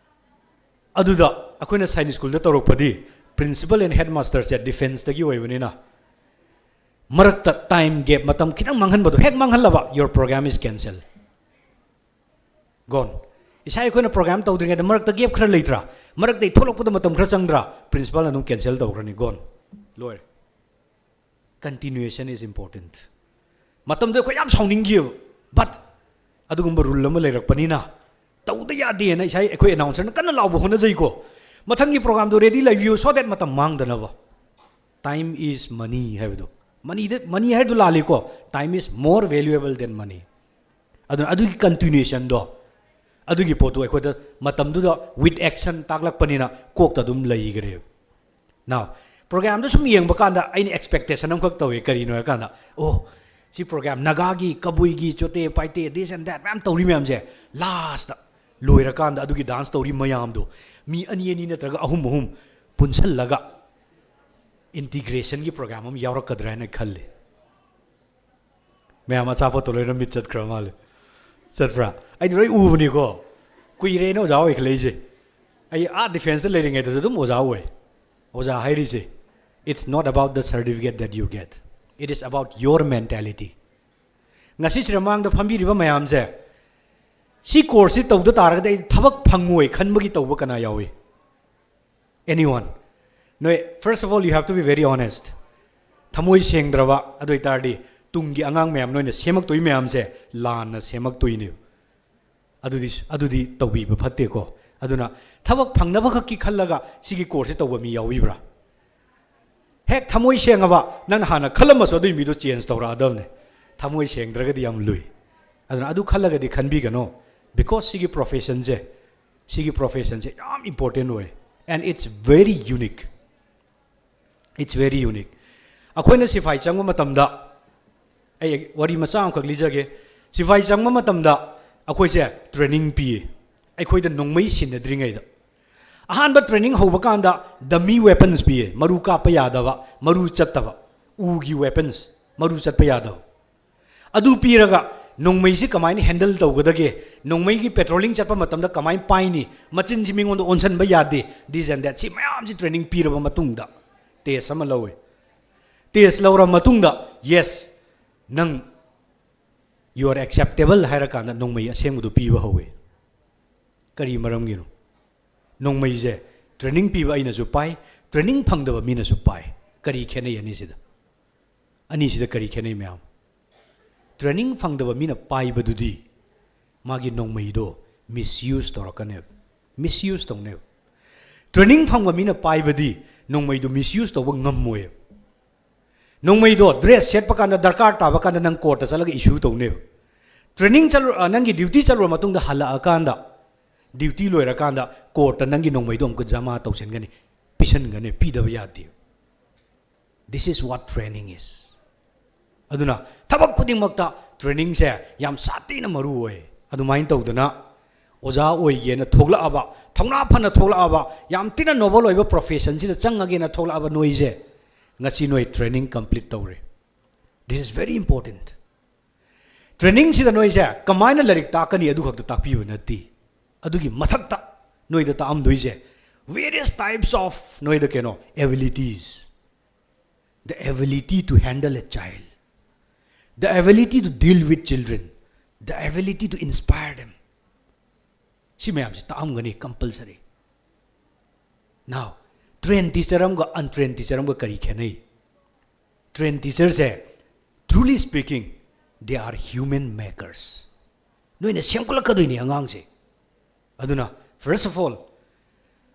ꯑꯗꯨꯗ ꯑꯩꯈꯣꯏꯅ ꯁꯥꯏꯅꯤꯛ ꯁ꯭ꯀꯨꯜꯗ ꯇꯧꯔꯛꯄꯗꯤ, principal and headmasterꯁꯦ ꯗꯤꯐꯦꯟꯁꯇꯒꯤ ꯑꯣꯏꯕꯅꯤꯅ, ꯃꯔꯛꯇ ꯇꯥꯏꯝ ꯒꯦꯞ, ꯃꯇꯝ ꯈꯤꯇꯪ ꯃꯥꯡꯍꯟꯕꯗꯣ ꯍꯦꯛ ꯃꯥꯡꯍꯜꯂꯕ, your program is cancel, gone. ꯏꯁꯥ ꯑꯩꯈꯣꯏꯅ ꯄ꯭ꯔꯣꯒ꯭ꯔꯥꯝ ꯇꯧꯗ꯭ꯔꯤꯉꯩꯗ ꯃꯔꯛꯇ ꯒꯦꯞ ꯈꯔ ꯂꯩꯇ꯭ꯔꯥ? ꯃꯔꯛꯇꯩ ꯊꯣꯛꯂꯛꯄꯗ ꯃꯇꯝ ꯈꯔ ꯆꯪꯗ꯭ꯔꯥ? ꯄ꯭ꯔꯤꯟꯁꯤꯄꯥꯜꯅ ꯑꯗꯨꯝ ꯀꯦꯟꯁꯦꯜ ꯇꯧꯈ꯭ꯔꯅꯤ, gone, ꯂꯣꯏꯔꯦ꯫ Continuation is important. ꯃꯇꯝꯗꯨꯗ ꯑꯩꯈꯣꯏ ꯌꯥꯝ ꯁꯥꯎꯅꯤꯡꯈꯤꯑꯕ, but ꯑꯗꯨꯒꯨꯝꯕ ꯔꯨꯜ ꯑꯃ ꯂꯩꯔꯛꯄꯅꯤꯅ ꯇꯧꯗ ꯌꯥꯗꯦꯅ ꯏꯁꯥ ꯑꯩꯈꯣꯏ ꯑꯦꯅꯥꯎꯟꯁꯔꯅ ꯀꯟꯅ ꯂꯥꯎꯕ ꯍꯣꯠꯅꯖꯩꯀꯣ꯫ ꯃꯊꯪꯒꯤ ꯄ꯭ꯔꯣꯒ꯭ꯔꯥꯝꯗꯣ ꯔꯦꯗꯤ ꯂꯩꯕꯤꯌꯨ, so that ꯃꯇꯝ ꯃꯥꯡꯗꯅꯕ꯫ Time is money ꯍꯥꯏꯕꯗꯣ, ꯃꯅꯤꯗ, ꯃꯅꯤ ꯍꯥꯏꯗꯨ ꯂꯥꯜꯂꯤꯀꯣ, time is more valuable than money. ꯑꯗꯨꯅ ꯑꯗꯨꯒꯤ ꯀꯟꯇꯤꯅ꯭ꯌꯨꯁꯟꯗꯣ, ꯑꯗꯨꯒꯤ ꯄꯣꯠꯇꯨ ꯑꯩꯈꯣꯏꯗ ꯃꯇꯝꯗꯨꯗ with action ꯇꯥꯛꯂꯛꯄꯅꯤꯅ ꯀꯣꯛꯇ ꯑꯗꯨꯝ ꯂꯩꯈ꯭ꯔꯦꯕ꯫ Now, ꯄ꯭ꯔꯣꯒ꯭ꯔꯥꯝꯗꯣ ꯁꯨꯝ ꯌꯦꯡꯕ ꯀꯥꯟꯗ ꯑꯩꯅ ꯑꯦꯛꯁꯄꯦꯛꯇꯦꯁꯟ ꯑꯃꯈꯛ ꯇꯧꯏ꯫ ꯀꯔꯤꯅꯣ ꯍꯥꯏꯔꯀꯥꯟꯗ, ꯑꯣ, ꯁꯤ programme ꯅꯥꯒꯥꯒꯤ ꯀꯕꯨꯏꯒꯤ Chote ꯄꯥꯏꯇꯦ, this and that ꯃꯌꯥꯝ ꯇꯧꯔꯤ ꯃꯌꯥꯝꯁꯦ, ꯂꯥꯁꯇ ꯂꯣꯏꯔꯀꯥꯟꯗ ꯑꯗꯨꯒꯤ ꯗꯥꯟꯁ ꯇꯧꯔꯤ ꯃꯌꯥꯝꯗꯣ ꯃꯤ ꯑꯅꯤ ꯑꯅꯤ ꯅꯠꯇ꯭ꯔꯒ ꯑꯍꯨꯝ ꯑꯍꯨꯝ ꯄꯨꯟꯁꯜꯂꯒ ꯏꯟꯇꯤꯒ꯭ꯔꯦꯁꯟꯒꯤ ꯄ꯭ꯔꯣꯒ꯭ꯔꯥꯝ ꯑꯃ ꯌꯥꯎꯔꯛꯀꯗ꯭ꯔꯥ ꯍꯥꯏꯅ ꯈꯜꯂꯤ꯫ ꯃꯌꯥꯝ ꯑꯆꯥꯄꯣꯠꯇꯣ ꯂꯣꯏꯅ ꯃꯤꯠ ꯆꯠꯈ꯭ꯔ ꯃꯥꯜꯂꯦ꯫ ꯆꯠꯄ꯭ꯔꯥ? ꯑꯩꯗꯤ ꯂꯣꯏ ꯎꯕꯅꯤꯀꯣ꯫ ꯀꯨꯏꯔꯦ ꯑꯩꯅ ꯑꯣꯖꯥ ꯑꯣꯏꯈꯠꯂꯛꯏꯁꯦ꯫ ꯑꯩ ꯑꯥ ꯗꯤꯐꯦꯟꯁꯇ ꯂꯩꯔꯤꯉꯩꯗꯁꯨ ꯑꯗꯨꯝ ꯑꯣꯖꯥ ꯑꯣꯏ꯫ ꯑꯣꯖꯥ ꯍꯥꯏꯔꯤꯁꯦ, It's not about the certificate that you get. It is about your mentality. ꯉꯁꯤ ꯁꯤꯔꯃꯥꯡꯗ ꯐꯝꯕꯤꯔꯤꯕ ꯃꯌꯥꯝꯁꯦ, ꯁꯤ ꯀꯣꯔꯁꯁꯤ ꯇꯧꯗ ꯇꯥꯔꯒꯗꯤ ꯑꯩ ꯊꯕꯛ ꯐꯪꯉꯣꯏ ꯈꯟꯕꯒꯤ ꯇꯧꯕ ꯀꯅꯥ ꯌꯥꯎꯏ? Anyone? ꯅꯣꯏ, first of all, you have to be very honest. ꯊꯃꯣꯏ ꯁꯦꯡꯗ꯭ꯔꯕ ꯑꯗꯨ ꯑꯣꯏꯇꯥꯔꯗꯤ, ꯇꯨꯡꯒꯤ ꯑꯉꯥꯡ ꯃꯌꯥꯝ ꯅꯣꯏꯅ ꯁꯦꯝꯃꯛꯇꯣꯏ ꯃꯌꯥꯝꯁꯦ ꯂꯥꯟꯅ ꯁꯦꯝꯃꯛꯇꯣꯏꯅꯦꯕ꯫ ꯑꯗꯨꯗꯤ, ꯑꯗꯨꯗꯤ ꯇꯧꯕꯤꯕ ꯐꯠꯇꯦꯀꯣ꯫ ꯑꯗꯨꯅ ꯊꯕꯛ ꯐꯪꯅꯕ ꯈꯛꯀꯤ ꯈꯜꯂꯒ ꯁꯤꯒꯤ ꯀꯣꯔꯁꯁꯤ ꯇꯧꯕ ꯃꯤ ꯌꯥꯎꯕꯤꯕ꯭ꯔꯥ? ꯍꯦꯛ ꯊꯃꯣꯏ ꯁꯦꯡꯉꯕ, ꯅꯪꯅ ꯍꯥꯟꯅ ꯈꯜꯂꯝꯃꯁꯨ ꯑꯗꯨꯒꯤ ꯃꯤꯗꯣ ꯆꯦꯟꯖ ꯇꯧꯔꯛꯑꯗꯕꯅꯦ꯫ ꯊꯃꯣꯏ ꯁꯦꯡꯗ꯭ꯔꯒꯗꯤ ꯌꯥꯝ ꯂꯨꯏ꯫ ꯑꯗꯨꯅ ꯑꯗꯨ ꯈꯜꯂꯒꯗꯤ ꯈꯟꯕꯤꯒꯅꯣ, because ꯁꯤꯒꯤ ꯄ꯭ꯔꯣꯐꯦꯁꯟꯁꯦ, ꯁꯤꯒꯤ ꯄ꯭ꯔꯣꯐꯦꯁꯟꯁꯦ ꯌꯥꯝ ꯏꯝꯄꯣꯔꯇꯦꯟ ꯑꯣꯏ꯫ And it's very unique. It's very unique. ꯑꯩꯈꯣꯏꯅ ꯁꯤꯐꯥꯏ ꯆꯪꯕ ꯃꯇꯝꯗ, ꯑꯩ ꯋꯥꯔꯤ ꯃꯆꯥ ꯑꯃꯈꯛ ꯂꯤꯖꯒꯦ꯫ ꯁꯤꯐꯥꯏ ꯆꯪꯕ ꯃꯇꯝꯗ ꯑꯩꯈꯣꯏꯁꯦ ꯇ꯭ꯔꯦꯅꯤꯡ ꯄꯤꯌꯦ, ꯑꯩꯈꯣꯏꯗ ꯅꯣꯡꯃꯩ ꯁꯤꯟꯅꯗ꯭ꯔꯤꯉꯩꯗ꯫ ꯑꯍꯥꯟꯕ ꯇ꯭ꯔꯦꯅꯤꯡ ꯍꯧꯕ ꯀꯥꯟꯗ dummy weapons ꯄꯤꯌꯦ, ꯃꯔꯨ ꯀꯥꯞꯄ ꯌꯥꯗꯕ, ꯃꯔꯨ ꯆꯠꯇꯕ, ꯎꯒꯤ weapons, ꯃꯔꯨ ꯆꯠꯄ ꯌꯥꯗꯕ꯫ ꯑꯗꯨ ꯄꯤꯔꯒ ꯅꯣꯡꯃꯩꯁꯤ ꯀꯃꯥꯏꯅ ꯍꯦꯟꯗꯜ ꯇꯧꯒꯗꯒꯦ, ꯅꯣꯡꯃꯩꯒꯤ ꯄꯦꯇ꯭ꯔꯣꯂꯤꯡ ꯆꯠꯄ ꯃꯇꯝꯗ ꯀꯃꯥꯏꯅ ꯄꯥꯏꯅꯤ, ꯃꯆꯤꯟꯁꯤ ꯃꯤꯉꯣꯟꯗ ꯑꯣꯟꯁꯤꯟꯕ ꯌꯥꯗꯦ, this and that, ꯁꯤ ꯃꯌꯥꯝꯁꯤ ꯇ꯭ꯔꯦꯅꯤꯡ ꯄꯤꯔꯕ ꯃꯇꯨꯡꯗ ꯇꯦꯁ ꯑꯃ ꯂꯧꯋꯦ꯫ ꯇꯦꯁ ꯂꯧꯔ ꯃꯇꯨꯡꯗ, yes, ꯅꯪ, you are acceptable ꯍꯥꯏꯔꯀꯥꯟꯗ ꯅꯣꯡꯃꯩ ꯑꯁꯦꯡꯕꯗꯨ ꯄꯤꯕ ꯍꯧꯋꯦ꯫ ꯀꯔꯤ ꯃꯔꯝꯒꯤꯅꯣ? ꯅꯣꯡꯃꯩꯁꯦ ꯇ꯭ꯔꯦꯅꯤꯡ ꯄꯤꯕ ꯑꯩꯅꯁꯨ ꯄꯥꯏ, ꯇ꯭ꯔꯦꯅꯤꯡ ꯐꯪꯗꯕ ꯃꯤꯅꯁꯨ ꯄꯥꯏ꯫ ꯀꯔꯤ ꯈꯦꯠꯅꯩ ꯑꯅꯤꯁꯤꯗ? ꯑꯅꯤꯁꯤꯗ ꯀꯔꯤ ꯈꯦꯠꯅꯩ ꯃꯌꯥꯝ? ꯇ꯭ꯔꯦꯅꯤꯡ ꯐꯪꯗꯕ ꯃꯤꯅ ꯄꯥꯏꯕꯗꯨꯗꯤ ꯃꯥꯒꯤ ꯅꯣꯡꯃꯩꯗꯣ ꯃꯤꯁꯌꯨꯁ ꯇꯧꯔꯛꯀꯅꯦꯕ, ꯃꯤꯁꯌꯨꯁ ꯇꯧꯅꯦꯕ꯫ ꯇ꯭ꯔꯦꯅꯤꯡ ꯐꯪꯕ ꯃꯤꯅ ꯄꯥꯏꯕꯗꯤ ꯅꯣꯡꯃꯩꯗꯣ ꯃꯤꯁꯌꯨꯁ ꯇꯧꯕ ꯉꯝꯃꯣꯏꯕ꯫ ꯅꯣꯡꯃꯩꯗꯣ ꯗ꯭ꯔꯦꯁ ꯁꯦꯠꯄ ꯀꯥꯟꯗ, ꯗꯔꯀꯥꯔ ꯇꯥꯕ ꯀꯥꯟꯗ ꯅꯪ ꯀꯣꯔꯠꯇ ꯆꯠꯂꯒ ꯏꯁꯨ ꯇꯧꯅꯦꯕ꯫ ꯇ꯭ꯔꯦꯅꯤꯡ ꯆꯠꯂꯨ, ꯑ, ꯅꯪꯒꯤ ꯗ꯭ꯌꯨꯇꯤ ꯆꯠꯂꯨꯔ ꯃꯇꯨꯡꯗ ꯍꯜꯂꯛꯑꯀꯥꯟꯗ, ꯗ꯭ꯌꯨꯇꯤ ꯂꯣꯏꯔꯀꯥꯟꯗ ꯀꯣꯔꯠꯇ ꯅꯪꯒꯤ ꯅꯣꯡꯃꯩꯗꯣ ꯑꯃꯨꯛꯀ ꯖꯃꯥ ꯇꯧꯁꯤꯟꯒꯅꯤ, ꯄꯤꯁꯟꯒꯅꯤ, ꯄꯤꯗꯕ ꯌꯥꯗꯦ꯫ This is what training is. ꯑꯗꯨꯅ ꯊꯕꯛ ꯈꯨꯗꯤꯡꯃꯛꯇ ꯇ꯭ꯔꯦꯅꯤꯡꯁꯦ ꯌꯥꯝ ꯁꯥꯊꯤꯅ ꯃꯔꯨ ꯑꯣꯏ꯫ ꯑꯗꯨꯃꯥꯏꯅ ꯇꯧꯗꯅ ꯑꯣꯖꯥ ꯑꯣꯏꯒꯦꯅ ꯊꯣꯛꯂꯛꯑꯕ, ꯊꯧꯅꯥ ꯐꯅ ꯊꯣꯛꯂꯛꯑꯕ, ꯌꯥꯝ ꯊꯤꯅ ꯅꯣꯕꯜ ꯑꯣꯏꯕ ꯄ꯭ꯔꯣꯐꯦꯁꯟꯁꯤꯗ ꯆꯪꯉꯒꯦꯅ ꯊꯣꯛꯂꯛꯑꯕ ꯅꯣꯏꯁꯦ, ꯉꯁꯤ ꯅꯣꯏ ꯇ꯭ꯔꯦꯅꯤꯡ ꯀꯝꯄ꯭ꯂꯤꯠ ꯇꯧꯔꯦ꯫ This is very important. ꯇ꯭ꯔꯦꯅꯤꯡꯁꯤꯗ ꯅꯣꯏꯁꯦ ꯀꯃꯥꯏꯅ ꯂꯥꯏꯔꯤꯛ ꯇꯥꯛꯀꯅꯤ ꯑꯗꯨ ꯈꯛꯇ ꯇꯥꯛꯄꯤꯕ ꯅꯠꯇꯦ꯫ ꯑꯗꯨꯒꯤ ꯃꯊꯛꯇ ꯅꯣꯏꯗ ꯇꯥꯛꯑꯝꯗꯣꯏꯁꯦ various types of ꯅꯣꯏꯗ ꯀꯩꯅꯣ, abilities. The ability to handle a child, the ability to deal with children, the ability to inspire them. ꯁꯤ ꯃꯌꯥꯝꯁꯤ ꯇꯥꯛꯑꯝꯒꯅꯤ compulsory. Now, train teacher ꯑꯃꯒ untrain teacher ꯑꯃꯒ ꯀꯔꯤ ꯈꯦꯠꯅꯩ? Train teacherꯁꯦ, truly speaking, they are human makers. ꯅꯣꯏꯅ ꯁꯦꯝꯒꯠꯂꯛꯀꯗꯣꯏꯅꯤ ꯑꯉꯥꯡꯁꯦ. ꯑꯗꯨꯅ first of all,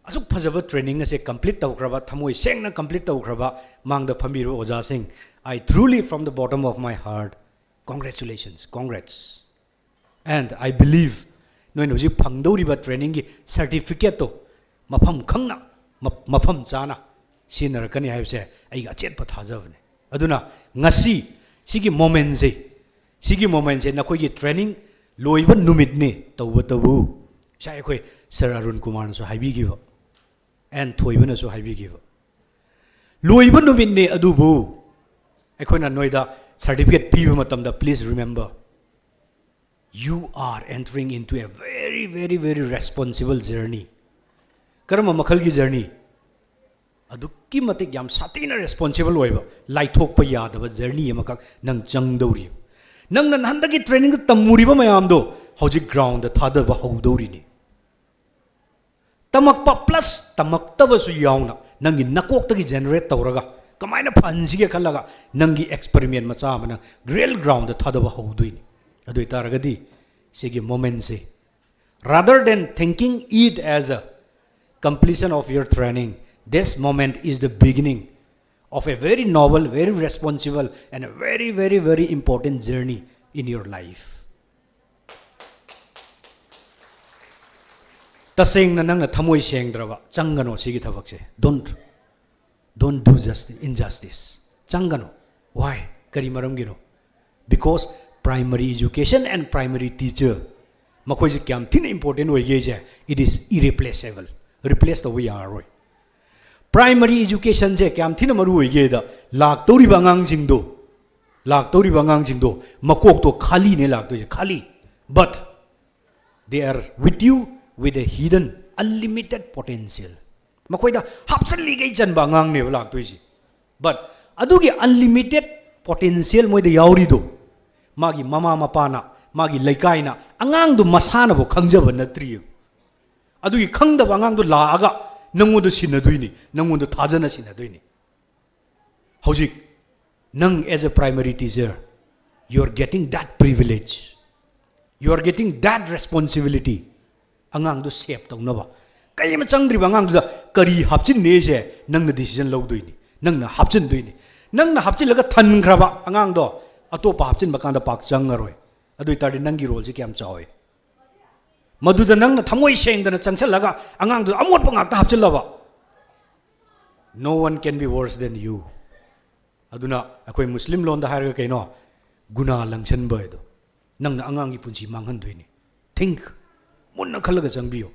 ꯑꯁꯨꯛ ꯐꯖꯕ training ꯑꯁꯦ complete ꯇꯧꯈ꯭ꯔꯕ, ꯊꯃꯣꯏ ꯁꯦꯡꯅ complete ꯇꯧꯈ꯭ꯔꯕ ꯃꯥꯡꯗ ꯐꯝꯕꯤꯔꯤꯕ ꯑꯣꯖꯥꯁꯤꯡ, I truly from the bottom of my heart, congratulations, congrats. And I believe ꯅꯣꯏꯅ ꯍꯧꯖꯤꯛ ꯐꯪꯗꯧꯔꯤꯕ trainingꯒꯤ certificateꯇꯣ ꯃꯐꯝ ꯈꯪꯅ, ꯃ-, ꯃꯐꯝ ꯆꯥꯅ ꯁꯤꯖꯤꯟꯅꯔꯛꯀꯅꯤ ꯍꯥꯏꯕꯁꯦ ꯑꯩꯒꯤ ꯑꯆꯦꯠꯄ ꯊꯥꯖꯕꯅꯤ꯫ ꯑꯗꯨꯅ ꯉꯁꯤ ꯁꯤꯒꯤ momentꯁꯦ, ꯁꯤꯒꯤ momentꯁꯦ ꯅꯈꯣꯏꯒꯤ training ꯂꯣꯏꯕ ꯅꯨꯃꯤꯠꯅꯤ꯫ ꯇꯧꯕꯇꯕꯨ ꯉꯁꯥꯏ ꯑꯩꯈꯣꯏ Sir ꯑꯔꯨꯟ ꯀꯨꯃꯥꯔꯅꯁꯨ ꯍꯥꯏꯕꯤꯈꯤꯕ, and ꯊꯣꯏꯕꯅꯁꯨ ꯍꯥꯏꯕꯤꯈꯤꯕ, ꯂꯣꯏꯕ ꯅꯨꯃꯤꯠꯅꯤ꯫ ꯑꯗꯨꯕꯨ ꯑꯩꯈꯣꯏꯅ ꯅꯣꯏꯗ certificate ꯄꯤꯕ ꯃꯇꯝꯗ, please remember, you are entering into a very, very, very responsible journey. ꯀꯔꯝꯕ ꯃꯈꯜꯒꯤ journey? ꯑꯗꯨꯛꯀꯤ ꯃꯇꯤꯛ ꯌꯥꯝ ꯁꯥꯊꯤꯅ responsible ꯑꯣꯏꯕ, ꯂꯥꯏꯊꯣꯛꯄ ꯌꯥꯗꯕ journey ꯑꯃꯈꯛ ꯅꯪ ꯆꯪꯗꯧꯔꯤ꯫ ꯅꯪꯅ ꯍꯟꯗꯛꯀꯤ trainingꯗ ꯇꯝꯃꯨꯔꯤꯕ ꯃꯌꯥꯝꯗꯣ ꯍꯧꯖꯤꯛ groundꯗ ꯊꯥꯗꯕ ꯍꯧꯗꯧꯔꯤꯅꯤ꯫ ꯇꯝꯃꯛꯄ plus ꯇꯝꯃꯛꯇꯕꯁꯨ ꯌꯥꯎꯅ ꯅꯪꯒꯤ ꯅꯀꯣꯛꯇꯒꯤ generate ꯇꯧꯔꯒ ꯀꯃꯥꯏꯅ ꯐꯍꯟꯁꯤꯒꯦ ꯈꯜꯂꯒ ꯅꯪꯒꯤ experiment ꯃꯆꯥ ꯑꯃ ꯅꯪ real groundꯗ ꯊꯥꯗꯕ ꯍꯧꯗꯣꯏꯅꯤ꯫ ꯑꯗꯨ ꯑꯣꯏꯇꯥꯔꯒꯗꯤ ꯁꯤꯒꯤ momentꯁꯦ, rather than thinking it as a completion of your training, this moment is the beginning of a very noble, very responsible, and a very, very, very important journey in your life. ꯇꯁꯦꯡꯅ ꯅꯪꯅ ꯊꯃꯣꯏ ꯁꯦꯡꯗ꯭ꯔꯕ, ꯆꯪꯒꯅꯣ ꯁꯤꯒꯤ ꯊꯕꯛꯁꯦ꯫ Don't, don't do just injustice. ꯆꯪꯒꯅꯣ꯫ Why? ꯀꯔꯤ ꯃꯔꯝꯒꯤꯅꯣ? Because primary education and primary teacher, ꯃꯈꯣꯏꯁꯦ ꯀꯌꯥꯝ ꯊꯤꯅ important ꯑꯣꯏꯒꯦꯁꯦ, it is irreplaceable. Replace ꯇꯧꯕ ꯌꯥꯔꯔꯣꯏ꯫ Primary educationꯁꯦ ꯀꯌꯥꯝ ꯊꯤꯅ ꯃꯔꯨ ꯑꯣꯏꯒꯦꯗ, ꯂꯥꯛꯇꯧꯔꯤꯕ ꯑꯉꯥꯡꯁꯤꯡꯗꯣ, ꯂꯥꯛꯇꯧꯔꯤꯕ ꯑꯉꯥꯡꯁꯤꯡꯗꯣ ꯃꯀꯣꯛꯇꯣ ꯈꯥꯂꯤꯅꯦ ꯂꯥꯛꯇꯣꯏꯁꯦ, ꯈꯥꯂꯤ꯫ But they are with you with a hidden, unlimited potential. ꯃꯈꯣꯏꯗ ꯍꯥꯞꯆꯤꯜꯂꯤꯈꯩ ꯆꯟꯕ ꯑꯉꯥꯡꯅꯦꯕ ꯂꯥꯛꯇꯣꯏꯁꯦ꯫ But ꯑꯗꯨꯒꯤ unlimited potential ꯃꯣꯏꯗ ꯌꯥꯎꯔꯤꯗꯣ, ꯃꯥꯒꯤ ꯃꯃꯥ ꯃꯄꯥꯅ, ꯃꯥꯒꯤ ꯂꯩꯀꯥꯏꯅ, ꯑꯉꯥꯡꯗꯣ ꯃꯁꯥꯅꯕꯨ ꯈꯪꯖꯕ ꯅꯠꯇ꯭ꯔꯤꯌꯦ꯫ ꯑꯗꯨꯒꯤ ꯈꯪꯗꯕ ꯑꯉꯥꯡꯗꯣ ꯂꯥꯛꯑꯒ ꯅꯪꯉꯣꯟꯗ ꯁꯤꯟꯅꯗꯣꯏꯅꯤ, ꯅꯪꯉꯣꯟꯗ ꯊꯥꯖꯅ ꯁꯤꯟꯅꯗꯣꯏꯅꯤ꯫ ꯍꯧꯖꯤꯛ ꯅꯪ as a primary teacher, you are getting that privilege, you are getting that responsibility. ꯑꯉꯥꯡꯗꯣ shape ꯇꯧꯅꯕ ꯀꯔꯤꯃ ꯆꯪꯗ꯭ꯔꯤꯕ ꯑꯉꯥꯡꯗꯨꯗ ꯀꯔꯤ ꯍꯥꯞꯆꯤꯟꯅꯦꯁꯦ ꯅꯪꯅ decision ꯂꯧꯗꯣꯏꯅꯤ, ꯅꯪꯅ ꯍꯥꯞꯆꯤꯟꯗꯣꯏꯅꯤ꯫ ꯅꯪꯅ ꯍꯥꯞꯆꯤꯜꯂꯒ ꯊꯟꯈ꯭ꯔꯕ ꯑꯉꯥꯡꯗꯣ ꯑꯇꯣꯞꯄ ꯍꯥꯞꯆꯤꯟꯕ ꯀꯥꯟꯗ ꯄꯥꯛ ꯆꯪꯉꯔꯣꯏ꯫ ꯑꯗꯨ ꯑꯣꯏ ꯇꯥꯔꯗꯤ ꯅꯪꯒꯤ roleꯁꯦ ꯀꯌꯥꯝ ꯆꯥꯎꯏ? ꯃꯗꯨꯗ ꯅꯪꯅ ꯊꯃꯣꯏ ꯁꯦꯡꯗꯅ ꯆꯪꯁꯜꯂꯒ ꯑꯉꯥꯡꯗꯨꯗ ꯑꯃꯣꯠꯄ ꯉꯥꯛꯇ ꯍꯥꯞꯆꯤꯜꯂꯕ, no one can be worse than you. ꯑꯗꯨꯅ ꯑꯩꯈꯣꯏ ꯃꯨꯁꯂꯤꯝ ꯂꯣꯟꯗ ꯍꯥꯏꯔꯒ ꯀꯩꯅꯣ, ꯒꯨꯅꯥ ꯂꯪꯁꯟꯕ ꯍꯥꯏꯗꯣ꯫ ꯅꯪꯅ ꯑꯉꯥꯡꯒꯤ ꯄꯨꯟꯁꯤ ꯃꯥꯡꯍꯟꯗꯣꯏꯅꯤ꯫ Think, ꯃꯨꯟꯅ ꯈꯜꯂꯒ ꯆꯪꯕꯤꯌꯨ꯫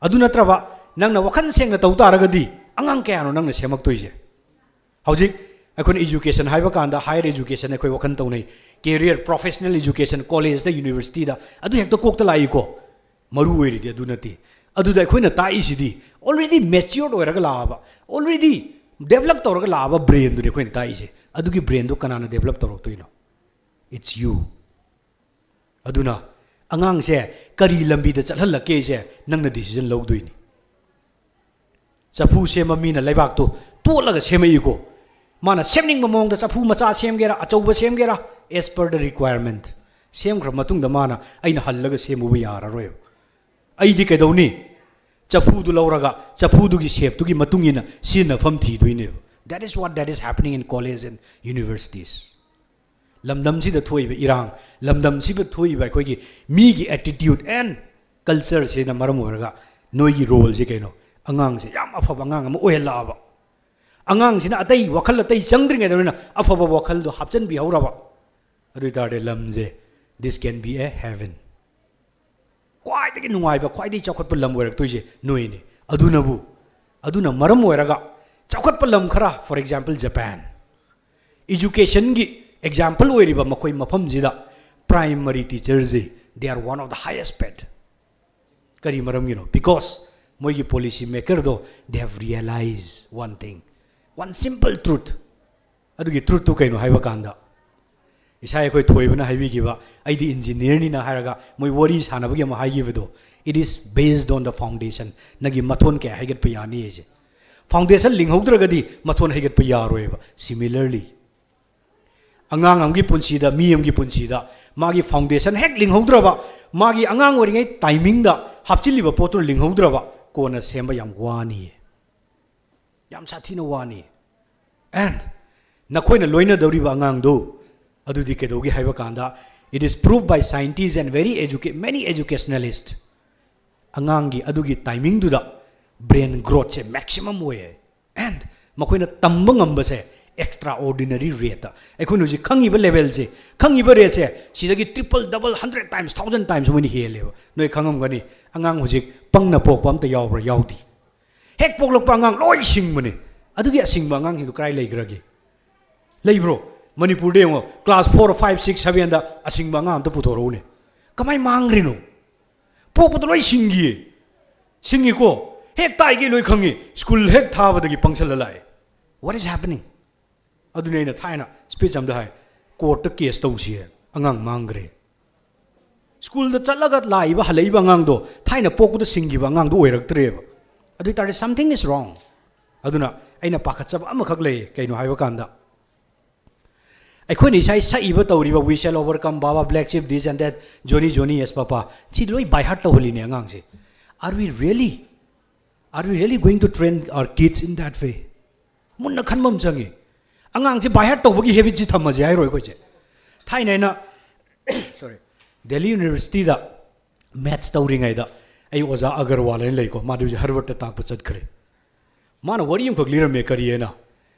ꯑꯗꯨ ꯅꯠꯇ꯭ꯔꯕ ꯅꯪꯅ ꯋꯥꯈꯜ ꯁꯦꯡꯅ ꯇꯧ ꯇꯥꯔꯒꯗꯤ ꯑꯉꯥꯡ ꯀꯌꯥꯅꯣ ꯅꯪꯅ ꯁꯦꯝꯃꯛꯇꯣꯏꯁꯦ? ꯍꯧꯖꯤꯛ ꯑꯩꯈꯣꯏꯅ education ꯍꯥꯏꯕ ꯀꯥꯟꯗ higher education ꯑꯩꯈꯣꯏ ꯋꯥꯈꯜ ꯇꯧꯅꯩ, career, professional education, collegeꯇ, universityꯗ, ꯑꯗꯨ ꯍꯦꯛꯇ ꯀꯣꯛꯇ ꯂꯥꯛꯏꯀꯣ꯫ ꯃꯔꯨ ꯑꯣꯏꯔꯤꯗꯤ ꯑꯗꯨ ꯅꯠꯇꯦ꯫ ꯑꯗꯨꯗ ꯑꯩꯈꯣꯏꯅ ꯇꯥꯛꯏꯁꯤꯗꯤ already matured ꯑꯣꯏꯔꯒ ꯂꯥꯛꯑꯕ, already develop ꯇꯧꯔꯒ ꯂꯥꯛꯑꯕ brainꯗꯨꯅꯤ ꯑꯩꯈꯣꯏꯅ ꯇꯥꯛꯏꯁꯦ꯫ ꯑꯗꯨꯒꯤ brainꯗꯨ ꯀꯅꯥꯅ develop ꯇꯧꯔꯛꯇꯣꯏꯅꯣ? It's you. ꯑꯗꯨꯅ ꯑꯉꯥꯡꯁꯦ ꯀꯔꯤ ꯂꯝꯕꯤꯗ ꯆꯠꯍꯜꯂꯛꯀꯦꯁꯦ ꯅꯪꯅ decision ꯂꯧꯗꯣꯏꯅꯤ꯫ ꯆꯐꯨ ꯁꯦꯝꯕ ꯃꯤꯅ ꯂꯩꯕꯥꯛꯇꯣ ꯇꯣꯠꯂꯒ ꯁꯦꯝꯃꯛꯏꯀꯣ꯫ ꯃꯥꯅ ꯁꯦꯝꯅꯤꯡꯕ ꯃꯑꯣꯡꯗ ꯆꯐꯨ ꯃꯆꯥ ꯁꯦꯝꯒꯦꯔꯥ, ꯑꯆꯧꯕ ꯁꯦꯝꯒꯦꯔꯥ, as per the requirement ꯁꯦꯝꯈ꯭ꯔ ꯃꯇꯨꯡꯗ ꯃꯥꯅ ꯑꯩꯅ ꯍꯜꯂꯒ ꯁꯦꯝꯃꯨꯕ ꯌꯥꯔꯔꯣꯏꯕ꯫ ꯑꯩꯗꯤ ꯀꯩꯗꯧꯅꯤ? ꯆꯐꯨꯗꯨ ꯂꯧꯔꯒ ꯆꯐꯨꯗꯨꯒꯤ shapeꯇꯨꯒꯤ ꯃꯇꯨꯡ ꯏꯟꯅ ꯁꯤꯖꯤꯟꯅꯐꯝ ꯊꯤꯗꯣꯏꯅꯦꯕ꯫ That is what that is happening in college and universities. ꯂꯝꯗꯝꯁꯤꯗ ꯊꯣꯛꯏꯕ ꯏꯔꯥꯡ, ꯂꯝꯗꯝꯁꯤꯗ ꯊꯣꯛꯏꯕ ꯑꯩꯈꯣꯏꯒꯤ ꯃꯤꯒꯤ attitude and cultureꯁꯤꯅ ꯃꯔꯝ ꯑꯣꯏꯔꯒ ꯅꯣꯏꯒꯤ roleꯁꯤ ꯀꯩꯅꯣ? ꯑꯉꯥꯡꯁꯦ ꯌꯥꯝ ꯑꯐꯕ ꯑꯉꯥꯡ ꯑꯃ ꯑꯣꯏꯍꯜꯂꯛꯑꯕ, ꯑꯉꯥꯡꯁꯤꯅ ꯑꯇꯩ ꯋꯥꯈꯜ ꯑꯇꯩ ꯆꯪꯗ꯭ꯔꯤꯉꯩꯗ ꯅꯣꯏꯅ ꯑꯐꯕ ꯋꯥꯈꯜꯗꯣ ꯍꯥꯞꯆꯤꯟꯕꯤꯍꯧꯔꯕ, ꯑꯗꯨ ꯑꯣꯏ ꯇꯥꯔꯗꯤ ꯂꯝꯁꯦ, this can be a heaven. ꯈ꯭ꯋꯥꯏꯗꯒꯤ ꯅꯨꯡꯉꯥꯏꯕ, ꯈ꯭ꯋꯥꯏꯗꯒꯤ ꯆꯥꯎꯈꯠꯄ ꯂꯝ ꯑꯣꯏꯔꯛꯇꯣꯏꯁꯦ ꯅꯣꯏꯅꯤ꯫ ꯑꯗꯨꯅꯕꯨ, ꯑꯗꯨꯅ ꯃꯔꯝ ꯑꯣꯏꯔꯒ ꯆꯥꯎꯈꯠꯄ ꯂꯝ ꯈꯔ, for example, Japan, educationꯒꯤ example ꯑꯣꯏꯔꯤꯕ ꯃꯈꯣꯏ ꯃꯐꯝꯁꯤꯗ primary teacherꯁꯤ, they are one of the highest paid. ꯀꯔꯤ ꯃꯔꯝꯒꯤꯅꯣ? Because ꯃꯣꯏꯒꯤ policy makerꯗꯣ, they have realized one thing, One simple truth. ꯑꯗꯨꯒꯤ truthꯇꯨ ꯀꯩꯅꯣ ꯍꯥꯏꯕ ꯀꯥꯟꯗ, ꯏꯁꯥ ꯑꯩꯈꯣꯏ ꯊꯣꯏꯕꯅ ꯍꯥꯏꯕꯤꯈꯤꯕ, "ꯑꯩꯗꯤ engineerꯅꯤꯅ" ꯍꯥꯏꯔꯒ ꯃꯣꯏ ꯋꯥꯔꯤ ꯁꯥꯟꯅꯕꯒꯤ ꯑꯃ ꯍꯥꯏꯈꯤꯕꯗꯣ, "It is based on the foundation." ꯅꯪꯒꯤ ꯃꯊꯣꯟ ꯀꯌꯥ ꯍꯩꯒꯠꯄ ꯌꯥꯅꯤ ꯍꯥꯏꯁꯦ꯫ Foundation ꯂꯤꯡꯍꯧꯗ꯭ꯔꯒꯗꯤ ꯃꯊꯣꯟ ꯍꯩꯒꯠꯄ ꯌꯥꯔꯣꯏꯕ꯫ Similarly, ꯑꯉꯥꯡ ꯑꯃꯒꯤ ꯄꯨꯟꯁꯤꯗ, ꯃꯤ ꯑꯃꯒꯤ ꯄꯨꯟꯁꯤꯗ ꯃꯥꯒꯤ foundation ꯍꯦꯛ ꯂꯤꯡꯍꯧꯗ꯭ꯔꯕ, ꯃꯥꯒꯤ ꯑꯉꯥꯡ ꯑꯣꯏꯔꯤꯉꯩ timingꯗ ꯍꯥꯞꯆꯤꯜꯂꯤꯕ ꯄꯣꯠꯇꯨ ꯂꯤꯡꯍꯧꯗ꯭ꯔꯕ, ꯀꯣꯟꯅ ꯁꯦꯝꯕ ꯌꯥꯝ ꯋꯥꯅꯤꯌꯦ꯫ ꯌꯥꯝ ꯁꯥꯊꯤꯅ ꯋꯥꯅꯤ꯫ And ꯅꯈꯣꯏꯅ ꯂꯣꯏꯅꯗꯧꯔꯤꯕ ꯑꯉꯥꯡꯗꯨ, ꯑꯗꯨꯗꯤ ꯀꯩꯗꯧꯒꯦ ꯍꯥꯏꯕ ꯀꯥꯟꯗ, it is proved by scientists and very educa-, many educationalists, ꯑꯉꯥꯡꯒꯤ ꯑꯗꯨꯒꯤ timingꯗꯨꯗ brain growthꯁꯦ maximum ꯑꯣꯏꯌꯦ꯫ And ꯃꯈꯣꯏꯅ ꯇꯝꯕ ꯉꯝꯕꯁꯦ extraordinary rateꯇ꯫ ꯑꯩꯈꯣꯏꯅ ꯍꯧꯖꯤꯛ ꯈꯪꯉꯤꯕ levelꯁꯦ, ꯈꯪꯉꯤꯕ rateꯁꯦ, ꯁꯤꯗꯒꯤ triple, double, hundred times, thousand times ꯃꯣꯏꯅ ꯍꯦꯜꯂꯦꯕ꯫ ꯅꯣꯏ ꯈꯪꯉꯝꯒꯅꯤ, ꯑꯉꯥꯡ ꯍꯧꯖꯤꯛ ꯄꯪꯅ ꯄꯣꯛꯄ ꯑꯝꯇ ꯌꯥꯎꯕ꯭ꯔꯥ? ꯌꯥꯎꯗꯦ꯫ ꯍꯦꯛ ꯄꯣꯛꯂꯛꯄ ꯑꯉꯥꯡ ꯂꯣꯏ ꯁꯤꯡꯕꯅꯦ꯫ ꯑꯗꯨꯒꯤ ꯑꯁꯤꯡꯕ ꯑꯉꯥꯡꯁꯤꯡꯗꯣ ꯀꯗꯥꯏ ꯂꯩꯈ꯭ꯔꯒꯦ? ꯂꯩꯕ꯭ꯔꯣ? ꯃꯅꯤꯄꯨꯔꯗ ꯌꯦꯡꯉꯣ, class four, five, six, sevenꯗ ꯑꯁꯤꯡꯕ ꯑꯉꯥꯡ ꯑꯝꯇ ꯄꯨꯊꯣꯔꯛꯎꯅꯦ꯫ ꯀꯃꯥꯏ ꯃꯥꯡꯈ꯭ꯔꯤꯅꯣ? ꯄꯣꯛꯄꯗ ꯂꯣꯏ ꯁꯤꯡꯈꯤꯌꯦ꯫ ꯁꯤꯡꯉꯤꯀꯣ? ꯍꯦꯛ ꯇꯥꯏꯒꯩ ꯂꯣꯏ ꯈꯪꯉꯤ꯫ School ꯍꯦꯛ ꯊꯥꯕꯗꯒꯤ ꯄꯪꯁꯜꯂ ꯂꯥꯛꯑꯦ꯫ What is happening? ꯑꯗꯨꯅꯤ ꯑꯩꯅ ꯊꯥꯏꯅ speech ꯑꯃꯗ ꯍꯥꯏ, "Courtꯇ case ꯇꯧꯁꯤ" ꯍꯥꯏ꯫ ꯑꯉꯥꯡ ꯃꯥꯡꯈ꯭ꯔꯦ꯫ Schoolꯗ ꯆꯠꯂꯒ ꯂꯥꯛꯏꯕ, ꯍꯜꯂꯛꯏꯕ ꯑꯉꯥꯡꯗꯣ ꯊꯥꯏꯅ ꯄꯣꯛꯄꯗ ꯁꯤꯡꯈꯤꯕ ꯑꯉꯥꯡꯗꯣ ꯑꯣꯏꯔꯛꯇ꯭ꯔꯦꯕ꯫ ꯑꯗꯨ ꯑꯣꯏ ꯇꯥꯔꯗꯤ something is wrong꯫ ꯑꯗꯨꯅ ꯑꯩꯅ ꯄꯥꯈꯠꯆꯕ ꯑꯃꯈꯛ ꯂꯩ꯫ ꯀꯩꯅꯣ ꯍꯥꯏꯕ ꯀꯥꯟꯗ, ꯑꯩꯈꯣꯏꯅ ꯏꯁꯥ ꯁꯛꯏꯕ ꯇꯧꯔꯤꯕ "We shall overcome, Baba, black sheep, this and that, Johnny, Johnny, yes, Papa", ꯁꯤ ꯂꯣꯏ by heart ꯇꯧꯍꯜꯂꯤꯅꯦ ꯑꯉꯥꯡꯁꯦ꯫ Are we really, are we really going to train our kids in that way? ꯃꯨꯟꯅ ꯈꯟꯕ ꯑꯃ ꯆꯪꯉꯤ꯫ ꯑꯉꯥꯡꯁꯦ by heart ꯇꯧꯕꯒꯤ habitꯁꯤ ꯊꯝꯃꯁꯦ ꯍꯥꯏꯔꯣ ꯑꯩꯈꯣꯏꯁꯦ꯫ ꯊꯥꯏꯅ ꯑꯩꯅ, sorry, Delhi Universityꯗ maths ꯇꯧꯔꯤꯉꯩꯗ, ꯑꯩ ꯑꯣꯖꯥ ꯑꯒꯔꯋꯥꯜ ꯍꯥꯏꯅ ꯂꯩꯀꯣ, ꯃꯥꯗꯤ ꯍꯧꯖꯤꯛ Harvardꯇ ꯇꯥꯛꯄ ꯆꯠꯈ꯭ꯔꯦ꯫ ꯃꯥꯅ ꯋꯥꯔꯤ ꯑꯃꯈꯛ ꯂꯤꯔꯝꯃꯦ꯫ ꯀꯔꯤ ꯍꯥꯏꯅ?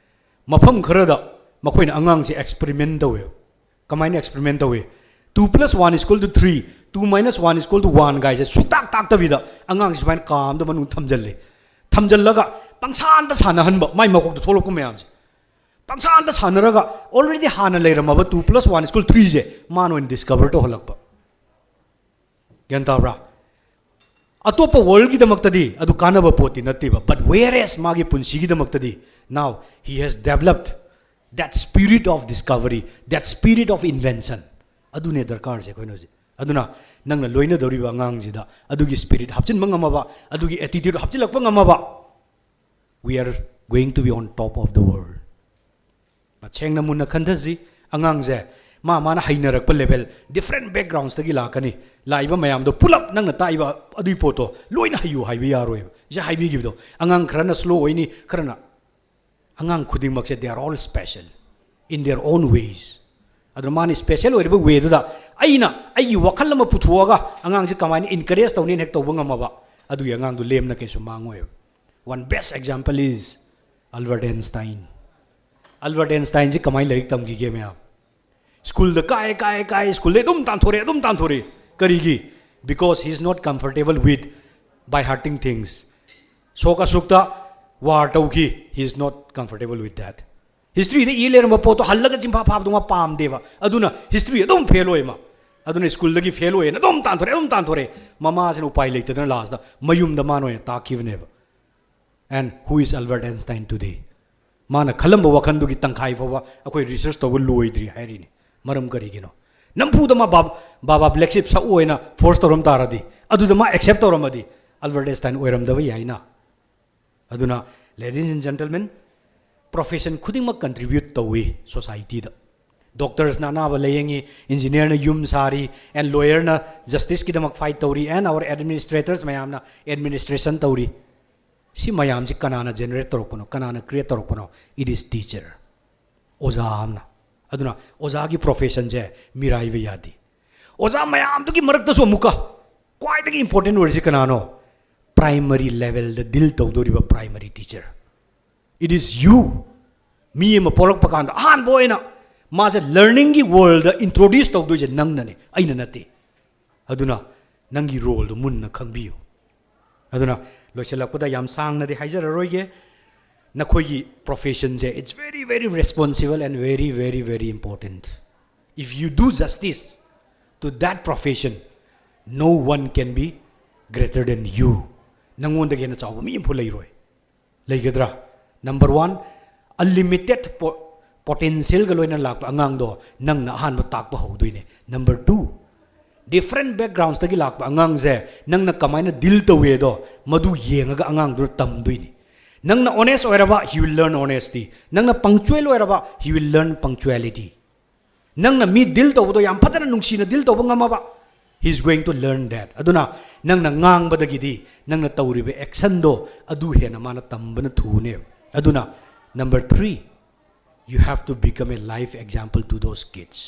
ꯃꯐꯝ ꯈꯔꯗ ꯃꯈꯣꯏꯅ ꯑꯉꯥꯡꯁꯦ experiment ꯇꯧꯋꯦꯕ꯫ ꯀꯃꯥꯏꯅ experiment ꯇꯧꯏ? "Two plus one is equal to three, two minus one is equal to one" ꯒꯥꯏꯁꯦ ꯁꯨꯛꯇꯥꯛ ꯇꯥꯛꯇꯕꯤꯗ ꯑꯉꯥꯡꯁꯦ ꯁꯨꯃꯥꯏꯅ ꯀꯥ ꯑꯃꯗ ꯃꯅꯨꯡ ꯊꯝꯖꯤꯜꯂꯦ꯫ ꯊꯝꯖꯤꯜꯂꯒ ꯄꯪꯁꯥꯟꯗ ꯁꯥꯟꯅꯍꯟꯕ, ꯃꯥꯏ ꯃꯀꯣꯛꯇ ꯊꯣꯛꯂꯛꯄ ꯃꯌꯥꯝꯁꯦ꯫ ꯄꯪꯁꯥꯟꯗ ꯁꯥꯟꯅꯔꯒ already ꯍꯥꯟꯅ ꯂꯩꯔꯝꯃꯕ "Two plus one is equal three"ꯁꯦ ꯃꯥꯅ ꯑꯣꯏꯅ discover ꯇꯧꯍꯜꯂꯛꯄ꯫ ꯒ꯭ꯌꯥꯟ ꯇꯥꯕ꯭ꯔꯥ? ꯑꯇꯣꯞꯄ worldꯒꯤꯗꯃꯛꯇꯗꯤ ꯑꯗꯨ ꯀꯥꯟꯅꯕ ꯄꯣꯠꯇꯤ ꯅꯠꯇꯦꯕ, but whereas ꯃꯥꯒꯤ ꯄꯨꯟꯁꯤꯒꯤꯗꯃꯛꯇꯗꯤ Now he has developed that spirit of discovery, that spirit of invention. ꯑꯗꯨꯅꯦ ꯗꯔꯀꯥꯔꯁꯦ ꯑꯩꯈꯣꯏꯅ ꯍꯧꯖꯤꯛ. ꯑꯗꯨꯅ ꯅꯪꯅ ꯂꯣꯏꯅꯗꯧꯔꯤꯕ ꯑꯉꯥꯡꯁꯤꯗ ꯑꯗꯨꯒꯤ spirit ꯍꯥꯞꯆꯤꯟꯕ ꯉꯝꯃꯕ, ꯑꯗꯨꯒꯤ attitude ꯍꯥꯞꯆꯤꯜꯂꯛꯄ ꯉꯝꯃꯕ, we are going to be on top of the world. ꯁꯦꯡꯅ ꯃꯨꯟꯅ ꯈꯟꯊꯁꯤ. ꯑꯉꯥꯡꯁꯦ ꯃꯥ ꯃꯥꯅ ꯍꯩꯅꯔꯛꯄ level, different backgroundsꯇꯒꯤ ꯂꯥꯛꯀꯅꯤ. ꯂꯥꯛꯏꯕ ꯃꯌꯥꯝꯗꯣ ꯄꯨꯂꯞ ꯅꯪꯅ ꯇꯥꯛꯏꯕ ꯑꯗꯨꯏ ꯄꯣꯠꯇꯣ ꯂꯣꯏꯅ ꯍꯩꯌꯨ ꯍꯥꯏꯕ ꯌꯥꯔꯣꯏꯕ. ꯁꯤ ꯍꯥꯏꯕꯤꯈꯤꯕꯗꯣ, ꯑꯉꯥꯡ ꯈꯔꯅ slow ꯑꯣꯏꯅꯤ, ꯈꯔꯅ, ꯑꯉꯥꯡ ꯈꯨꯗꯤꯡꯃꯛꯁꯦ, they are all special in their own ways. ꯑꯗꯨꯅ ꯃꯥꯅ special ꯑꯣꯏꯔꯤꯕ wayꯗꯨꯗ ꯑꯩꯅ ꯑꯩꯒꯤ ꯋꯥꯈꯜ ꯑꯃ ꯄꯨꯊꯣꯛꯑꯒ ꯑꯉꯥꯡꯁꯦ ꯀꯃꯥꯏꯅ encourage ꯇꯧꯅꯤꯅ ꯍꯦꯛ ꯇꯧꯕ ꯉꯝꯃꯕ, ꯑꯗꯨꯒꯤ ꯑꯉꯥꯡꯗꯨ ꯂꯦꯝꯅ ꯀꯩꯁꯨ ꯃꯥꯡꯉꯣꯏꯕ. One best example is Albert Einstein. Albert Einsteinꯁꯤ ꯀꯃꯥꯏꯅ ꯂꯥꯏꯔꯤꯛ ꯇꯝꯈꯤꯒꯦ ꯃꯌꯥꯝ? ꯁ꯭ꯀꯨꯜꯗ ꯀꯥꯏ ꯀꯥꯏ ꯀꯥꯏ, ꯁ꯭ꯀꯨꯜꯗꯩ ꯑꯗꯨꯝ ꯇꯥꯟꯊꯣꯔꯛꯑꯦ, ꯑꯗꯨꯝ ꯇꯥꯟꯊꯣꯔꯛꯑꯦ. ꯀꯔꯤꯒꯤ? Because he is not comfortable with by hearting things. ꯁꯣꯛ ꯑꯁꯨꯛꯇ war ꯇꯧꯈꯤ, he is not comfortable with that. Historyꯗ ꯏ ꯂꯩꯔꯝꯕ ꯄꯣꯠꯇꯣ ꯍꯜꯂꯒ ꯆꯤꯟꯐꯥ ꯐꯥꯕꯗꯣ ꯃꯥ ꯄꯥꯝꯗꯦꯕ. ꯑꯗꯨꯅ history ꯑꯗꯨꯝ fail ꯑꯣꯏ ꯃꯥ. ꯑꯗꯨꯅ ꯁ꯭ꯀꯨꯜꯗꯒꯤ fail ꯑꯣꯏꯌꯦꯅ ꯑꯗꯨꯝ ꯇꯥꯟꯊꯣꯔꯛꯑꯦ, ꯑꯗꯨꯝ ꯇꯥꯟꯊꯣꯔꯛꯑꯦ. ꯃꯃꯥꯁꯤꯅ ꯎꯄꯥꯏ ꯂꯩꯇꯗꯅ lastꯇ ꯃꯌꯨꯝꯗ ꯃꯥꯅ ꯑꯣꯏꯅ ꯇꯥꯛꯈꯤꯕꯅꯦꯕ. And who is Albert Einstein today? ꯃꯥꯅ ꯈꯜꯂꯝꯕ ꯋꯥꯈꯜꯗꯨꯒꯤ ꯇꯪꯈꯥꯏ ꯐꯥꯎꯕ ꯑꯩꯈꯣꯏ research ꯇꯧꯕ ꯂꯣꯏꯗ꯭ꯔꯤ ꯍꯥꯏꯔꯤꯅꯤ. ꯃꯔꯝ ꯀꯔꯤꯒꯤꯅꯣ? ꯅꯝꯐꯨꯗ ꯃꯥ ꯕꯥꯕꯥ, ꯕꯥꯕꯥ black sheep ꯁꯛꯎ ꯍꯥꯏꯅ force ꯇꯧꯔꯝ ꯇꯥꯔꯗꯤ, ꯑꯗꯨꯗ ꯃꯥ accept ꯇꯧꯔꯝꯃꯗꯤ, Albert Einstein ꯑꯣꯏꯔꯝꯗꯕ ꯌꯥꯏꯅ. ꯑꯗꯨꯅ, ladies and gentlemen, profession ꯈꯨꯗꯤꯡꯃꯛ contribute ꯇꯧꯏ societyꯗ. Doctorsꯅ ꯑꯅꯥꯕ ꯂꯥꯌꯦꯡꯉꯤ, engineerꯅ ꯌꯨꯝ ꯁꯥꯔꯤ, and lawyerꯅ justiceꯀꯤꯗꯃꯛ fight ꯇꯧꯔꯤ, and our administrators ꯃꯌꯥꯝꯅ administration ꯇꯧꯔꯤ. ꯁꯤ ꯃꯌꯥꯝꯁꯤ ꯀꯅꯥꯅ generate ꯇꯧꯔꯛꯄꯅꯣ, ꯀꯅꯥꯅ create ꯇꯧꯔꯛꯄꯅꯣ? It is teacher. ꯑꯣꯖꯥ ꯑꯃꯅ. ꯑꯗꯨꯅ ꯑꯣꯖꯥꯒꯤ professionꯁꯦ ꯃꯤꯔꯥꯏꯕ ꯌꯥꯗꯦ. ꯑꯣꯖꯥ ꯃꯌꯥꯝꯗꯨꯒꯤ ꯃꯔꯛꯇꯁꯨ ꯑꯃꯨꯛꯀ ꯈ꯭ꯋꯥꯏꯗꯒꯤ important ꯑꯣꯏꯔꯤꯁꯤ ꯀꯅꯥꯅꯣ? Primary levelꯗ deal ꯇꯧꯗꯧꯔꯤꯕ primary teacher. It is you. ꯃꯤ ꯑꯃ ꯄꯣꯛꯂꯛꯄ ꯀꯥꯟꯗ ꯑꯍꯥꯟꯕ ꯑꯣꯏꯅ ꯃꯥꯁꯦ learningꯒꯤ worldꯗ introduce ꯇꯧꯗꯣꯏꯁꯦ ꯅꯪꯅꯅꯦ, ꯑꯩꯅ ꯅꯠꯇꯦ. ꯑꯗꯨꯅ ꯅꯪꯒꯤ roleꯗꯣ ꯃꯨꯟꯅ ꯈꯪꯕꯤꯌꯨ. ꯑꯗꯨꯅ ꯂꯣꯏꯁꯤꯜꯂꯛꯄꯗ ꯌꯥꯝ ꯁꯥꯡꯅꯗꯤ ꯍꯥꯏꯖꯔꯔꯣꯏꯒꯦ. ꯅꯈꯣꯏꯒꯤ professionꯁꯦ, it's very, very responsible and very, very, very important. If you do justice to that profession, no one can be greater than you. ꯅꯪꯉꯣꯟꯗꯒꯤ ꯍꯦꯟꯅ ꯆꯥꯎꯕ ꯃꯤ ꯑꯃꯐꯥꯎ ꯂꯩꯔꯣꯏ. ꯂꯩꯒꯗ꯭ꯔꯥ? Number one, unlimited potentialꯒ ꯂꯣꯏꯅ ꯂꯥꯛꯄ ꯑꯉꯥꯡꯗꯣ ꯅꯪꯅ ꯑꯍꯥꯟꯕ ꯇꯥꯛꯄ ꯍꯧꯗꯣꯏꯅꯦ. Number two, different backgroundsꯇꯒꯤ ꯂꯥꯛꯄ ꯑꯉꯥꯡꯁꯦ ꯅꯪꯅ ꯀꯃꯥꯏꯅ deal ꯇꯧꯏꯗꯣ ꯃꯗꯨ ꯌꯦꯡꯉꯒ ꯑꯉꯥꯡꯗꯨꯅ ꯇꯝꯗꯣꯏꯅꯤ. ꯅꯪꯅ honest ꯑꯣꯏꯔꯕ, he will learn honesty. ꯅꯪꯅ punctual ꯑꯣꯏꯔꯕ, he will learn punctuality. ꯅꯪꯅ ꯃꯤ deal ꯇꯧꯕꯗꯣ ꯌꯥꯝ ꯐꯖꯅ ꯅꯨꯡꯁꯤꯅ deal ꯇꯧꯕ ꯉꯝꯃꯕ, he is going to learn that. ꯑꯗꯨꯅ ꯅꯪꯅ ꯉꯥꯡꯕꯗꯒꯤꯗꯤ ꯅꯪꯅ ꯇꯧꯔꯤꯕ actionꯗꯣ ꯑꯗꯨ ꯍꯦꯟꯅ ꯃꯥꯅ ꯇꯝꯕꯅ ꯊꯨꯅꯦꯕ. ꯑꯗꯨꯅ number three, you have to become a life example to those kids.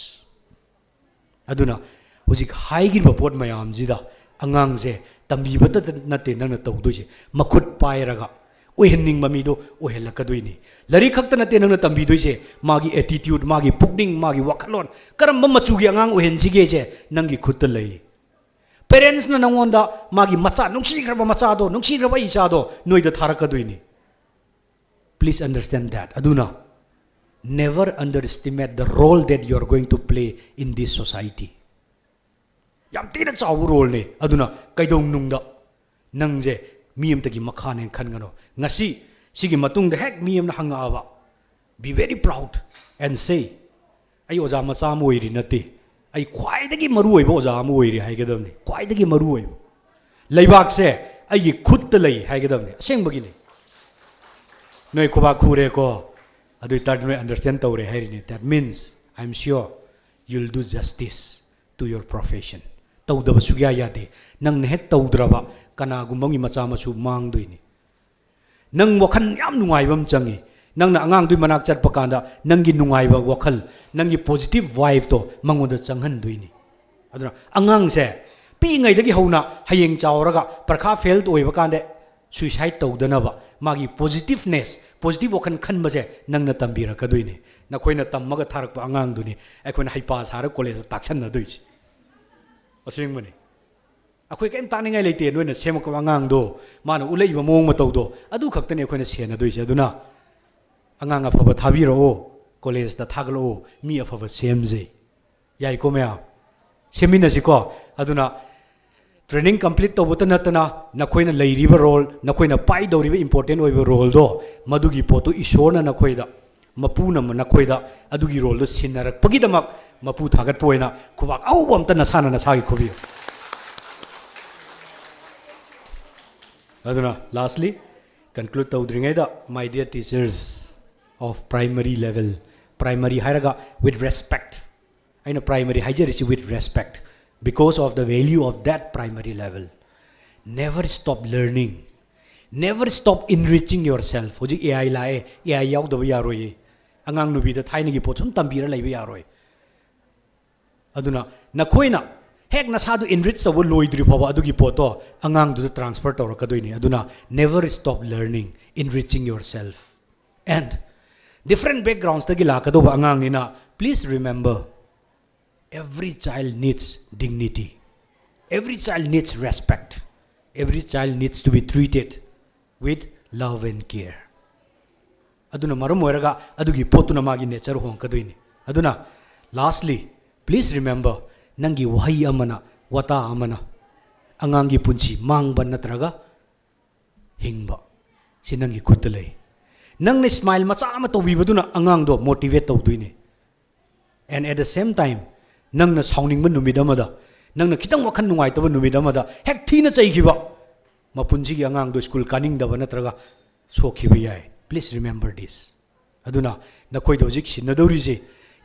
ꯑꯗꯨꯅ ꯍꯧꯖꯤꯛ ꯍꯥꯏꯈꯤꯕ ꯄꯣꯠ ꯃꯌꯥꯝꯁꯤꯗ ꯑꯉꯥꯡꯁꯦ ꯇꯝꯕꯤꯕꯇ ꯅꯠꯇꯦ ꯅꯪꯅ ꯇꯧꯗꯣꯏꯁꯦ, ꯃꯈꯨꯠ ꯄꯥꯏꯔꯒ ꯑꯣꯏꯍꯟꯅꯤꯡꯕ ꯃꯤꯗꯣ ꯑꯣꯏꯍꯜꯂꯛꯀꯗꯣꯏꯅꯤ. ꯂꯥꯏꯔꯤꯛ ꯈꯛꯇ ꯅꯠꯇꯦ ꯅꯪꯅ ꯇꯝꯕꯤꯗꯣꯏꯁꯦ, ꯃꯥꯒꯤ attitude, ꯃꯥꯒꯤ ꯄꯨꯛꯅꯤꯡ, ꯃꯥꯒꯤ ꯋꯥꯈꯜꯂꯣꯟ, ꯀꯔꯝꯕ ꯃꯆꯨꯒꯤ ꯑꯉꯥꯡ ꯑꯣꯏꯍꯟꯁꯤꯒꯦꯁꯦ ꯅꯪꯒꯤ ꯈꯨꯠꯇ ꯂꯩ. Parentsꯅ ꯅꯪꯉꯣꯟꯗ ꯃꯥꯒꯤ ꯃꯆꯥ, ꯅꯨꯡꯁꯤꯈ꯭ꯔꯕ ꯃꯆꯥꯗꯣ, ꯅꯨꯡꯁꯤꯈ꯭ꯔꯕ ꯏꯆꯥꯗꯣ ꯅꯣꯏꯗ ꯊꯥꯔꯛꯀꯗꯣꯏꯅꯤ. Please understand that. ꯑꯗꯨꯅ never underestimate the role that you are going to play in this society. ꯌꯥꯝ ꯊꯤꯅ ꯆꯥꯎꯕ roleꯅꯦ. ꯑꯗꯨꯅ ꯀꯩꯗꯧꯅꯨꯡꯗ ꯅꯪꯁꯦ ꯃꯤ ꯑꯃꯇꯒꯤ ꯃꯈꯥꯅꯦꯅ ꯈꯟꯒꯅꯣ. ꯉꯁꯤ ꯁꯤꯒꯤ ꯃꯇꯨꯡꯗ ꯍꯦꯛ ꯃꯤ ꯑꯃꯅ ꯍꯪꯉꯛꯑꯕ, be very proud and say, "ꯑꯩ ꯑꯣꯖꯥ ꯃꯆꯥ ꯑꯃ ꯑꯣꯏꯔꯤ ꯅꯠꯇꯦ, ꯑꯩ ꯈ꯭ꯋꯥꯏꯗꯒꯤ ꯃꯔꯨꯑꯣꯏꯕ ꯑꯣꯖꯥ ꯑꯃ ꯑꯣꯏꯔꯤ" ꯍꯥꯏꯒꯗꯕꯅꯤ. ꯈ꯭ꯋꯥꯏꯗꯒꯤ ꯃꯔꯨꯑꯣꯏꯕ. ꯂꯩꯕꯥꯛꯁꯦ ꯑꯩꯒꯤ ꯈꯨꯠꯇ ꯂꯩ ꯍꯥꯏꯒꯗꯕꯅꯤ. ꯑꯁꯦꯡꯕꯒꯤꯅꯤ. ꯅꯣꯏ ꯈꯨꯕꯥꯛ ꯈꯨꯔꯦꯀꯣ, ꯑꯗꯨ ꯑꯣꯏꯇꯥꯔꯗꯤ ꯅꯣꯏ understand ꯇꯧꯔꯦ ꯍꯥꯏꯔꯤꯅꯤ. That means, I am sure you'll do justice to your profession. ꯇꯧꯗꯕ ꯁꯨꯛꯌꯥ ꯌꯥꯗꯦ. ꯅꯪꯅ ꯍꯦꯛ ꯇꯧꯗ꯭ꯔꯕ ꯀꯅꯥꯒꯨꯝꯕ ꯑꯃꯒꯤ ꯃꯆꯥ ꯃꯁꯨ ꯃꯥꯡꯗꯣꯏꯅꯤ. ꯅꯪ ꯋꯥꯈꯜ ꯌꯥꯝ ꯅꯨꯡꯉꯥꯏꯕ ꯑꯃ ꯆꯪꯉꯤ. ꯅꯪꯅ ꯑꯉꯥꯡꯗꯨꯒꯤ ꯃꯅꯥꯛ ꯆꯠꯄ ꯀꯥꯟꯗ ꯅꯪꯒꯤ ꯅꯨꯡꯉꯥꯏꯕ ꯋꯥꯈꯜ, ꯅꯪꯒꯤ positive vibeꯇꯣ ꯃꯉꯣꯟꯗ ꯆꯪꯍꯟꯗꯣꯏꯅꯤ. ꯑꯗꯨꯅ ꯑꯉꯥꯡꯁꯦ ꯄꯤꯛꯏꯉꯩꯗꯒꯤ ꯍꯧꯅ ꯍꯌꯦꯡ ꯆꯥꯎꯔꯒ ꯄꯔꯤꯈꯥ fail ꯑꯣꯏꯕ ꯀꯥꯟꯗ suicide ꯇꯧꯗꯅꯕ, ꯃꯥꯒꯤ positiveness, positive ꯋꯥꯈꯜ ꯈꯟꯕꯁꯦ ꯅꯪꯅ ꯇꯝꯕꯤꯔꯛꯀꯗꯣꯏꯅꯤ. ꯅꯈꯣꯏꯅ ꯇꯝꯃꯒ ꯊꯥꯔꯛꯄ ꯑꯉꯥꯡꯗꯨꯅꯤ ꯑꯩꯈꯣꯏꯅ ꯍꯩꯄꯥ ꯁꯥꯔꯒ collegeꯇ ꯇꯥꯛꯁꯟꯅꯗꯣꯏꯁꯦ. ꯑꯁꯦꯡꯕꯅꯤ. ꯑꯩꯈꯣꯏ ꯀꯔꯤꯝ ꯇꯥꯛꯅꯤꯡꯉꯥꯏ ꯂꯩꯇꯦ, ꯅꯣꯏꯅ ꯁꯦꯝꯃꯛꯄ ꯑꯉꯥꯡꯗꯣ, ꯃꯥꯅ ꯎꯠꯂꯛꯏꯕ ꯃꯑꯣꯡ ꯃꯇꯧꯗꯣ, ꯑꯗꯨ ꯈꯛꯇꯅꯤ ꯑꯩꯈꯣꯏꯅ ꯁꯦꯟꯅꯗꯣꯏꯁꯦ. ꯑꯗꯨꯅ ꯑꯉꯥꯡ ꯑꯐꯕ ꯊꯥꯕꯤꯔꯛꯑꯣ, collegeꯇ ꯊꯥꯒꯠꯂꯛꯑꯣ, ꯃꯤ ꯑꯐꯕ ꯁꯦꯝꯖꯩ꯫ ꯌꯥꯏꯀꯣ ꯃꯌꯥꯝ? ꯁꯦꯝꯃꯤꯟꯅꯁꯤꯀꯣ꯫ ꯑꯗꯨꯅ Training complete ꯇꯧꯕꯇ ꯅꯠꯇꯅ ꯅꯈꯣꯏꯅ ꯂꯩꯔꯤꯕ role, ꯅꯈꯣꯏꯅ ꯄꯥꯏꯗꯧꯔꯤꯕ important ꯑꯣꯏꯕ roleꯗꯣ, ꯃꯗꯨꯒꯤ ꯄꯣꯠꯇꯨ ꯏꯁꯣꯔꯅ ꯅꯈꯣꯏꯗ, ꯃꯄꯨꯅ ꯅꯈꯣꯏꯗ ꯑꯗꯨꯒꯤ roleꯗꯨ ꯁꯤꯟꯅꯔꯛꯄꯒꯤꯗꯃꯛ ꯃꯄꯨ ꯊꯥꯒꯠꯄ ꯑꯣꯏꯅ ꯈꯨꯕꯥꯛ ꯑꯍꯧꯕ ꯑꯝꯇ ꯅꯁꯥꯅ ꯅꯁꯥꯒꯤ ꯈꯨꯕꯤꯌꯨ꯫ ꯑꯗꯨꯅ lastly, conclude ꯇꯧꯗ꯭ꯔꯤꯉꯩꯗ, my dear teachers of primary level, primary ꯍꯥꯏꯔꯒ with respect, ꯑꯩꯅ primary ꯍꯥꯏꯖꯔꯤꯁꯤ with respect, because of the value of that primary level. Never stop learning, never stop enriching yourself. ꯍꯧꯖꯤꯛ AI ꯂꯥꯛꯑꯦ, AI ꯌꯥꯎꯗꯕ ꯌꯥꯔꯣꯏꯌꯦ꯫ ꯑꯉꯥꯡ ꯅꯨꯕꯤꯗ ꯊꯥꯏꯅꯒꯤ ꯄꯣꯠ ꯁꯨꯝ ꯇꯝꯕꯤꯔ ꯂꯩꯕ ꯌꯥꯔꯣꯏ꯫ ꯑꯗꯨꯅ ꯅꯈꯣꯏꯅ ꯍꯦꯛ ꯅꯁꯥꯗꯨ enrich ꯇꯧꯕ ꯂꯣꯏꯗ꯭ꯔꯤ ꯐꯥꯎꯕ ꯑꯗꯨꯒꯤ ꯄꯣꯠꯇꯣ ꯑꯉꯥꯡꯗꯨꯗ transfer ꯇꯧꯔꯛꯀꯗꯣꯏꯅꯤ꯫ ꯑꯗꯨꯅ never stop learning, enriching yourself. And different backgroundsꯇꯒꯤ ꯂꯥꯛꯀꯗꯧꯕ ꯑꯉꯥꯡꯅꯤꯅ, please remember, every child needs dignity, every child needs respect, every child needs to be treated with love and care. ꯑꯗꯨꯅ ꯃꯔꯝ ꯑꯣꯏꯔꯒ ꯑꯗꯨꯒꯤ ꯄꯣꯠꯇꯨꯅ ꯃꯥꯒꯤ nature ꯍꯣꯡꯉꯛꯀꯗꯣꯏꯅꯤ꯫ ꯑꯗꯨꯅ lastly, please remember, ꯅꯪꯒꯤ ꯋꯥꯍꯩ ꯑꯃꯅ, ꯋꯥꯇꯥ ꯑꯃꯅ ꯑꯉꯥꯡꯒꯤ ꯄꯨꯟꯁꯤ ꯃꯥꯡꯕ ꯅꯠꯇ꯭ꯔꯒ ꯍꯤꯡꯕ, ꯁꯤ ꯅꯪꯒꯤ ꯈꯨꯠꯇ ꯂꯩ꯫ ꯅꯪꯅ smile ꯃꯆꯥ ꯑꯃ ꯇꯧꯕꯤꯕꯗꯨꯅ ꯑꯉꯥꯡꯗꯣ motivate ꯇꯧꯗꯣꯏꯅꯦ꯫ And at the same time, ꯅꯪꯅ ꯁꯥꯎꯅꯤꯡꯕ ꯅꯨꯃꯤꯠ ꯑꯃꯗ, ꯅꯪꯅ ꯈꯤꯇꯪ ꯋꯥꯈꯜ ꯅꯨꯡꯉꯥꯏꯇꯕ ꯅꯨꯃꯤꯠ ꯑꯃꯗ ꯍꯦꯛ ꯊꯤꯅ ꯆꯩꯈꯤꯕ, ꯃꯄꯨꯟꯁꯤꯒꯤ ꯑꯉꯥꯡꯗꯣ school ꯀꯥꯅꯤꯡꯗꯕ ꯅꯠꯇ꯭ꯔꯒ ꯁꯣꯛꯈꯤꯕ ꯌꯥꯏ꯫ Please remember this. ꯑꯗꯨꯅ ꯅꯈꯣꯏꯗ ꯍꯧꯖꯤꯛ ꯁꯤꯟꯅꯗꯧꯔꯤꯁꯦ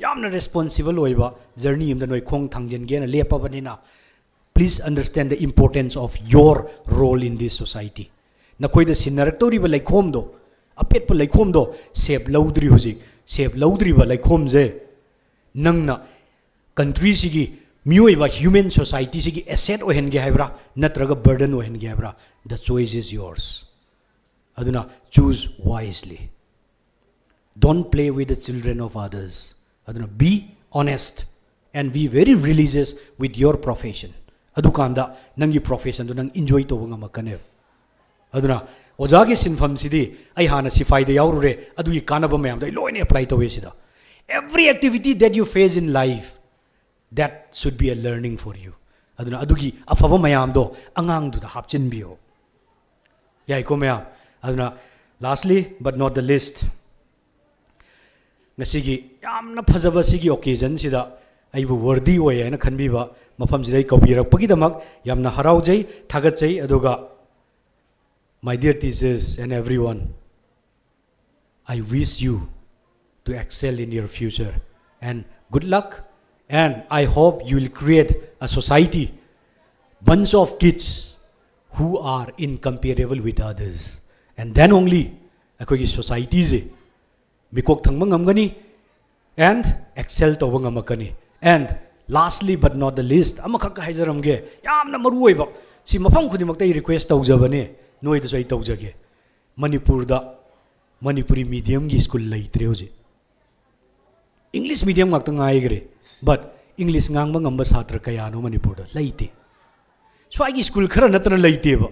ꯌꯥꯝꯅ responsible ꯑꯣꯏꯕ journey ꯑꯃꯗ ꯅꯣꯏ ꯈꯣꯡ ꯊꯥꯡꯖꯤꯟꯒꯦꯅ ꯂꯦꯞꯄꯕꯅꯤꯅ, please understand the importance of your role in this society. ꯅꯈꯣꯏꯗ ꯁꯤꯟꯅꯔꯛꯇꯧꯔꯤꯕ ꯂꯩꯈꯣꯝꯗꯣ, ꯑꯄꯦꯠꯄ ꯂꯩꯈꯣꯝꯗꯣ, shape ꯂꯧꯗ꯭ꯔꯤ ꯍꯧꯖꯤꯛ꯫ Shape ꯂꯧꯗ꯭ꯔꯤꯕ ꯂꯩꯈꯣꯝꯁꯦ ꯅꯪꯅ countryꯁꯤꯒꯤ ꯃꯤꯑꯣꯏꯕ, human societyꯁꯤꯒꯤ asset ꯑꯣꯏꯍꯟꯒꯦ ꯍꯥꯏꯕ꯭ꯔꯥ ꯅꯠꯇ꯭ꯔꯒ burden ꯑꯣꯏꯍꯟꯒꯦ ꯍꯥꯏꯕ꯭ꯔꯥ? The choice is yours. ꯑꯗꯨꯅ choose wisely. Don't play with the children of others. ꯑꯗꯨꯅ be honest and be very religious with your profession. ꯑꯗꯨꯀꯥꯟꯗ ꯅꯪꯒꯤ professionꯗꯨ ꯅꯪ enjoy ꯇꯧꯕ ꯉꯝꯃꯛꯀꯅꯦꯕ꯫ ꯑꯗꯨꯅ ꯑꯣꯖꯥꯒꯤ ꯁꯤꯟꯐꯝꯁꯤꯗꯤ ꯑꯩ ꯍꯥꯟꯅ ꯁꯤꯐꯥꯏꯗ ꯌꯥꯎꯔꯨꯔꯦ, ꯑꯗꯨꯒꯤ ꯀꯥꯟꯅꯕ ꯃꯌꯥꯝꯗꯣ ꯑꯩ ꯂꯣꯏꯅ apply ꯇꯧꯋꯦ ꯁꯤꯗ꯫ Every activity that you face in life, that should be a learning for you. ꯑꯗꯨꯅ ꯑꯗꯨꯒꯤ ꯑꯐꯕ ꯃꯌꯥꯝꯗꯣ ꯑꯉꯥꯡꯗꯨꯗ ꯍꯥꯞꯆꯤꯟꯕꯤꯌꯣ꯫ ꯌꯥꯏꯀꯣ ꯃꯌꯥꯝ? ꯑꯗꯨꯅ lastly but not the least, ꯉꯁꯤꯒꯤ ꯌꯥꯝꯅ ꯐꯖꯕ ꯁꯤꯒꯤ occasionꯁꯤꯗ ꯑꯩꯕꯨ worthy ꯑꯣꯏ ꯍꯥꯏꯅ ꯈꯟꯕꯤꯕ ꯃꯐꯝꯁꯤꯗ ꯑꯩ ꯀꯧꯕꯤꯔꯛꯄꯒꯤꯗꯃꯛ ꯌꯥꯝꯅ ꯍꯔꯥꯎꯖꯩ, ꯊꯥꯒꯠꯆꯩ꯫ ꯑꯗꯨꯒ my dear teachers and everyone, I wish you to excel in your future and good luck, and I hope you will create a society, bunch of kids who are incomparable with others, and then only ꯑꯩꯈꯣꯏꯒꯤ societyꯁꯦ ꯃꯤꯀꯣꯛ ꯊꯪꯕ ꯉꯝꯒꯅꯤ and excel ꯇꯧꯕ ꯉꯝꯃꯛꯀꯅꯤ꯫ And lastly but not the least, ꯑꯃꯈꯛ ꯍꯥꯏꯖꯔꯝꯒꯦ, ꯌꯥꯝꯅ ꯃꯔꯨ ꯑꯣꯏꯕ, ꯁꯤ ꯃꯐꯝ ꯈꯨꯗꯤꯡꯃꯛꯇ ꯑꯩ request ꯇꯧꯖꯕꯅꯦ, ꯅꯣꯏꯗꯁꯨ ꯑꯩ ꯇꯧꯖꯒꯦ꯫ ꯃꯅꯤꯄꯨꯔꯗ ꯃꯅꯤꯄꯨꯔꯤ mediumꯒꯤ school ꯂꯩꯇ꯭ꯔꯦ ꯍꯧꯖꯤꯛ꯫ English medium ꯉꯥꯛꯇ ꯉꯥꯏꯈ꯭ꯔꯦ꯫ But English ꯉꯥꯡꯕ ꯉꯝꯕ ꯁꯥꯇ꯭ꯔ ꯀꯌꯥꯅꯣ ꯃꯅꯤꯄꯨꯔꯗ? ꯂꯩꯇꯦ꯫ ꯁ꯭ꯋꯥꯏꯒꯤ school ꯈꯔ ꯅꯠꯇꯅ ꯂꯩꯇꯦꯕ꯫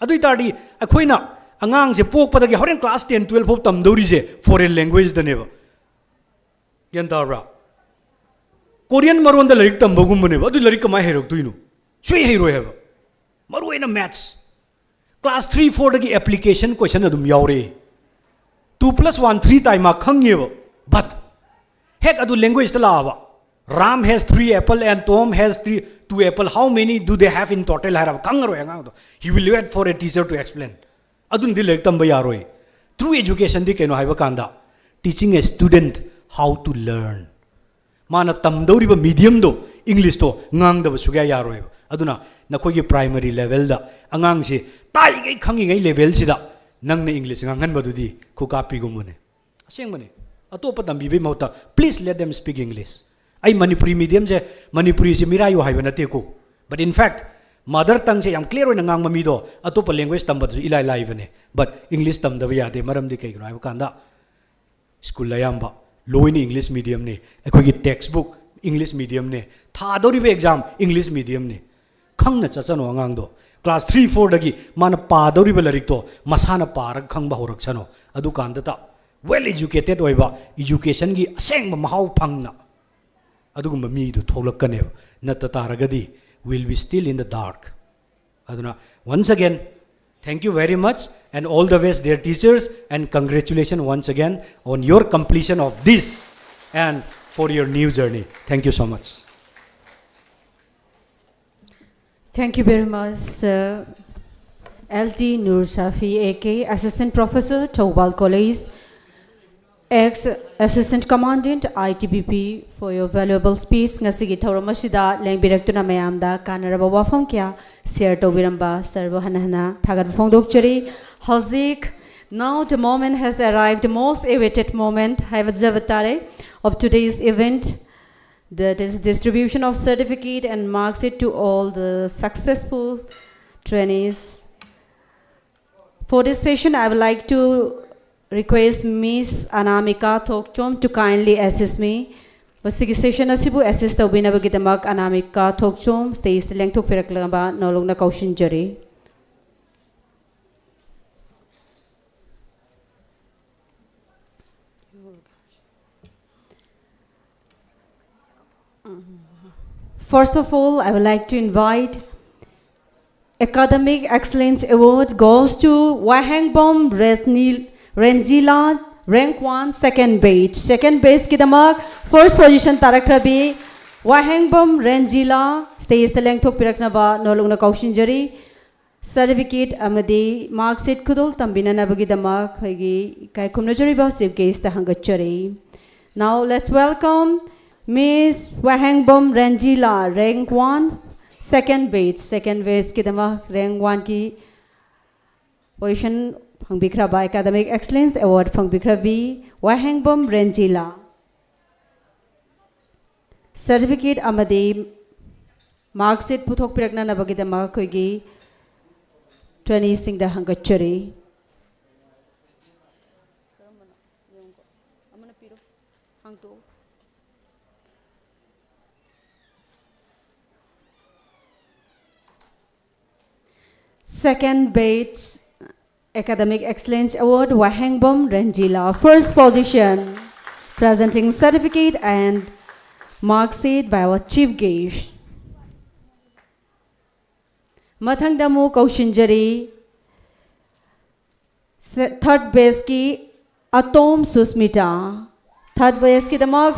ꯑꯗꯨ ꯑꯣꯏ ꯇꯥꯔꯗꯤ ꯑꯩꯈꯣꯏꯅ ꯑꯉꯥꯡꯁꯦ ꯄꯣꯛꯄꯗꯒꯤ ꯍꯣꯔꯦꯟ class ten, twelve ꯐꯥꯎ ꯇꯝꯗꯧꯔꯤꯁꯦ foreign languageྶꯗꯅꯦꯕ꯫ ꯒ꯭ꯌꯥꯟ ꯇꯥꯕ꯭ꯔꯥ? Korean ꯃꯔꯣꯟꯗ ꯂꯥꯏꯔꯤꯛ ꯇꯝꯕꯒꯨꯝꯕꯅꯦꯕ꯫ ꯑꯗꯨ ꯂꯥꯏꯔꯤꯛ ꯀꯃꯥꯏꯅ ꯍꯩꯔꯛꯇꯣꯏꯅꯣ? ꯁꯨꯡꯍꯩ ꯍꯩꯔꯣꯏ ꯍꯥꯏꯕ꯫ ꯃꯔꯨ ꯑꯣꯏꯅ maths꯫ Class three, fourꯗꯒꯤ application question ꯑꯗꯨꯝ ꯌꯥꯎꯔꯛꯑꯦ꯫ Two plus one three ꯇꯥꯏ ꯃꯥ ꯈꯪꯉꯦꯕ꯫ But ꯍꯦꯛ ꯑꯗꯨ languageꯇ ꯂꯥꯛꯑꯕ, Ram has three apple and Tom has three, two apple, how many do they have in total ꯍꯥꯏꯔꯕ ꯈꯪꯉꯔꯣꯏ ꯑꯉꯥꯡꯗꯣ꯫ He will wait for a teacher to explain. ꯑꯗꯨꯅꯗꯤ ꯂꯥꯏꯔꯤꯛ ꯇꯝꯕ ꯌꯥꯔꯣꯏ꯫ True educationꯗꯤ ꯀꯩꯅꯣ ꯍꯥꯏꯕ ꯀꯥꯟꯗ, teaching a student how to learn꯫ ꯃꯥꯅ ꯇꯝꯗꯧꯔꯤꯕ mediumꯗꯣ, Englishꯇꯣ ꯉꯥꯡꯗꯕ ꯁꯨꯛꯌꯥ ꯌꯥꯔꯣꯏꯕ꯫ ꯑꯗꯨꯅ ꯅꯈꯣꯏꯒꯤ primary levelꯗ ꯑꯉꯥꯡꯁꯤ ꯇꯥꯛꯏꯉꯩ ꯈꯪꯉꯤꯉꯩ levelꯁꯤꯗ ꯅꯪꯅ English ꯉꯥꯡꯍꯟꯕꯗꯨꯗꯤ ꯈꯨꯀꯥꯞꯄꯤꯒꯨꯝꯕꯅꯦ꯫ ꯑꯁꯦꯡꯕꯅꯦ꯫ ꯑꯇꯣꯞꯄ ꯇꯝꯕꯤꯕꯩ ꯃꯍꯨꯠꯇ please let them speak English꯫ ꯑꯩ ꯃꯅꯤꯄꯨꯔꯤ mediumꯁꯦ, ꯃꯅꯤꯄꯨꯔꯤꯁꯦ ꯃꯤꯔꯥꯏꯌꯣ ꯍꯥꯏꯕ ꯅꯠꯇꯦꯀꯣ꯫ But in fact, mother tongueꯁꯦ ꯌꯥꯝ clear ꯑꯣꯏꯅ ꯉꯥꯡꯕ ꯃꯤꯗꯣ ꯑꯇꯣꯞꯄ language ꯇꯝꯕꯗꯁꯨ ꯏꯂꯥꯏ ꯂꯥꯏꯕꯅꯦ꯫ But English ꯇꯝꯗꯕ ꯌꯥꯗꯦ꯫ ꯃꯔꯝꯗꯤ ꯀꯩꯒꯤꯅꯣ ꯍꯥꯏꯕ ꯀꯥꯟꯗ, school ꯑꯌꯥꯝꯕ ꯂꯣꯏꯅ English mediumꯅꯤ꯫ ꯑꯩꯈꯣꯏꯒꯤ textbook English mediumꯅꯤ꯫ ꯊꯥꯗꯧꯔꯤꯕ exam English mediumꯅꯤ꯫ ꯈꯪꯅ ꯆꯠꯆꯅꯣ ꯑꯉꯥꯡꯗꯣ꯫ Class three, fourꯗꯒꯤ ꯃꯥꯅ ꯄꯥꯗꯧꯔꯤꯕ ꯂꯥꯏꯔꯤꯛꯇꯣ ꯃꯁꯥꯅ ꯄꯥꯔꯒ ꯈꯪꯕ ꯍꯧꯔꯛꯁꯅꯣ꯫ ꯑꯗꯨꯀꯥꯟꯗꯇ well educated ꯑꯣꯏꯕ educationꯒꯤ ꯑꯁꯦꯡꯕ ꯃꯍꯥꯎ ꯐꯪꯅ ꯑꯗꯨꯒꯨꯝꯕ ꯃꯤꯗꯨ ꯊꯣꯛꯂꯛꯀꯅꯦꯕ꯫ ꯅꯠꯇ ꯇꯥꯔꯒꯗꯤ will be still in the dark. ꯑꯗꯨꯅ, once again, thank you very much and all the best, dear teachers, and congratulations once again on your completion of this and for your new journey. Thank you so much. Thank you very much, sir. L T Nur Safi, A K, Assistant Professor, Thoubal College, ex Assistant Commandant, I T B P, for your valuable speech. ꯉꯁꯤꯒꯤ ꯊꯧꯔꯝ ꯑꯁꯤꯗ ꯂꯦꯡꯕꯤꯔꯛꯇꯨꯅ ꯃꯌꯥꯝꯗ ꯀꯥꯟꯅꯔꯕ ꯋꯥꯐꯝ ꯀꯌꯥ share ꯇꯧꯕꯤꯔꯝꯕ ꯁꯔꯕꯨ ꯍꯟꯅ ꯍꯟꯅ ꯊꯥꯒꯠꯄ ꯐꯣꯡꯗꯣꯛꯆꯔꯤ꯫ ꯍꯧꯖꯤꯛ, now the moment has arrived, the most awaited moment ꯍꯥꯏꯕ ꯇꯥꯔꯦ, of today's event, that is distribution of certificate and mark sheet to all the successful trainees. For this session, I would like to request Miss Anamika Thokchom to kindly assist me. ꯃꯁꯤꯒꯤ session ꯑꯁꯤꯕꯨ assist ꯇꯧꯕꯤꯅꯕꯒꯤꯗꯃꯛ ꯑꯅꯥꯃꯤꯀꯥ Thokchom stageꯇ ꯂꯦꯡꯊꯣꯛꯄꯤꯔꯛꯅꯕ ꯅꯧꯂꯨꯛꯅ ꯀꯧꯁꯤꯟꯖꯔꯤ꯫ First of all, I would like to invite Academic Excellence Award goes to Wahengbom Resnil Renjila, rank one, second batch. Second batch ꯀꯤꯗꯃꯛ first position ꯇꯥꯔꯛꯈ꯭ꯔꯕꯤ ꯋꯥꯍꯦꯡꯕꯝ ꯔꯦꯟꯖꯤꯂꯥ stageꯇ ꯂꯦꯡꯊꯣꯛꯄꯤꯔꯛꯅꯕ ꯅꯧꯂꯨꯛꯅ ꯀꯧꯁꯤꯟꯖꯔꯤ꯫ Certificate ꯑꯃꯗꯤ mark sheet ꯈꯨꯗꯣꯜ ꯇꯝꯕꯤꯅꯅꯕꯒꯤꯗꯃꯛ ꯑꯩꯈꯣꯏꯒꯤ ꯏꯀꯥꯏ ꯈꯨꯝꯅꯖꯔꯤꯕ Chief Guestꯇ ꯍꯪꯒꯠꯆꯔꯤ꯫ Now let's welcome Miss Wahengbam ꯔꯦꯟꯖꯤꯂꯥ, rank one, second batch, second batch ꯀꯤꯗꯃꯛ rank one ꯀꯤ position ꯐꯪꯕꯤꯈ꯭ꯔꯕ, Academic Excellence Award ꯐꯪꯕꯤꯈ꯭ꯔꯕꯤ ꯋꯥꯍꯦꯡꯕꯝ ꯔꯦꯟꯖꯤꯂꯥ꯫ Certificate ꯑꯃꯗꯤ mark sheet ꯄꯨꯊꯣꯛꯄꯤꯔꯛꯅꯅꯕꯒꯤꯗꯃꯛ ꯑꯩꯈꯣꯏꯒꯤ traineeꯁꯤꯡꯗ ꯍꯪꯒꯠꯆꯔꯤ꯫ Second batch Academic Excellence Award, Wahengbom Renjila, first position, presenting certificate and mark sheet by our Chief Guest. ꯃꯊꯪꯗ ꯑꯃꯨꯛ ꯀꯧꯁꯤꯟꯖꯔꯤ, ꯁꯦ-, third batchꯀꯤ ꯑꯇꯣꯝ Susmita. Third batchꯀꯤꯗꯃꯛ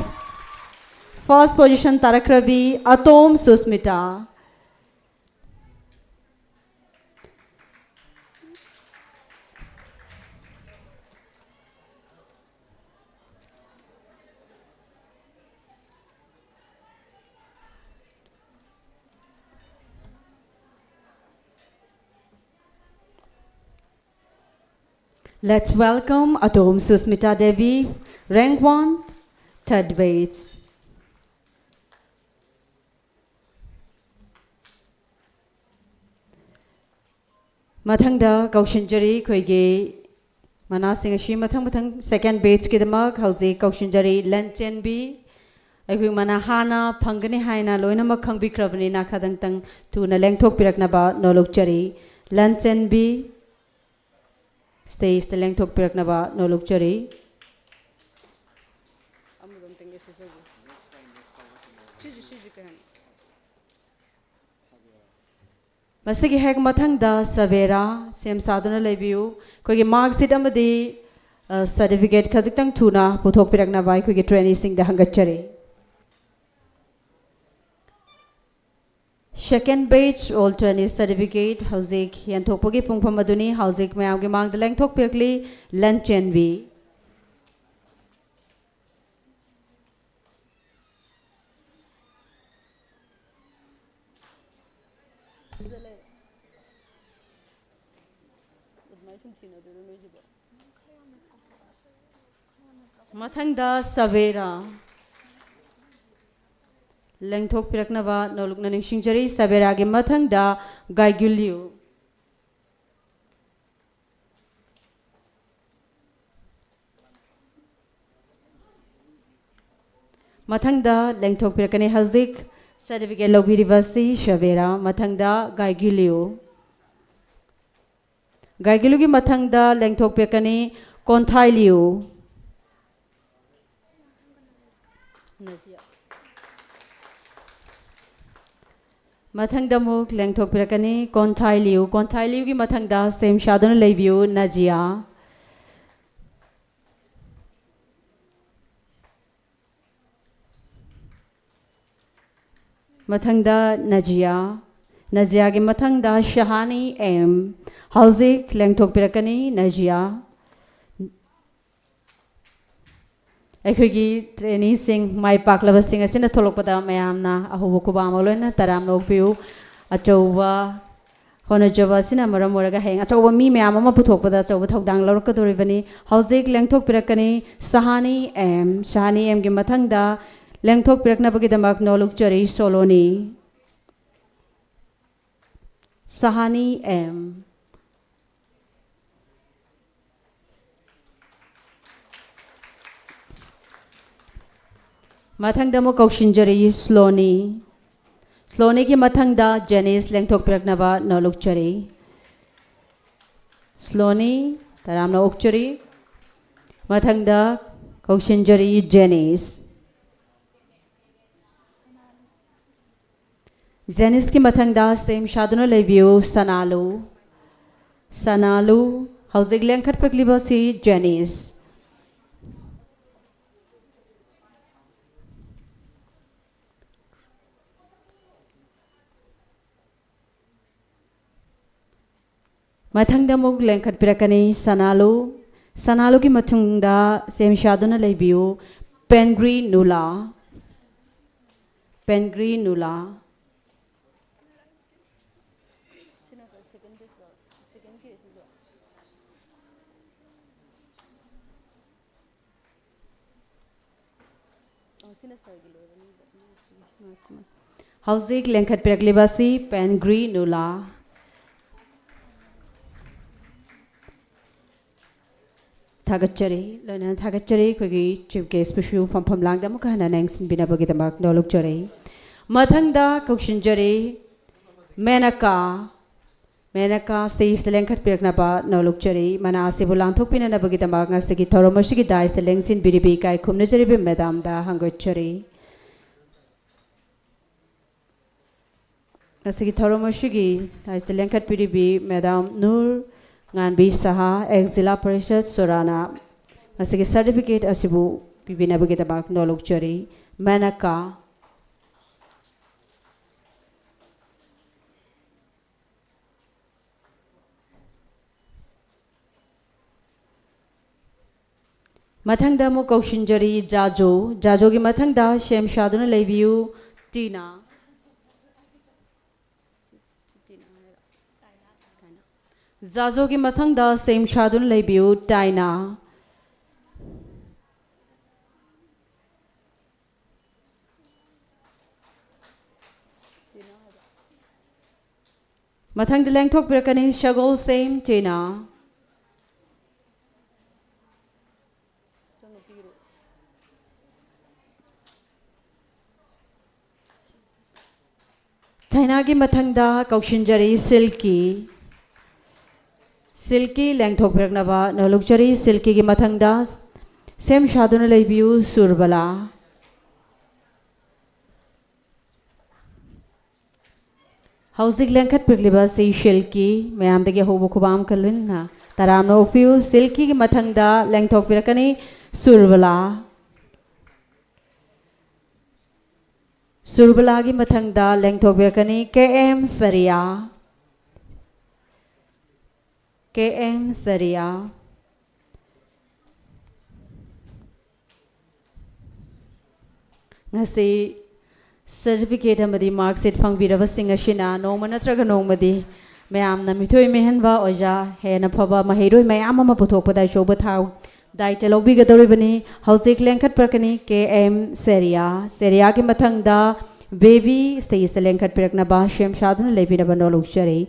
first position ꯇꯥꯔꯛꯈ꯭ꯔꯕꯤ ꯑꯇꯣꯝ Susmita. Let's welcome Atom Susmita Devi, rank one, third batch. ꯃꯊꯪꯗ ꯀꯧꯁꯤꯟꯖꯔꯤ ꯑꯩꯈꯣꯏꯒꯤ ꯃꯅꯥꯁꯤꯡ ꯑꯁꯤ ꯃꯊꯪ ꯃꯊꯪ second batchꯀꯤꯗꯃꯛ ꯍꯧꯖꯤꯛ ꯀꯧꯁꯤꯟꯖꯔꯤ꯫ ꯂꯟꯆꯦꯟꯕꯤ, ꯑꯩꯈꯣꯏ ꯃꯅꯥ ꯍꯥꯟꯅ ꯐꯪꯒꯅꯤ ꯍꯥꯏꯅ ꯂꯣꯏꯅꯃꯛ ꯈꯪꯕꯤꯈ꯭ꯔꯕꯅꯤꯅ ꯈꯗꯪꯇꯪ ꯊꯨꯅ ꯂꯦꯡꯊꯣꯛꯄꯤꯔꯛꯅꯕ ꯅꯣꯂꯨꯛꯆꯔꯤ꯫ ꯂꯟꯆꯦꯟꯕꯤ, stageꯇ ꯂꯦꯡꯊꯣꯛꯄꯤꯔꯛꯅꯕ ꯅꯣꯂꯨꯛꯆꯔꯤ꯫ ꯃꯁꯤꯒꯤ ꯍꯦꯛ ꯃꯊꯪꯗ ꯁꯕꯦꯔꯥ, ꯁꯦꯝ ꯁꯥꯗꯨꯅ ꯂꯩꯕꯤꯌꯨ꯫ ꯑꯩꯈꯣꯏꯒꯤ mark sheet ꯑꯃꯗꯤ, ꯑ, certificate ꯈꯖꯤꯛꯇꯪ ꯊꯨꯅ ꯄꯨꯊꯣꯛꯄꯤꯔꯛꯅꯕ ꯑꯩꯈꯣꯏꯒꯤ traineeꯁꯤꯡꯗ ꯍꯪꯒꯠꯆꯔꯤ꯫ Second batch all trainee certificate ꯍꯧꯖꯤꯛ ꯌꯦꯟꯊꯣꯛꯄꯒꯤ ꯄꯨꯡꯐꯝ ꯑꯗꯨꯅꯤ꯫ ꯍꯧꯖꯤꯛ ꯃꯌꯥꯝꯒꯤ ꯃꯥꯡꯗ ꯂꯦꯡꯊꯣꯛꯄꯤꯔꯛꯂꯤ ꯂꯟꯆꯦꯟꯕꯤ꯫ ꯃꯊꯪꯗ ꯁꯕꯦꯔꯥ꯫ ꯂꯦꯡꯊꯣꯛꯄꯤꯔꯛꯅꯕ ꯅꯣꯂꯨꯛꯅ ꯅꯤꯡꯁꯤꯡꯖꯔꯤ꯫ ꯁꯕꯦꯔꯥꯒꯤ ꯃꯊꯪꯗ ꯒꯥꯏꯒꯨꯂꯤꯌꯨ꯫ ꯃꯊꯪꯗ ꯂꯦꯡꯊꯣꯛꯄꯤꯔꯛꯀꯅꯤ ꯍꯧꯖꯤꯛ certificate ꯂꯧꯕꯤꯔꯤꯕ ꯑꯁꯤ ꯁꯕꯦꯔꯥ꯫ ꯃꯊꯪꯗ ꯒꯥꯏꯒꯨꯂꯤꯌꯨ꯫ ꯒꯥꯏꯒꯨꯂꯤꯌꯨꯒꯤ ꯃꯊꯪꯗ ꯂꯦꯡꯊꯣꯛꯄꯤꯔꯛꯀꯅꯤ ꯀꯣꯟꯊꯥꯏꯂꯤꯌꯨ꯫ ꯃꯊꯪꯗ ꯑꯃꯨꯛ ꯂꯦꯡꯊꯣꯛꯄꯤꯔꯛꯀꯅꯤ ꯀꯣꯟꯊꯥꯏ ꯂꯤꯌꯨ꯫ ꯀꯣꯟꯊꯥꯏ ꯂꯤꯌꯨꯒꯤ ꯃꯊꯪꯗ ꯁꯦꯝ ꯁꯥꯗꯨꯅ ꯂꯩꯕꯤꯌꯨ ꯅꯖꯤꯌꯥ꯫ ꯃꯊꯪꯗ ꯅꯖꯤꯌꯥ꯫ ꯅꯖꯤꯌꯥꯒꯤ ꯃꯊꯪꯗ ꯁꯍꯥꯅꯤ ꯑꯦꯝ꯫ ꯍꯧꯖꯤꯛ ꯂꯦꯡꯊꯣꯛꯄꯤꯔꯛꯀꯅꯤ ꯅꯖꯤꯌꯥ꯫ ꯑꯩꯈꯣꯏꯒꯤ ꯇ꯭ꯔꯦꯅꯤꯁꯤꯡ, ꯃꯥꯏ ꯄꯥꯛꯂꯕꯁꯤꯡ ꯑꯁꯤꯅ ꯊꯣꯛꯂꯛꯄꯗ ꯃꯌꯥꯝꯅ ꯑꯍꯧꯕ ꯈꯨꯕꯥꯛ ꯑꯃ ꯂꯣꯏꯅ ꯇꯔꯥꯝꯅ ꯑꯣꯛꯄꯤꯌꯨ꯫ ꯑꯆꯧꯕ ꯍꯣꯠꯅꯖꯕ ꯑꯁꯤꯅ ꯃꯔꯝ ꯑꯣꯏꯔꯒ ꯍꯌꯦꯡ ꯑꯆꯧꯕ ꯃꯤ ꯃꯌꯥꯝ ꯑꯃ ꯄꯨꯊꯣꯛꯄꯗ ꯑꯆꯧꯕ ꯊꯧꯗꯥꯡ ꯂꯧꯔꯛꯀꯗꯧꯔꯤꯕꯅꯤ꯫ ꯍꯧꯖꯤꯛ ꯂꯦꯡꯊꯣꯛꯄꯤꯔꯛꯀꯅꯤ ꯁꯍꯥꯅꯤ ꯑꯦꯝ꯫ ꯁꯍꯥꯅꯤ ꯑꯦꯝꯒꯤ ꯃꯊꯪꯗ ꯂꯦꯡꯊꯣꯛꯄꯤꯔꯛꯅꯕꯒꯤꯗꯃꯛ ꯅꯣꯂꯨꯛꯆꯔꯤ ꯁꯣꯂꯣꯅꯤ꯫ ꯁꯍꯥꯅꯤ ꯑꯦꯝ꯫ ꯃꯊꯪꯗ ꯑꯃꯨꯛ ꯀꯧꯁꯤꯟꯖꯔꯤ ꯁ꯭ꯂꯣꯅꯤ꯫ ꯁ꯭ꯂꯣꯅꯤꯒꯤ ꯃꯊꯪꯗ ꯖꯦꯅꯤꯁ ꯂꯦꯡꯊꯣꯛꯄꯤꯔꯛꯅꯕ ꯅꯣꯂꯨꯛꯆꯔꯤ꯫ ꯁ꯭ꯂꯣꯅꯤ, ꯇꯔꯥꯝꯅ ꯑꯣꯛꯆꯔꯤ꯫ ꯃꯊꯪꯗ ꯀꯧꯁꯤꯟꯖꯔꯤ ꯖꯦꯅꯤꯁ꯫ ꯖꯦꯅꯤꯁꯀꯤ ꯃꯊꯪꯗ ꯁꯦꯝ ꯁꯥꯗꯨꯅ ꯂꯩꯕꯤꯌꯨ ꯁꯅꯥꯂꯨ꯫ ꯁꯅꯥꯂꯨ, ꯍꯧꯖꯤꯛ ꯂꯦꯡꯈꯠꯄꯤꯔꯛꯂꯤꯕꯁꯤ ꯖꯦꯅꯤꯁ꯫ ꯃꯊꯪꯗ ꯑꯃꯨꯛ ꯂꯦꯡꯈꯠꯄꯤꯔꯛꯀꯅꯤ ꯁꯅꯥꯂꯨ꯫ ꯁꯅꯥꯂꯨꯒꯤ ꯃꯇꯨꯡꯗ ꯁꯦꯝ ꯁꯥꯗꯨꯅ ꯂꯩꯕꯤꯌꯨ ꯄꯦꯟꯒ꯭ꯔꯤ ꯅꯨꯂꯥ꯫ ꯄꯦꯟꯒ꯭ꯔꯤ ꯅꯨꯂꯥ꯫ ꯍꯧꯖꯤꯛ ꯂꯦꯡꯈꯠꯄꯤꯔꯛꯂꯤꯕ ꯑꯁꯤ ꯄꯦꯟꯒ꯭ꯔꯤ ꯅꯨꯂꯥ꯫ ꯊꯥꯒꯠꯆꯔꯤ, ꯂꯣꯏꯅꯅ ꯊꯥꯒꯠꯆꯔꯤ꯫ ꯑꯩꯈꯣꯏꯒꯤ ꯆꯤꯐ ꯒꯦꯁꯄꯨꯁꯨ ꯐꯝꯐꯝ ꯂꯥꯡꯗ ꯑꯃꯨꯛꯀ ꯍꯟꯅ ꯅꯤꯡꯁꯤꯡꯕꯤꯅꯕꯒꯤꯗꯃꯛ ꯅꯣꯂꯨꯛꯆꯔꯤ꯫ ꯃꯊꯪꯗ ꯀꯧꯁꯤꯟꯖꯔꯤ ꯃꯦꯅꯀꯥ꯫ ꯃꯦꯅꯀꯥ ꯁ꯭ꯇꯦꯖꯇ ꯂꯦꯡꯈꯠꯄꯤꯔꯛꯅꯕ ꯅꯣꯂꯨꯛꯆꯔꯤ꯫ ꯃꯅꯥ ꯑꯁꯤꯕꯨ ꯂꯥꯟꯊꯣꯛꯄꯤꯅꯅꯕꯒꯤꯗꯃꯛ ꯉꯁꯤꯒꯤ ꯊꯧꯔꯝ ꯑꯁꯤꯒꯤ ꯗꯥꯏꯁꯇ ꯂꯦꯡꯁꯤꯟꯕꯤꯔꯤꯕ ꯏꯀꯥꯏ ꯈꯨꯝꯅꯖꯔꯤꯕ ꯃꯦꯗꯥꯝꯗ ꯍꯪꯒꯣꯏꯆꯔꯤ꯫ ꯉꯁꯤꯒꯤ ꯊꯧꯔꯝ ꯑꯁꯤꯒꯤ ꯊꯥꯏꯁꯦ ꯂꯦꯡꯈꯠꯄꯤꯔꯤꯕꯤ ꯃꯦꯗꯥꯝ ꯅꯨꯔ ꯉꯥꯟꯕꯤ ꯁꯍꯥ, ꯑꯦꯛꯁ ꯖꯤꯂꯥ ꯄꯔꯤꯁꯠ ꯁꯣꯔꯥꯅ ꯉꯁꯤꯒꯤ ꯁꯥꯔꯇꯤꯐꯤꯀꯦꯠ ꯑꯁꯤꯕꯨ ꯄꯤꯕꯤꯅꯕꯒꯤꯗꯃꯛ ꯅꯣꯂꯨꯛꯆꯔꯤ꯫ ꯃꯦꯅꯀꯥ꯫ ꯃꯊꯪꯗ ꯑꯃꯨꯛ ꯀꯧꯁꯤꯟꯖꯔꯤ ꯖꯥꯖꯣ꯫ ꯖꯥꯖꯣꯒꯤ ꯃꯊꯪꯗ ꯁꯦꯝ ꯁꯥꯗꯨꯅ ꯂꯩꯕꯤꯌꯨ ꯇꯤꯅꯥ꯫ ꯖꯥꯖꯣꯒꯤ ꯃꯊꯪꯗ ꯁꯦꯝ ꯁꯥꯗꯨꯅ ꯂꯩꯕꯤꯌꯨ ꯇꯥꯏꯅꯥ꯫ ꯃꯊꯪꯗ ꯂꯦꯡꯊꯣꯛꯄꯤꯔꯛꯀꯅꯤ ꯁꯒꯣꯜꯁꯦꯝ ꯇꯤꯅꯥ꯫ ꯇꯥꯏꯅꯥꯒꯤ ꯃꯊꯪꯗ ꯀꯧꯁꯤꯟꯖꯔꯤ ꯁꯤꯜꯀꯤ꯫ ꯁꯤꯜꯀꯤ ꯂꯦꯡꯊꯣꯛꯄꯤꯔꯛꯅꯕ ꯅꯣꯂꯨꯛꯆꯔꯤ꯫ ꯁꯤꯜꯀꯤꯒꯤ ꯃꯊꯪꯗ ꯁꯦꯝ ꯁꯥꯗꯨꯅ ꯂꯩꯕꯤꯌꯨ ꯁꯨꯔꯕꯂꯥ꯫ ꯍꯧꯖꯤꯛ ꯂꯦꯡꯈꯠꯄꯤꯔꯛꯂꯤꯕ ꯑꯁꯤ ꯁꯤꯜꯀꯤ꯫ ꯃꯌꯥꯝꯗꯒꯤ ꯑꯍꯧꯕ ꯈꯨꯕꯥꯝ ꯀꯜꯂꯨꯟꯅ ꯇꯔꯥꯝꯅ ꯑꯣꯛꯄꯤꯌꯨ꯫ ꯁꯤꯜꯀꯤꯒꯤ ꯃꯊꯪꯗ ꯂꯦꯡꯊꯣꯛꯄꯤꯔꯛꯀꯅꯤ ꯁꯨꯔꯕꯂꯥ꯫ ꯁꯨꯔꯕꯂꯥꯒꯤ ꯃꯊꯪꯗ ꯂꯦꯡꯊꯣꯛꯄꯤꯔꯛꯀꯅꯤ ꯀꯦ ꯑꯦꯝ ꯁꯔꯤꯌꯥ꯫ ꯀꯦ ꯑꯦꯝ ꯁꯔꯤꯌꯥ꯫ ꯉꯁꯤ ꯁꯔꯇꯤꯐꯤꯀꯦꯠ ꯑꯃꯗꯤ ꯃꯥꯔꯛꯁꯤꯠ ꯐꯪꯕꯤꯔꯕꯁꯤꯡ ꯑꯁꯤꯅ ꯅꯣꯡꯃ ꯅꯠꯇ꯭ꯔꯒ ꯅꯣꯡꯃꯗꯤ ꯃꯌꯥꯝꯅ ꯃꯤꯊꯣꯏ ꯃꯤꯍꯦꯟꯕ ꯑꯣꯖꯥ, ꯍꯦꯟꯅ ꯐꯕ ꯃꯍꯩꯔꯣꯏ ꯃꯌꯥꯝ ꯑꯃ ꯄꯨꯊꯣꯛꯄꯗ ꯑꯆꯧꯕ ꯊꯧꯗꯥꯡ ꯂꯧꯕꯤꯒꯗꯧꯔꯤꯕꯅꯤ꯫ ꯍꯧꯖꯤꯛ ꯂꯦꯡꯈꯠꯄꯤꯔꯛꯀꯅꯤ ꯀꯦ ꯑꯦꯝ ꯁꯦꯔꯤꯌꯥ꯫ ꯁꯦꯔꯤꯌꯥꯒꯤ ꯃꯊꯪꯗ ꯕꯦꯕꯤ, ꯁ꯭ꯇꯦꯖꯇ ꯂꯦꯡꯈꯠꯄꯤꯔꯛꯅꯕ ꯁꯦꯝ ꯁꯥꯗꯨꯅ ꯂꯩꯕꯤꯅꯕ ꯅꯣꯂꯨꯛꯆꯔꯤ꯫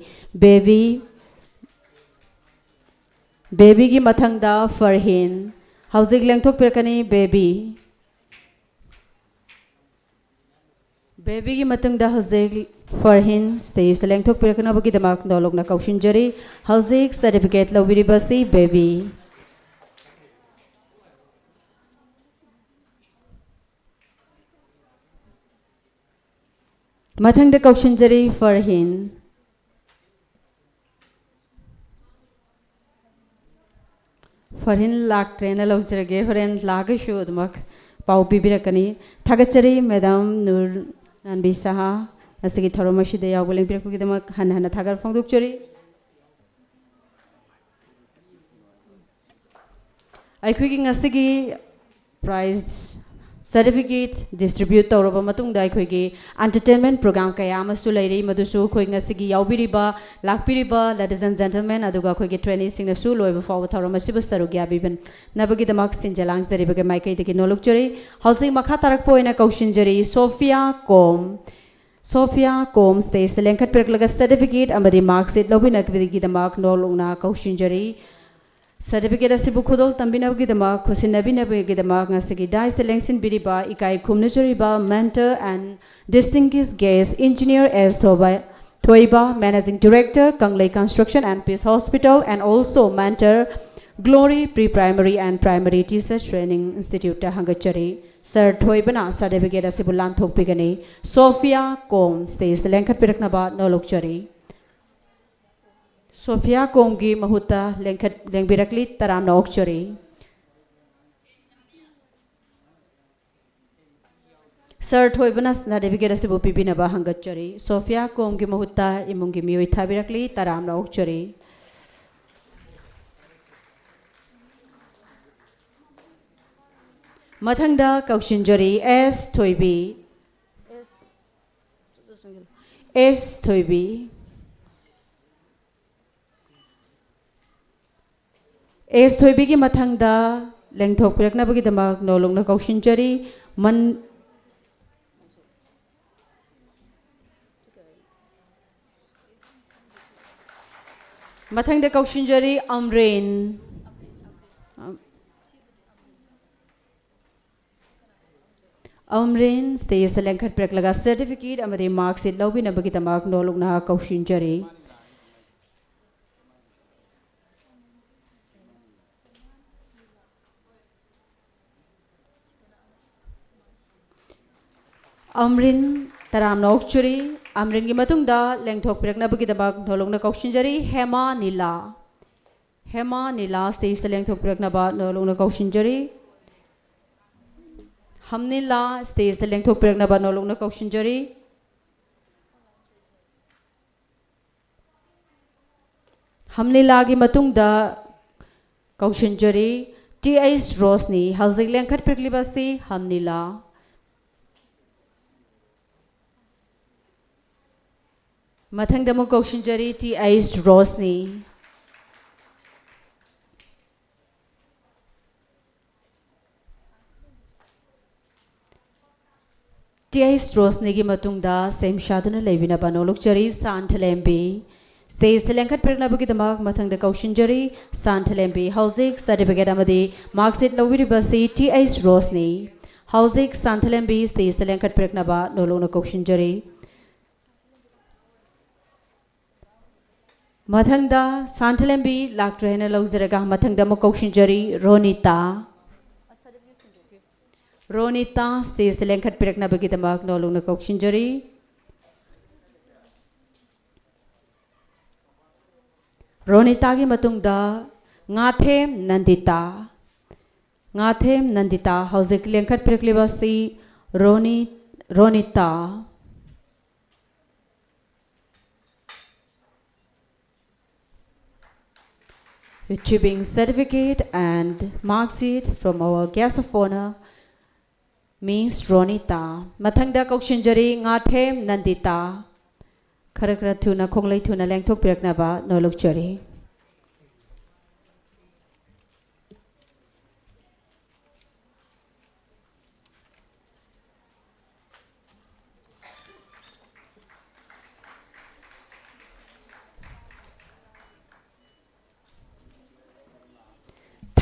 ꯕꯦꯕꯤ, ꯕꯦꯕꯤꯒꯤ ꯃꯊꯪꯗ ꯐꯔꯍꯤꯟ꯫ ꯍꯧꯖꯤꯛ ꯂꯦꯡꯊꯣꯛꯄꯤꯔꯛꯀꯅꯤ ꯕꯦꯕꯤ꯫ ꯕꯦꯕꯤꯒꯤ ꯃꯇꯨꯡꯗ ꯍꯧꯖꯤꯛ ꯐꯔꯍꯤꯟ ꯁ꯭ꯇꯦꯖꯇ ꯂꯦꯡꯊꯣꯛꯄꯤꯔꯛꯅꯕꯒꯤꯗꯃꯛ ꯅꯣꯂꯨꯛꯅ ꯀꯧꯁꯤꯟꯖꯔꯤ꯫ ꯍꯧꯖꯤꯛ ꯁꯔꯇꯤꯐꯤꯀꯦꯠ ꯂꯧꯕꯤꯔꯤꯕꯁꯤ ꯕꯦꯕꯤ꯫ ꯃꯊꯪꯗ ꯀꯧꯁꯤꯟꯖꯔꯤ ꯐꯔꯍꯤꯟ꯫ ꯐꯔꯍꯤꯟ ꯂꯥꯛꯇ꯭ꯔꯦꯅ ꯂꯧꯖꯔꯒꯦ꯫ ꯍꯣꯔꯦꯟ ꯂꯥꯛꯑꯒꯁꯨ ꯑꯗꯨꯃꯛ ꯄꯥꯎ ꯄꯤꯕꯤꯔꯛꯀꯅꯤ꯫ ꯊꯥꯒꯠꯆꯔꯤ ꯃꯦꯗꯥꯝ ꯅꯨꯔ ꯉꯥꯟꯕꯤ ꯁꯍꯥ, ꯉꯁꯤꯒꯤ ꯊꯧꯔꯝ ꯑꯁꯤꯗ ꯌꯥꯎꯕ ꯂꯦꯡꯕꯤꯔꯛꯄꯒꯤꯗꯃꯛ ꯍꯟꯅ ꯍꯟꯅ ꯊꯥꯒꯠꯄ ꯐꯣꯡꯗꯣꯛꯆꯔꯤ꯫ ꯑꯩꯈꯣꯏꯒꯤ ꯉꯁꯤꯒꯤ prize certificate distribute ꯇꯧꯔꯕ ꯃꯇꯨꯡꯗ ꯑꯩꯈꯣꯏꯒꯤ entertainment program ꯀꯌꯥ ꯑꯃꯁꯨ ꯂꯩꯔꯤ, ꯃꯗꯨꯁꯨ ꯑꯩꯈꯣꯏ ꯉꯁꯤꯒꯤ ꯌꯥꯎꯕꯤꯔꯤꯕ, ꯂꯥꯛꯄꯤꯔꯤꯕ ladies and gentlemen, ꯑꯗꯨꯒ ꯑꯩꯈꯣꯏꯒꯤ traineeꯁꯤꯡꯅꯁꯨ ꯂꯣꯏꯕ ꯐꯥꯎꯕ ꯊꯧꯔꯝ ꯑꯁꯤꯕꯨ ꯁꯔꯨꯛ ꯌꯥꯕꯤꯅꯕꯒꯤꯗꯃꯛ ꯁꯤꯟꯖ ꯂꯥꯡꯖꯔꯤꯕꯒꯤ ꯃꯥꯏꯀꯩꯗꯒꯤ ꯅꯣꯂꯨꯛꯆꯔꯤ꯫ ꯍꯧꯖꯤꯛ ꯃꯈꯥ ꯇꯥꯔꯛꯄ ꯑꯣꯏꯅ ꯀꯧꯁꯤꯟꯖꯔꯤ ꯁꯣꯐꯤꯌꯥ ꯀꯣꯝ꯫ ꯁꯣꯐꯤꯌꯥ ꯀꯣꯝ stageꯇ ꯂꯦꯡꯈꯠꯄꯤꯔꯛꯂꯒ certificate ꯑꯃꯗꯤ mark sheet ꯂꯧꯕꯤꯅꯕꯒꯤꯗꯃꯛ ꯅꯣꯂꯨꯛꯅ ꯀꯧꯁꯤꯟꯖꯔꯤ꯫ Certificate ꯑꯁꯤꯕꯨ ꯈꯨꯗꯣꯜ ꯇꯝꯕꯤꯅꯕꯒꯤꯗꯃꯛ, ꯈꯨꯠꯁꯤꯟꯅꯕꯤꯅꯕꯒꯤꯗꯃꯛ ꯉꯁꯤꯒꯤ daisꯇ ꯂꯦꯡꯁꯤꯟꯕꯤꯔꯤꯕ ꯏꯀꯥꯏ ꯈꯨꯝꯅꯖꯔꯤꯕ mentor and distinguished guest engineer S ꯊꯣꯏꯕ, ꯊꯣꯏꯕ, Managing Director, Kanglei Construction and Peace Hospital, and also mentor, Glory Pre-Primary and Primary Teacher Training Instituteꯇ ꯍꯪꯒꯠꯆꯔꯤ꯫ Sir ꯊꯣꯏꯕꯅ certificate ꯑꯁꯤꯕꯨ ꯂꯥꯟꯊꯣꯛꯄꯤꯒꯅꯤ꯫ ꯁꯣꯐꯤꯌꯥ ꯀꯣꯝ stageꯇ ꯂꯦꯡꯈꯠꯄꯤꯔꯛꯅꯕ ꯅꯣꯂꯨꯛꯆꯔꯤ꯫ ꯁꯣꯐꯤꯌꯥ ꯀꯣꯝꯒꯤ ꯃꯍꯨꯠꯇ ꯂꯦꯡꯈꯠ-, ꯂꯦꯡꯕꯤꯔꯛꯂꯤ, ꯇꯔꯥꯝꯅ ꯑꯣꯛꯆꯔꯤ꯫ Sir ꯊꯣꯏꯕꯅ certificate ꯑꯁꯤꯕꯨ ꯄꯤꯕꯤꯅꯕ ꯍꯪꯒꯠꯆꯔꯤ꯫ ꯁꯣꯐꯤꯌꯥ ꯀꯣꯝꯒꯤ ꯃꯍꯨꯠꯇ ꯏꯃꯨꯡꯒꯤ ꯃꯤꯑꯣꯏ ꯊꯥꯕꯤꯔꯛꯂꯤ, ꯇꯔꯥꯝꯅ ꯑꯣꯛꯆꯔꯤ꯫ ꯃꯊꯪꯗ ꯀꯧꯁꯤꯟꯖꯔꯤ S ꯊꯣꯏꯕꯤ꯫ S ꯊꯣꯏꯕꯤ꯫ S ꯊꯣꯏꯕꯤꯒꯤ ꯃꯊꯪꯗ ꯂꯦꯡꯊꯣꯛꯄꯤꯔꯛꯅꯕꯒꯤꯗꯃꯛ ꯅꯣꯂꯨꯛꯅ ꯀꯧꯁꯤꯟꯖꯔꯤ꯫ ꯃꯟ-, ꯃꯊꯪꯗ ꯀꯧꯁꯤꯟꯖꯔꯤ ꯑꯝꯔꯦꯟ꯫ ꯑꯝꯔꯤꯟ stageꯇ ꯂꯦꯡꯈꯠꯄꯤꯔꯛꯂꯒ certificate ꯑꯃꯗꯤ mark sheet ꯂꯧꯕꯤꯅꯕꯒꯤꯗꯃꯛ ꯅꯣꯂꯨꯛꯅ ꯀꯧꯁꯤꯟꯖꯔꯤ꯫ ꯑꯝꯔꯤꯟ ꯇꯔꯥꯝꯅ ꯑꯣꯛꯆꯔꯤ꯫ ꯑꯃꯔꯤꯟꯒꯤ ꯃꯇꯨꯡꯗ ꯂꯦꯡꯊꯣꯛꯄꯤꯔꯛꯅꯕꯒꯤꯗꯃꯛ ꯅꯣꯂꯨꯛꯅ ꯀꯧꯁꯤꯟꯖꯔꯤ ꯍꯦꯃꯥ ꯅꯤꯂꯥ꯫ ꯍꯦꯃꯥ ꯅꯤꯂꯥ stageꯇ ꯂꯦꯡꯊꯣꯛꯄꯤꯔꯛꯅꯕ ꯅꯣꯂꯨꯛꯅ ꯀꯧꯁꯤꯟꯖꯔꯤ꯫ ꯍꯝꯅꯤꯂꯥ stageꯇ ꯂꯦꯡꯊꯣꯛꯄꯤꯔꯛꯅꯕ ꯅꯣꯂꯨꯛꯅ ꯀꯧꯁꯤꯟꯖꯔꯤ꯫ ꯍꯝꯅꯤꯂꯥꯒꯤ ꯃꯇꯨꯡꯗ ꯀꯧꯁꯤꯟꯖꯔꯤ ꯇꯤ ꯑꯩꯆ ꯔꯣꯁꯅꯤ꯫ ꯍꯧꯖꯤꯛ ꯂꯦꯡꯈꯠꯄꯤꯔꯛꯂꯤꯕ ꯑꯁꯤ ꯍꯝꯅꯤꯂꯥ꯫ ꯃꯊꯪꯗ ꯑꯃꯨꯛ ꯀꯧꯁꯤꯟꯖꯔꯤ T H Roshni. T H ꯔꯣꯁꯅꯤꯒꯤ ꯃꯇꯨꯡꯗ ꯁꯦꯝ ꯁꯥꯗꯨꯅ ꯂꯩꯕꯤꯅꯕ ꯅꯣꯂꯨꯛꯆꯔꯤ ꯁꯥꯟꯊꯂꯦꯝꯕꯤ꯫ Stageꯇ ꯂꯦꯡꯈꯠꯄꯤꯔꯛꯅꯕꯒꯤꯗꯃꯛ ꯃꯊꯪꯗ ꯀꯧꯁꯤꯟꯖꯔꯤ ꯁꯥꯟꯊꯂꯦꯝꯕꯤ꯫ ꯍꯧꯖꯤꯛ certificate ꯑꯃꯗꯤ mark sheet ꯂꯧꯕꯤꯔꯤꯕ ꯑꯁꯤ ꯇꯤ ꯑꯩꯆ ꯔꯣꯁꯅꯤ꯫ ꯍꯧꯖꯤꯛ ꯁꯥꯟꯊꯂꯦꯝꯕꯤ stageꯇ ꯂꯦꯡꯈꯠꯄꯤꯔꯛꯅꯕ ꯅꯣꯂꯨꯛꯅ ꯀꯧꯁꯤꯟꯖꯔꯤ꯫ ꯃꯊꯪꯗ ꯁꯥꯟꯊꯂꯦꯝꯕꯤ ꯂꯥꯛꯇ꯭ꯔꯦ ꯍꯥꯏꯅ ꯂꯧꯖꯔꯒ ꯃꯊꯪꯗ ꯑꯃꯨꯛ ꯀꯧꯁꯤꯟꯖꯔꯤ ꯔꯣꯅꯤꯇꯥ꯫ ꯔꯣꯅꯤꯇꯥ stageꯇ ꯂꯦꯡꯈꯠꯄꯤꯔꯛꯅꯕꯒꯤꯗꯃꯛ ꯅꯣꯂꯨꯛꯅ ꯀꯧꯁꯤꯟꯖꯔꯤ꯫ ꯔꯣꯅꯤꯇꯥꯒꯤ ꯃꯇꯨꯡꯗ ꯉꯥꯊꯦꯝ ꯅꯟꯗꯤꯇꯥ꯫ ꯉꯥꯊꯦꯝ ꯅꯟꯗꯤꯇꯥ ꯍꯧꯖꯤꯛ ꯂꯦꯡꯈꯠꯄꯤꯔꯛꯂꯤꯕ ꯑꯁꯤ ꯔꯣꯅꯤ, ꯔꯣꯅꯤꯇꯥ꯫ Receiving certificate and mark sheet from our guest of honour, Miss Ronita. ꯃꯊꯪꯗ ꯀꯧꯁꯤꯟꯖꯔꯤ ꯉꯥꯊꯦꯝ ꯅꯟꯗꯤꯇꯥ꯫ ꯈꯔ ꯈꯔ ꯊꯨꯅ, ꯈꯣꯡꯂꯩ ꯊꯨꯅ ꯂꯦꯡꯊꯣꯛꯄꯤꯔꯛꯅꯕ ꯅꯣꯂꯨꯛꯆꯔꯤ꯫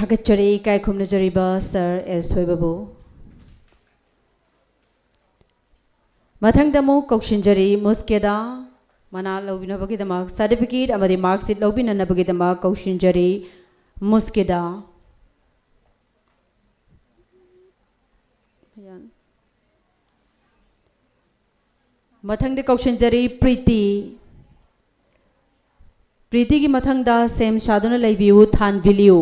ꯊꯥꯒꯠꯆꯔꯤ ꯏꯀꯥꯏ ꯈꯨꯝꯅꯖꯔꯤꯕ ꯁꯥꯔ ꯑꯦꯁ ꯊꯣꯏꯕꯕꯨ꯫ ꯃꯊꯪꯗ ꯑꯃꯨꯛ ꯀꯧꯁꯤꯟꯖꯔꯤ ꯃꯨꯁꯀꯦꯗꯥ꯫ ꯃꯅꯥ ꯂꯧꯕꯤꯅꯕꯒꯤꯗꯃꯛ, certificate ꯑꯃꯗꯤ mark sheet ꯂꯧꯕꯤꯅꯅꯕꯒꯤꯗꯃꯛ ꯀꯧꯁꯤꯟꯖꯔꯤ ꯃꯨꯁꯀꯦꯗꯥ꯫ ꯃꯊꯪꯗ ꯀꯧꯁꯤꯟꯖꯔꯤ ꯄ꯭ꯔꯤꯇꯤ꯫ ꯄ꯭ꯔꯤꯇꯤꯒꯤ ꯃꯊꯪꯗ ꯁꯦꯝ ꯁꯥꯗꯨꯅ ꯂꯩꯕꯤꯌꯨ ꯊꯥꯟꯕꯤꯂꯤꯌꯨ꯫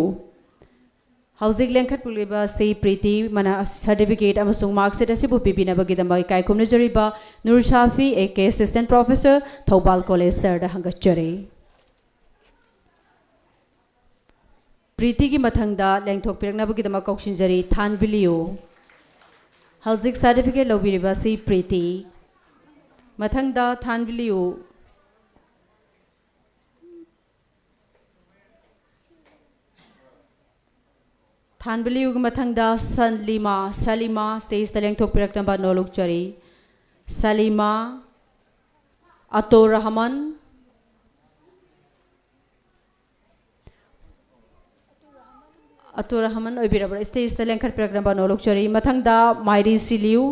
ꯍꯧꯖꯤꯛ ꯂꯦꯡꯈꯠꯄꯤꯔꯤꯕ ꯁꯤ ꯄ꯭ꯔꯤꯇꯤ ꯃꯅꯥ ꯁꯔꯇꯤꯐꯤꯀꯦꯠ ꯑꯃꯁꯨꯡ ꯃꯥꯔꯛꯁꯤꯠ ꯑꯁꯤꯕꯨ ꯄꯤꯕꯤꯅꯕꯒꯤꯗꯃꯛ ꯏꯀꯥꯏ ꯈꯨꯝꯅꯖꯔꯤꯕ Nur Safi, A K, assistant professor, Thoubal college, ꯁꯔꯗ ꯍꯪꯒꯠꯆꯔꯤ꯫ ꯄ꯭ꯔꯤꯇꯤꯒꯤ ꯃꯊꯪꯗ ꯂꯦꯡꯊꯣꯛꯄꯤꯔꯛꯅꯕꯒꯤꯗꯃꯛ ꯀꯧꯁꯤꯟꯖꯔꯤ ꯊꯥꯟꯕꯤꯂꯤꯌꯨ꯫ ꯍꯧꯖꯤꯛ ꯁꯔꯇꯤꯐꯤꯀꯦꯠ ꯂꯧꯕꯤꯔꯤꯕ ꯑꯁꯤ ꯄ꯭ꯔꯤꯇꯤ꯫ ꯃꯊꯪꯗ ꯊꯥꯟꯕꯤꯂꯤꯌꯨ꯫ ꯊꯥꯟꯕꯤꯂꯤꯌꯨꯒꯤ ꯃꯊꯪꯗ ꯁꯂꯤꯃꯥ, ꯁꯂꯤꯃꯥ ꯁ꯭ꯇꯦꯖꯇ ꯂꯦꯡꯊꯣꯛꯄꯤꯔꯛꯅꯕ ꯅꯣꯂꯨꯛꯆꯔꯤ꯫ ꯁꯂꯤꯃꯥ, ꯑꯇꯣ ꯔꯍꯃꯟ, ꯑꯇꯨꯔ ꯔꯍꯃꯟ ꯑꯣꯏꯕꯤꯔꯕ꯭ꯔꯥ? ꯁ꯭ꯇꯦꯖꯇ ꯂꯦꯡꯈꯠꯄꯤꯔꯛꯅꯕ ꯅꯣꯂꯨꯛꯆꯔꯤ꯫ ꯃꯊꯪꯗ ꯃꯥꯏꯔꯤ ꯁꯤꯂꯤꯌꯨ꯫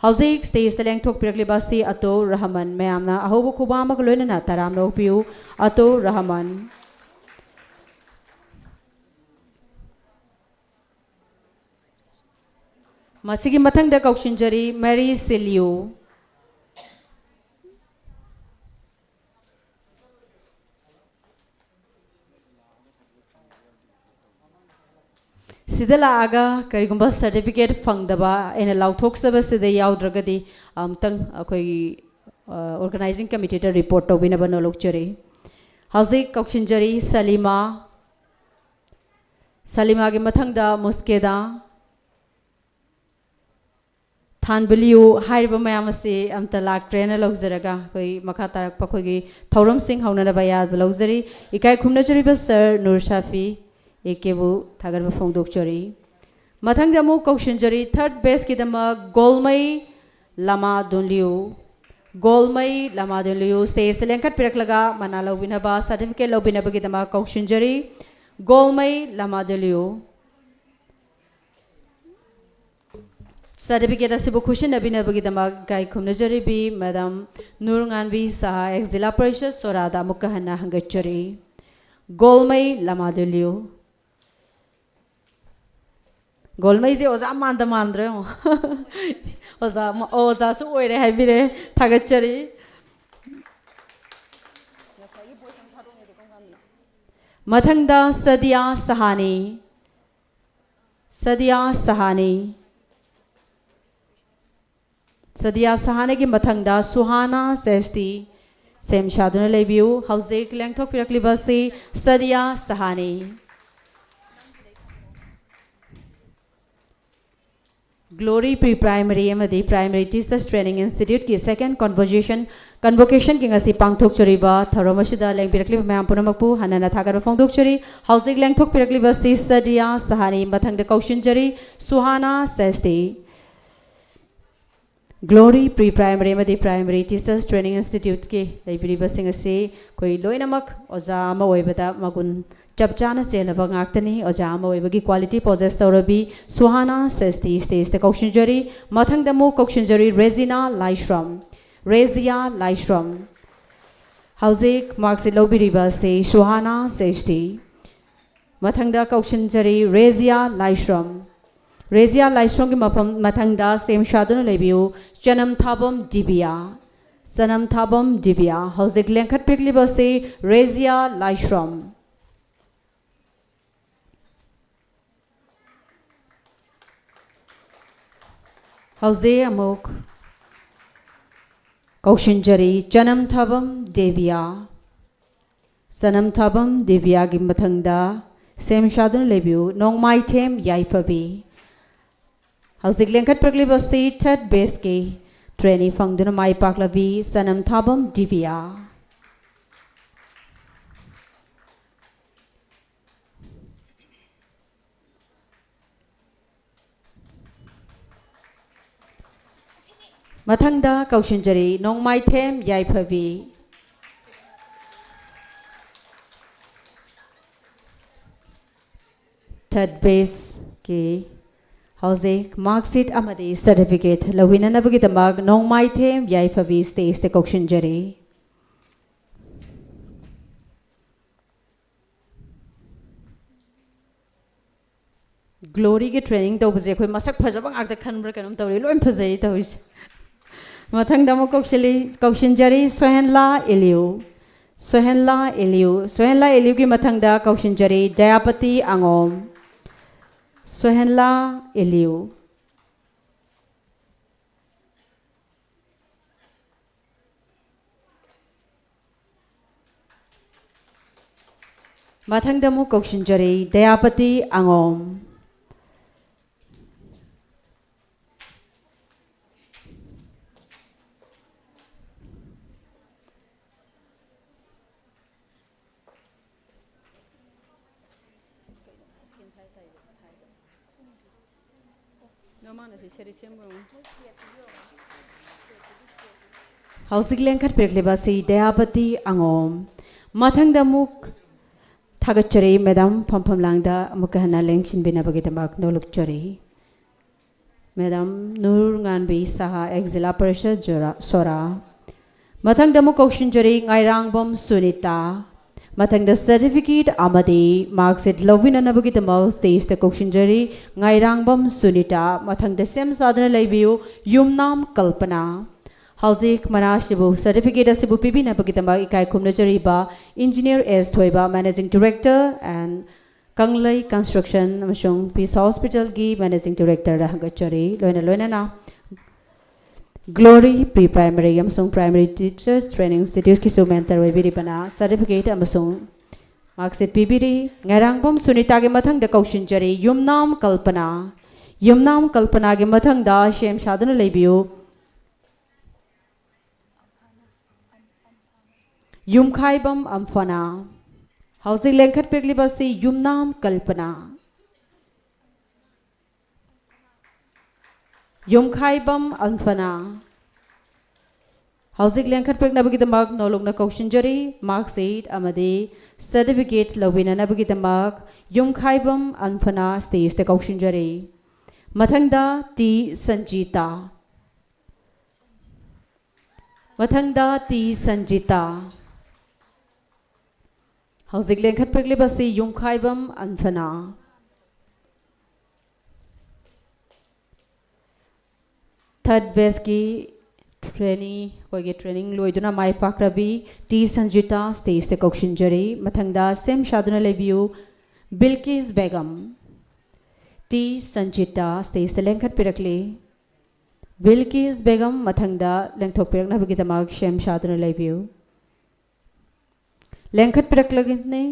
ꯍꯧꯖꯤꯛ ꯁ꯭ꯇꯦꯖꯇ ꯂꯦꯡꯊꯣꯛꯄꯤꯔꯛꯂꯤꯕ ꯑꯁꯤ ꯑꯇꯨꯔ ꯔꯍꯃꯟ꯫ ꯃꯌꯥꯝꯅ ꯑꯍꯧꯕ ꯈꯨꯕꯥꯝ ꯑꯃꯒ ꯂꯣꯏꯅꯅ ꯇꯔꯥꯝꯅ ꯑꯣꯛꯄꯤꯌꯨ꯫ ꯑꯇꯨꯔ ꯔꯍꯃꯟ꯫ ꯃꯁꯤꯒꯤ ꯃꯊꯪꯗ ꯀꯧꯁꯤꯟꯖꯔꯤ ꯃꯦꯔꯤ ꯁꯤꯂꯤꯌꯨ꯫ ꯁꯤꯗ ꯂꯥꯛꯑꯒ ꯀꯔꯤꯒꯨꯝꯕ ꯁꯔꯇꯤꯐꯤꯀꯦꯠ ꯐꯪꯗꯕ ꯑꯩꯅ ꯂꯥꯎꯊꯣꯛꯆꯕꯁꯤꯗ ꯌꯥꯎꯗ꯭ꯔꯒꯗꯤ ꯑꯃꯨꯛꯇꯪ ꯑꯩꯈꯣꯏꯒꯤ ꯑꯣꯔꯒꯅꯥꯏꯖꯤꯡ ꯀꯃꯤꯇꯤꯗ ꯔꯤꯄꯣꯔꯠ ꯇꯧꯕꯤꯅꯕ ꯅꯣꯂꯨꯛꯆꯔꯤ꯫ ꯍꯧꯖꯤꯛ ꯀꯧꯁꯤꯟꯖꯔꯤ ꯁꯂꯤꯃꯥ꯫ ꯁꯂꯤꯃꯥꯒꯤ ꯃꯊꯪꯗ ꯃꯨꯁꯀꯦꯗꯥ꯫ ꯊꯥꯟꯕꯤꯂꯤꯌꯨ꯫ ꯍꯥꯏꯔꯤꯕ ꯃꯌꯥꯝ ꯑꯁꯤ ꯑꯝꯇ ꯂꯥꯛꯇ꯭ꯔꯦꯅ ꯂꯧꯖꯔꯒ ꯑꯩꯈꯣꯏ ꯃꯈꯥ ꯇꯥꯔꯛꯄ ꯑꯩꯈꯣꯏꯒꯤ ꯊꯧꯔꯝꯁꯤꯡ ꯍꯧꯅꯅꯕ ꯑꯌꯥꯕ ꯂꯧꯖꯔꯤ꯫ ꯏꯀꯥꯏ ꯈꯨꯝꯅꯖꯔꯤꯕ ꯁꯔ ꯅꯨꯔ ꯁꯥꯐꯤ ꯑꯦ ꯀꯦꯕꯨ ꯊꯥꯒꯠꯄ ꯐꯣꯡꯗꯣꯛꯆꯔꯤ꯫ ꯃꯊꯪꯗ ꯑꯃꯨꯛ ꯀꯧꯁꯤꯟꯖꯔꯤ ꯊꯔꯠ ꯕꯦꯁꯀꯤꯗꯃꯛ ꯒꯣꯜꯃꯩ ꯂꯃꯥ ꯗꯨꯟꯂꯤꯌꯨ꯫ ꯒꯣꯜꯃꯩ ꯂꯃꯥ ꯗꯨꯟꯂꯤꯌꯨ ꯁ꯭ꯇꯦꯖꯇ ꯂꯦꯡꯈꯠꯄꯤꯔꯛꯂꯒ ꯃꯅꯥ ꯂꯧꯕꯤꯅꯕ, ꯁꯔꯇꯤꯐꯤꯀꯦꯠ ꯂꯧꯕꯤꯅꯕꯒꯤꯗꯃꯛ ꯀꯧꯁꯤꯟꯖꯔꯤ꯫ ꯒꯣꯜꯃꯩ ꯂꯃꯥ ꯗꯨꯟꯂꯤꯌꯨ꯫ ꯁꯔꯇꯤꯐꯤꯀꯦꯠ ꯑꯁꯤꯕꯨ ꯈꯨꯠꯁꯤꯟꯅꯕꯤꯅꯕꯒꯤꯗꯃꯛ ꯏꯀꯥꯏ ꯈꯨꯝꯅꯖꯔꯤꯕꯤ ꯃꯦꯗꯥꯝ ꯅꯨꯔꯉꯥꯟꯕꯤ ꯁꯍꯥ, ꯑꯦꯛꯁ ꯖꯤꯂꯥ ꯄꯔꯤꯁꯠ ꯁꯣꯔꯥꯗ ꯑꯃꯨꯛꯀ ꯍꯟꯅ ꯍꯪꯒꯠꯆꯔꯤ꯫ ꯒꯣꯜꯃꯩ ꯂꯃꯥ ꯗꯨꯟꯂꯤꯌꯨ꯫ ꯒꯣꯜꯃꯩꯁꯦ ꯑꯣꯖꯥ ꯃꯥꯟꯗ ꯃꯥꯟꯗ꯭ꯔꯦ ꯌꯦꯡꯉꯣ꯫ ꯑꯣꯖꯥ, ꯑꯣꯖꯥꯁꯨ ꯑꯣꯏꯔꯦ ꯍꯥꯏꯕꯤꯔꯦ꯫ ꯊꯥꯒꯠꯆꯔꯤ꯫ ꯃꯊꯪꯗ ꯁꯗꯤꯌꯥ ꯁꯍꯥꯅꯤ꯫ ꯁꯗꯤꯌꯥ ꯁꯍꯥꯅꯤ꯫ ꯁꯗꯤꯌꯥ ꯁꯍꯥꯅꯤꯒꯤ ꯃꯊꯪꯗ ꯁꯨꯍꯥꯅꯥ ꯁꯦꯁꯇꯤ꯫ ꯁꯦꯝ ꯁꯥꯗꯨꯅ ꯂꯩꯕꯤꯌꯨ꯫ ꯍꯧꯖꯤꯛ ꯂꯦꯡꯊꯣꯛꯄꯤꯔꯛꯂꯤꯕ ꯑꯁꯤ ꯁꯗꯤꯌꯥ ꯁꯍꯥꯅꯤ꯫ ꯒ꯭ꯂꯣꯔꯤ ꯄ꯭ꯔꯤ ꯄ꯭ꯔꯥꯏꯃꯔꯤ ꯑꯃꯗꯤ ꯄ꯭ꯔꯥꯏꯃꯔꯤ ꯇꯤꯆꯔꯁ ꯇ꯭ꯔꯦꯅꯤꯡ ꯏꯟꯁꯇꯤꯇ꯭ꯌꯨꯠꯀꯤ ꯁꯦꯀꯦꯟ ꯀꯟꯚꯣꯀꯦꯁꯟ, ꯀꯟꯚꯣꯀꯦꯁꯟꯒꯤ ꯉꯁꯤ ꯄꯥꯡꯊꯣꯛꯆꯔꯤꯕ ꯊꯧꯔꯝ ꯑꯁꯤꯗ ꯂꯦꯡꯕꯤꯔꯛꯂꯤꯕ ꯃꯌꯥꯝ ꯄꯨꯝꯅꯃꯛꯄꯨ ꯍꯟꯅ ꯍꯟꯅ ꯊꯥꯒꯠꯄ ꯐꯣꯡꯗꯣꯛꯆꯔꯤ꯫ ꯍꯧꯖꯤꯛ ꯂꯦꯡꯊꯣꯛꯄꯤꯔꯛꯂꯤꯕ ꯑꯁꯤ ꯁꯗꯤꯌꯥ ꯁꯍꯥꯅꯤ, ꯃꯊꯪꯗ ꯀꯧꯁꯤꯟꯖꯔꯤ ꯁꯨꯍꯥꯅꯥ ꯁꯦꯁꯇꯤ꯫ ꯒ꯭ꯂꯣꯔꯤ ꯄ꯭ꯔꯤ ꯄ꯭ꯔꯥꯏꯃꯔꯤ ꯑꯃꯗꯤ ꯄ꯭ꯔꯥꯏꯃꯔꯤ ꯇꯤꯆꯔꯁ ꯇ꯭ꯔꯦꯅꯤꯡ ꯏꯟꯁꯇꯤꯇ꯭ꯌꯨꯠꯀꯤ ꯂꯩꯕꯤꯔꯤꯕꯁꯤꯡ ꯑꯁꯤ ꯑꯩꯈꯣꯏ ꯂꯣꯏꯅꯃꯛ ꯑꯣꯖꯥ ꯑꯃ ꯑꯣꯏꯕꯗ ꯃꯒꯨꯟ ꯆꯞ ꯆꯥꯅ ꯆꯦꯜꯂꯕ ꯉꯥꯛꯇꯅꯤ꯫ ꯑꯣꯖꯥ ꯑꯃ ꯑꯣꯏꯕꯒꯤ ꯀ꯭ꯋꯥꯂꯤꯇꯤ ꯄꯣꯖꯦꯁ ꯇꯧꯔꯕꯤ ꯁꯨꯍꯥꯅꯥ ꯁꯦꯁꯇꯤ ꯁ꯭ꯇꯦꯖꯇ ꯀꯧꯁꯤꯟꯖꯔꯤ꯫ ꯃꯊꯪꯗ ꯑꯃꯨꯛ ꯀꯧꯁꯤꯟꯖꯔꯤ ꯔꯦꯖꯤꯅꯥ ꯂꯥꯏꯁ꯭ꯔꯝ꯫ ꯔꯦꯖꯤꯌꯥ ꯂꯥꯏꯁ꯭ꯔꯝ꯫ ꯍꯧꯖꯤꯛ ꯃꯥꯔꯛꯁꯤꯠ ꯂꯧꯕꯤꯔꯤꯕ ꯑꯁꯤ ꯁꯨꯍꯥꯅꯥ ꯁꯦꯁꯇꯤ꯫ ꯃꯊꯪꯗ ꯀꯧꯁꯤꯟꯖꯔꯤ ꯔꯦꯖꯤꯌꯥ ꯂꯥꯏꯁ꯭ꯔꯝ꯫ ꯔꯦꯖꯤꯌꯥ ꯂꯥꯏꯁ꯭ꯔꯝꯒꯤ ꯃꯐꯝ, ꯃꯊꯪꯗ ꯁꯦꯝ ꯁꯥꯗꯨꯅ ꯂꯩꯕꯤꯌꯨ ꯆꯅꯝꯊꯥꯕꯝ ꯗꯤꯕꯤꯌꯥ꯫ ꯆꯅꯝꯊꯥꯕꯝ ꯗꯤꯕꯤꯌꯥ꯫ ꯍꯧꯖꯤꯛ ꯂꯦꯡꯈꯠꯄꯤꯔꯛꯂꯤꯕ ꯑꯁꯤ ꯔꯦꯖꯤꯌꯥ ꯂꯥꯏꯁ꯭ꯔꯝ꯫ ꯍꯧꯖꯤꯛ ꯑꯃꯨꯛ ꯀꯧꯁꯤꯟꯖꯔꯤ ꯆꯅꯝꯊꯥꯕꯝ ꯗꯦꯕꯤꯌꯥ꯫ ꯆꯅꯝꯊꯥꯕꯝ ꯗꯦꯕꯤꯌꯥꯒꯤ ꯃꯊꯪꯗ ꯁꯦꯝ ꯁꯥꯗꯨꯅ ꯂꯩꯕꯤꯌꯨ ꯅꯣꯡꯃꯥꯏꯊꯦꯝ ꯌꯥꯏꯐꯕꯤ꯫ ꯍꯧꯖꯤꯛ ꯂꯦꯡꯈꯠꯄꯤꯔꯛꯂꯤꯕ ꯑꯁꯤ ꯊꯥꯔꯠ ꯕꯦꯁꯀꯤ ꯇ꯭ꯔꯦꯅꯤ ꯐꯪꯗꯨꯅ ꯃꯥꯏ ꯄꯥꯛꯂꯕꯤ ꯆꯅꯝꯊꯥꯕꯝ ꯗꯤꯕꯤꯌꯥ꯫ ꯃꯊꯪꯗ ꯀꯧꯁꯤꯟꯖꯔꯤ ꯅꯣꯡꯃꯥꯏꯊꯦꯝ ꯌꯥꯏꯐꯕꯤ꯫ ꯊꯥꯔꯠ ꯕꯦꯁꯀꯤ ꯍꯧꯖꯤꯛ ꯃꯥꯔꯛꯁꯤꯠ ꯑꯃꯗꯤ ꯁꯥꯔꯇꯤꯐꯤꯀꯦꯠ ꯂꯧꯃꯤꯟꯅꯅꯕꯒꯤꯗꯃꯛ ꯅꯣꯡꯃꯥꯏꯊꯦꯝ ꯌꯥꯏꯐꯕꯤ ꯁ꯭ꯇꯦꯖꯇ ꯀꯧꯁꯤꯟꯖꯔꯤ꯫ ꯒ꯭ꯂꯣꯔꯤꯒꯤ ꯇ꯭ꯔꯦꯅꯤꯡ ꯇꯧꯕꯁꯦ ꯑꯩꯈꯣꯏ ꯃꯁꯛ ꯐꯖꯕ ꯉꯥꯛꯇ ꯈꯟꯕ꯭ꯔꯥ ꯀꯩꯅꯣꯝ ꯇꯧꯔꯤ, ꯂꯣꯏ ꯐꯖꯩ ꯇꯧꯔꯤꯁꯦ꯫ ꯃꯊꯪꯗ ꯑꯃꯨꯛ ꯀꯧꯁꯤꯜꯂꯤ, ꯀꯧꯁꯤꯟꯖꯔꯤ ꯁꯣꯍꯦꯟꯂꯥ ꯏꯂꯤꯌꯨ, ꯁꯣꯍꯦꯟꯂꯥ ꯏꯂꯤꯌꯨ, ꯁꯣꯍꯦꯟꯂꯥ ꯏꯂꯤꯌꯨꯒꯤ ꯃꯊꯪꯗ ꯀꯧꯁꯤꯟꯖꯔꯤ ꯗꯌꯥꯄꯇꯤ ꯑꯉꯣꯝ, ꯁꯣꯍꯦꯟꯂꯥ ꯏꯂꯤꯌꯨ꯫ ꯃꯊꯪꯗ ꯑꯃꯨꯛ ꯀꯧꯁꯤꯟꯖꯔꯤ ꯗꯌꯥꯄꯇꯤ ꯑꯉꯣꯝ꯫ ꯍꯧꯖꯤꯛ ꯂꯦꯡꯈꯠꯄꯤꯔꯛꯂꯤꯕ ꯑꯁꯤ ꯗꯌꯥꯄꯇꯤ ꯑꯉꯣꯝ꯫ ꯃꯊꯪꯗ ꯑꯃꯨꯛ ꯊꯥꯒꯠꯆꯔꯤ ꯃꯦꯗꯥꯝ, ꯐꯝꯐꯝ ꯂꯥꯡꯗ ꯑꯃꯨꯛꯀ ꯍꯟꯅ ꯂꯦꯡꯁꯤꯟꯕꯤꯅꯕꯒꯤꯗꯃꯛ ꯅꯣꯂꯨꯛꯆꯔꯤ꯫ ꯃꯦꯗꯥꯝ ꯅꯨꯔꯉꯥꯟꯕꯤ ꯁꯍꯥ, ꯑꯦꯛ ꯖꯤꯂꯥ ꯄꯔꯤꯁꯗ ꯖꯣꯔꯥ-, ꯁꯣꯔꯥ꯫ ꯃꯊꯪꯗ ꯑꯃꯨꯛ ꯀꯧꯁꯤꯟꯖꯔꯤ ꯉꯥꯏꯔꯥꯡꯕꯝ ꯁꯨꯅꯤꯇꯥ꯫ ꯃꯊꯪꯗ ꯁꯔꯇꯤꯐꯤꯀꯦꯠ ꯑꯃꯗꯤ ꯃꯥꯔꯛꯁꯤꯠ ꯂꯧꯕꯤꯅꯅꯕꯒꯤꯗꯃꯛ ꯁ꯭ꯇꯦꯖꯇ ꯀꯧꯁꯤꯟꯖꯔꯤ ꯉꯥꯏꯔꯥꯡꯕꯝ ꯁꯨꯅꯤꯇꯥ꯫ ꯃꯊꯪꯗ ꯁꯦꯝ ꯁꯥꯗꯨꯅ ꯂꯩꯕꯤꯌꯨ ꯌꯨꯝꯅꯥꯝ ꯀꯜꯄꯅꯥ꯫ ꯍꯧꯖꯤꯛ ꯃꯅꯥ ꯑꯁꯤꯕꯨ, ꯁꯔꯇꯤꯐꯤꯀꯦꯠ ꯑꯁꯤꯕꯨ ꯄꯤꯕꯤꯅꯕꯒꯤꯗꯃꯛ ꯏꯀꯥꯏ ꯈꯨꯝꯅꯖꯔꯤꯕ engineer S Thoiba, managing director and Kanglei construction ꯑꯃꯁꯨꯡ ꯄꯤꯁ ꯍꯣꯁꯄꯤꯇꯥꯜꯒꯤ ꯃꯦꯅꯦꯖꯤꯡ ꯗꯤꯔꯦꯛꯇꯔꯗ ꯍꯪꯒꯠꯆꯔꯤ꯫ ꯂꯣꯏꯅ ꯂꯣꯏꯅꯅ ꯒ꯭ꯂꯣꯔꯤ ꯄ꯭ꯔꯤ ꯄ꯭ꯔꯥꯏꯃꯔꯤ ꯑꯃꯁꯨꯡ ꯄ꯭ꯔꯥꯏꯃꯔꯤ ꯇꯤꯆꯔꯁ ꯇ꯭ꯔꯦꯅꯤꯡ ꯏꯟꯁꯇꯤꯇ꯭ꯌꯨꯠꯀꯤꯁꯨ ꯃꯦꯟꯇꯔ ꯑꯣꯏꯕꯤꯔꯤꯕꯅ ꯁꯔꯇꯤꯐꯤꯀꯦꯠ ꯑꯃꯁꯨꯡ ꯃꯥꯔꯛꯁꯤꯠ ꯄꯤꯕꯤꯔꯤ꯫ ꯉꯥꯏꯔꯥꯡꯕꯝ ꯁꯨꯅꯤꯇꯥꯒꯤ ꯃꯊꯪꯗ ꯀꯧꯁꯤꯟꯖꯔꯤ ꯌꯨꯝꯅꯥꯝ ꯀꯜꯄꯅꯥ꯫ ꯌꯨꯝꯅꯥꯝ ꯀꯜꯄꯅꯥꯒꯤ ꯃꯊꯪꯗ ꯁꯦꯝ ꯁꯥꯗꯨꯅ ꯂꯩꯕꯤꯌꯨ ꯌꯨꯝꯈꯥꯏꯕꯝ ꯑꯝꯐꯅꯥ꯫ ꯍꯧꯖꯤꯛ ꯂꯦꯡꯈꯠꯄꯤꯔꯛꯂꯤꯕ ꯑꯁꯤ ꯌꯨꯝꯅꯥꯝ ꯀꯜꯄꯅꯥ꯫ ꯌꯨꯝꯈꯥꯏꯕꯝ ꯑꯝꯐꯅꯥ꯫ ꯍꯧꯖꯤꯛ ꯂꯦꯡꯈꯠꯄꯤꯔꯛꯅꯕꯒꯤꯗꯃꯛ ꯅꯧꯂꯨꯛꯅ ꯀꯧꯁꯤꯟꯖꯔꯤ꯫ ꯃꯥꯔꯛꯁꯤꯠ ꯑꯃꯗꯤ ꯁꯔꯇꯤꯐꯤꯀꯦꯠ ꯂꯧꯕꯤꯅꯅꯕꯒꯤꯗꯃꯛ ꯌꯨꯝꯈꯥꯏꯕꯝ ꯑꯝꯐꯅꯥ ꯁ꯭ꯇꯦꯖꯇ ꯀꯧꯁꯤꯟꯖꯔꯤ꯫ ꯃꯊꯪꯗ ꯇꯤ ꯁꯟꯖꯤꯇꯥ꯫ ꯃꯊꯪꯗ ꯇꯤ ꯁꯟꯖꯤꯇꯥ꯫ ꯍꯧꯖꯤꯛ ꯂꯦꯡꯈꯠꯄꯤꯔꯛꯂꯤꯕꯁꯤ ꯌꯨꯝꯈꯥꯏꯕꯝ ꯑꯟꯐꯅꯥ꯫ Third batchꯀꯤ trainee, ꯑꯩꯈꯣꯏꯒꯤ training ꯂꯣꯏꯗꯨꯅ ꯃꯥꯏ ꯄꯥꯛꯂꯕꯤ ꯇꯤ ꯁꯟꯖꯤꯇꯥ stageꯇ ꯀꯧꯁꯤꯟꯖꯔꯤ꯫ ꯃꯊꯪꯗ ꯁꯦꯝ ꯁꯥꯗꯨꯅ ꯂꯩꯕꯤꯌꯨ ꯕꯤꯜꯀꯤꯁ ꯕꯦꯒꯝ꯫ ꯇꯤ ꯁꯟꯖꯤꯇꯥ stageꯇ ꯂꯦꯡꯈꯠꯄꯤꯔꯛꯂꯤ꯫ ꯕꯤꯜꯀꯤꯁ ꯕꯦꯒꯝ ꯃꯊꯪꯗ ꯂꯦꯡꯊꯣꯛꯄꯤꯔꯛꯅꯕꯒꯤꯗꯃꯛ ꯁꯦꯝ ꯁꯥꯗꯨꯅ ꯂꯩꯕꯤꯌꯨ꯫ ꯂꯦꯡꯈꯠꯄꯤꯔꯛꯂꯒꯅꯤ꯫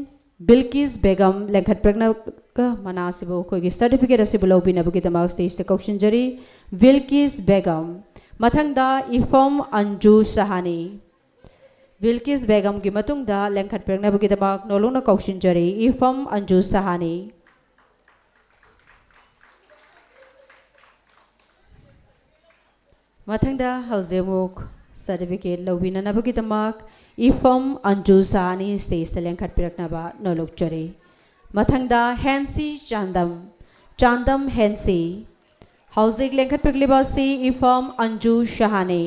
ꯕꯤꯜꯀꯤꯁ ꯕꯦꯒꯝ ꯂꯦꯡꯈꯠꯄꯤꯔꯛꯅꯕꯒ ꯃꯅꯥ ꯑꯁꯤꯕꯨ, ꯑꯩꯈꯣꯏꯒꯤ certificate ꯑꯁꯤꯕꯨ ꯂꯧꯕꯤꯅꯕꯒꯤꯗꯃꯛ stageꯇ ꯀꯧꯁꯤꯟꯖꯔꯤ꯫ ꯕꯤꯜꯀꯤꯁ ꯕꯦꯒꯝ꯫ ꯃꯊꯪꯗ ꯏꯐꯝ ꯑꯟꯖꯨ ꯁꯍꯥꯅꯤ꯫ ꯕꯤꯜꯀꯤꯁ ꯕꯦꯒꯝꯒꯤ ꯃꯇꯨꯡꯗ ꯂꯦꯡꯈꯠꯄꯤꯔꯛꯅꯕꯒꯤꯗꯃꯛ ꯅꯣꯂꯨꯛꯅ ꯀꯧꯁꯤꯟꯖꯔꯤ ꯏꯐꯝ ꯑꯟꯖꯨ ꯁꯍꯥꯅꯤ꯫ ꯃꯊꯪꯗ ꯍꯧꯖꯤꯛ ꯑꯃꯨꯛ certificate ꯂꯧꯕꯤꯅꯅꯕꯒꯤꯗꯃꯛ ꯏꯐꯝ ꯑꯟꯖꯨ ꯁꯍꯥꯅꯤ stageꯇ ꯂꯦꯡꯈꯠꯄꯤꯔꯛꯅꯕ ꯅꯣꯂꯨꯛꯆꯔꯤ꯫ ꯃꯊꯪꯗ ꯍꯦꯟꯁꯤ ꯆꯥꯟꯗꯝ, ꯆꯥꯟꯗꯝ ꯍꯦꯟꯁꯤ꯫ ꯍꯧꯖꯤꯛ ꯂꯦꯡꯈꯠꯄꯤꯔꯛꯂꯤꯕ ꯑꯁꯤ ꯏꯐꯝ ꯑꯟꯖꯨ ꯁꯍꯥꯅꯤ꯫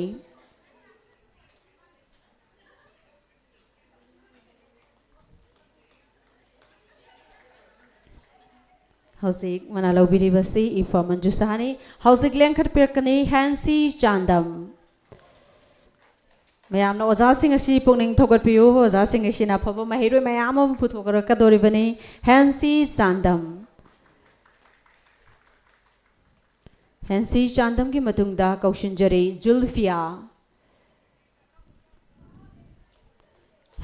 ꯍꯧꯖꯤꯛ ꯃꯅꯥ ꯂꯧꯕꯤꯔꯤꯕꯁꯤ ꯏꯐꯝ ꯃꯟꯖꯨ ꯁꯍꯥꯅꯤ꯫ ꯍꯧꯖꯤꯛ ꯂꯦꯡꯈꯠꯄꯤꯔꯛꯀꯅꯤ ꯍꯦꯟꯁꯤ ꯆꯥꯟꯗꯝ꯫ ꯃꯌꯥꯝꯅ ꯑꯣꯖꯥꯁꯤꯡ ꯑꯁꯤ ꯄꯨꯛꯅꯤꯡ ꯊꯧꯒꯠꯄꯤꯌꯨ꯫ ꯑꯣꯖꯥꯁꯤꯡ ꯑꯁꯤꯅ ꯑꯐꯕ ꯃꯍꯩꯔꯣꯏ ꯃꯌꯥꯝ ꯑꯃ ꯄꯨꯊꯣꯛꯂꯛꯀꯗꯧꯔꯤꯕꯅꯤ꯫ ꯍꯦꯟꯁꯤ ꯆꯥꯟꯗꯝ꯫ ꯍꯦꯟꯁꯤ ꯆꯥꯟꯗꯝꯒꯤ ꯃꯇꯨꯡꯗ ꯀꯧꯁꯤꯟꯖꯔꯤ ꯖꯨꯜꯐꯤꯌꯥ꯫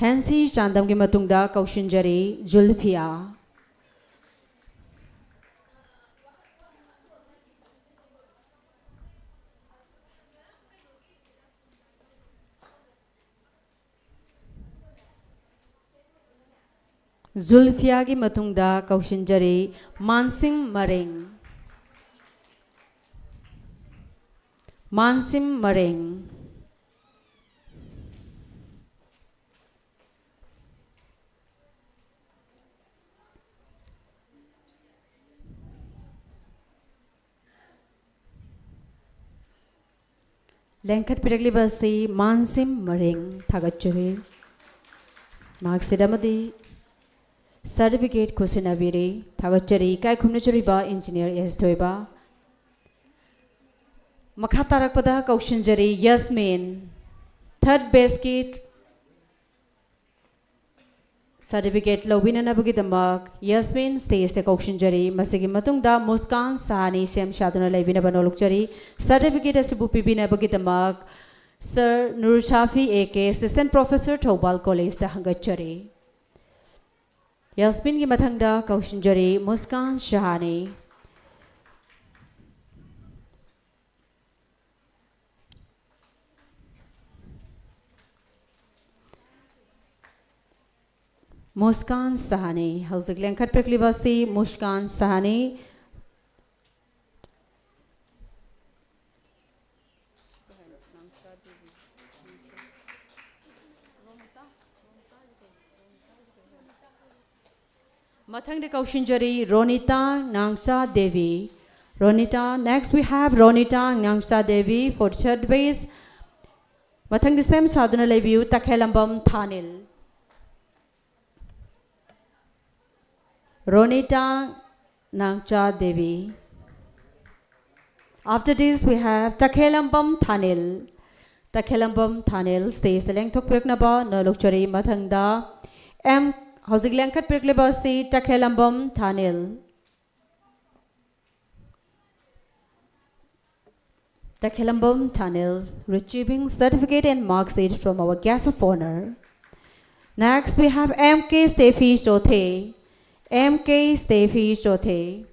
ꯍꯦꯟꯁꯤ ꯆꯥꯟꯗꯝꯒꯤ ꯃꯇꯨꯡꯗ ꯀꯧꯁꯤꯟꯖꯔꯤ ꯖꯨꯜꯐꯤꯌꯥ꯫ ꯖꯨꯜꯐꯤꯌꯥꯒꯤ ꯃꯇꯨꯡꯗ ꯀꯧꯁꯤꯟꯖꯔꯤ ꯃꯥꯟꯁꯤꯡ ꯃꯔꯦꯡ꯫ ꯃꯥꯟꯁꯤꯡ ꯃꯔꯦꯡ꯫ ꯂꯦꯡꯈꯠꯄꯤꯔꯛꯂꯤꯕ ꯑꯁꯤ ꯃꯥꯟꯁꯤꯝ ꯃꯔꯦꯡ꯫ ꯊꯥꯒꯠꯆꯔꯤ꯫ Mark sheet ꯑꯃꯗꯤ certificate ꯈꯨꯠꯁꯤꯟꯅꯕꯤꯔꯤ꯫ ꯊꯥꯒꯠꯆꯔꯤ꯫ ꯏꯀꯥꯏ ꯈꯨꯝꯅꯖꯔꯤꯕ engineer ꯑꯦꯁ ꯊꯣꯏꯕ꯫ ꯃꯈꯥ ꯇꯥꯔꯛꯄꯗ ꯀꯧꯁꯤꯟꯖꯔꯤ ꯌꯥꯁꯃꯤꯟ, ꯊꯥꯔꯠ ꯕꯦꯆꯀꯤ ꯁꯥꯔꯇꯤꯐꯤꯀꯦꯠ ꯂꯧꯕꯤꯅꯅꯕꯒꯤꯗꯃꯛ ꯌꯥꯁꯃꯤꯟ ꯁ꯭ꯇꯦꯖꯇ ꯀꯧꯁꯤꯟꯖꯔꯤ꯫ ꯃꯁꯤꯒꯤ ꯃꯇꯨꯡꯗ ꯃꯨꯁꯀꯥꯟ ꯁꯍꯥꯅꯤ ꯁꯦꯝ ꯁꯥꯗꯨꯅ ꯂꯩꯕꯤꯅꯕ ꯅꯣꯜꯂꯨꯛꯆꯔꯤ꯫ ꯁꯥꯔꯇꯤꯐꯤꯀꯦꯠ ꯑꯁꯤꯕꯨ ꯄꯤꯕꯤꯅꯕꯒꯤꯗꯃꯛ sir Nur Safi A K, assistant professor, Thoubal ꯀꯣꯂꯦꯖꯇ ꯍꯪꯒꯠꯆꯔꯤ꯫ ꯌꯥꯁꯃꯤꯟꯒꯤ ꯃꯊꯪꯗ ꯀꯧꯁꯤꯟꯖꯔꯤ ꯃꯨꯁꯀꯥꯟ ꯁꯍꯥꯅꯤ꯫ ꯃꯨꯁꯀꯥꯟ ꯁꯍꯥꯅꯤ꯫ ꯍꯧꯖꯤꯛ ꯂꯦꯡꯈꯠꯄꯤꯔꯛꯂꯤꯕ ꯑꯁꯤ ꯃꯨꯁꯀꯥꯟ ꯁꯍꯥꯅꯤ꯫ ꯃꯊꯪꯗ ꯀꯧꯁꯤꯟꯖꯔꯤ ꯔꯣꯅꯤꯇꯥ ꯉꯥꯡꯆꯥ Devi. Ronita, next we have Ronita Ngangcha Devi for third base. ꯃꯊꯪꯗ ꯁꯦꯝ ꯁꯥꯗꯨꯅ ꯂꯩꯕꯤꯌꯨ ꯇꯈꯦꯂꯝꯕꯝ ꯊꯥꯅꯤꯜ꯫ ꯔꯣꯅꯤꯇꯥ ꯉꯥꯡꯆꯥ Devi. After this we have ꯇꯈꯦꯂꯝꯕꯝ ꯊꯥꯅꯤꯜ꯫ ꯇꯈꯦꯂꯝꯕꯝ ꯊꯥꯅꯤꯜ ꯁ꯭ꯇꯦꯖꯇ ꯂꯦꯡꯊꯣꯛꯄꯤꯔꯛꯅꯕ ꯅꯣꯜꯂꯨꯛꯆꯔꯤ꯫ ꯃꯊꯪꯗ ꯑꯦꯝ, ꯍꯧꯖꯤꯛ ꯂꯦꯡꯈꯠꯄꯤꯔꯛꯂꯤꯕ ꯑꯁꯤ ꯇꯈꯦꯂꯝꯕꯝ ꯊꯥꯅꯤꯜ꯫ ꯇꯈꯦꯂꯝꯕꯝ ꯊꯥꯅꯤꯜ, receiving certificate and mark sheet from our guest of honor. Next we have M K Steffi Chothe. M K Steffi Chothe.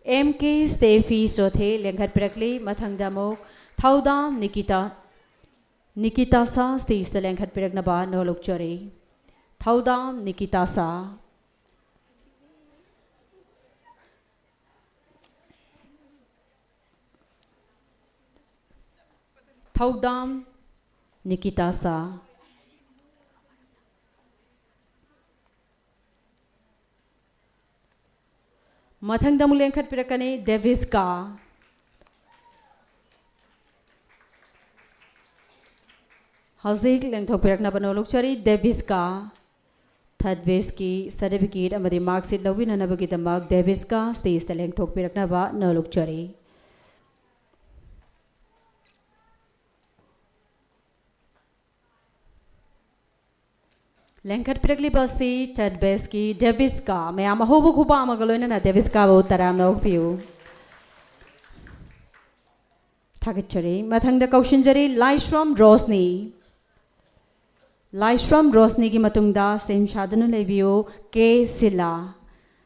M K Steffi Chothe ꯂꯦꯡꯈꯠꯄꯤꯔꯛꯂꯤ꯫ ꯃꯊꯪꯗ ꯑꯃꯨꯛ ꯊꯧꯗꯥꯝ ꯅꯤꯀꯤꯇꯥ, ꯅꯤꯀꯤꯇꯥꯁꯥ ꯁ꯭ꯇꯦꯖꯇ ꯂꯦꯡꯈꯠꯄꯤꯔꯛꯅꯕ ꯅꯣꯜꯂꯨꯛꯆꯔꯤ꯫ ꯊꯧꯗꯥꯝ ꯅꯤꯀꯤꯇꯥꯁꯥ꯫ ꯊꯧꯗꯥꯝ ꯅꯤꯀꯤꯇꯥꯁꯥ꯫ ꯃꯊꯪꯗ ꯑꯃꯨꯛ ꯂꯦꯡꯈꯠꯄꯤꯔꯛꯀꯅꯤ ꯗꯦꯕꯤꯁꯀꯥ꯫ ꯍꯧꯖꯤꯛ ꯂꯦꯡꯊꯣꯛꯄꯤꯔꯛꯅꯕ ꯅꯣꯂꯨꯛꯆꯔꯤ ꯗꯦꯕꯤꯁꯀꯥ꯫ ꯊꯥꯔꯠ ꯕꯦꯁꯀꯤ ꯁꯥꯔꯇꯤꯐꯤꯀꯦꯠ ꯑꯃꯗꯤ ꯃꯥꯔꯛꯁꯤꯠ ꯂꯧꯕꯤꯅꯅꯕꯒꯤꯗꯃꯛ ꯗꯦꯕꯤꯁꯀꯥ ꯁ꯭ꯇꯦꯖꯇ ꯂꯦꯡꯊꯣꯛꯄꯤꯔꯛꯅꯕ ꯅꯣꯂꯨꯛꯆꯔꯤ꯫ ꯂꯦꯡꯈꯠꯄꯤꯔꯛꯂꯤꯕ ꯑꯁꯤ ꯊꯥꯔꯠ ꯕꯦꯁꯀꯤ ꯗꯦꯕꯤꯁꯀꯥ꯫ ꯃꯌꯥꯝ ꯑꯍꯧꯕ ꯈꯨꯕꯥꯛ ꯑꯃꯒ ꯂꯣꯏꯅꯅ ꯗꯦꯕꯤꯁꯀꯥꯕꯨ ꯇꯔꯥꯝꯅ ꯑꯣꯛꯄꯤꯌꯨ꯫ ꯊꯥꯒꯠꯆꯔꯤ꯫ ꯃꯊꯪꯗ ꯀꯧꯁꯤꯟꯖꯔꯤ ꯂꯥꯏꯁ꯭ꯔꯝ ꯔꯣꯁꯅꯤ꯫ ꯂꯥꯏꯁ꯭ꯔꯝ ꯔꯣꯁꯅꯤꯒꯤ ꯃꯇꯨꯡꯗ ꯁꯦꯝ ꯁꯥꯗꯨꯅ ꯂꯩꯕꯤꯌꯨ ꯀꯦ ꯁꯤꯂꯥ꯫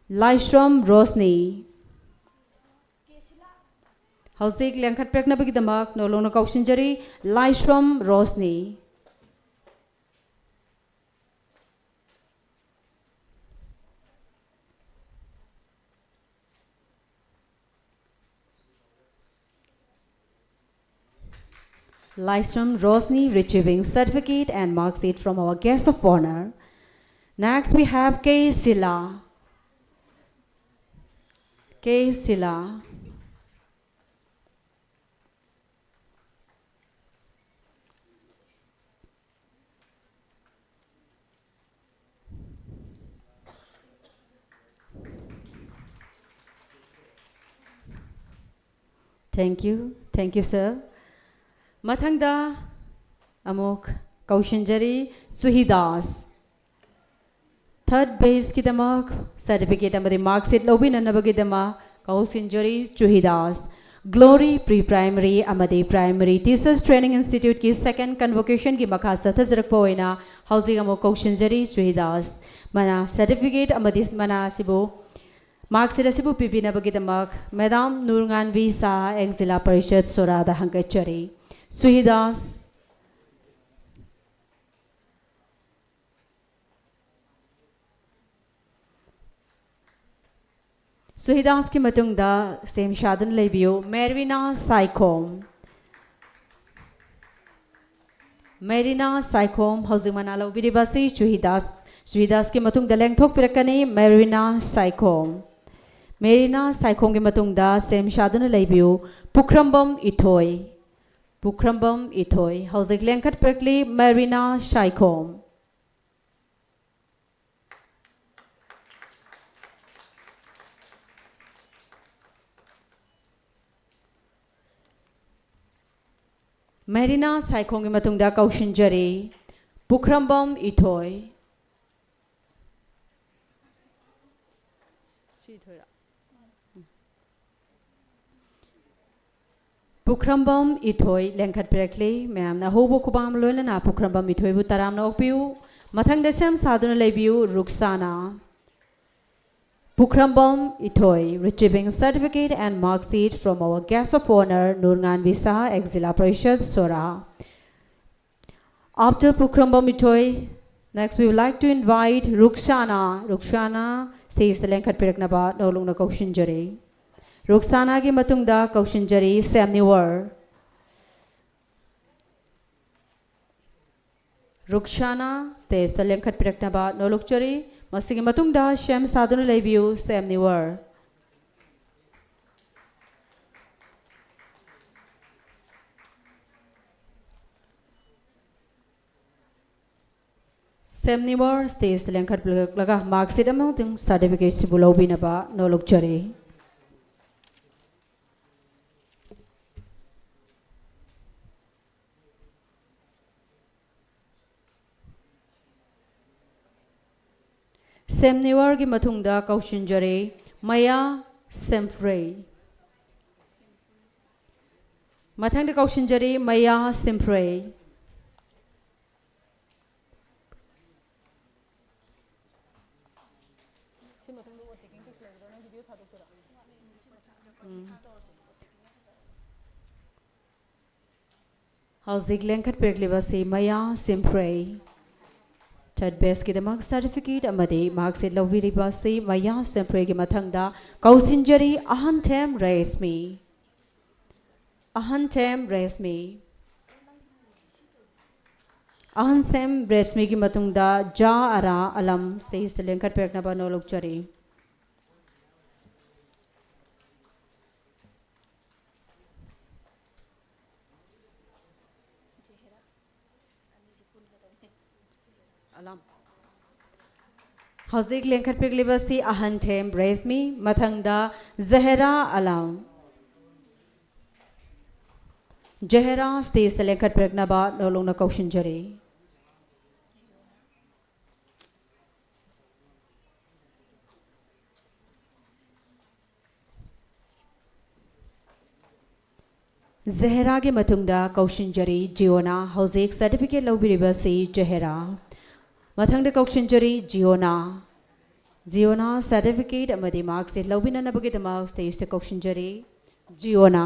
ꯂꯥꯏꯁ꯭ꯔꯝ ꯔꯣꯁꯅꯤ꯫ ꯍꯧꯖꯤꯛ ꯂꯦꯡꯈꯠꯄꯤꯔꯛꯅꯕꯒꯤꯗꯃꯛ ꯅꯣꯂꯨꯛꯅ ꯀꯧꯁꯤꯟꯖꯔꯤ ꯂꯥꯏꯁ꯭ꯔꯝ Roshni. Laisram Rosni receiving certificate and mark sheet from our guest of honor. Next, we have K Sila. K Sila. Thank you. Thank you, sir. ꯃꯊꯪꯗ ꯑꯃꯨꯛ ꯀꯧꯁꯤꯟꯖꯔꯤ ꯁꯨꯍꯤꯗꯥꯁ꯫ ꯊꯥꯔꯠ ꯕꯦꯁꯀꯤꯗꯃꯛ ꯁꯥꯔꯇꯤꯐꯤꯀꯦꯠ ꯑꯃꯗꯤ ꯃꯥꯔꯛꯁꯤꯠ ꯂꯧꯕꯤꯅꯅꯕꯒꯤꯗꯃꯛ ꯀꯧꯁꯤꯟꯖꯔꯤ ꯆꯨꯍꯤꯗꯥꯁ꯫ ꯒ꯭ꯂꯣꯔꯤ ꯄ꯭ꯔꯤ ꯄ꯭ꯔꯥꯏꯃꯔꯤ ꯑꯃꯗꯤ ꯄ꯭ꯔꯥꯏꯃꯔꯤ ꯇꯤꯆꯔꯁ ꯇ꯭ꯔꯦꯅꯤꯡ ꯏꯟꯁꯇꯤꯇ꯭ꯌꯨꯠꯀꯤ ꯁꯦꯀꯦꯟ ꯀꯟꯚꯣꯀꯦꯁꯟꯒꯤ ꯃꯈꯥ ꯆꯠꯊꯖꯔꯛꯄ ꯑꯣꯏꯅ ꯍꯧꯖꯤꯛ ꯑꯃꯨꯛ ꯀꯧꯁꯤꯟꯖꯔꯤ ꯆꯨꯍꯤꯗꯥꯁ꯫ ꯃꯅꯥ certificate ꯑꯃꯗꯤ ꯃꯅꯥ ꯑꯁꯤꯕꯨ ꯃꯥꯔꯛꯁꯤꯠ ꯑꯁꯤꯕꯨ ꯄꯤꯕꯤꯅꯕꯒꯤꯗꯃꯛ ꯃꯦꯗꯥꯝ ꯅꯨꯔꯉꯥꯟꯕꯤ ꯁꯥꯍ ꯑꯦꯡ ꯖꯤꯂꯥ ꯄꯔꯤꯁꯠ ꯁꯣꯔꯥꯗ ꯍꯪꯒꯠꯆꯔꯤ꯫ ꯁꯨꯍꯤꯗꯥꯁ꯫ ꯁꯨꯍꯤꯗꯥꯁꯀꯤ ꯃꯇꯨꯡꯗ ꯁꯦꯝ ꯁꯥꯗꯨꯅ ꯂꯩꯕꯤꯌꯨ ꯃꯦꯔꯤꯅꯥ ꯁꯥꯏꯈꯣꯝ꯫ ꯃꯦꯔꯤꯅꯥ ꯁꯥꯏꯈꯣꯝ ꯍꯧꯖꯤꯛ ꯃꯅꯥ ꯂꯧꯕꯤꯔꯤꯕ ꯑꯁꯤ ꯁꯨꯍꯤꯗꯥꯁ꯫ ꯁꯨꯍꯤꯗꯥꯁꯀꯤ ꯃꯇꯨꯡꯗ ꯂꯦꯡꯊꯣꯛꯄꯤꯔꯛꯀꯅꯤ ꯃꯦꯔꯤꯅꯥ ꯁꯥꯏꯈꯣꯝ꯫ ꯃꯦꯔꯤꯅꯥ ꯁꯥꯏꯈꯣꯝꯒꯤ ꯃꯇꯨꯡꯗ ꯁꯦꯝ ꯁꯥꯗꯨꯅ ꯂꯩꯕꯤꯌꯨ ꯄꯨꯈ꯭ꯔꯝꯕꯝ ꯏꯊꯣꯏ꯫ ꯄꯨꯈ꯭ꯔꯝꯕꯝ ꯏꯊꯣꯏ꯫ ꯍꯧꯖꯤꯛ ꯂꯦꯡꯈꯠꯄꯤꯔꯛꯂꯤ ꯃꯦꯔꯤꯅꯥ ꯁꯥꯏꯈꯣꯝ꯫ ꯃꯦꯔꯤꯅꯥ ꯁꯥꯏꯈꯣꯝꯒꯤ ꯃꯇꯨꯡꯗ ꯀꯧꯁꯤꯟꯖꯔꯤ ꯄꯨꯈ꯭ꯔꯝꯕꯝ ꯏꯊꯣꯏ꯫ ꯁꯤ ꯏꯊꯣꯏꯔꯣ? ꯄꯨꯈ꯭ꯔꯝꯕꯝ ꯏꯊꯣꯏ ꯂꯦꯡꯈꯠꯄꯤꯔꯛꯂꯤ꯫ ꯃꯌꯥꯝꯅ ꯑꯍꯧꯕ ꯈꯨꯕꯥꯝ ꯂꯣꯏꯅꯅ ꯄꯨꯈ꯭ꯔꯝꯕꯝ ꯏꯊꯣꯏꯕꯨ ꯇꯔꯥꯝꯅ ꯑꯣꯛꯄꯤꯌꯨ꯫ ꯃꯊꯪꯗ ꯁꯦꯝ ꯁꯥꯗꯨꯅ ꯂꯩꯕꯤꯌꯨ ꯔꯨꯛꯁꯥꯅꯥ꯫ ꯄꯨꯈ꯭ꯔꯝꯕꯝ ꯏꯊꯣꯏ, receiving certificate and mark sheet from our guest of honor, Nurnganbi Saha, ex Zilla Parishad, Sohra. After Pukhrambam Itoi, next we would like to invite Rukshana. Rukshana, stage ꯇ ꯂꯦꯡꯈꯠꯄꯤꯔꯛꯅꯕ ꯅꯧꯂꯨꯛꯅ ꯀꯧꯁꯤꯟꯖꯔꯤ꯫ ꯔꯨꯛꯁꯥꯅꯥꯒꯤ ꯃꯇꯨꯡꯗ ꯀꯧꯁꯤꯟꯖꯔꯤ ꯁꯦꯝꯅꯤꯋꯔ꯫ ꯔꯨꯛꯁꯥꯅꯥ, stage ꯇ ꯂꯦꯡꯈꯠꯄꯤꯔꯛꯅꯕ ꯅꯧꯂꯨꯛꯆꯔꯤ꯫ ꯃꯁꯤꯒꯤ ꯃꯇꯨꯡꯗ ꯁꯦꯝ ꯁꯥꯗꯨꯅ ꯂꯩꯕꯤꯌꯨ ꯁꯦꯝꯅꯤꯋꯔ꯫ ꯁꯦꯝꯅꯤꯋꯔ stage ꯇ ꯂꯦꯡꯈꯠꯂꯒ mark sheet ꯑꯃꯁꯨꯡ certificate ꯁꯤꯕꯨ ꯂꯧꯕꯤꯅꯕ ꯅꯣꯂꯨꯛꯆꯔꯤ꯫ ꯁꯦꯝꯅꯤꯋꯔꯒꯤ ꯃꯇꯨꯡꯗ ꯀꯧꯁꯤꯟꯖꯔꯤ ꯃꯌꯥ ꯁꯦꯝꯐ꯭ꯔꯩ꯫ ꯃꯊꯪꯗ ꯀꯧꯁꯤꯟꯖꯔꯤ ꯃꯌꯥ ꯁꯦꯝꯐ꯭ꯔꯩ꯫ ꯎꯝ꯫ ꯍꯧꯖꯤꯛ ꯂꯦꯡꯈꯠꯄꯤꯔꯛꯂꯤꯕ ꯑꯁꯤ ꯃꯌꯥ ꯁꯦꯝꯐ꯭ꯔꯩ꯫ Third batch ꯀꯤꯗꯃꯛ certificate ꯑꯃꯗꯤ mark sheet ꯂꯧꯕꯤꯔꯤꯕ ꯑꯁꯤ ꯃꯌꯥ ꯁꯦꯝꯐ꯭ꯔꯩꯒꯤ ꯃꯊꯪꯗ ꯀꯧꯁꯤꯟꯖꯔꯤ ꯑꯍꯟꯊꯦꯝ ꯔꯦꯁꯃꯤ꯫ ꯑꯍꯟꯊꯦꯝ ꯔꯦꯁꯃꯤ꯫ ꯑꯍꯟꯊꯦꯝ ꯔꯦꯁꯃꯤꯒꯤ ꯃꯇꯨꯡꯗ ꯖꯥ ꯑꯔꯥ ꯑꯂꯝ stage ꯇ ꯂꯦꯡꯈꯠꯄꯤꯔꯛꯅꯕ ꯅꯣꯂꯨꯛꯆꯔꯤ꯫ ꯑꯂꯥꯝ꯫ ꯍꯧꯖꯤꯛ ꯂꯦꯡꯈꯠꯄꯤꯔꯛꯂꯤꯕꯁꯤ ꯑꯍꯟꯊꯦꯝ ꯔꯦꯁꯃꯤ, ꯃꯊꯪꯗ ꯖꯍꯦꯔꯥ ꯑꯂꯥꯝ꯫ ꯖꯍꯦꯔꯥ ꯁ꯭ꯇꯦꯖꯇ ꯂꯦꯡꯈꯠꯄꯤꯔꯛꯅꯕ ꯅꯧꯂꯧꯅ ꯀꯧꯁꯤꯟꯖꯔꯤ꯫ ꯖꯍꯦꯔꯥꯒꯤ ꯃꯇꯨꯡꯗ ꯀꯧꯁꯤꯟꯖꯔꯤ ꯖꯤꯌꯣꯅꯥ꯫ ꯍꯧꯖꯤꯛ ꯁꯔꯇꯤꯐꯤꯀꯦꯠ ꯂꯧꯕꯤꯔꯤꯕꯁꯤ ꯖꯍꯦꯔꯥ꯫ ꯃꯊꯪꯗ ꯀꯧꯁꯤꯟꯖꯔꯤ ꯖꯤꯌꯣꯅꯥ꯫ ꯖꯤꯌꯣꯅꯥ ꯁꯔꯇꯤꯐꯤꯀꯦꯠ ꯑꯃꯗꯤ ꯃꯥꯔꯛꯁꯤꯠ ꯂꯧꯕꯤꯅꯅꯕꯒꯤꯗꯃꯛ ꯁ꯭ꯇꯦꯖꯇ ꯀꯧꯁꯤꯟꯖꯔꯤ ꯖꯤꯌꯣꯅꯥ꯫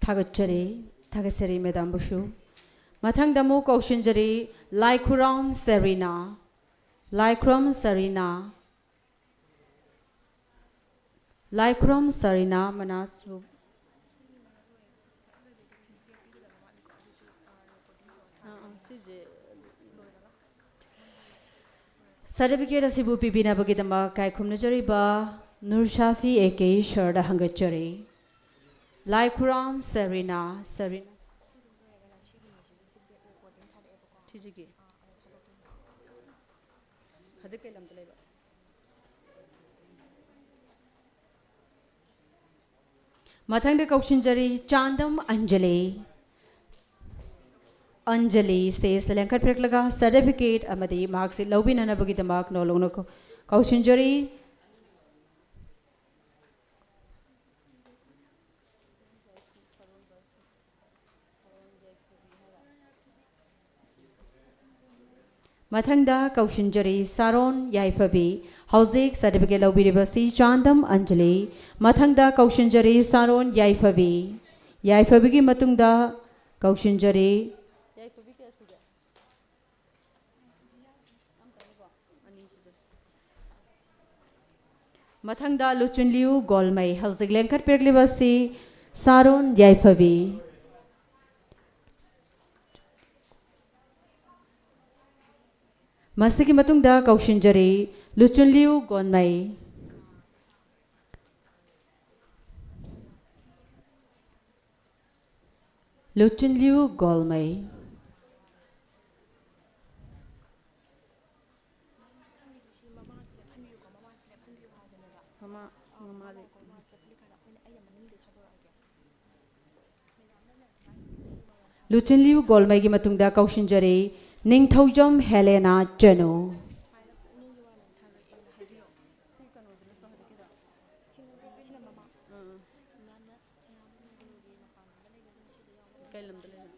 ꯊꯥꯒꯠꯆꯔꯤ, ꯊꯥꯒꯠꯆꯔꯤ ꯃꯦꯗꯥꯝꯕꯨꯁꯨ꯫ ꯃꯊꯪꯗ ꯑꯃꯨꯛ ꯀꯧꯁꯤꯟꯖꯔꯤ ꯂꯥꯏꯈꯨꯔꯥꯝ ꯁꯦꯔꯤꯅꯥ, ꯂꯥꯏꯈꯨꯔꯥꯝ ꯁꯦꯔꯤꯅꯥ꯫ ꯂꯥꯏꯈꯨꯔꯝ ꯁꯔꯤꯅꯥ ꯃꯅꯥꯁ꯫ ꯑꯥ, ꯑꯥ, ꯁꯤꯁꯦ꯫ ꯁꯥꯔꯇꯤꯐꯤꯀꯦꯠ ꯑꯁꯤꯕꯨ ꯄꯤꯕꯤꯅꯕꯒꯤꯗꯃꯛ ꯏꯀꯥꯏ ꯈꯨꯝꯅꯖꯔꯤꯕ ꯅꯨꯔꯁꯥꯐꯤ ꯑꯦ ꯀꯦ ꯁꯔꯗ ꯍꯪꯒꯠꯆꯔꯤ꯫ ꯂꯥꯏꯈꯨꯔꯝ ꯁꯔꯤꯅꯥ, ꯁꯔꯤꯅꯥ꯫ ꯁꯤꯁꯤꯒꯤ꯫ ꯍꯧꯖꯤꯛ ꯀꯩ ꯂꯝꯗ ꯂꯩꯕ? ꯃꯊꯪꯗ ꯀꯧꯁꯤꯟꯖꯔꯤ ꯆꯥꯟꯗꯝ ꯑꯟꯖꯂꯤ꯫ ꯑꯟꯖꯂꯤ ꯁ꯭ꯇꯦꯖꯇ ꯂꯦꯡꯈꯠꯄꯤꯔꯛꯂꯒ ꯁꯥꯔꯇꯤꯐꯤꯀꯦꯠ ꯑꯃꯗꯤ ꯃꯥꯔꯛꯁꯤꯠ ꯂꯧꯕꯤꯅꯅꯕꯒꯤꯗꯃꯛ ꯅꯧꯂꯧꯅ ꯀꯧ-, ꯀꯧꯁꯤꯟꯖꯔꯤ꯫ ꯃꯊꯪꯗ ꯀꯧꯁꯤꯟꯖꯔꯤ ꯁꯥꯔꯣꯟ ꯌꯥꯏꯐꯕꯤ꯫ ꯍꯧꯖꯤꯛ ꯁꯥꯔꯇꯤꯐꯤꯀꯦꯠ ꯂꯧꯕꯤꯔꯤꯕꯁꯤ ꯆꯥꯟꯗꯝ ꯑꯟꯖꯂꯤ꯫ ꯃꯊꯪꯗ ꯀꯧꯁꯤꯟꯖꯔꯤ ꯁꯥꯔꯣꯟ ꯌꯥꯏꯐꯕꯤ꯫ ꯌꯥꯏꯐꯕꯤꯒꯤ ꯃꯇꯨꯡꯗ ꯀꯧꯁꯤꯟꯖꯔꯤ꯫ ꯌꯥꯏꯐꯕꯤ ꯀꯌꯥ ꯁꯨꯒꯦ? ꯑꯝꯇꯅꯤꯀꯣ꯫ ꯃꯊꯪꯗ ꯂꯨꯆꯨꯟꯂꯤꯌꯨ ꯒꯣꯜꯃꯩ ꯍꯧꯖꯤꯛ ꯂꯦꯡꯈꯠꯄꯤꯔꯛꯂꯤꯕ ꯑꯁꯤ ꯁꯥꯔꯣꯟ ꯌꯥꯏꯐꯕꯤ꯫ ꯃꯁꯤꯒꯤ ꯃꯇꯨꯡꯗ ꯀꯧꯁꯤꯟꯖꯔꯤ ꯂꯨꯆꯨꯟꯂꯤꯌꯨ ꯒꯣꯜꯃꯩ꯫ ꯂꯨꯆꯨꯟꯂꯤꯌꯨ ꯒꯣꯜꯃꯩ꯫ ꯃꯃꯥ, ꯃꯃꯥꯗꯤ꯫ ꯂꯨꯆꯤꯟꯂꯤꯌꯨ ꯒꯣꯜꯃꯩꯒꯤ ꯃꯇꯨꯡꯗ ꯀꯧꯁꯤꯟꯖꯔꯤ ꯅꯤꯡꯊꯧꯖꯝ ꯍꯦꯂꯦꯅꯥ ꯆꯅꯨ꯫ ꯀꯩ ꯂꯝꯗ ꯂꯩꯕ?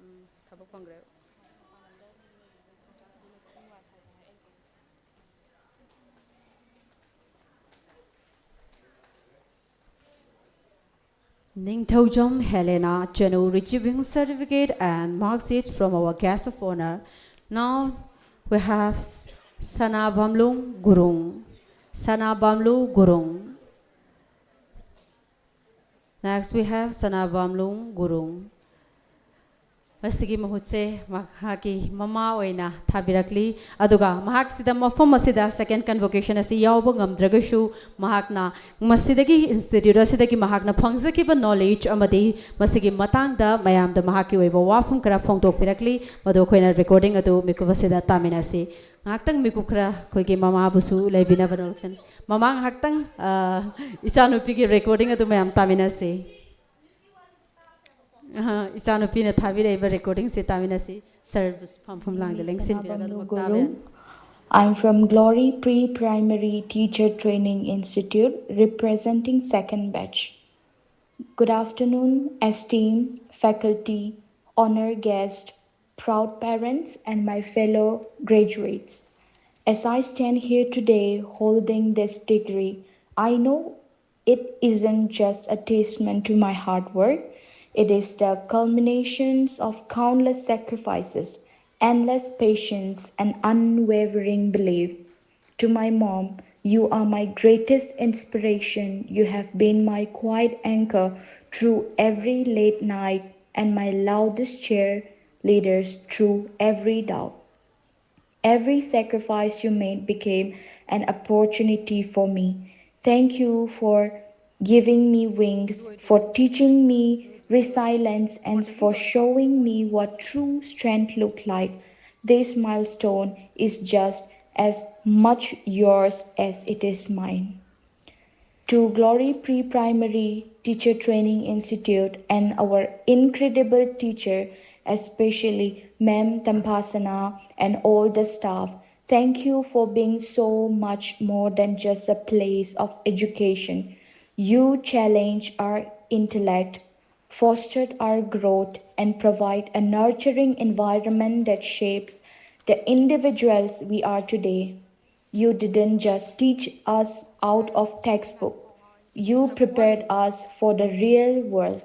ꯎꯝ, ꯊꯕꯛ ꯐꯪꯈ꯭ꯔꯦ꯫ Ningthoujom Helena Chanu receiving certificate and mark sheet from our guest of honor. Now we have Sana Bamlung Gurung. Sana Bamlu Gurung. Next we have Sana Bamlung Gurung. ꯃꯁꯤꯒꯤ ꯃꯍꯨꯠꯁꯦ ꯃꯍꯥꯛꯀꯤ ꯃꯃꯥ ꯑꯣꯏꯅ ꯊꯥꯕꯤꯔꯛꯂꯤ꯫ ꯑꯗꯨꯒ ꯃꯍꯥꯛꯁꯤꯗ ꯃꯐꯝ ꯑꯁꯤꯗ second convocation ꯑꯁꯤ ꯌꯥꯎꯕ ꯉꯝꯗ꯭ꯔꯒꯁꯨ, ꯃꯍꯥꯛꯅ ꯃꯁꯤꯗꯒꯤ, institute ꯑꯁꯤꯗꯒꯤ ꯃꯍꯥꯛꯅ ꯐꯪꯖꯈꯤꯕ knowledge ꯑꯃꯗꯤ ꯃꯁꯤꯒꯤ ꯃꯇꯥꯡꯗ ꯃꯌꯥꯝꯗ ꯃꯍꯥꯛꯀꯤ ꯑꯣꯏꯕ ꯋꯥꯐꯝ ꯈꯔ ꯐꯣꯡꯗꯣꯛꯄꯤꯔꯛꯂꯤ꯫ ꯃꯗꯨ ꯑꯩꯈꯣꯏꯅ recording ꯑꯗꯨ ꯃꯤꯀꯨꯞ ꯑꯁꯤꯗ ꯇꯥꯃꯤꯟꯅꯁꯤ꯫ ꯉꯥꯏꯍꯥꯛꯇꯪ ꯃꯤꯀꯨꯞ ꯈꯔ ꯑꯩꯈꯣꯏꯒꯤ ꯃꯃꯥꯕꯨꯁꯨ ꯂꯩꯕꯤꯅꯕ ꯅꯣꯂꯨꯛꯆꯅꯤ꯫ ꯃꯃꯥ ꯉꯥꯏꯍꯥꯛꯇꯪ, ꯑ, ꯏꯆꯥꯅꯨꯄꯤꯒꯤ recording ꯑꯗꯨ ꯃꯌꯥꯝ ꯇꯥꯃꯤꯟꯅꯁꯤ꯫ ꯑꯍ, ꯏꯆꯥꯅꯨꯄꯤꯅ ꯊꯥꯕꯤꯔꯛꯏꯕ recording ꯁꯤ ꯇꯥꯃꯤꯟꯅꯁꯤ꯫ Sir ꯕꯨ ꯐꯝꯐꯝ ꯂꯥꯡꯗ ꯂꯦꯡꯁꯤꯟꯕꯤꯔꯒ ꯑꯗꯨꯃꯛ ꯇꯥꯕ ꯌꯥꯅꯤ꯫ I'm from Glory Pre-Primary Teacher Training Institute, representing second batch. Good afternoon, esteemed faculty, honor guest, proud parents, and my fellow graduates. As I stand here today holding this degree, I know it isn't just a testament to my hard work, it is the culminations of countless sacrifices endless patience, and unwavering belief. To my mom, you are my greatest inspiration. You have been my quiet anchor through every late night and my loudest cheerleaders through every doubt. Every sacrifice you made became an opportunity for me. Thank you for giving me wings, for teaching me resilience, and for showing me what true strength looked like. This milestone is just as much yours as it is mine. To Glory Pre Primary Teacher Training Institute and our incredible teacher, especially Ma'am Tampasana and all the staff, thank you for being so much more than just a place of education. You challenge our intellect, fostered our growth, and provide a nurturing environment that shapes the individuals we are today. You didn't just teach us out of textbook. You prepared us for the real world.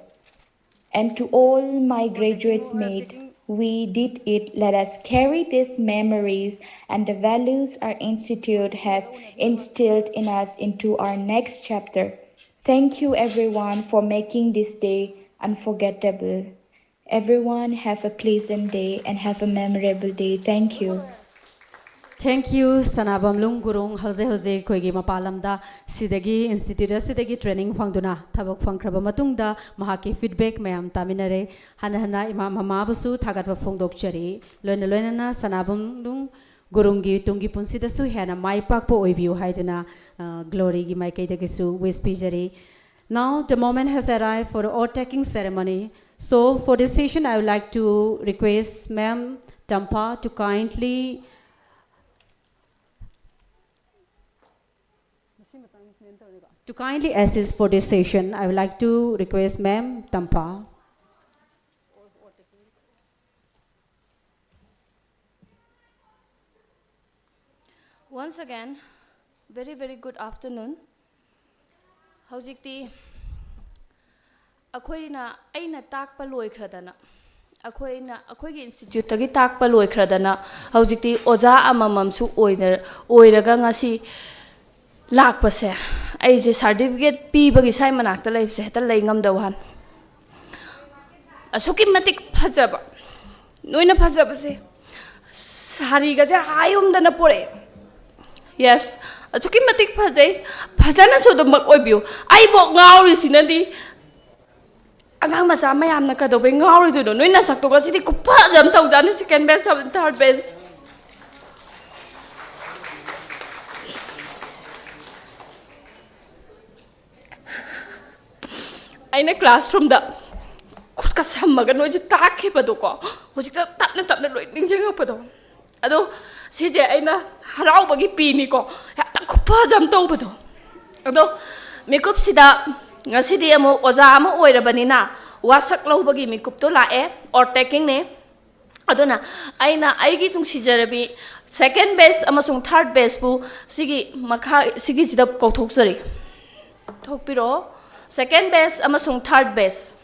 And to all my graduates mate, we did it. Let us carry these memories and the values our institute has instilled in us into our next chapter. Thank you everyone for making this day unforgettable. Everyone have a pleasant day and have a memorable day. Thank you. Thank you, ꯁꯅꯥꯕꯝꯂꯨꯡ Gurung. ꯍꯧꯖꯤꯛ ꯍꯧꯖꯤꯛ ꯑꯩꯈꯣꯏꯒꯤ ꯃꯄꯥꯟ ꯂꯝꯗ ꯁꯤꯗꯒꯤ institute ꯑꯁꯤꯗꯒꯤ training ꯐꯪꯗꯨꯅ ꯊꯕꯛ ꯐꯪꯈ꯭ꯔꯕ ꯃꯇꯨꯡꯗ ꯃꯍꯥꯛꯀꯤ feedback ꯃꯌꯥꯝ ꯇꯥꯃꯤꯟꯅꯔꯦ꯫ ꯍꯟꯅ ꯍꯟꯅ ꯏꯃꯥ ꯃꯃꯥꯕꯨꯁꯨ ꯊꯥꯒꯠꯄ ꯐꯣꯡꯗꯣꯛꯆꯔꯤ꯫ ꯂꯣꯏꯅ ꯂꯣꯏꯅꯅ ꯁꯅꯥꯕꯝꯂꯨꯡ ꯒꯨꯔꯨꯡꯒꯤ ꯇꯨꯡꯒꯤ ꯄꯨꯟꯁꯤꯗꯁꯨ ꯍꯦꯟꯅ ꯃꯥꯏ ꯄꯥꯛꯄ ꯑꯣꯏꯕꯤꯌꯨ ꯍꯥꯏꯗꯨꯅ, ꯑ, Gloryꯒꯤ ꯃꯥꯏꯀꯩꯗꯒꯤꯁꯨ wish ꯄꯤꯖꯔꯤ꯫ Now the moment has arrived for the oath taking ceremony. So for this session, I would like to request Ma'am Tampa to kindly to kindly assist for this session. I would like to request Ma'am Tampa. Once again, very, very good afternoon. ꯍꯧꯖꯤꯛꯇꯤ ꯑꯩꯈꯣꯏꯅ, ꯑꯩꯅ ꯇꯥꯛꯄ ꯂꯣꯏꯈ꯭ꯔꯗꯅ, ꯑꯩꯈꯣꯏꯅ, ꯑꯩꯈꯣꯏꯒꯤ ꯏꯟꯁꯇꯤꯇ꯭ꯌꯨꯠꯇꯒꯤ ꯇꯥꯛꯄ ꯂꯣꯏꯈ꯭ꯔꯗꯅ ꯍꯧꯖꯤꯛꯇꯤ ꯑꯣꯖꯥ ꯑꯃꯃꯝꯁꯨ ꯑꯣꯏꯅ-, ꯑꯣꯏꯔꯒ ꯉꯁꯤ ꯂꯥꯛꯄꯁꯦ, ꯑꯩꯁꯦ ꯁꯥꯔꯇꯤꯐꯤꯀꯦꯠ ꯄꯤꯕꯒꯤ ꯁ꯭ꯋꯥꯏ ꯃꯅꯥꯛꯇ ꯂꯩꯕꯁꯦ ꯍꯦꯛꯇ ꯂꯩ ꯉꯝꯗꯕ ꯋꯥꯅꯤ꯫ ꯑꯁꯨꯛꯀꯤ ꯃꯇꯤꯛ ꯐꯖꯕ, ꯅꯣꯏꯅ ꯐꯖꯕꯁꯦ, ꯁꯥꯔꯤꯒꯁꯦ ꯍꯥꯏꯌꯨꯝꯗꯅ ꯄꯣꯔꯛꯑꯦ꯫ ꯌꯦꯁ, ꯑꯁꯨꯛꯀꯤ ꯃꯇꯤꯛ ꯐꯖꯩ꯫ ꯐꯖꯅꯁꯨ ꯑꯗꯨꯃꯛ ꯑꯣꯏꯕꯤꯌꯨ꯫ ꯑꯩꯕꯨ ꯉꯥꯎꯔꯤꯁꯤꯅꯗꯤ ꯑꯉꯥꯡ ꯃꯆꯥ ꯃꯌꯥꯝꯅ ꯀꯩꯗꯧꯕꯩ ꯉꯥꯎꯔꯣꯏꯗꯣꯏꯅꯣ? ꯅꯣꯏ ꯅꯁꯛꯇꯨꯒ ꯁꯤꯗꯤ ꯈꯨꯐꯖ ꯑꯃ ꯇꯧꯖꯥꯠꯅꯤ, ꯁꯦꯀꯦꯟ ꯕꯦꯁ, ꯊꯥꯔꯠ ꯕꯦꯁ꯫ ꯑꯩꯅ ꯀ꯭ꯂꯥꯁꯔꯨꯝꯗ ꯈꯨꯠꯀ ꯁꯝꯃꯒ ꯅꯣꯏꯁꯦ ꯇꯥꯛꯈꯤꯕꯗꯣꯀꯣ, ꯍꯧꯖꯤꯛꯇ ꯇꯞꯅ ꯇꯞꯅ ꯂꯣꯏ ꯅꯤꯡꯁꯤꯡꯉꯛꯄꯗꯣ꯫ ꯑꯗꯣ ꯁꯤꯁꯦ ꯑꯩꯅ ꯍꯔꯥꯎꯕꯒꯤ ꯄꯤꯅꯤꯀꯣ, ꯍꯦꯛꯇ ꯈꯨꯐꯖ ꯑꯃ ꯇꯧꯕꯗꯣ꯫ ꯑꯗꯣ ꯃꯤꯀꯨꯞꯁꯤꯗ ꯉꯁꯤꯗꯤ ꯑꯃꯨꯛ ꯑꯣꯖꯥ ꯑꯃ ꯑꯣꯏꯔꯕꯅꯤꯅ ꯋꯥꯁꯛ ꯂꯧꯕꯒꯤ ꯃꯤꯀꯨꯞꯇꯣ ꯂꯥꯛꯑꯦ, ꯑꯣꯔ ꯇꯦꯀꯤꯡꯅꯦ꯫ ꯑꯗꯨꯅ ꯑꯩꯅ ꯑꯩꯒꯤ ꯅꯨꯡꯁꯤꯖꯔꯕꯤ ꯁꯦꯀꯦꯟ ꯕꯦꯁ ꯑꯃꯁꯨꯡ ꯊꯥꯔꯠ ꯕꯦꯁꯄꯨ ꯁꯤꯒꯤ ꯃꯈꯥ, ꯁꯤꯒꯤꯁꯤꯗ ꯀꯧꯊꯣꯛꯆꯔꯤ꯫ ꯊꯣꯛꯄꯤꯔꯛꯑꯣ, ꯁꯦꯀꯦꯟ ꯕꯦꯁ ꯑꯃꯁꯨꯡ ꯊꯥꯔꯠ ꯕꯦꯁ꯫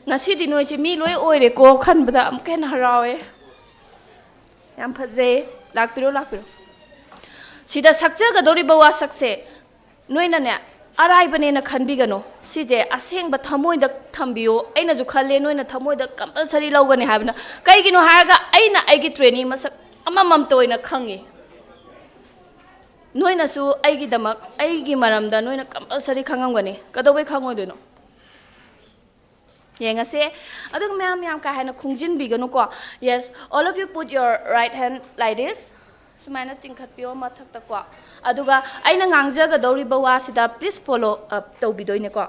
ꯉꯁꯤꯗꯤ ꯅꯣꯏꯁꯦ ꯃꯤ ꯂꯣꯏ ꯑꯣꯏꯔꯦꯀꯣ ꯈꯟꯕꯗ ꯑꯃꯨꯛꯀ ꯍꯦꯟꯅ ꯍꯔꯥꯎꯋꯦ꯫ ꯌꯥꯝ ꯐꯖꯩ꯫ ꯂꯥꯛꯄꯤꯔꯣ, ꯂꯥꯛꯄꯤꯔꯣ꯫ ꯁꯤꯗ ꯁꯛꯆꯒꯗꯧꯔꯤꯕ ꯋꯥꯁꯛꯁꯦ ꯅꯣꯏꯅꯅꯦ, ꯑꯔꯥꯏꯕꯅꯦꯅ ꯈꯟꯕꯤꯒꯅꯨ꯫ ꯁꯤꯁꯦ ꯑꯁꯦꯡꯕ ꯊꯃꯣꯏꯗ ꯊꯝꯕꯤꯌꯨ꯫ ꯑꯩꯅꯁꯨ ꯈꯜꯂꯦ ꯅꯣꯏꯅ ꯊꯃꯣꯏꯗ ꯀꯝꯄꯜꯁꯔꯤ ꯂꯧꯒꯅꯤ ꯍꯥꯏꯕꯅ꯫ ꯀꯩꯒꯤꯅꯣ ꯍꯥꯏꯔꯒ ꯑꯩꯅ ꯑꯩꯒꯤ ꯇ꯭ꯔꯦꯅꯤ ꯃꯁꯛ ꯑꯃꯃꯝꯇ ꯑꯣꯏꯅ ꯈꯪꯉꯤ꯫ ꯅꯣꯏꯅꯁꯨ ꯑꯩꯒꯤꯗꯃꯛ, ꯑꯩꯒꯤ ꯃꯔꯝꯗ ꯅꯣꯏꯅ ꯀꯝꯄꯜꯁꯔꯤ ꯈꯪꯉꯝꯒꯅꯤ꯫ ꯀꯩꯗꯧꯕꯩ ꯈꯪꯉꯣꯏꯗꯣꯏꯅꯣ? ꯌꯦꯡꯉꯁꯦ꯫ ꯑꯗꯨꯒ ꯃꯌꯥꯝ ꯌꯥꯝ ꯀꯥ ꯍꯦꯟꯅ ꯈꯣꯡꯖꯤꯟꯕꯤꯒꯅꯨꯀꯣ꯫ Yes, all of you put your right hand like this. ꯁꯨꯃꯥꯏꯅ ꯆꯤꯡꯈꯠꯄꯤꯌꯣ ꯃꯊꯛꯇꯀꯣ꯫ ꯑꯗꯨꯒ ꯑꯩꯅ ꯉꯥꯡꯖꯒꯗꯧꯔꯤꯕ ꯋꯥꯁꯤꯗ please follow up ꯇꯧꯕꯤꯗꯣꯏꯅꯦꯀꯣ꯫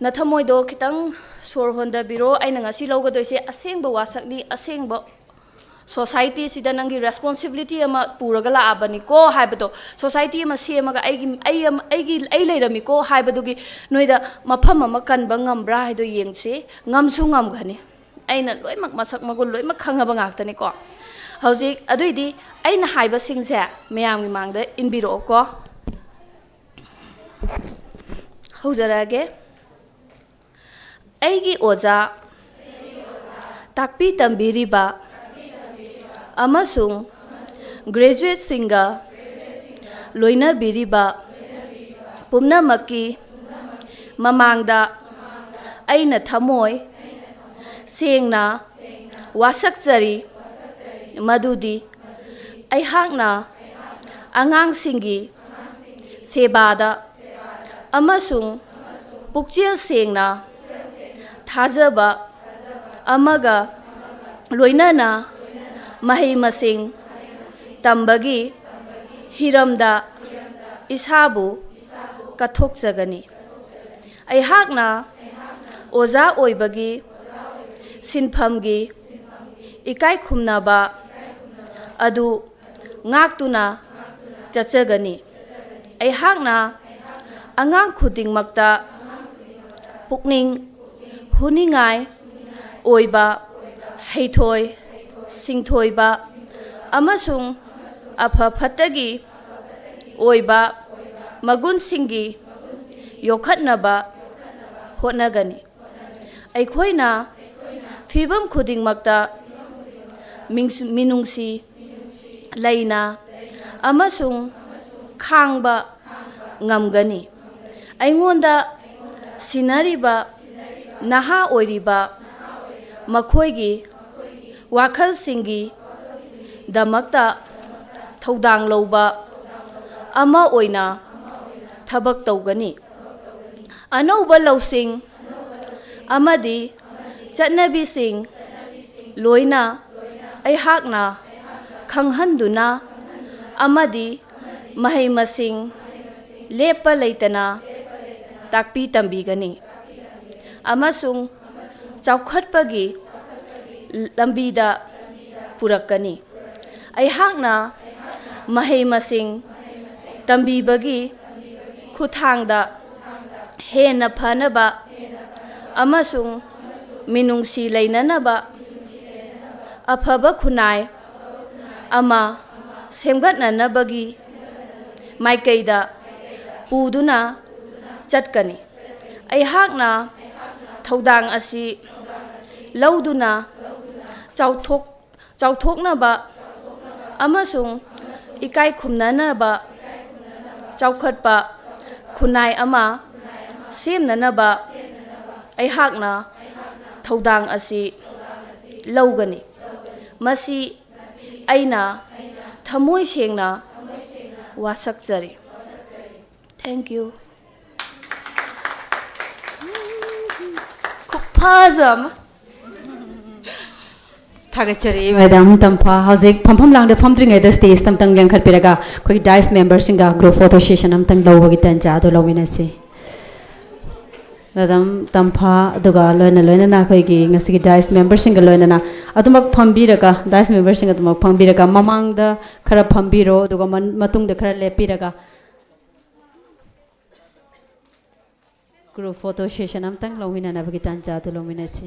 ꯅꯊꯃꯣꯏꯗꯣ ꯈꯤꯇꯪ ꯁꯣꯔ ꯍꯣꯟꯗꯕꯤꯔꯣ꯫ ꯑꯩꯅ ꯉꯁꯤ ꯂꯧꯒꯗꯣꯏꯁꯦ ꯑꯁꯦꯡꯕ ꯋꯥꯁꯛꯅꯤ, ꯑꯁꯦꯡꯕ ꯁꯣꯁꯥꯏꯇꯤꯁꯤꯗ ꯅꯪꯒꯤ ꯔꯦꯁꯄꯣꯟꯁꯤꯕꯤꯂꯤꯇꯤ ꯑꯃ ꯄꯨꯔꯒ ꯂꯥꯛꯑꯕꯅꯤꯀꯣ ꯍꯥꯏꯕꯗꯣ꯫ ꯁꯣꯁꯥꯏꯇꯤ ꯑꯃ ꯁꯦꯝꯃꯒ ꯑꯩꯒꯤ, ꯑꯩ ꯑꯃ, ꯑꯩꯒꯤ, ꯑꯩ ꯂꯩꯔꯝꯃꯤꯀꯣ ꯍꯥꯏꯕꯗꯨꯒꯤ ꯅꯣꯏꯗ ꯃꯐꯝ ꯑꯃ ꯀꯟꯕ ꯉꯝꯕ꯭ꯔꯥ ꯍꯥꯏꯗꯣ ꯌꯦꯡꯁꯤ꯫ ꯉꯝꯁꯨ ꯉꯝꯒꯅꯤ꯫ ꯑꯩꯅ ꯂꯣꯏꯅꯃꯛ ꯃꯁꯛ ꯃꯒꯨꯟ ꯂꯣꯏꯅꯃꯛ ꯈꯪꯉꯕ ꯉꯥꯛꯇꯅꯤꯀꯣ꯫ ꯍꯧꯖꯤꯛ ꯑꯗꯨꯏꯗꯤ ꯑꯩꯅ ꯍꯥꯏꯕꯁꯤꯡꯁꯦ ꯃꯌꯥꯝꯒꯤ ꯃꯥꯡꯗ ꯏꯟꯕꯤꯔꯛꯑꯣꯀꯣ꯫ ꯍꯧꯖꯔꯛꯑꯒꯦ꯫ ꯑꯩꯒꯤ ꯑꯣꯖꯥ, ꯇꯥꯛꯄꯤ ꯇꯝꯕꯤꯔꯤꯕ ꯑꯃꯁꯨꯡ ꯒ꯭ꯔꯦꯖꯨꯑꯦꯠꯁꯤꯡꯒ ꯂꯣꯏꯅꯕꯤꯔꯤꯕ ꯄꯨꯝꯅꯃꯛꯀꯤ ꯃꯃꯥꯡꯗ ꯑꯩꯅ ꯊꯃꯣꯏ ꯁꯦꯡꯅ ꯋꯥꯁꯛꯆꯔꯤ꯫ ꯃꯗꯨꯗꯤ ꯑꯩꯍꯥꯛꯅ ꯑꯉꯥꯡꯁꯤꯡꯒꯤ ꯁꯦꯕꯥꯗ ꯑꯃꯁꯨꯡ ꯄꯨꯛꯆꯦꯜ ꯁꯦꯡꯅ ꯊꯥꯖꯕ ꯑꯃꯒ ꯂꯣꯏꯅꯅ ꯃꯍꯩ ꯃꯁꯤꯡ ꯇꯝꯕꯒꯤ ꯍꯤꯔꯝꯗ ꯏꯁꯥꯕꯨ ꯀꯠꯊꯣꯛꯆꯒꯅꯤ꯫ ꯑꯩꯍꯥꯛꯅ ꯑꯣꯖꯥ ꯑꯣꯏꯕꯒꯤ ꯁꯤꯟꯐꯝꯒꯤ ꯏꯀꯥꯏ ꯈꯨꯝꯅꯕ ꯑꯗꯨ ꯉꯥꯛꯇꯨꯅ ꯆꯠꯆꯒꯅꯤ꯫ ꯑꯩꯍꯥꯛꯅ ꯑꯉꯥꯡ ꯈꯨꯗꯤꯡꯃꯛꯇ ꯄꯨꯛꯅꯤꯡ ꯍꯨꯅꯤꯡꯉꯥꯏ ꯑꯣꯏꯕ, ꯍꯩꯊꯣꯏ ꯁꯤꯡꯊꯣꯏꯕ ꯑꯃꯁꯨꯡ ꯑꯐ ꯐꯠꯇꯒꯤ ꯑꯣꯏꯕ ꯃꯒꯨꯟꯁꯤꯡꯒꯤ ꯌꯣꯛꯈꯠꯅꯕ ꯍꯣꯠꯅꯒꯅꯤ꯫ ꯑꯩꯈꯣꯏꯅ ꯐꯤꯚꯝ ꯈꯨꯗꯤꯡꯃꯛꯇ ꯃꯤꯡꯁ-, ꯃꯤꯅꯨꯡꯁꯤ ꯂꯩꯅ ꯑꯃꯁꯨꯡ ꯈꯥꯡꯕ ꯉꯝꯒꯅꯤ꯫ ꯑꯩꯉꯣꯟꯗ ꯁꯤꯟꯅꯔꯤꯕ ꯅꯍꯥ ꯑꯣꯏꯔꯤꯕ ꯃꯈꯣꯏꯒꯤ ꯋꯥꯈꯜꯁꯤꯡꯒꯤꯗꯃꯛꯇ ꯊꯧꯗꯥꯡ ꯂꯧꯕ ꯑꯃ ꯑꯣꯏꯅ ꯊꯕꯛ ꯇꯧꯒꯅꯤ꯫ ꯑꯅꯧꯕ ꯂꯧꯁꯤꯡ ꯑꯃꯗꯤ ꯆꯠꯅꯕꯤꯁꯤꯡ ꯂꯣꯏꯅ ꯑꯩꯍꯥꯛꯅ ꯈꯪꯍꯟꯗꯨꯅ ꯑꯃꯗꯤ ꯃꯍꯩ ꯃꯁꯤꯡ ꯂꯦꯞꯄ ꯂꯩꯇꯅ ꯇꯥꯛꯄꯤ ꯇꯝꯕꯤꯒꯅꯤ ꯑꯃꯁꯨꯡ ꯆꯥꯎꯈꯠꯄꯒꯤ ꯂꯝꯕꯤꯗ ꯄꯨꯔꯛꯀꯅꯤ꯫ ꯑꯩꯍꯥꯛꯅ ꯃꯍꯩ ꯃꯁꯤꯡ ꯇꯝꯕꯤꯕꯒꯤ ꯈꯨꯠꯊꯥꯡꯗ ꯍꯦꯟꯅ ꯐꯅꯕ ꯑꯃꯁꯨꯡ ꯃꯤꯅꯨꯡꯁꯤ ꯂꯩꯅꯅꯕ ꯑꯐꯕ ꯈꯨꯟꯅꯥꯏ ꯑꯃ ꯁꯦꯝꯒꯠꯅꯅꯕꯒꯤ ꯃꯥꯏꯀꯩꯗ ꯄꯨꯗꯨꯅ ꯆꯠꯀꯅꯤ꯫ ꯑꯩꯍꯥꯛꯅ ꯊꯧꯗꯥꯡ ꯑꯁꯤ ꯂꯧꯗꯨꯅ ꯆꯥꯎꯊꯣꯛ-, ꯆꯥꯎꯊꯣꯛꯅꯕ ꯑꯃꯁꯨꯡ ꯏꯀꯥꯏ ꯈꯨꯝꯅꯅꯕ ꯆꯥꯎꯈꯠꯄ ꯈꯨꯟꯅꯥꯏ ꯑꯃ ꯁꯦꯝꯅꯅꯕ ꯑꯩꯍꯥꯛꯅ ꯊꯧꯗꯥꯡ ꯑꯁꯤ ꯂꯧꯒꯅꯤ꯫ ꯃꯁꯤ ꯑꯩꯅ ꯊꯃꯣꯏ ꯁꯦꯡꯅ ꯋꯥꯁꯛꯆꯔꯤ꯫ Thank you꯫ ꯈꯨꯐꯖ ꯑꯃ꯫ ꯊꯥꯒꯠꯆꯔꯤ, ꯃꯦꯗꯥꯝ ꯇꯝꯐꯥ꯫ ꯍꯧꯖꯤꯛ ꯐꯝꯐꯝ ꯂꯥꯡꯗ ꯐꯝꯗ꯭ꯔꯤꯉꯩꯗ stage ꯑꯝꯇꯪ ꯂꯦꯡꯈꯠꯄꯤꯔꯒ ꯑꯩꯈꯣꯏꯒꯤ dais member ꯁꯤꯡꯒ group photo session ꯑꯝꯇꯪ ꯂꯧꯕꯒꯤ ꯇꯟꯖꯥ ꯑꯗꯨ ꯂꯧꯃꯤꯟꯅꯁꯤ꯫ ꯃꯦꯗꯥꯝ ꯇꯝꯐꯥ, ꯑꯗꯨꯒ ꯂꯣꯏꯅ ꯂꯣꯏꯅꯅ ꯑꯩꯈꯣꯏꯒꯤ ꯉꯁꯤꯒꯤ dais member ꯁꯤꯡꯒ ꯂꯣꯏꯅꯅ ꯑꯗꯨꯃꯛ ꯐꯝꯕꯤꯔꯒ, dais member ꯁꯤꯡ ꯑꯗꯨꯃꯛ ꯐꯝꯕꯤꯔꯒ, ꯃꯃꯥꯡꯗ ꯈꯔ ꯐꯝꯕꯤꯔꯣ, ꯑꯗꯨꯒ ꯃꯟ-, ꯃꯇꯨꯡꯗ ꯈꯔ ꯂꯦꯞꯄꯤꯔꯒ group photo session ꯑꯝꯇꯪ ꯂꯧꯃꯤꯟꯅꯅꯕꯒꯤ ꯇꯥꯟꯖꯥ ꯑꯗꯨ ꯂꯧꯃꯤꯟꯅꯁꯤ꯫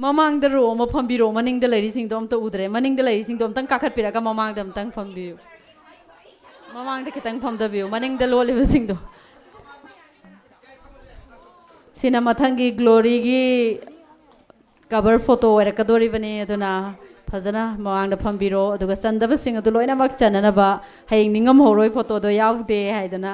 ꯃꯃꯥꯡꯗ ꯔꯣ ꯑꯃ ꯐꯝꯕꯤꯔꯣ, ꯃꯅꯤꯡꯗ ꯂꯩꯔꯤꯁꯤꯡꯗꯣ ꯑꯝꯇ ꯎꯗ꯭ꯔꯦ꯫ ꯃꯅꯤꯡꯗ ꯂꯩꯔꯤꯁꯤꯡꯗꯣ ꯑꯝꯇꯪ ꯀꯥꯈꯠꯄꯤꯔꯒ ꯃꯃꯥꯡꯗ ꯑꯝꯇꯪ ꯐꯝꯕꯤꯌꯨ꯫ ꯃꯃꯥꯡꯗ ꯈꯤꯇꯪ ꯐꯝꯊꯕꯤꯌꯨ, ꯃꯅꯤꯡꯗ ꯂꯣꯜꯂꯤꯕꯁꯤꯡꯗꯣ꯫ ꯁꯤꯅ ꯃꯊꯪꯒꯤ ꯒ꯭ꯂꯣꯔꯤꯒꯤ ꯀꯕꯔ ꯐꯣꯇꯣ ꯑꯣꯏꯔꯛꯀꯗꯣꯔꯤꯕꯅꯤ꯫ ꯑꯗꯨꯅ ꯐꯖꯅ ꯃꯃꯥꯡꯗ ꯐꯝꯕꯤꯔꯣ, ꯑꯗꯨꯒ ꯆꯟꯗꯕꯁꯤꯡ ꯑꯗꯨ ꯂꯣꯏꯅꯃꯛ ꯆꯟꯅꯅꯕ꯫ ꯍꯌꯦꯡ ꯅꯤꯡꯉꯝꯍꯧꯔꯣꯏ ꯐꯣꯇꯣꯗꯣ ꯌꯥꯎꯗꯦ ꯍꯥꯏꯗꯅ꯫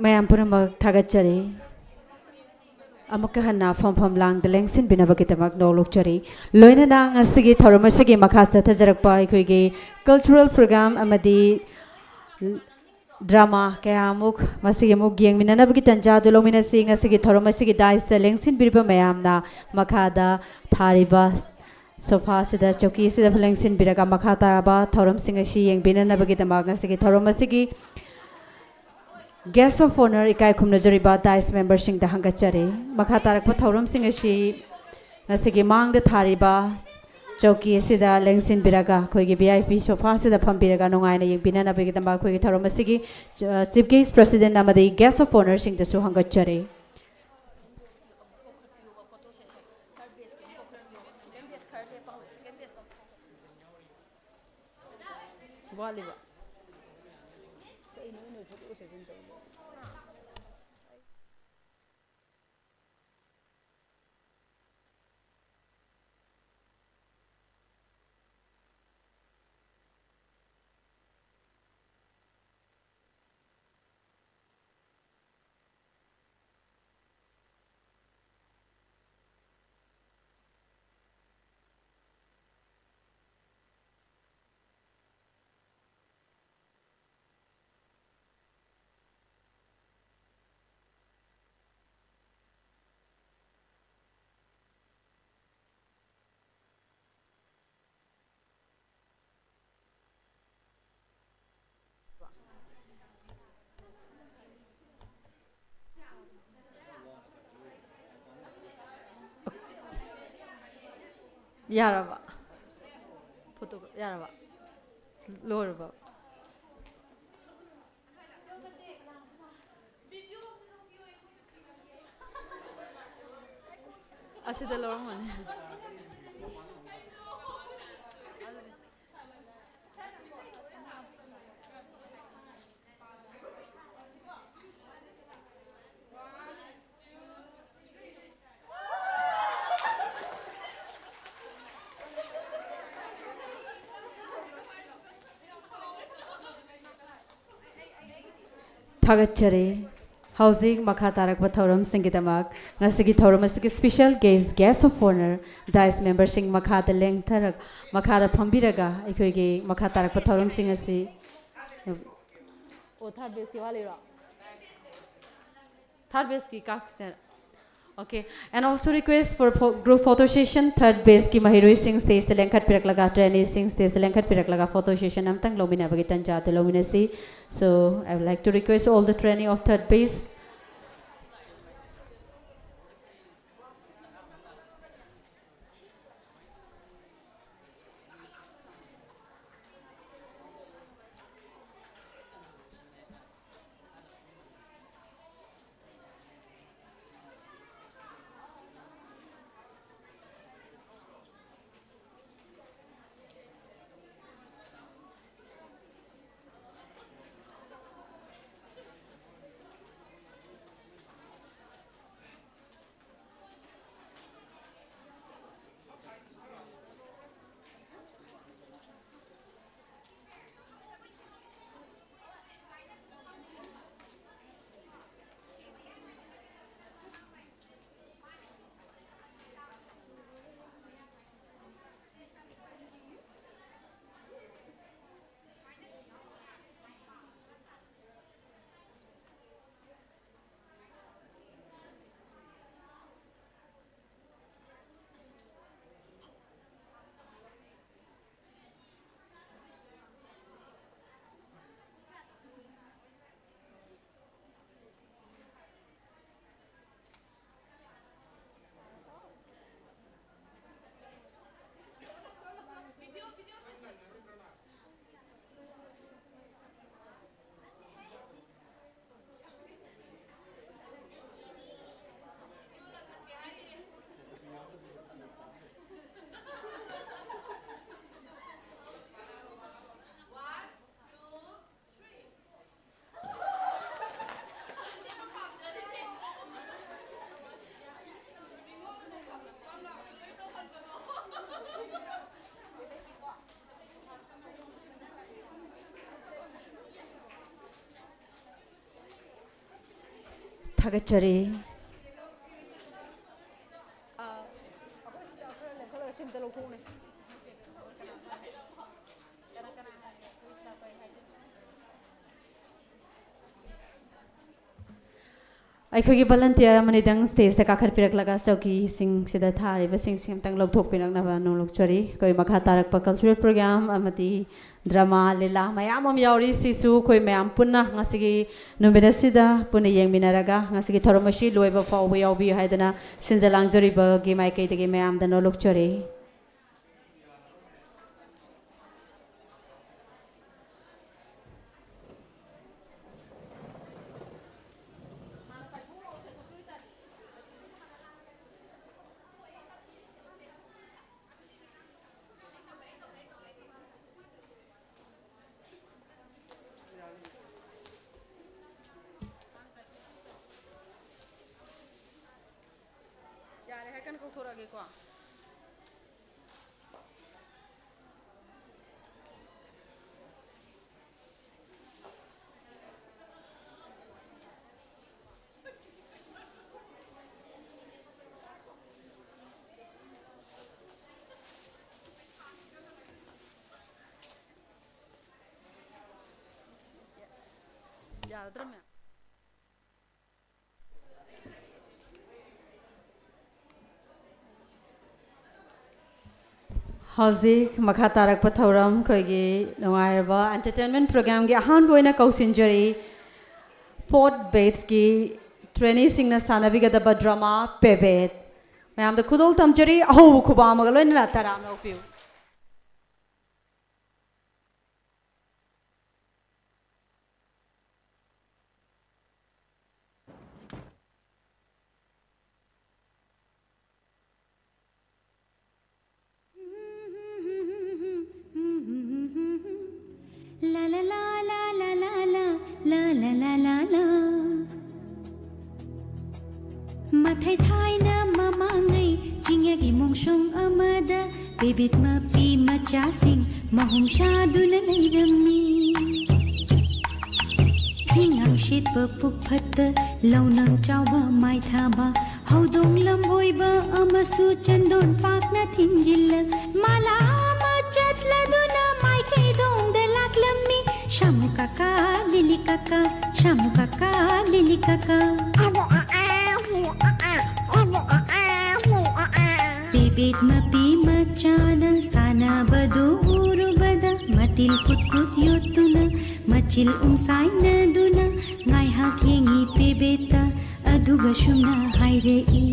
ꯃꯌꯥꯝ ꯄꯨꯝꯅꯃꯛ ꯊꯥꯒꯠꯆꯔꯤ꯫ ꯑꯃꯨꯛꯀ ꯍꯟꯅ ꯐꯝꯐꯝ ꯂꯥꯡꯗ ꯂꯦꯡꯁꯤꯟꯕꯤꯅꯕꯒꯤꯗꯃꯛ ꯅꯣꯛꯂꯨꯛꯆꯔꯤ꯫ ꯂꯣꯏꯅꯅ ꯉꯁꯤꯒꯤ ꯊꯧꯔꯝ ꯑꯁꯤꯒꯤ ꯃꯈꯥ ꯆꯠꯊꯖꯔꯛꯄ ꯑꯩꯈꯣꯏꯒꯤ cultural program ꯑꯃꯗꯤ drama ꯀꯌꯥꯃꯨꯛ ꯃꯁꯤꯒꯤ ꯑꯃꯨꯛ ꯌꯦꯡꯃꯤꯟꯅꯅꯕꯒꯤ ꯇꯟꯖꯥ ꯑꯗꯨ ꯂꯧꯃꯤꯟꯅꯁꯤ꯫ ꯉꯁꯤꯒꯤ ꯊꯧꯔꯝ ꯑꯁꯤꯒꯤ dais ꯇ ꯂꯦꯡꯁꯤꯟꯕꯤꯔꯤꯕ ꯃꯌꯥꯝꯅ ꯃꯈꯥꯗ ꯊꯥꯔꯤꯕ sofa ꯑꯁꯤꯗ, ꯆꯧꯀꯤ ꯑꯁꯤꯗ ꯂꯦꯡꯁꯤꯟꯕꯤꯔꯒ ꯃꯈꯥ ꯇꯥꯕ ꯊꯧꯔꯝꯁꯤꯡ ꯑꯁꯤ ꯌꯦꯡꯕꯤꯅꯅꯕꯒꯤꯗꯃꯛ ꯉꯁꯤꯒꯤ ꯊꯧꯔꯝ ꯑꯁꯤꯒꯤ guest of honour ꯏꯀꯥꯏ ꯈꯨꯝꯅꯖꯔꯤꯕ dais member ꯁꯤꯡꯗ ꯍꯪꯒꯠꯆꯔꯤ꯫ ꯃꯈꯥ ꯇꯥꯔꯛꯄ ꯊꯧꯔꯝꯁꯤꯡ ꯑꯁꯤ ꯉꯁꯤꯒꯤ ꯃꯥꯡꯗ ꯊꯥꯔꯤꯕ ꯆꯧꯀꯤ ꯑꯁꯤꯗ ꯂꯦꯡꯁꯤꯟꯕꯤꯔꯒ ꯑꯩꯈꯣꯏꯒꯤ V I P sofa ꯑꯁꯤꯗ ꯐꯝꯕꯤꯔꯒ ꯅꯨꯡꯉꯥꯏꯅ ꯌꯦꯡꯕꯤꯅꯅꯕꯒꯤꯗꯃꯛ ꯑꯩꯈꯣꯏꯒꯤ ꯊꯧꯔꯝ ꯑꯁꯤꯒꯤ, ꯑ, chief guest president ꯑꯃꯗꯤ guest of honour ꯁꯤꯡꯗꯁꯨ ꯍꯪꯒꯠꯆꯔꯤ꯫ ꯋꯥꯠꯂꯤꯕ꯫ ꯀꯩꯅꯣ ꯅꯣꯏ photo session ꯇꯧꯔꯤꯗꯣ? ꯌꯥꯔꯕ? Photo ꯌꯥꯔꯕ? ꯂꯣꯏꯔꯕ? ꯑꯁꯤꯗ ꯂꯧꯔꯝꯒꯅꯤ꯫ ꯊꯥꯒꯠꯆꯔꯤ꯫ ꯍꯧꯖꯤꯛ ꯃꯈꯥ ꯇꯥꯔꯛꯄ ꯊꯧꯔꯝꯁꯤꯡꯒꯤꯗꯃꯛ ꯉꯁꯤꯒꯤ ꯊꯧꯔꯝ ꯑꯁꯤꯒꯤ special guest, guest of honour, dais memberꯁꯤꯡ ꯃꯈꯥꯗ ꯂꯦꯡꯊꯔꯛ ꯃꯈꯥꯗ ꯐꯝꯕꯤꯔꯒ ꯑꯩꯈꯣꯏꯒꯤ ꯃꯈꯥ ꯇꯥꯔꯛꯄ ꯊꯧꯔꯝꯁꯤꯡ ꯑꯁꯤ ꯑꯣ, third batchꯀꯤ ꯋꯥꯠꯂꯤꯔꯣ? Third batchꯀꯤ ꯀꯥꯛꯁꯦ꯫ Okay, and also request for pho- group photo session, third batchꯀꯤ ꯃꯍꯩꯔꯣꯏꯁꯤꯡ stageꯇ ꯂꯦꯡꯈꯠꯄꯤꯔꯛꯂꯒ, traineeꯁꯤꯡ stageꯇ ꯂꯦꯡꯈꯠꯄꯤꯔꯛꯂꯒ photo session ꯑꯃꯇꯪ ꯂꯧꯃꯤꯟꯅꯕꯒꯤ ꯇꯟꯖꯥ ꯑꯗꯨ ꯂꯧꯃꯤꯟꯅꯁꯤ꯫ So, I would like to request all the trainee of third batch. ꯊꯥꯒꯠꯆꯔꯤ꯫ ꯑꯩꯈꯣꯏꯒꯤ volunteer ꯑꯃꯅꯤꯗꯪ stageꯇ ꯀꯥꯈꯠꯄꯤꯔꯛꯂꯒ ꯆꯧꯀꯤꯁꯤꯡꯁꯤꯗ ꯊꯥꯔꯤꯕꯁꯤꯡꯁꯤ ꯑꯝꯇꯪ ꯂꯧꯊꯣꯛꯄꯤꯔꯛꯅꯕ ꯅꯣꯡꯂꯨꯛꯆꯔꯤ꯫ ꯑꯩꯈꯣꯏ ꯃꯈꯥ ꯇꯥꯔꯛꯄ cultural program ꯑꯃꯗꯤ drama, ꯂꯤꯂꯥ ꯃꯌꯥꯝ ꯑꯃ ꯌꯥꯎꯔꯤ꯫ ꯁꯤꯁꯨ ꯑꯩꯈꯣꯏ ꯃꯌꯥꯝ ꯄꯨꯟꯅ ꯉꯁꯤꯒꯤ ꯅꯨꯃꯤꯠ ꯑꯁꯤꯗ ꯄꯨꯟꯅ ꯌꯦꯡꯃꯤꯟꯅꯔꯒ ꯉꯁꯤꯒꯤ ꯊꯧꯔꯝ ꯑꯁꯤ ꯂꯣꯏꯕ ꯐꯥꯎꯕ ꯌꯥꯎꯕꯤꯌꯨ ꯍꯥꯏꯗꯅ ꯁꯤꯟꯖ ꯂꯥꯡꯖꯔꯤꯕꯒꯤ ꯃꯥꯏꯀꯩꯗꯒꯤ ꯃꯌꯥꯝꯗ ꯅꯣꯡꯂꯨꯛꯆꯔꯤ꯫ ꯌꯥꯔꯦ ꯍꯥꯏ ꯀꯟꯅ ꯀꯧꯊꯣꯔꯛꯑꯒꯦꯀꯣ꯫ ꯌꯥꯔꯗ꯭ꯔꯃꯦ꯫ ꯍꯧꯖꯤꯛ ꯃꯈꯥ ꯇꯥꯔꯛꯄ ꯊꯧꯔꯝ ꯑꯩꯈꯣꯏꯒꯤ ꯅꯨꯡꯉꯥꯏꯔꯕ entertainment programꯒꯤ ꯑꯍꯥꯟꯕ ꯑꯣꯏꯅ ꯀꯧꯁꯤꯟꯖꯔꯤ, fourth batchꯀꯤ traineeꯁꯤꯡꯅ ꯁꯥꯟꯅꯕꯤꯒꯗꯕ drama ꯄꯦꯕꯦꯠ꯫ ꯃꯌꯥꯝꯗ ꯈꯨꯗꯣꯜ ꯇꯝꯖꯔꯤ, ꯑꯍꯧꯕ ꯈꯨꯕꯥꯛ ꯑꯃꯒ ꯂꯣꯏꯅꯅ ꯇꯔꯥꯝꯅ ꯑꯣꯛꯄꯤꯌꯨ꯫ ꯂꯥ ꯂꯥ ꯂꯥ ꯂꯥ ꯂꯥ ꯂꯥ ꯂꯥ ꯂꯥ ꯂꯥ ꯂꯥ ꯂꯥ꯫ ꯃꯊꯥꯏ ꯊꯥꯏꯅ ꯃꯃꯥꯡꯉꯩ ꯆꯤꯡꯌꯥꯒꯤ ꯃꯣꯡꯁꯣꯡ ꯑꯃꯗ ꯄꯦꯕꯤꯠ ꯃꯄꯤ ꯃꯆꯥꯁꯤꯡ ꯃꯍꯨꯝ ꯆꯥꯗꯨꯅ ꯂꯩꯔꯝꯃꯤ꯫ ꯉꯥꯡꯁꯤꯠꯄ ꯄꯨꯛ ꯐꯠꯇ ꯂꯧꯅꯝ ꯆꯥꯎꯕ ꯃꯥꯏꯊꯥꯕ ꯍꯧꯗꯣꯡ ꯂꯝꯕꯣꯏꯕ ꯑꯃꯁꯨ ꯆꯟꯗꯣꯟ ꯄꯥꯛꯅ ꯊꯤꯡꯖꯤꯜꯂ ꯃꯥꯂꯥ ꯑꯃ ꯆꯠꯂꯗꯨꯅ ꯃꯥꯏꯀꯩꯗꯣꯡꯗ ꯂꯥꯛꯂꯝꯃꯤ꯫ ꯁꯥꯃꯨ ꯀꯥꯀꯥ, ꯂꯤꯂꯤ ꯀꯥꯀꯥ, ꯁꯥꯃꯨ ꯀꯥꯀꯥ, ꯂꯤꯂꯤ ꯀꯥꯀꯥ꯫ ꯄꯦꯕꯦꯠ ꯃꯄꯤ ꯃꯆꯥꯅ ꯁꯥꯟꯅꯕꯗꯨ ꯎꯔꯨꯕꯗ ꯃꯇꯤꯜ ꯀꯨꯠ ꯀꯨꯠ ꯌꯣꯠꯇꯨꯅ ꯃꯆꯤꯜ ꯎꯝꯁꯥꯏꯅꯗꯨꯅ ꯉꯥꯏꯍꯥꯛ ꯌꯦꯡꯉꯤ ꯄꯦꯕꯦꯠꯇ, ꯑꯗꯨꯒ ꯁꯨꯝꯅ ꯍꯥꯏꯔꯛꯏ꯫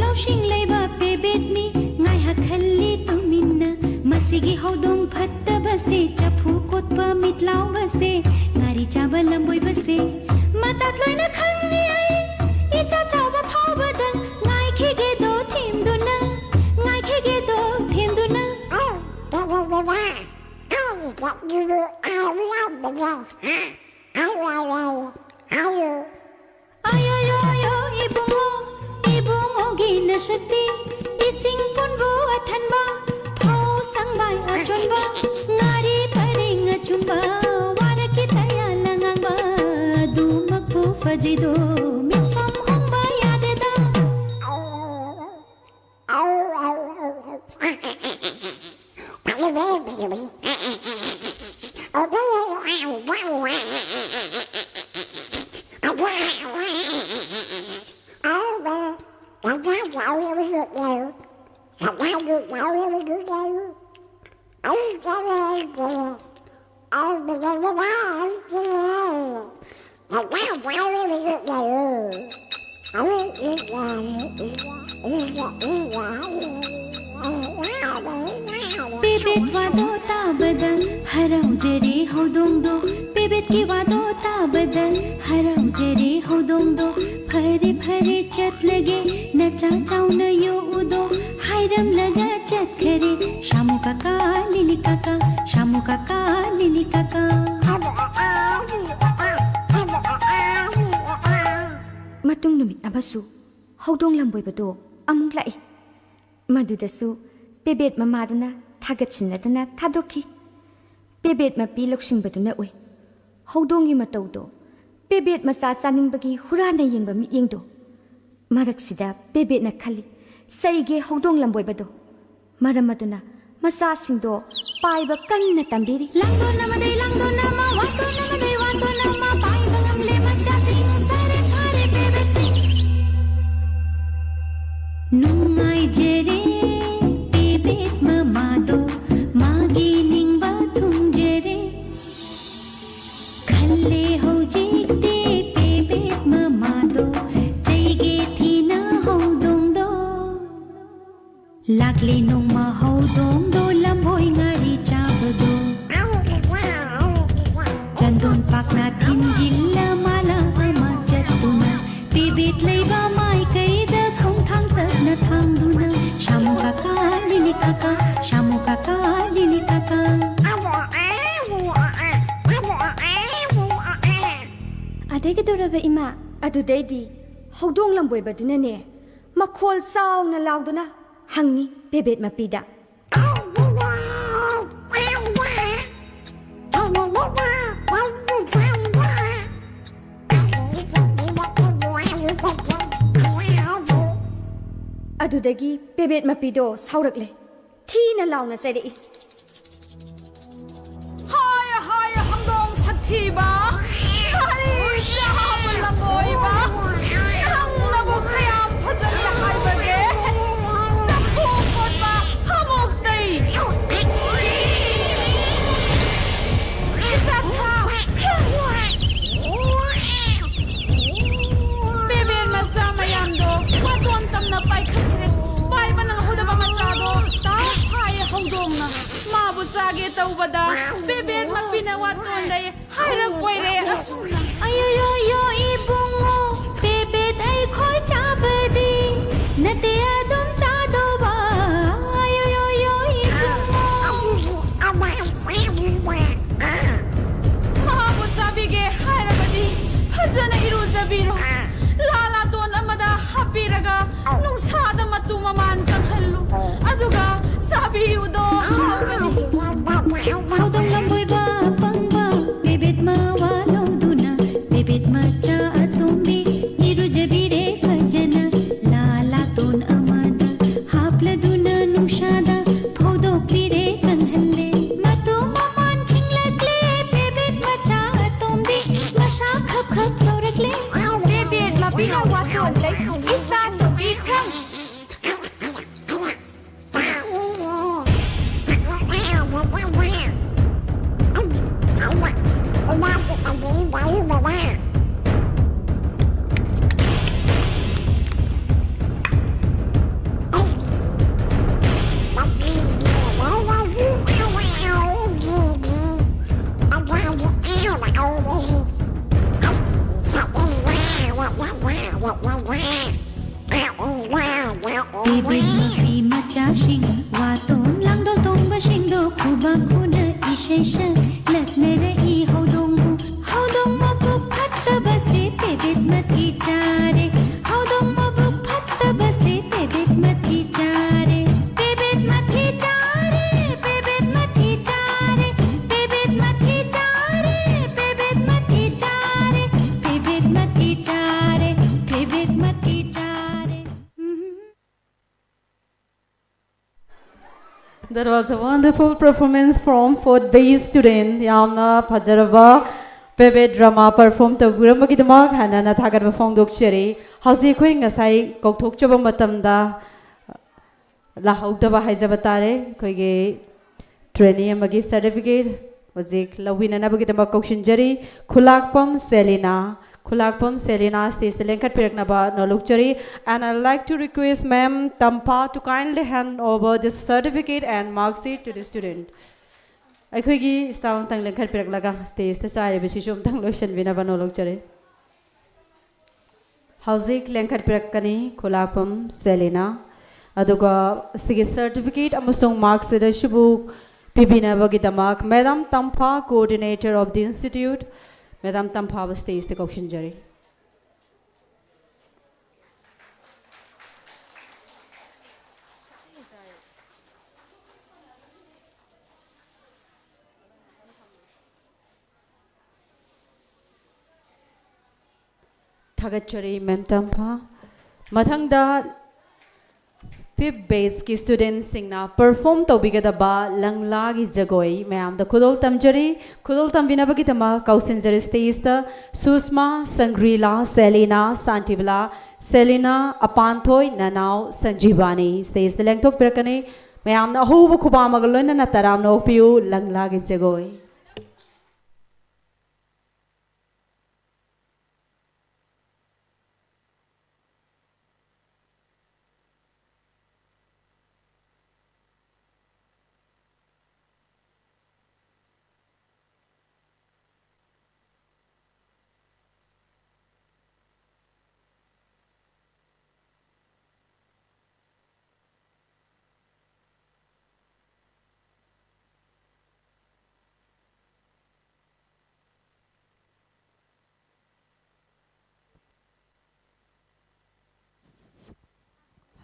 ꯂꯧꯁꯤꯡ ꯂꯩꯕ ꯄꯦꯕꯦꯠꯅꯤ ꯉꯥꯏꯍꯥꯛ ꯈꯜꯂꯤ ꯇꯨꯃꯤꯟꯅ꯫ ꯃꯁꯤꯒꯤ ꯍꯧꯗꯣꯡ ꯐꯠꯇꯕꯁꯦ, ꯆꯐꯨ ꯀꯣꯠꯄ ꯃꯤꯠ ꯂꯥꯎꯕꯁꯦ, ꯉꯥꯔꯤ ꯆꯥꯕ ꯂꯝꯕꯣꯏꯕꯁꯦ, ꯃꯇꯥꯠ ꯂꯣꯏꯅ ꯈꯪꯉꯤ ꯑꯩ꯫ ꯏꯆꯥ ꯆꯥꯎꯕ ꯐꯥꯎꯕꯗ ꯉꯥꯏꯈꯤꯒꯦꯗꯣ ꯊꯦꯝꯗꯨꯅ, ꯉꯥꯏꯈꯤꯒꯦꯗꯣ ꯊꯦꯝꯗꯨꯅ꯫ ꯑꯌꯣ ꯌꯣ ꯌꯣ ꯏꯕꯨꯡꯉꯣ, ꯏꯕꯨꯡꯉꯣꯒꯤ ꯅꯁꯛꯇꯤ ꯏꯁꯤꯡ ꯄꯨꯟꯕꯨ ꯑꯊꯟꯕ, ꯐꯧ ꯁꯪꯕꯥꯏ ꯑꯆꯣꯟꯕ, ꯉꯥꯔꯤ ꯄꯔꯦꯡ ꯑꯆꯨꯝꯕ, ꯋꯥꯔꯛꯀꯤ ꯇꯌꯥꯜ ꯑꯉꯥꯡꯕ, ꯑꯗꯨꯃꯛꯄꯨ ꯐꯖꯩꯗꯣ ꯃꯤꯐꯝ ꯍꯣꯡꯕ ꯌꯥꯗꯦꯗ꯫ ꯄꯦꯕꯦꯠ ꯋꯥꯗꯣ ꯇꯥꯕꯗ ꯍꯔꯥꯎꯖꯔꯦ ꯍꯧꯗꯣꯡꯗꯣ꯫ ꯄꯦꯕꯦꯠꯀꯤ ꯋꯥꯗꯣ ꯇꯥꯕꯗ ꯍꯔꯥꯎꯖꯔꯦ ꯍꯧꯗꯣꯡꯗꯣ꯫ ꯐꯔꯦ ꯐꯔꯦ ꯆꯠꯂꯒꯦ ꯅꯆꯥ ꯆꯥꯎꯅ ꯌꯣꯛꯎꯗꯣ꯫ ꯍꯥꯏꯔꯝꯂꯒ ꯆꯠꯈꯔꯦ ꯁꯥꯃꯨ ꯀꯥꯀꯥ ꯂꯤꯂꯤ ꯀꯥꯀꯥ, ꯁꯥꯃꯨ ꯀꯥꯀꯥ ꯂꯤꯂꯤ ꯀꯥꯀꯥ꯫ ꯑꯃꯁꯨ ꯍꯧꯗꯣꯡ ꯂꯝꯕꯣꯏꯕꯗꯣ ꯑꯃꯨꯛ ꯂꯥꯛꯏ꯫ ꯃꯗꯨꯗꯁꯨ ꯄꯦꯕꯦꯠ ꯃꯃꯥꯗꯨꯅ ꯊꯥꯒꯠꯁꯤꯟꯅꯗꯅ ꯊꯥꯗꯣꯛꯈꯤ꯫ ꯄꯦꯕꯦꯠ ꯃꯄꯤ ꯂꯧꯁꯤꯡꯕꯗꯨꯅ ꯎꯏ꯫ ꯍꯧꯗꯣꯡꯒꯤ ꯃꯇꯧꯗꯣ, ꯄꯦꯕꯦꯠ ꯃꯆꯥ ꯆꯥꯅꯤꯡꯕꯒꯤ ꯍꯨꯔꯥꯟꯅ ꯌꯦꯡꯕ ꯃꯤꯠꯌꯦꯡꯗꯣ꯫ ꯃꯔꯛꯁꯤꯗ ꯄꯦꯕꯦꯠꯅ ꯈꯜꯂꯤ, "ꯆꯩꯒꯦ ꯍꯧꯗꯣꯡ ꯂꯝꯕꯣꯏꯕꯗꯣ"꯫ ꯃꯔꯝ ꯑꯗꯨꯅ ꯃꯆꯥꯁꯤꯡꯗꯣ ꯄꯥꯏꯕ ꯀꯟꯅ ꯇꯝꯕꯤꯔꯤ꯫ ꯂꯥꯡꯗꯣꯟ ꯑꯃꯗꯩ ꯂꯥꯡꯗꯣꯟ ꯑꯃ, ꯋꯥꯇꯣꯟ ꯑꯃꯗꯩ ꯋꯥꯇꯣꯟ ꯑꯃ, ꯄꯥꯏꯕ ꯉꯝꯂꯦ ꯃꯆꯥꯁꯤꯡ, ꯐꯔꯦ ꯐꯔꯦ ꯄꯦꯕꯦꯠꯁꯤꯡ꯫ ꯅꯨꯡꯉꯥꯏꯖꯔꯦ ꯄꯦꯕꯦꯠ ꯃꯃꯥꯗꯣ, ꯃꯥꯒꯤ ꯅꯤꯡꯕ ꯊꯨꯡꯖꯔꯦ꯫ ꯈꯜꯂꯦ ꯍꯧꯖꯤꯛꯇꯤ ꯄꯦꯕꯦꯠ ꯃꯃꯥꯗꯣ, ꯆꯩꯒꯦ ꯊꯤꯅ ꯍꯧꯗꯣꯡꯗꯣ꯫ ꯂꯥꯛꯂꯦ ꯅꯣꯡꯃ ꯍꯧꯗꯣꯡꯗꯣ, ꯂꯝꯍꯣꯏ ꯉꯥꯔꯤ ꯆꯥꯕꯗꯣ꯫ ꯆꯟꯗꯣꯟ ꯄꯥꯛꯅ ꯊꯤꯟꯖꯤꯜꯂ ꯃꯥꯂꯪ ꯑꯃ ꯆꯠꯇꯨꯅ, ꯄꯦꯕꯦꯠ ꯂꯩꯕ ꯃꯥꯏꯀꯩꯗ ꯈꯣꯡꯊꯥꯡ ꯇꯞꯅ ꯊꯥꯡꯗꯨꯅ, ꯁꯥꯃꯨ ꯀꯥꯀꯥ, ꯂꯤꯂꯤ ꯀꯥꯀꯥ, ꯁꯥꯃꯨ ꯀꯥꯀꯥ, ꯂꯤꯂꯤ ꯀꯥꯀꯥ꯫ ꯑꯗꯩ ꯀꯩꯗꯧꯔꯕ, ꯏꯃꯥ? ꯑꯗꯨꯗꯩꯗꯤ ꯍꯧꯗꯣꯡ ꯂꯝꯕꯣꯏꯕꯗꯨꯅꯅꯦ, ꯃꯈꯣꯜ ꯆꯥꯎꯅ ꯂꯥꯎꯗꯨꯅ ꯍꯪꯉꯤ ꯄꯦꯕꯦꯠ ꯃꯄꯤꯗ꯫ ꯑꯗꯨꯗꯒꯤ ꯄꯦꯕꯦꯠ ꯃꯄꯤꯗꯣ ꯁꯥꯎꯔꯛꯂꯦ꯫ ꯊꯤꯅ ꯂꯥꯎꯅ ꯆꯩꯔꯛꯏ꯫ ꯍꯥꯏ, ꯍꯥꯏ, ꯍꯧꯗꯣꯡ ꯁꯛꯊꯤꯕ, ꯉꯥꯔꯤ ꯆꯥꯕ ꯂꯝꯕꯣꯏꯕ, ꯅꯪꯅꯕꯨ ꯀꯌꯥꯝ ꯐꯖꯅꯤ ꯍꯥꯏꯕꯒꯦ? ꯆꯐꯨ ꯀꯣꯠꯄ ꯑꯃꯨꯛꯇꯩ꯫ ꯏꯆꯥ ꯁꯥ꯫ ꯄꯦꯕꯦꯠ ꯃꯆꯥ ꯃꯌꯥꯝꯗꯣ ꯋꯥꯇꯣꯟ ꯇꯝꯅ ꯄꯥꯏꯈꯠꯈ꯭ꯔꯦ꯫ ꯄꯥꯏꯕ ꯅꯪꯍꯧꯗꯕ ꯃꯆꯥꯗꯣ ꯇꯥ ꯐꯥꯏꯌꯦ ꯍꯧꯗꯣꯡꯅ꯫ ꯃꯥꯕꯨ ꯆꯥꯒꯦ ꯇꯧꯕꯗ ꯄꯦꯕꯦꯠ ꯃꯄꯤꯅ ꯋꯥꯇꯣꯟꯗꯩ ꯍꯥꯏꯔꯛꯄꯣꯏꯔꯦ ꯑꯁꯨꯝꯅ꯫ ꯑꯌꯣꯌꯣꯌꯣ ꯏꯕꯨꯡꯉꯣ, ꯄꯦꯕꯦꯠ ꯑꯩꯈꯣꯏ ꯆꯥꯕꯗꯤ ꯅꯠꯇꯦ ꯑꯗꯨꯝ ꯆꯥꯗꯧꯕ꯫ ꯑꯌꯣꯌꯣꯌꯣ ꯏꯕꯨꯡꯉꯣ꯫ ꯃꯍꯥꯛꯄꯨ ꯆꯥꯕꯤꯒꯦ ꯍꯥꯏꯔꯕꯗꯤ ꯐꯖꯅ ꯏꯔꯨꯖꯕꯤꯔꯣ꯫ ꯂꯥ ꯂꯥꯇꯣꯟ ꯑꯃ ꯁꯦꯁꯟ ꯂꯛꯅꯔꯛꯏ ꯍꯧꯗꯣꯡꯕꯨ꯫ ꯍꯧꯗꯣꯡ ꯃꯕꯨꯛ ꯐꯠꯇꯕꯁꯦ ꯄꯦꯕꯦꯠ ꯃꯊꯤ ꯆꯥꯔꯦ꯫ ꯍꯧꯗꯣꯡ ꯃꯕꯨꯛ ꯐꯠꯇꯕꯁꯦ ꯄꯦꯕꯦꯠ ꯃꯊꯤ ꯆꯥꯔꯦ꯫ ꯄꯦꯕꯦꯠ ꯃꯊꯤ ꯆꯥꯔꯦ, ꯄꯦꯕꯦꯠ ꯃꯊꯤ ꯆꯥꯔꯦ, ꯄꯦꯕꯦꯠ ꯃꯊꯤ ꯆꯥꯔꯦ, ꯄꯦꯕꯦꯠ ꯃꯊꯤ ꯆꯥꯔꯦ, ꯄꯦꯕꯦꯠ ꯃꯊꯤ ꯆꯥꯔꯦ, ꯄꯦꯕꯦꯠ ꯃꯊꯤ ꯆꯥꯔꯦ꯫ That was a wonderful performance from fourth B student. ꯌꯥꯝꯅ ꯐꯖꯔꯕ ꯄꯦꯕꯦꯠ ꯗ꯭ꯔꯃꯥ ꯄꯔꯐꯣꯝ ꯇꯧꯕꯤꯔꯝꯕꯒꯤꯗꯃꯛ ꯍꯟꯅ ꯍꯟꯅ ꯊꯥꯒꯠꯄ ꯐꯣꯡꯗꯣꯛꯆꯔꯤ꯫ ꯍꯧꯖꯤꯛ ꯑꯩꯈꯣꯏ ꯉꯁꯥꯏ ꯀꯧꯊꯣꯛꯆꯕ ꯃꯇꯝꯗ ꯂꯥꯍꯧꯗꯕ ꯍꯥꯏꯖꯕ ꯇꯥꯔꯦ꯫ ꯑꯩꯈꯣꯏꯒꯤ ꯇ꯭ꯔꯦꯅꯤ ꯑꯃꯒꯤ ꯁꯔꯇꯤꯐꯤꯀꯦꯠ ꯍꯧꯖꯤꯛ ꯂꯧꯕꯤꯅꯅꯕꯒꯤꯗꯃꯛ ꯀꯧꯁꯤꯟꯖꯔꯤ꯫ ꯈꯨꯂꯥꯛꯄꯝ ꯁꯦꯂꯤꯅꯥ, ꯈꯨꯂꯥꯛꯄꯝ ꯁꯦꯂꯤꯅꯥ ꯁ꯭ꯇꯦꯖꯇ ꯂꯦꯡꯈꯠꯄꯤꯔꯛꯅꯕ ꯅꯣꯜꯂꯨꯛꯆꯔꯤ꯫ And I'd like to request Ma'am Tampha to kindly hand over the certificate and mark sheet to the student. ꯑꯩꯈꯣꯏꯒꯤ ꯁ꯭ꯇꯥꯐ ꯑꯝꯇꯪ ꯂꯦꯡꯈꯠꯄꯤꯔꯛꯂꯒ ꯁ꯭ꯇꯦꯖꯇ ꯆꯥꯏꯔꯤꯕꯁꯤꯁꯨ ꯑꯝꯇꯪ ꯂꯣꯏꯁꯤꯟꯕꯤꯅꯕ ꯅꯣꯜꯂꯨꯛꯆꯔꯤ꯫ ꯍꯧꯖꯤꯛ ꯂꯦꯡꯈꯠꯄꯤꯔꯛꯀꯅꯤ ꯈꯨꯂꯥꯛꯄꯝ ꯁꯦꯂꯤꯅꯥ꯫ ꯑꯗꯨꯒ ꯁꯤꯒꯤ ꯁꯔꯇꯤꯐꯤꯀꯦꯠ ꯑꯃꯁꯨꯡ ꯃꯥꯔꯛꯁꯤꯠ ꯑꯁꯤꯕꯨ ꯄꯤꯕꯤꯅꯕꯒꯤꯗꯃꯛ Madam Tampha, Coordinator of the Institute, Madam ꯇꯝꯐꯥꯕꯨ ꯁ꯭ꯇꯦꯖꯇ ꯀꯧꯁꯤꯟꯖꯔꯤ꯫ ꯊꯥꯒꯠꯆꯔꯤ ꯃꯦꯝ ꯇꯝꯐꯥ꯫ ꯃꯊꯪꯗ ꯐꯤꯐ ꯕꯦꯆꯀꯤ ꯁ꯭ꯇꯨꯗꯦꯟꯠꯁꯤꯡꯅ ꯄꯔꯐꯣꯝ ꯇꯧꯕꯤꯒꯗꯕ ꯂꯪꯂꯥꯒꯤ ꯖꯒꯣꯏ ꯃꯌꯥꯝꯗ ꯈꯨꯗꯣꯜ ꯇꯝꯖꯔꯤ꯫ ꯈꯨꯗꯣꯜ ꯇꯝꯕꯤꯅꯕꯒꯤꯗꯃꯛ ꯀꯧꯁꯤꯟꯖꯔꯤ ꯁ꯭ꯇꯦꯖꯇ ꯁꯨꯁꯃꯥ, ꯁꯪꯒ꯭ꯔꯤꯂꯥ, ꯁꯦꯂꯤꯅꯥ, ꯁꯥꯟꯇꯤꯕꯂꯥ, ꯁꯦꯂꯤꯅꯥ, ꯑꯄꯥꯟꯊꯣꯏ, ꯅꯅꯥꯎ, ꯁꯟꯖꯤꯕꯥꯅꯤ ꯁ꯭ꯇꯦꯖꯇ ꯂꯦꯡꯊꯣꯛꯄꯤꯔꯛꯀꯅꯤ꯫ ꯃꯌꯥꯝꯅ ꯑꯍꯧꯕ ꯈꯨꯕꯥꯝ ꯑꯃꯒ ꯂꯣꯏꯅꯅ ꯇꯔꯥꯝꯅ ꯑꯣꯛꯄꯤꯌꯨ ꯂꯪꯂꯥꯒꯤ ꯖꯒꯣꯏ꯫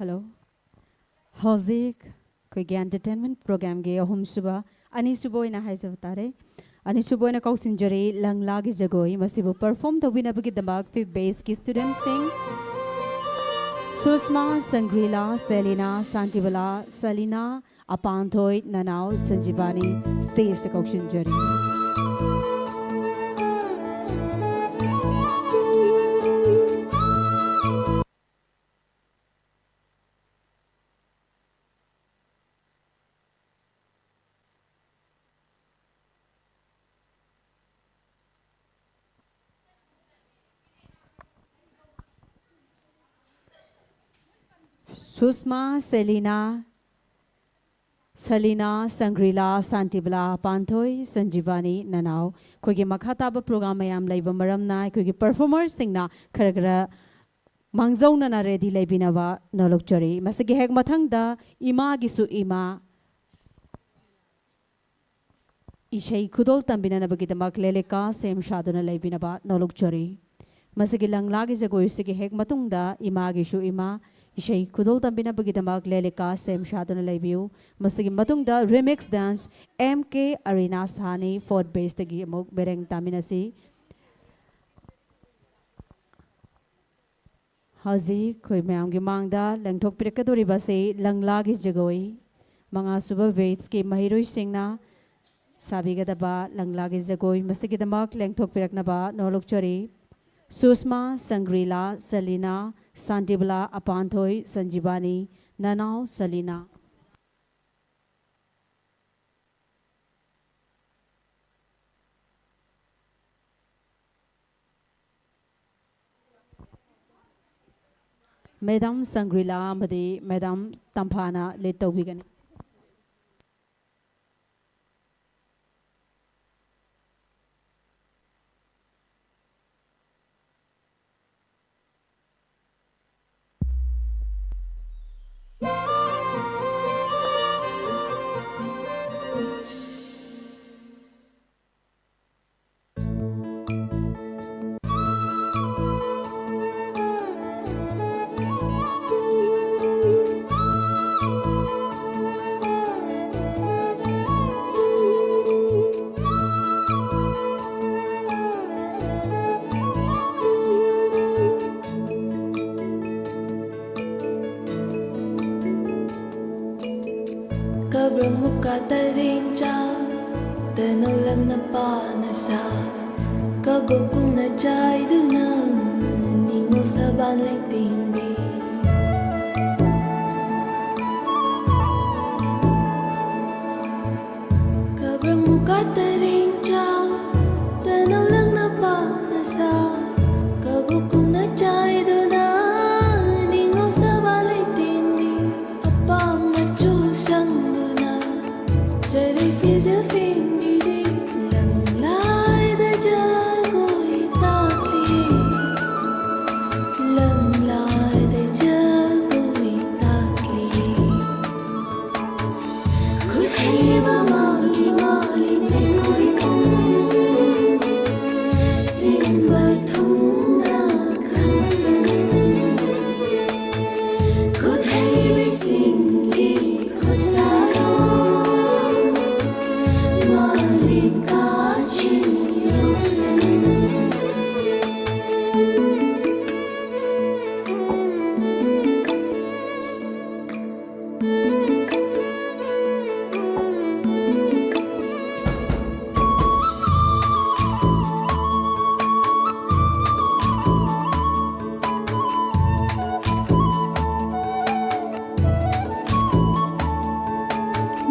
ꯍꯜꯂꯣ꯫ ꯍꯧꯖꯤꯛ ꯑꯩꯈꯣꯏꯒꯤ entertainment programꯒꯤ ꯑꯍꯨꯝꯁꯨꯕ, ꯑꯅꯤꯁꯨꯕ ꯑꯣꯏꯅ ꯍꯥꯏꯖꯕ ꯇꯥꯔꯦ, ꯑꯅꯤꯁꯨꯕ ꯑꯣꯏꯅ ꯀꯧꯁꯤꯟꯖꯔꯤ ꯂꯪꯂꯥꯒꯤ ꯖꯒꯣꯏ꯫ ꯃꯁꯤꯕꯨ perform ꯇꯧꯕꯤꯅꯕꯒꯤꯗꯃꯛ fifth batchꯀꯤ studentꯁꯤꯡ ꯁꯨꯁꯃꯥ, ꯁꯪꯒ꯭ꯔꯤꯂꯥ, ꯁꯦꯂꯤꯅꯥ, ꯁꯥꯟꯇꯤꯕꯂꯥ, ꯁꯂꯤꯅꯥ, ꯑꯄꯥꯟꯊꯣꯏ, ꯅꯅꯥꯎ ꯁꯟꯖꯤꯕꯥꯅꯤ stageꯇ ꯀꯧꯁꯤꯟꯖꯔꯤ꯫ ꯁꯨꯁꯃꯥ, ꯁꯦꯂꯤꯅꯥ, ꯁꯂꯤꯅꯥ, ꯁꯪꯒ꯭ꯔꯤꯂꯥ, ꯁꯥꯟꯇꯤꯕꯂꯥ, ꯄꯥꯟꯊꯣꯏ, ꯁꯟꯖꯤꯕꯥꯅꯤ, ꯅꯅꯥꯎ, ꯑꯩꯈꯣꯏꯒꯤ ꯃꯈꯥ ꯇꯥꯕ program ꯃꯌꯥꯝ ꯂꯩꯕ ꯃꯔꯝꯅ ꯑꯩꯈꯣꯏꯒꯤ performerꯁꯤꯡꯅ ꯈꯔ ꯈꯔ ꯃꯥꯡꯖꯧꯅꯅ ready ꯂꯩꯕꯤꯅꯕ ꯅꯣꯜꯂꯨꯛꯆꯔꯤ꯫ ꯃꯁꯤꯒꯤ ꯍꯦꯛ ꯃꯊꯪꯗ ꯏꯃꯥꯒꯤꯁꯨ ꯏꯃꯥ ꯏꯁꯩ ꯈꯨꯗꯣꯜ ꯇꯝꯕꯤꯅꯅꯕꯒꯤꯗꯃꯛ ꯂꯦꯂꯤꯀꯥ ꯁꯦꯝ ꯁꯥꯗꯨꯅ ꯂꯩꯕꯤꯅꯕ ꯅꯣꯜꯂꯨꯛꯆꯔꯤ꯫ ꯃꯁꯤꯒꯤ ꯂꯪꯂꯥꯒꯤ ꯖꯒꯣꯏꯁꯤꯒꯤ ꯍꯦꯛ ꯃꯇꯨꯡꯗ ꯏꯃꯥꯒꯤꯁꯨ ꯏꯃꯥ ꯏꯁꯩ ꯈꯨꯗꯣꯜ ꯇꯝꯕꯤꯅꯕꯒꯤꯗꯃꯛ ꯂꯦꯂꯤꯀꯥ ꯁꯦꯝ ꯁꯥꯗꯨꯅ ꯂꯩꯕꯤꯌꯨ꯫ ꯃꯁꯤꯒꯤ ꯃꯇꯨꯡꯗ remix dance M K Arena ꯁꯥꯅꯤ, fourth batchꯇꯒꯤ ꯑꯃꯨꯛ ꯕꯦꯔꯦꯡ ꯇꯥꯃꯤꯟꯅꯁꯤ꯫ ꯍꯧꯖꯤꯛ ꯑꯩꯈꯣꯏ ꯃꯌꯥꯝꯒꯤ ꯃꯥꯡꯗ ꯂꯦꯡꯊꯣꯛꯄꯤꯔꯛꯀꯗꯧꯔꯤꯕ ꯑꯁꯤ ꯂꯪꯂꯥꯒꯤ ꯖꯒꯣꯏ, ꯃꯉꯥꯁꯨꯕ batchꯀꯤ ꯃꯍꯩꯔꯣꯏꯁꯤꯡꯅ ꯁꯥꯕꯤꯒꯗꯕ ꯂꯪꯂꯥꯒꯤ ꯖꯒꯣꯏ꯫ ꯃꯁꯤꯒꯤꯗꯃꯛ ꯂꯦꯡꯊꯣꯛꯄꯤꯔꯛꯅꯕ ꯅꯣꯜꯂꯨꯛꯆꯔꯤ꯫ ꯁꯨꯁꯃꯥ, ꯁꯪꯒ꯭ꯔꯤꯂꯥ, ꯁꯂꯤꯅꯥ, ꯁꯥꯟꯇꯤꯕꯂꯥ, ꯑꯄꯥꯟꯊꯣꯏ, ꯁꯟꯖꯤꯕꯥꯅꯤ, ꯅꯅꯥꯎ ꯁꯂꯤꯅꯥ꯫ Madam ꯁꯪꯒ꯭ꯔꯤꯂꯥ ꯑꯃꯗꯤ Madam ꯇꯝꯐꯥꯅ lead ꯇꯧꯕꯤꯒꯅꯤ꯫ ꯂꯪꯅ ꯄꯥꯅ ꯁꯥ ꯀꯕꯣꯛ ꯀꯨꯝꯅ ꯆꯥꯏꯗꯨꯅ ꯅꯤꯡꯉꯣ ꯁꯕꯥꯟ ꯂꯩꯇꯦꯡꯕꯤ꯫ ꯀꯕ꯭ꯔꯪ ꯃꯨꯀꯥ ꯇꯔꯦꯡ ꯆꯥ ꯇꯅꯧ ꯂꯪꯅ ꯄꯥꯅ ꯁꯥ ꯀꯕꯣꯛ ꯀꯨꯝꯅ ꯆꯥꯏꯗꯨꯅ ꯅꯤꯡꯉꯣ ꯁꯕꯥꯟ ꯂꯩꯇꯦꯡꯕꯤ꯫ ꯑꯄꯥꯝ ꯃꯆꯨ ꯁꯪꯗꯨꯅ ꯆꯔꯩ ꯐꯤꯖꯦꯜ ꯐꯦꯡꯕꯤꯔꯤ꯫ ꯂꯪꯂꯥꯏꯗ ꯖꯒꯣꯏ ꯇꯥꯛꯂꯤ꯫ ꯂꯪꯂꯥꯏꯗ ꯖꯒꯣꯏ ꯇꯥꯛꯂꯤ꯫ ꯈꯨꯠꯍꯩꯕ ꯃꯥꯒꯤ ꯃꯥꯒꯤ ꯃꯤꯑꯣꯏ ꯄꯨꯝ ꯁꯤꯟꯕ ꯊꯨꯡꯅ ꯈꯪꯁꯪ꯫ ꯈꯨꯠꯍꯩꯕꯁꯤꯡꯒꯤ ꯈꯨꯠꯁꯥꯔꯣ ꯃꯥꯂꯦꯝ ꯀꯥꯆꯤꯟ ꯌꯥꯎꯁꯪ꯫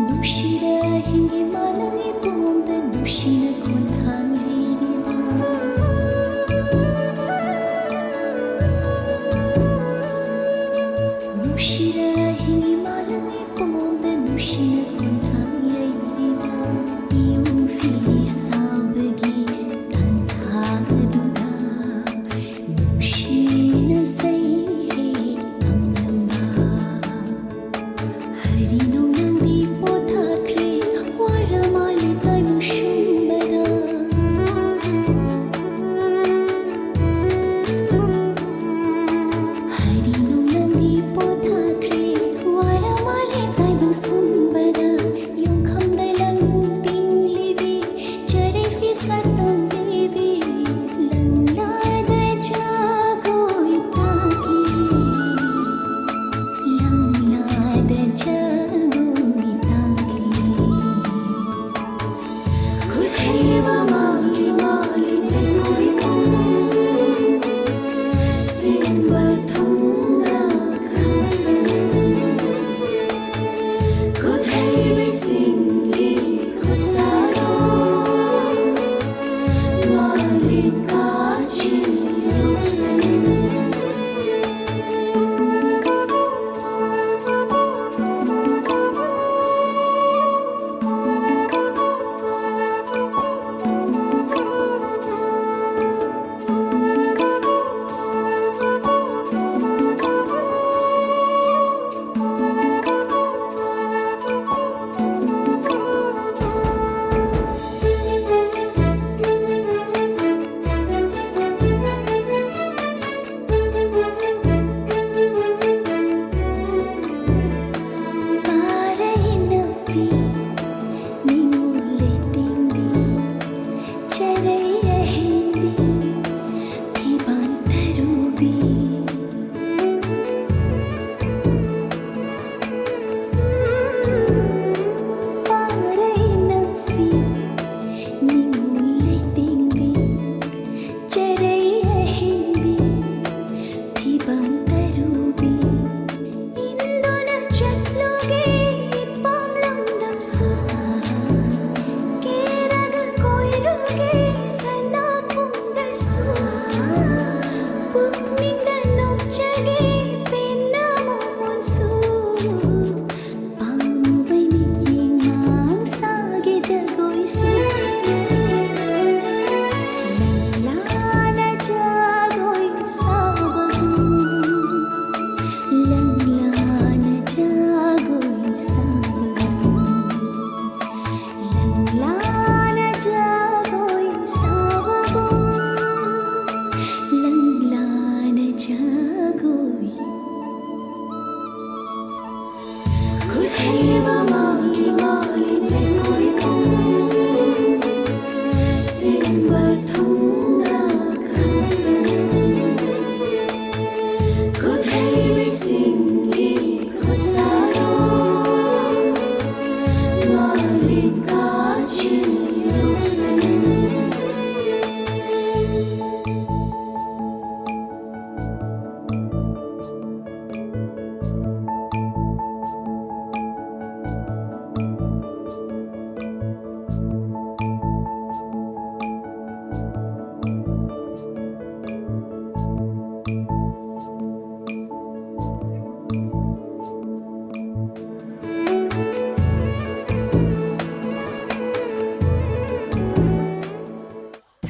ꯅꯨꯡꯁꯤꯔ ꯑꯍꯤꯡꯒꯤ ꯃꯥꯂꯪꯒꯤ ꯄꯨꯡꯗ ꯅꯨꯡꯁꯤꯅ ꯈꯣꯟꯊꯥꯡ ꯂꯤꯔꯤꯕ꯫ ꯅꯨꯡꯁꯤꯔ ꯑꯍꯤꯡꯒꯤ ꯃꯥꯂꯪꯒꯤ ꯄꯨꯡꯗ ꯅꯨꯡꯁꯤꯅ ꯈꯣꯟꯊꯥꯡ ꯌꯩꯔꯤꯕ꯫ ꯄꯤꯌꯨ ꯐꯤꯔ ꯁꯥꯕꯒꯤ ꯇꯥꯟꯊꯥ ꯑꯗꯨꯗ ꯅꯨꯡꯁꯤꯅ ꯁꯩꯍꯦꯛ ꯇꯝꯂꯝꯕ꯫ ꯍꯔꯤ ꯅꯣꯡꯅꯥꯡꯗꯤ ꯄꯣꯊꯥꯈ꯭ꯔꯦ, ꯋꯥꯔꯃꯥꯂꯤ ꯇꯥꯏꯃꯨ ꯁꯨꯝꯕ ꯃꯥꯒꯤ ꯃꯥꯒꯤ ꯃꯤꯑꯣꯏ ꯄꯨꯝ ꯁꯤꯟꯕ ꯊꯨꯡꯅ ꯈꯪꯁꯅꯨ꯫ ꯈꯨꯠꯍꯩꯕꯁꯤꯡꯒꯤ ꯈꯨꯠꯁꯥꯔꯣ ꯃꯥꯂꯦꯝ ꯀꯥꯆꯤꯟ ꯌꯣꯛꯁꯅꯨ꯫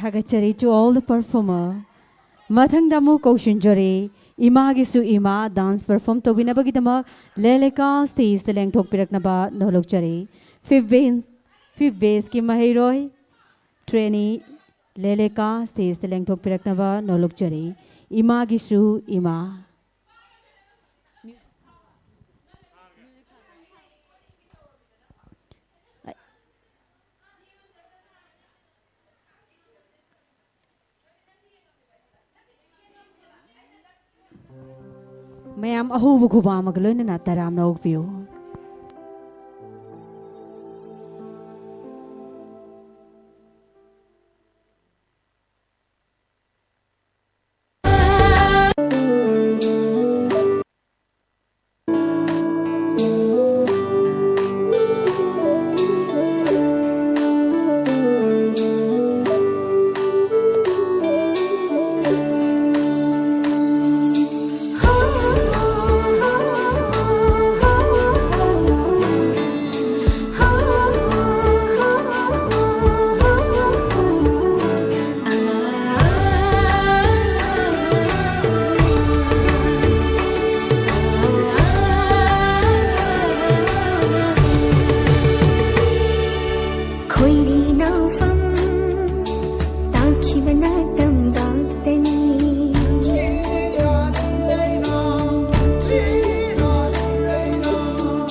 ꯊꯥꯒꯠꯆꯔꯤ to all the performer. ꯃꯊꯪꯗ ꯑꯃꯨꯛ ꯀꯧꯁꯤꯟꯖꯔꯤ, ꯏꯃꯥꯒꯤꯁꯨ ꯏꯃꯥ dance perform ꯇꯧꯕꯤꯅꯕꯒꯤꯗꯃꯛ ꯂꯦꯂꯦꯀꯥ stageꯇ ꯂꯦꯡꯊꯣꯛꯄꯤꯔꯛꯅꯕ ꯅꯣꯂꯨꯛꯆꯔꯤ. Fifth bench, fifth benchꯀꯤ ꯃꯍꯩꯔꯣꯏ trainee ꯂꯦꯂꯦꯀꯥ stageꯇ ꯂꯦꯡꯊꯣꯛꯄꯤꯔꯛꯅꯕ ꯅꯣꯂꯨꯛꯆꯔꯤ. ꯏꯃꯥꯒꯤꯁꯨ ꯏꯃꯥ. ꯃꯌꯥꯝ ꯑꯍꯧꯕ ꯈꯨꯕꯥꯝ ꯑꯃꯒ ꯂꯣꯏꯅꯅ ꯇꯔꯥꯝꯅ ꯑꯣꯛꯄꯤꯌꯨ꯫ ꯈꯣꯏꯔꯤ ꯅꯥꯎꯐꯝ ꯇꯥꯈꯤꯕꯅ ꯇꯝꯄꯥꯛꯇꯅꯤ꯫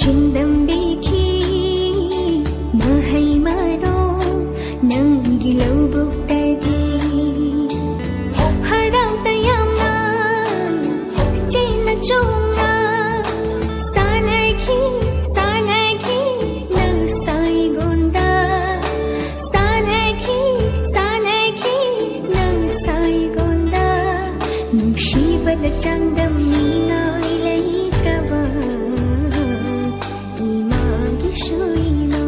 ꯆꯤꯡꯗꯝꯕꯤꯈꯤ ꯃꯍꯩ ꯃꯔꯣꯡ ꯅꯪꯒꯤ ꯂꯧꯕꯨꯛꯇꯒꯤ꯫ ꯍꯔꯥꯎ ꯇꯌꯥꯝꯅ ꯆꯦꯟꯅ ꯆꯣꯡꯅ ꯁꯥꯟꯅꯈꯤ, ꯁꯥꯟꯅꯈꯤ ꯅꯪ ꯁꯥꯏꯒꯣꯟꯗ꯫ ꯁꯥꯟꯅꯈꯤ ꯆꯥꯡꯗꯝꯅꯤꯡꯉꯥꯏ ꯂꯩꯇ꯭ꯔꯕ ꯏꯃꯥꯒꯤꯁꯨ ꯏꯃꯥ,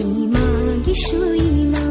ꯏꯃꯥꯒꯤꯁꯨ ꯏꯃꯥ꯫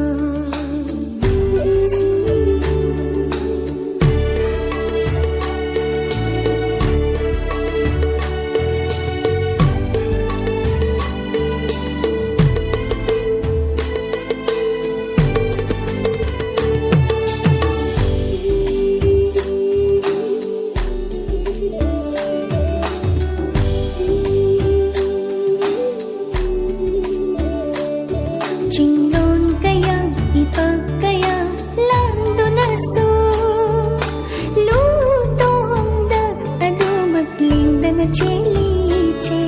ꯆꯤꯡꯂꯣꯟ ꯀꯌꯥ, ꯏꯄꯥꯛ ꯀꯌꯥ ꯂꯥꯟꯗꯨꯅꯁꯨ, ꯂꯨ ꯇꯣꯡꯗ ꯑꯗꯨꯃꯛ ꯂꯦꯡꯗꯅ ꯆꯦꯜꯂꯤ ꯏꯆꯦ꯫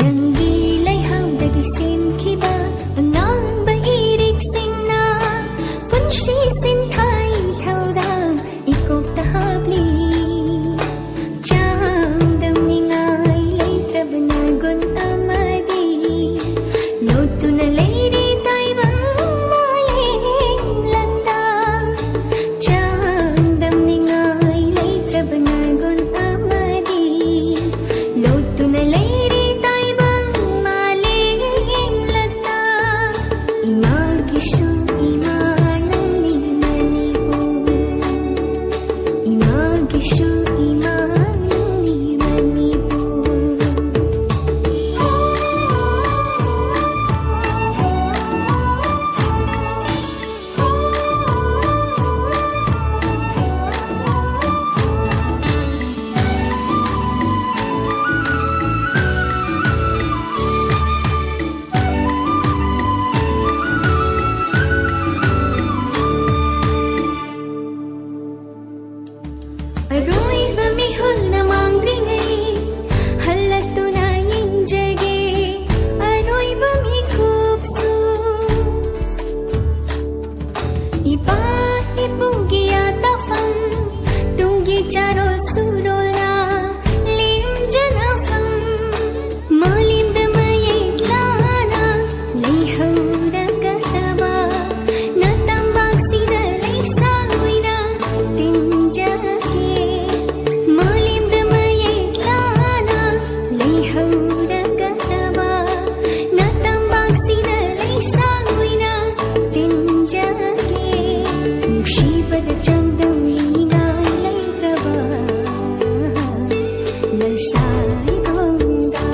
ꯅꯪꯒꯤ ꯂꯩꯍꯥꯎꯗꯒꯤ ꯁꯦꯝꯈꯤꯕ ꯑꯉꯥꯡꯕ ꯏꯔꯤꯛꯁꯤꯡꯅ ꯄꯨꯟꯁꯤ ꯁꯤꯟꯊꯥꯏ ꯊꯧꯗꯥꯡ ꯏꯀꯣꯛꯇ ꯍꯥꯞꯂꯤ꯫ ꯆꯥꯡꯗꯝꯅꯤꯡꯉꯥꯏ ꯂꯩꯇ꯭ꯔꯕ ꯅꯒꯨꯟ ꯑꯃꯗꯤ ꯂꯣꯠꯇꯨꯅ ꯂꯩꯔꯤ ꯇꯥꯏꯕꯪ ꯃꯥꯂꯦꯝ ꯂꯝꯗ꯫ ꯆꯥꯡ ꯁꯥꯏꯒꯣꯟꯗ,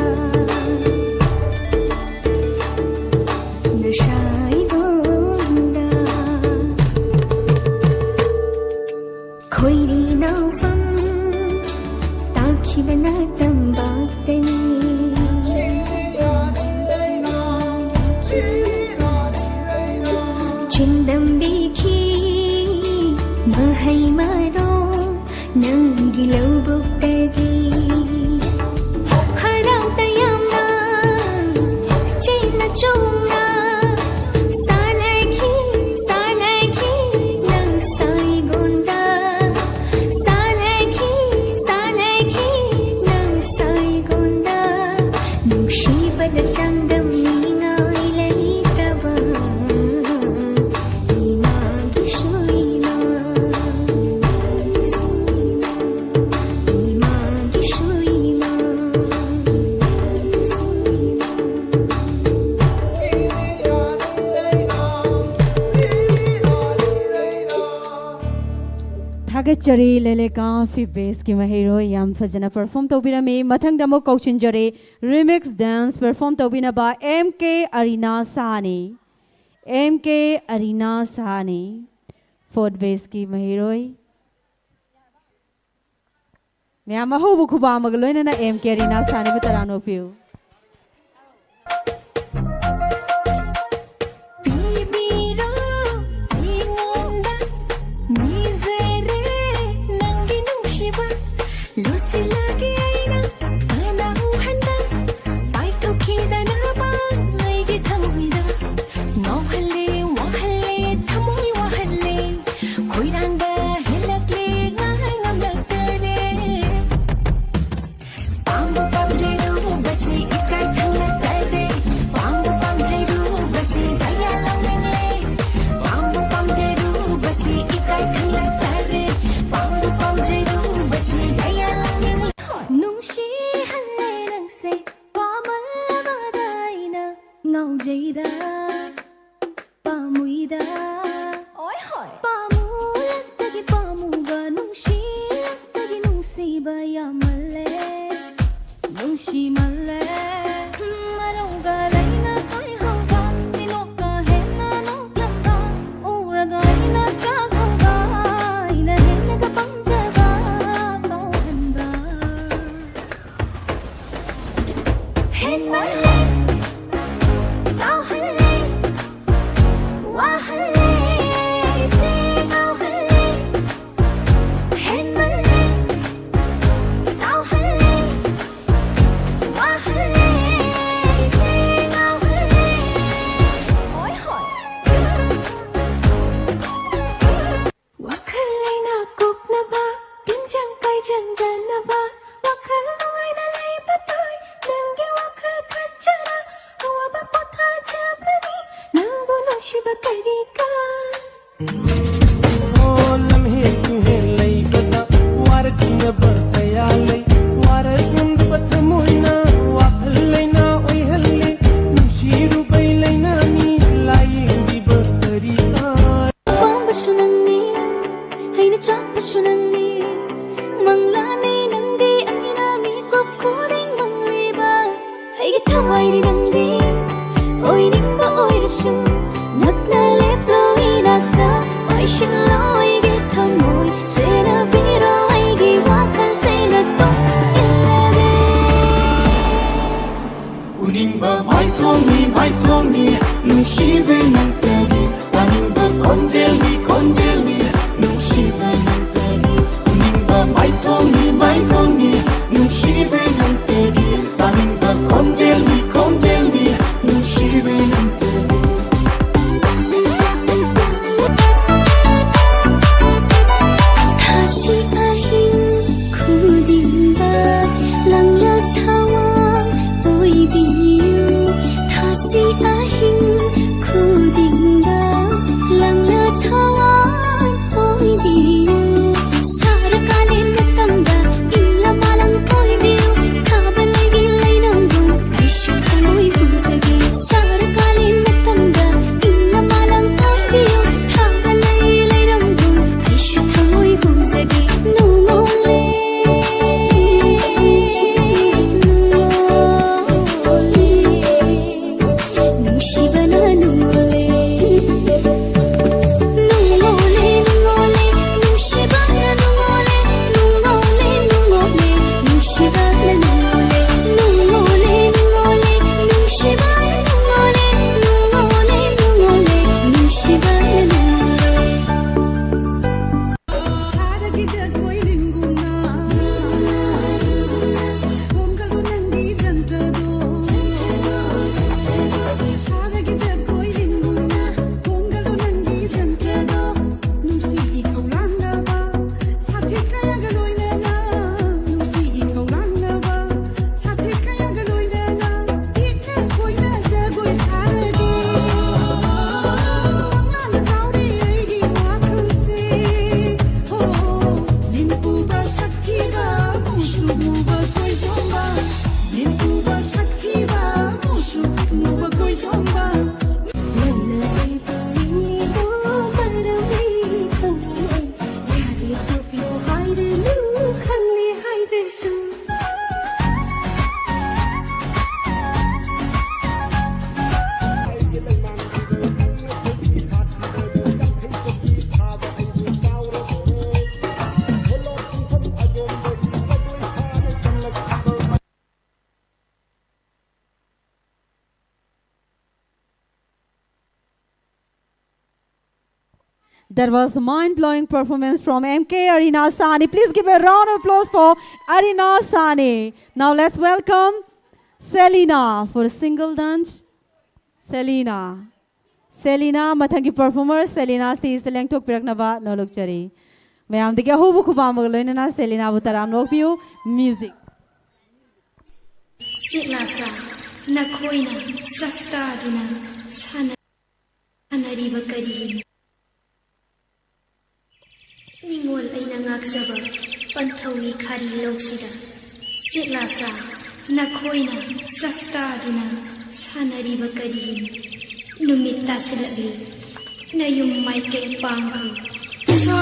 ꯅꯁꯥꯏꯒꯣꯟꯗ꯫ ꯈꯣꯏꯔꯤ ꯅꯥꯎꯐꯝ ꯇꯥꯈꯤꯕꯅ ꯇꯝꯄꯥꯛꯇꯅꯤ꯫ ꯆꯤꯟꯗꯝꯕꯤꯈꯤ ꯃꯍꯩ ꯃꯔꯣꯡ ꯅꯪꯒꯤ ꯂꯧꯕꯨꯛꯇꯒꯤ꯫ ꯍꯔꯥꯎ ꯇꯌꯥꯝꯅ ꯆꯦꯟꯅ ꯆꯣꯡꯅ ꯁꯥꯟꯅꯈꯤ, ꯁꯥꯟꯅꯈꯤ ꯅꯁꯥꯏꯒꯣꯟꯗ꯫ ꯁꯥꯟꯅꯈꯤ, ꯁꯥꯟꯅꯈꯤ ꯅꯁꯥꯏꯒꯣꯟꯗ꯫ ꯅꯨꯡꯁꯤꯕꯗ ꯆꯥꯡꯗꯝ ꯅꯤꯡꯉꯥꯏ ꯂꯩꯇ꯭ꯔꯕ ꯏꯃꯥꯒꯤꯁꯨ ꯏꯃꯥ, ꯏꯃꯥꯒꯤꯁꯨ ꯏꯃꯥ, ꯏꯃꯥꯒꯤꯁꯨ ꯏꯃꯥ꯫ ꯊꯥꯒꯠꯆꯔꯤ ꯂꯦꯂꯦꯀꯥ ꯐꯤꯞ ꯕꯦꯁꯀꯤ ꯃꯍꯩꯔꯣꯏ, ꯌꯥꯝ ꯐꯖꯅ ꯄꯔꯐꯣꯔꯝ ꯇꯧꯕꯤꯔꯝꯃꯤ꯫ ꯃꯊꯪꯗ ꯑꯃꯨꯛ ꯀꯧꯁꯤꯟꯖꯔꯤ ꯔꯤꯃꯤꯛꯁ ꯗꯥꯟꯁ ꯄꯔꯐꯣꯔꯝ ꯇꯧꯕꯤꯅꯕ ꯑꯦꯝ ꯀꯦ ꯑꯔꯤꯅꯥ ꯁꯥꯍꯅꯤ꯫ ꯑꯦꯝ ꯀꯦ ꯑꯔꯤꯅꯥ ꯁꯥꯍꯅꯤ, ꯐꯣꯔꯠ ꯕꯦꯁꯀꯤ ꯃꯍꯩꯔꯣꯏ꯫ ꯃꯌꯥꯝ ꯑꯍꯧꯕ ꯈꯨꯕꯥꯝ ꯑꯃꯒ ꯂꯣꯏꯅꯅ ꯑꯦꯝ ꯀꯦ ꯑꯔꯤꯅꯥ ꯁꯥꯍꯅꯤꯕꯨ ꯇꯔꯥꯝꯅ ꯑꯣꯛꯄꯤꯌꯨ꯫ ꯄꯤꯕꯤꯔꯣ ꯑꯩꯉꯣꯟꯗ ꯅꯤꯖꯔꯦ ꯅꯪꯒꯤ ꯅꯨꯡꯁꯤꯕ꯫ ꯂꯣꯁꯤꯜꯂꯒꯦ ꯑꯩꯅ ꯀꯅꯥ ꯎꯍꯟꯗ ꯄꯥꯏꯊꯣꯛꯈꯤꯗꯅꯕ ꯑꯩꯒꯤ ꯊꯃꯣꯏꯗ꯫ ꯉꯥꯎꯍꯜꯂꯦ, ꯋꯥꯍꯜꯂꯦ, ꯊꯃꯣꯏ ꯋꯥꯍꯜꯂꯦ꯫ ꯈꯣꯏꯔꯥꯡꯕ ꯍꯦꯜꯂꯛꯂꯦ, ꯉꯥꯏ ꯉꯝꯂꯛꯇꯔꯦ꯫ ꯄꯥꯝꯕꯨ ꯄꯥꯝꯖꯔꯨꯕꯁꯤ ꯏꯀꯥꯏ ꯈꯪꯂꯛꯇꯔꯦ꯫ ꯄꯥꯝꯕꯨ ꯄꯥꯝꯖꯔꯨꯕꯁꯤ ꯀꯌꯥ ꯂꯥꯎꯅꯤꯡꯂꯦ꯫ ꯄꯥꯝꯕꯨ ꯄꯥꯝꯖꯔꯨꯕꯁꯤ ꯏꯀꯥꯏ ꯈꯪꯂꯛꯇꯔꯦ꯫ ꯄꯥꯝꯕꯨ ꯄꯥꯝꯖꯔꯨꯕꯁꯤ ꯀꯌꯥ ꯂꯥꯎꯅꯤꯡꯂꯦ꯫ ꯅꯨꯡꯁꯤ ꯅꯨꯡꯁꯤꯃꯜꯂꯦ꯫ ꯃꯔꯧꯒ ꯂꯩꯅ ꯀꯣꯏꯍꯧꯕ, ꯃꯤꯅꯣꯛꯀ ꯍꯦꯟꯅ ꯅꯣꯛꯂꯝꯕ, ꯎꯔꯒ ꯑꯩꯅ ꯆꯥꯛꯍꯧꯕ, ꯑꯩꯅ ꯍꯦꯟꯅꯒ ꯄꯥꯝꯖꯕ ꯐꯥꯎꯍꯟꯕ꯫ ꯍꯦꯟꯃꯜꯂꯦ, ꯁꯥꯎꯍꯜꯂꯦ, ꯋꯥꯍꯜꯂꯦ, ꯑꯩꯁꯦ ꯉꯥꯎꯍꯜꯂꯦ꯫ ꯍꯦꯟꯃꯜꯂꯦ, ꯁꯥꯎꯍꯜꯂꯦ, ꯋꯥꯍꯜꯂꯦ, ꯑꯩꯁꯦ ꯉꯥꯎꯍꯜꯂꯦ꯫ ꯍꯣꯏ, ꯍꯣꯏ꯫ ꯋꯥꯈꯜ ꯂꯩꯅ ꯀꯣꯛꯅꯕ, ꯇꯤꯟꯖꯪ ꯀꯥꯏꯖꯪꯗꯅꯕ, ꯋꯥꯈꯜ ꯅꯨꯡꯉꯥꯏꯅ ꯂꯩꯕ ꯇꯥꯏ꯫ ꯅꯪꯒꯤ ꯋꯥꯈꯜ ꯈꯟꯖꯅ, ꯑꯋꯥꯕ ꯄꯣꯊꯥꯖꯕꯅꯤ, ꯅꯪꯕꯨ ꯅꯨꯡꯁꯤꯕ ꯀꯔꯤ ꯀꯥꯏ? ꯑꯣ, ꯂꯝꯍꯦꯟ ꯇꯨꯍꯦꯟ ꯂꯩꯕꯗ ꯋꯥꯔꯛꯅꯕ ꯀꯌꯥ ꯂꯩ꯫ ꯋꯥꯔꯛ ꯉꯝꯗꯕ ꯊꯃꯣꯏꯅ ꯋꯥꯈꯜ ꯂꯩꯅꯥ ꯑꯣꯏꯍꯜꯂꯦ꯫ ꯅꯨꯡꯁꯤꯔꯨꯕꯩ ꯂꯩꯅꯥꯅꯤ, ꯂꯥꯏꯌꯦꯡꯕꯤꯕ ꯀꯔꯤ ꯀꯥꯏ? ꯑꯄꯥꯝꯕꯁꯨ ꯅꯪꯅꯤ, ꯑꯩꯅ ꯆꯥꯛꯄꯁꯨ ꯅꯪꯅꯤ꯫ ꯃꯪꯂꯥꯅꯤ ꯅꯪꯗꯤ, ꯑꯩꯅ ꯃꯤꯀꯨꯞ ꯈꯨꯗꯤꯡ ꯃꯪꯂꯤꯕ꯫ ꯑꯩꯒꯤ ꯊꯋꯥꯏꯅꯤ ꯅꯪꯗꯤ, ꯑꯣꯏꯅꯤꯡꯕ ꯑꯣꯏꯔꯁꯨ꯫ ꯅꯛꯅ ꯂꯦꯞꯂꯣ ꯏꯅꯥꯛꯇ, ꯄꯥꯏꯁꯤꯜꯂꯣ ꯑꯩꯒꯤ ꯊꯃꯣꯏ꯫ ꯁꯦꯟꯅꯕꯤꯔꯣ ꯑꯩꯒꯤ ꯋꯥꯈꯜ, ꯁꯦꯟꯅ ꯇꯨꯡ ꯏꯜꯂꯒꯦ꯫ ꯎꯅꯤꯡꯕ ꯃꯥꯏꯊꯣꯡꯅꯤ, ꯃꯥꯏꯊꯣꯡꯅꯤ, ꯅꯨꯡꯁꯤꯕꯤ ꯅꯪꯇꯅꯤ꯫ ꯇꯥꯅꯤꯡꯕ ꯈꯣꯟꯖꯦꯜꯅꯤ, ꯈꯣꯟꯖꯦꯜꯅꯤ, ꯅꯨꯡꯁꯤꯕ ꯅꯪꯇꯅꯤ꯫ ꯎꯅꯤꯡꯕ ꯃꯥꯏꯊꯣꯡꯅꯤ, ꯃꯥꯏꯊꯣꯡꯅꯤ, ꯅꯨꯡꯁꯤꯕ ꯅꯪꯇꯅꯤ꯫ ꯇꯥꯅꯤꯡꯕ ꯈꯣꯟꯖꯦꯜꯅꯤ, ꯈꯣꯟꯖꯦꯜꯅꯤ, ꯅꯨꯡꯁꯤꯕ ꯅꯪꯇꯅꯤ꯫ That was a mind-blowing performance from M K Arina Sahni. Please give a round of applause for Arina Sahni. Now let's welcome Selina for a single dance. Selina. Selina, ꯃꯊꯪꯒꯤ performer Selina stage ꯂꯦꯡꯊꯣꯛꯄꯤꯔꯛꯅꯕ ꯅꯣꯂꯨꯛꯆꯔꯤ꯫ ꯃꯌꯥꯝꯗꯒꯤ ꯑꯍꯧꯕ ꯈꯨꯕꯥꯝ ꯑꯃꯒ ꯂꯣꯏꯅꯅ Selinaꯕꯨ ꯇꯔꯥꯝꯅ ꯑꯣꯛꯄꯤꯌꯨ꯫ Music. ꯆꯦꯛꯂꯥꯆꯥ, ꯅꯈꯣꯏꯅ ꯁꯛꯇꯥꯗꯨꯅ ꯁꯥꯟꯅꯔꯤꯕ ꯀꯔꯤꯒꯤꯅꯣ? ꯅꯤꯡꯉꯣꯜ ꯑꯩꯅ ꯉꯥꯛꯆꯕ ꯄꯟꯊꯧꯒꯤ ꯈꯥꯔꯤ ꯂꯧꯁꯤꯗ ꯆꯦꯛꯂꯥꯆꯥ, ꯅꯈꯣꯏꯅ ꯁꯛꯇꯥꯗꯨꯅ ꯁꯥꯟꯅꯔꯤꯕ ꯀꯔꯤꯒꯤꯅꯣ? ꯅꯨꯃꯤꯠ ꯇꯥꯁꯤꯜꯂꯛꯂꯤ, ꯅꯌꯨꯝ ꯃꯥꯏꯀꯩ ꯄꯥꯡꯈ꯭ꯔꯣ꯫ ꯁꯥ!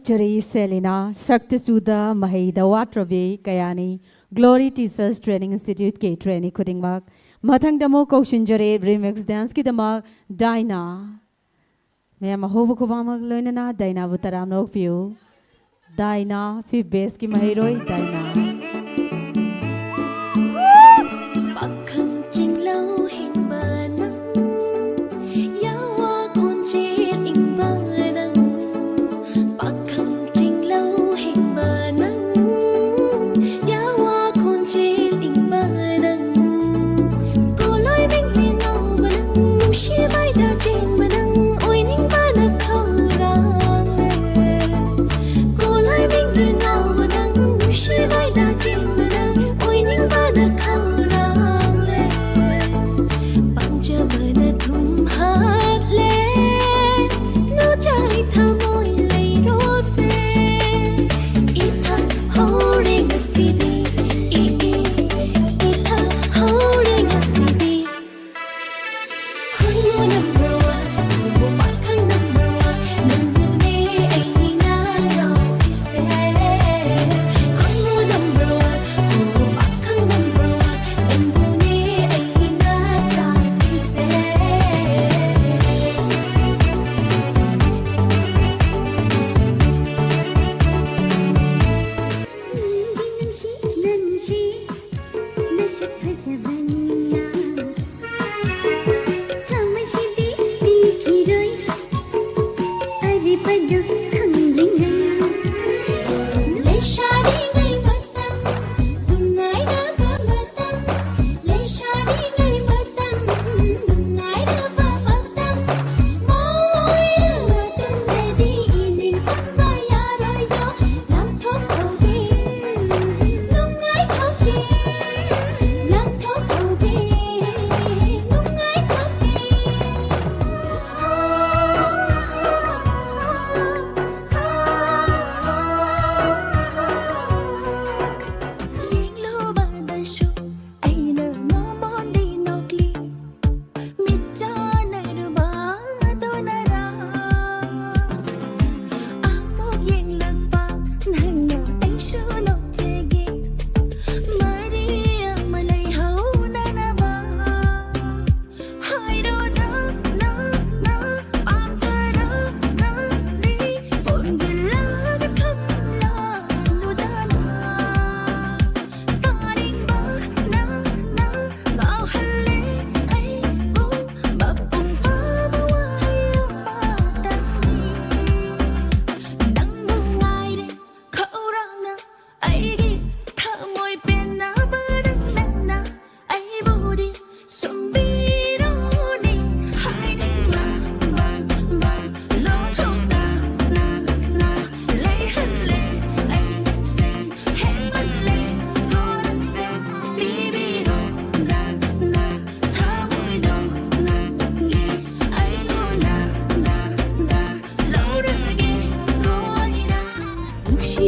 ꯀꯧꯁꯤꯟꯖꯔꯤ ꯁꯦꯂꯤꯅꯥ, ꯁꯛꯇ ꯆꯨꯗ ꯃꯍꯩꯗ ꯋꯥꯠꯇ꯭ꯔꯕꯤ ꯀꯌꯥꯅꯤ꯫ Glory Teachers Training Institute ꯀꯤ trainee ꯈꯨꯗꯤꯡꯃꯛ꯫ ꯃꯊꯪꯗ ꯑꯃꯨꯛ ꯀꯧꯁꯤꯟꯖꯔꯤ remix dance ꯀꯤꯗꯃꯛ ꯗꯥꯏꯅꯥ꯫ ꯃꯌꯥꯝ ꯑꯍꯧꯕ ꯈꯨꯕꯥꯛꯃꯛ ꯂꯣꯏꯅꯅ ꯗꯥꯏꯅꯥꯕꯨ ꯇꯔꯥꯝꯅ ꯑꯣꯛꯄꯤꯌꯨ꯫ ꯗꯥꯏꯅꯥ, ꯐꯤꯞ ꯕꯦꯁꯀꯤ ꯃꯍꯩꯔꯣꯏ ꯗꯥꯏꯅꯥ꯫ ꯄꯥꯈꯪ ꯆꯤꯡꯂꯧ ꯍꯤꯡꯕ ꯅꯪ, ꯌꯥꯋꯥ ꯈꯣꯟꯖꯦꯜ ꯏꯪꯕ ꯅꯪ꯫ ꯄꯥꯈꯪ ꯆꯤꯡꯂꯧ ꯍꯤꯡꯕ ꯅꯪ, ꯌꯥꯋꯥ ꯈꯣꯟꯖꯦꯜ ꯏꯪꯕ ꯅꯪ꯫ ꯀꯣꯂꯣꯏ ꯃꯤꯡꯂꯦꯟ ꯉꯧꯕ ꯅꯪ, ꯅꯨꯡꯁꯤꯕꯩꯗ ꯆꯦꯟꯕ ꯅꯪ, ꯑꯣꯏꯅꯤꯡꯕꯅ ꯈꯧꯔꯥꯡꯂꯦ꯫ ꯀꯣꯂꯣꯏ ꯃꯤꯡꯂꯦꯟ ꯉꯧꯕ ꯅꯪ, ꯅꯨꯡꯁꯤꯕꯩꯗ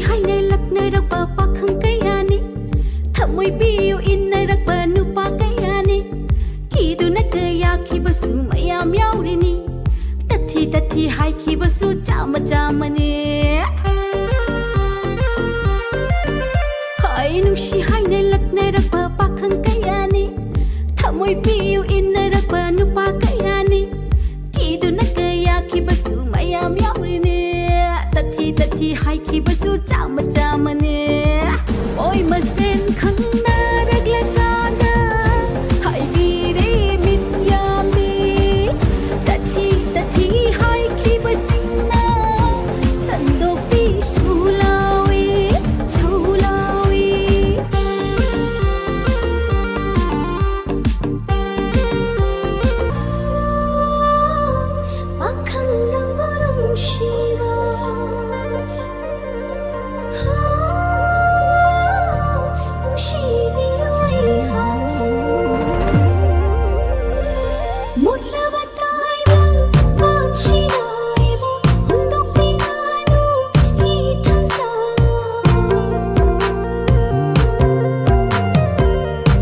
ꯍꯥꯏꯅ ꯂꯛꯅꯔꯛꯄ ꯄꯥꯈꯪ ꯀꯌꯥꯅꯤ, ꯊꯃꯣꯏ ꯄꯤꯌꯨ ꯏꯟꯅꯔꯛꯄ ꯅꯨꯄꯥ ꯀꯌꯥꯅꯤ, ꯀꯤꯗꯨꯅ ꯀꯌꯥꯈꯤꯕꯁꯨ ꯃꯌꯥꯝ ꯌꯥꯎꯔꯤꯅꯤ, ꯇꯊꯤ ꯇꯊꯤ ꯍꯥꯏꯈꯤꯕꯁꯨ ꯆꯥꯝꯃ ꯆꯥꯝꯃꯅꯤ꯫ ꯍꯥꯏ ꯅꯨꯡꯁꯤ ꯍꯥꯏꯅ ꯂꯛꯅꯔꯛꯄ ꯄꯥꯈꯪ ꯀꯌꯥꯅꯤ, ꯊꯃꯣꯏ ꯄꯤꯌꯨ ꯏꯟꯅꯔꯛꯄ ꯅꯨꯄꯥ ꯀꯌꯥꯅꯤ, ꯀꯤꯗꯨꯅ ꯀꯌꯥꯈꯤꯕꯁꯨ ꯃꯌꯥꯝ ꯌꯥꯎꯔꯤꯅꯤ, ꯇꯊꯤ ꯇꯊꯤ ꯍꯥꯏꯈꯤꯕꯁꯨ ꯆꯥꯝꯃ ꯆꯥꯝꯃꯅꯤ꯫ ꯃꯣꯏ ꯃꯁꯦꯟ ꯈꯪꯅꯔꯛꯂꯀꯥꯟꯗ ꯍꯥꯏꯕꯤꯔꯦ ꯃꯤꯠ ꯌꯥꯝꯕꯤ, ꯇꯊꯤ ꯇꯊꯤ ꯍꯥꯏꯈꯤꯕꯁꯤꯡꯅ ꯁꯟꯗꯣꯛꯄꯤ ꯁꯧꯂꯥꯎꯏ, ꯁꯧꯂꯥꯎꯏ꯫ ꯄꯥꯈꯪ ꯅꯪꯕꯨ ꯅꯨꯡꯁꯤꯕ꯫ ꯅꯨꯡꯁꯤꯕꯤꯌꯨ ꯑꯩꯍꯥꯛꯄꯨ꯫ ꯃꯨꯠꯂꯕ ꯇꯥꯏꯕꯪ ꯄꯥꯟꯁꯤꯗ ꯑꯩꯕꯨ ꯍꯨꯟꯗꯣꯛꯄꯤꯒꯅꯨ ꯏꯊꯟꯇ꯫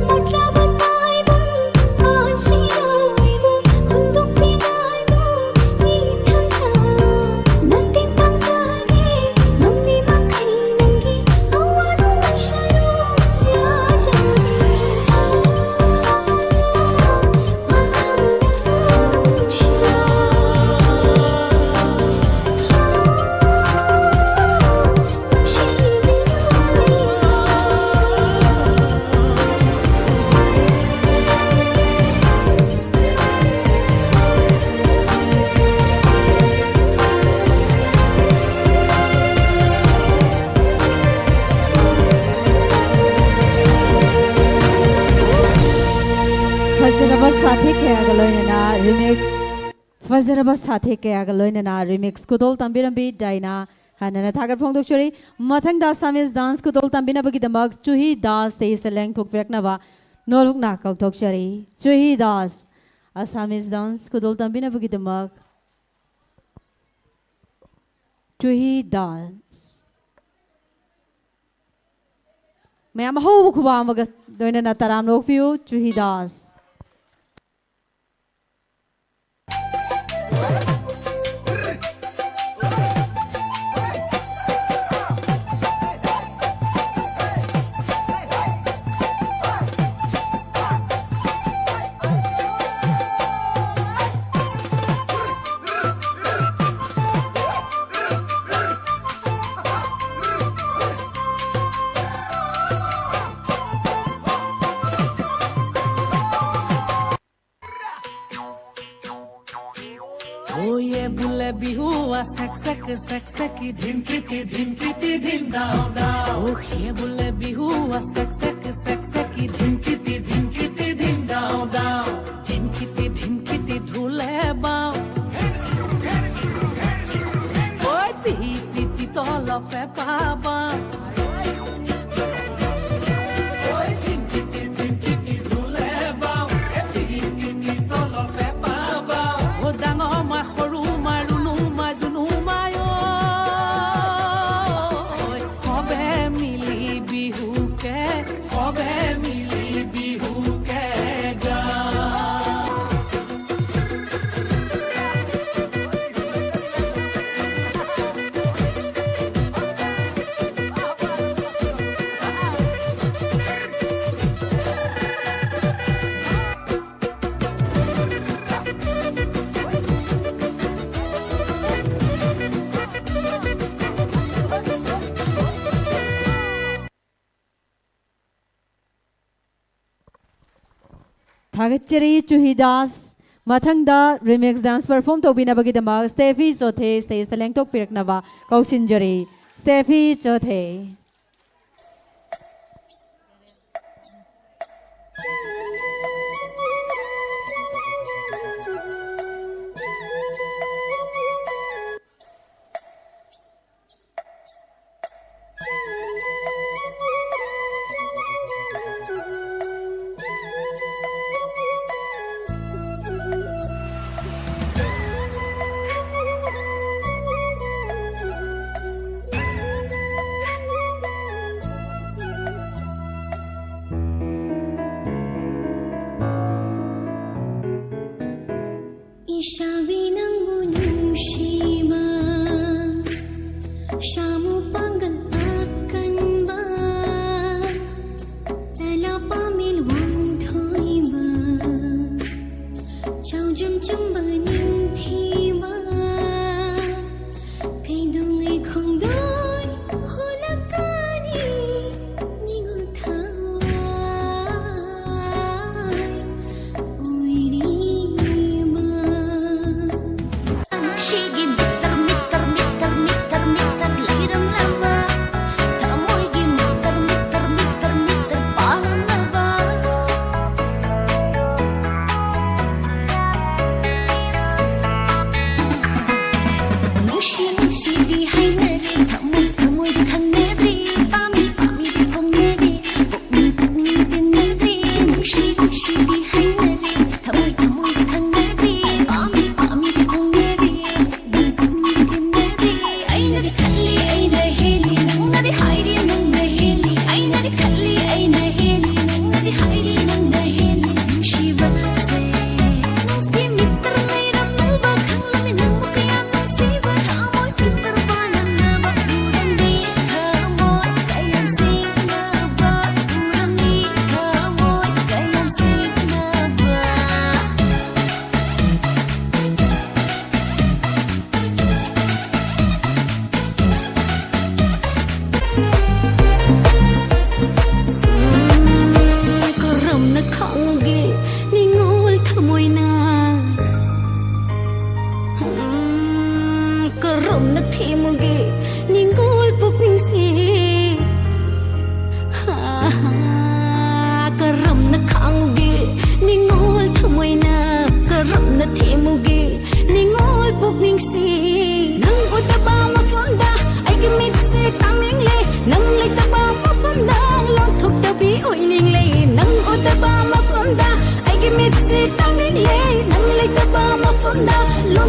ꯃꯨꯠꯂꯕ ꯇꯥꯏꯕꯪ ꯄꯥꯟꯁꯤꯗ ꯑꯩꯕꯨ ꯍꯨꯟꯗꯣꯛꯄꯤꯒꯅꯨ ꯏꯊꯟꯇ꯫ ꯃꯇꯦꯡ ꯄꯥꯡꯖꯒꯦ ꯉꯝꯂꯤ ꯃꯈꯩ ꯅꯪꯒꯤ ꯑꯋꯥ ꯅꯨꯡꯉꯥꯏ ꯁꯔꯨꯛ ꯌꯥꯖꯒꯦ꯫ ꯐꯖꯔꯕ ꯁꯥꯊꯦꯛ ꯀꯌꯥꯒ ꯂꯣꯏꯅꯅ remix, ꯐꯖꯔꯕ ꯁꯥꯊꯦꯛ ꯀꯌꯥꯒ ꯂꯣꯏꯅꯅ remix ꯈꯨꯗꯣꯜ ꯇꯝꯕꯤꯔꯝꯕꯤ ꯗꯥꯏꯅꯥ ꯍꯟꯅꯅ ꯊꯥꯒꯠ ꯐꯣꯡꯗꯣꯛꯆꯔꯤ꯫ ꯃꯊꯪꯗ Assamese dance ꯈꯨꯗꯣꯜ ꯇꯝꯕꯤꯅꯕꯒꯤꯗꯃꯛ ꯆꯨꯍꯤ ꯗꯥꯁ ꯇꯦꯏꯁ ꯂꯦꯡꯊꯣꯛꯄꯤꯔꯛꯅꯕ ꯅꯣꯜꯂꯨꯛꯅ ꯀꯧꯊꯣꯛꯆꯔꯤ꯫ ꯆꯨꯍꯤ ꯗꯥꯁ, Assamese dance ꯈꯨꯗꯣꯜ ꯇꯝꯕꯤꯅꯕꯒꯤꯗꯃꯛ ꯆꯨꯍꯤ ꯗꯥꯁ꯫ ꯃꯌꯥꯝ ꯑꯍꯧꯕ ꯈꯨꯕꯥꯝ ꯑꯃꯒ ꯂꯣꯏꯅꯅ ꯇꯔꯥꯝꯅ ꯑꯣꯛꯄꯤꯌꯨ, ꯆꯨꯍꯤꯗꯥꯁ꯫ অয়ে বোলে বিহুৱা চেক চেক চেক চেকি ধিম কিটি ধিম কিটি ধিম দাও দাও। অ, সিয়ে বোলে বিহুৱা চেক চেক চেক চেকি ধিম কিটি ধিম কিটি ধিম দাও দাও। ধিম কিটি ধিম কিটি ঢোলে বাও। ঐ তি তি তি তলপে পাবা। ঐ ধিম কিটি ধিম কিটি ঢোলে বাও। এ তি তি তি তলপে পাবা। অ ডাঙৰ মা সৰু মা ৰুণু মা জুনু মা ঐ। সবে মিলি বিহুকে, সবে মিলি বিহুকে গাওঁ। ꯊꯥꯒꯠꯆꯔꯤ ꯆꯨꯍꯤꯗꯥꯁ꯫ ꯃꯊꯪꯗ ꯔꯤꯃꯤꯛꯁ ꯗꯥꯟꯁ ꯄꯔꯐꯣꯔꯝ ꯇꯧꯕꯤꯅꯕꯒꯤꯗꯃꯛ ꯁ꯭ꯇꯦꯐꯤ ꯆꯣꯊꯦ ꯁ꯭ꯇꯦꯖꯇ ꯂꯦꯡꯊꯣꯛꯄꯤꯔꯛꯅꯕ ꯀꯧꯁꯤꯟꯖꯔꯤ꯫ ꯁ꯭ꯇꯦꯐꯤ ꯆꯣꯊꯦ꯫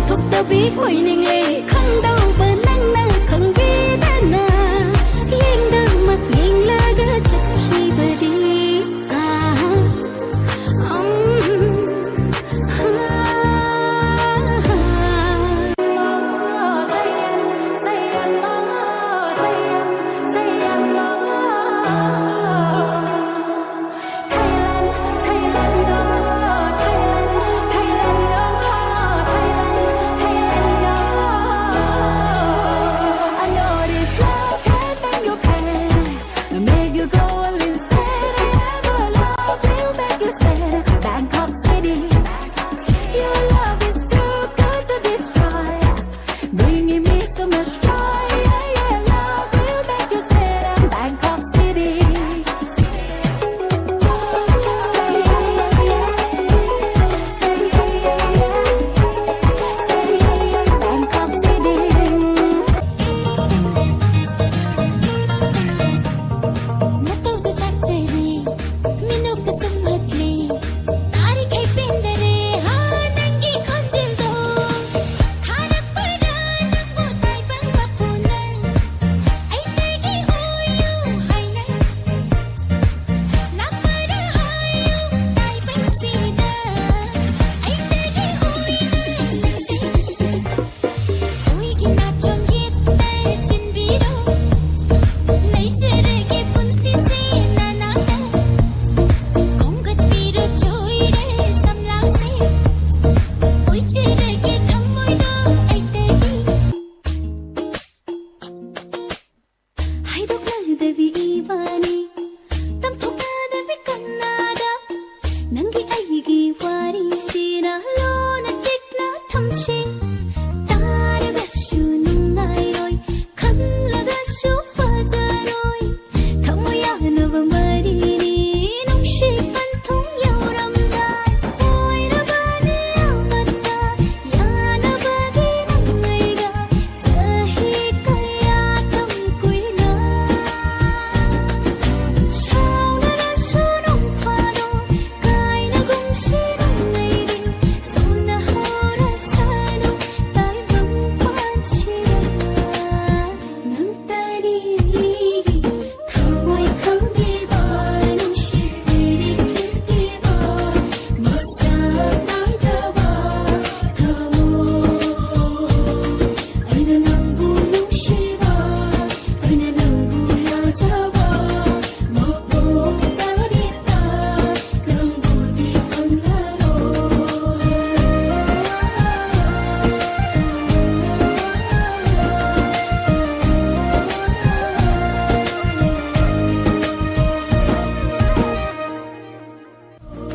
ꯊꯣꯛꯇꯕꯤ ꯑꯣꯏꯅꯤꯡꯂꯦ꯫ ꯈꯪꯗꯧꯕ ꯅꯪꯅ ꯈꯪꯕꯤꯗꯅ ꯌꯦꯡꯗꯃꯛ ꯌꯦꯡꯂꯒ ꯆꯠꯈꯤꯕꯗꯤ꯫ ꯑꯥ, ꯎꯝ, ꯑꯥ꯫ Bringing me so much joy, yeah, yeah, love will make you say that Bangkok City. Say yeah, yeah, yeah, say yeah, yeah, yeah, say yeah, yeah, yeah, say yeah, yeah, Bangkok City. ꯅꯇꯧꯗ ꯆꯥꯛꯆꯔꯤ, ꯃꯤꯅꯣꯛꯇ ꯁꯨꯝꯍꯠꯂꯤ, ꯇꯥꯔꯤꯈꯩ ꯄꯦꯟꯗꯔꯦ, ꯍꯥ, ꯅꯪꯒꯤ ꯈꯣꯟꯖꯦꯜꯗꯣ꯫ ꯊꯥꯔꯛꯄꯔꯥ ꯅꯪꯕꯨ ꯇꯥꯏꯕꯪ ꯃꯄꯨꯅ? ꯑꯩꯇꯒꯤ ꯑꯣꯏꯌꯨ ꯍꯥꯏꯅ ꯂꯥꯛꯄꯔꯥ ꯍꯥꯏꯌꯨ ꯇꯥꯏꯕꯪꯁꯤꯗ꯫ ꯑꯩꯇꯒꯤ ꯑꯣꯏꯅ ꯅꯪꯁꯦ ꯑꯣꯏꯒꯤ ꯅꯥꯆꯣꯝ ꯌꯦꯠꯇ ꯆꯤꯟꯕꯤꯔꯣ꯫ ꯂꯩꯖꯔꯒꯦ ꯄꯨꯟꯁꯤꯁꯦ ꯅꯅꯥꯛꯇ꯫ ꯈꯣꯝꯒꯠꯄꯤꯔꯣ ꯆꯣꯏꯔꯦ ꯁꯝꯂꯥꯡꯁꯦ꯫ ꯑꯣꯏꯖꯔꯒꯦ ꯊꯃꯣꯏꯗꯣ ꯑꯩꯇꯒꯤ꯫ ꯍꯥꯏꯗꯣꯛꯅꯗꯕꯤ ꯏꯕꯥꯅꯤ, ꯇꯝꯊꯣꯛꯅꯗꯕꯤ ꯀꯅꯥꯗ? ꯅꯪꯒꯤ ꯑꯩꯒꯤ ꯋꯥꯔꯤꯁꯤꯅ ꯂꯣꯟꯅ ꯆꯤꯛꯅ ꯊꯝꯁꯤ꯫ ꯇꯥꯔꯒꯁꯨ ꯅꯨꯡꯉꯥꯏꯔꯣꯏ, ꯈꯪꯂꯒꯁꯨ ꯐꯖꯔꯣꯏ꯫ ꯊꯃꯣꯏ ꯌꯥꯅꯕ ꯃꯔꯤꯅꯤ, ꯅꯨꯡꯁꯤ ꯄꯟꯊꯨꯡ ꯌꯧꯔꯝꯗꯥꯏ꯫ ꯑꯣꯏꯔꯕꯅꯤ ꯑꯃꯠꯇ ꯌꯥꯅꯕꯒꯤ ꯅꯪ ꯑꯩꯒ ꯆꯍꯤ ꯀꯌꯥ ꯇꯝ ꯀꯨꯏꯅ꯫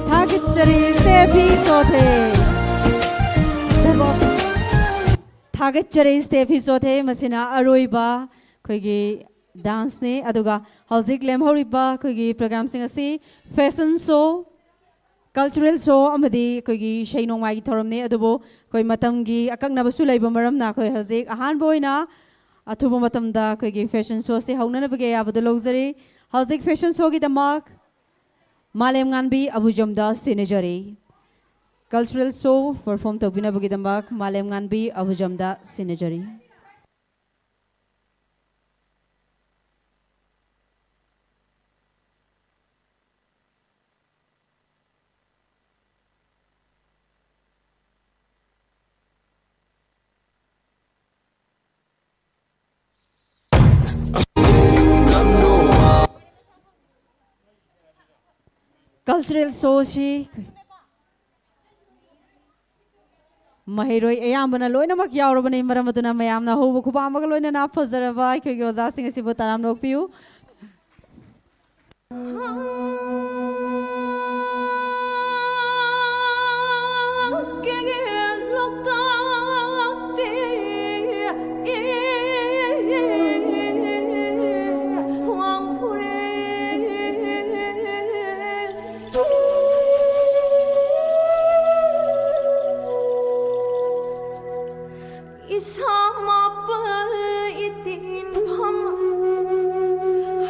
ꯊꯥꯒꯠꯆꯔꯤ ꯏꯁꯇꯦꯐꯤ ꯆꯣꯊꯦ꯫ ꯊꯥꯒꯠꯆꯔꯤ ꯏꯁꯇꯦꯐꯤ ꯆꯣꯊꯦ꯫ ꯃꯁꯤꯅ ꯑꯔꯣꯏꯕ ꯑꯩꯈꯣꯏꯒꯤ ꯗꯥꯟꯁꯅꯤ꯫ ꯑꯗꯨꯒ ꯍꯧꯖꯤꯛ ꯂꯦꯝꯍꯧꯔꯤꯕ ꯑꯩꯈꯣꯏꯒꯤ ꯄ꯭ꯔꯣꯒ꯭ꯔꯥꯝꯁꯤꯡ ꯑꯁꯤ ꯐꯦꯁꯟ ꯁꯣ, ꯀꯜꯆꯔꯦꯜ ꯁꯣ ꯑꯃꯗꯤ ꯑꯩꯈꯣꯏꯒꯤ ꯏꯁꯩ ꯅꯣꯡꯃꯥꯏꯒꯤ ꯊꯧꯔꯝꯅꯤ꯫ ꯑꯗꯨꯕꯨ ꯑꯩꯈꯣꯏ ꯃꯇꯝꯒꯤ ꯑꯀꯛꯅꯕꯁꯨ ꯂꯩꯕ ꯃꯔꯝꯅ ꯑꯩꯈꯣꯏ ꯍꯧꯖꯤꯛ ꯑꯍꯥꯟꯕ ꯑꯣꯏꯅ ꯑꯊꯨꯕ ꯃꯇꯝꯗ ꯑꯩꯈꯣꯏꯒꯤ ꯐꯦꯁꯟ ꯁꯣꯁꯤ ꯍꯧꯅꯅꯕꯒꯤ ꯑꯌꯥꯕꯗꯨ ꯂꯧꯖꯔꯤ꯫ ꯍꯧꯖꯤꯛ ꯐꯦꯁꯟ ꯁꯣꯒꯤꯗꯃꯛ ꯃꯥꯂꯦꯝꯉꯥꯟꯕꯤ ꯑꯕꯨꯖꯝꯗ ꯁꯤꯟꯅꯖꯔꯤ꯫ ꯀꯜꯆꯔꯦꯜ ꯁꯣ ꯄꯔꯐꯣꯔꯝ ꯇꯧꯕꯤꯅꯕꯒꯤꯗꯃꯛ ꯃꯥꯂꯦꯝꯉꯥꯟꯕꯤ ꯑꯕꯨꯖꯝꯗ ꯁꯤꯟꯅꯖꯔꯤ꯫ ꯀꯜꯆꯔꯦꯜ ꯁꯣꯁꯤ ꯃꯍꯩꯔꯣꯏ ꯑꯌꯥꯝꯕꯅ ꯂꯣꯏꯅꯃꯛ ꯌꯥꯎꯔꯕꯅꯤ꯫ ꯃꯔꯝ ꯑꯗꯨꯅ ꯃꯌꯥꯝꯅ ꯍꯧꯕ ꯈꯨꯕꯥꯝ ꯑꯃꯒ ꯂꯣꯏꯅꯅ ꯐꯖꯔꯕ ꯑꯩꯈꯣꯏꯒꯤ ꯑꯣꯖꯥꯁꯤꯡ ꯑꯁꯤꯕꯨ ꯇꯔꯥꯝꯅ ꯑꯣꯛꯄꯤꯌꯨ꯫ ꯏꯁꯥ ꯃꯥꯄꯜ ꯏꯇꯤꯟ ꯐꯝ,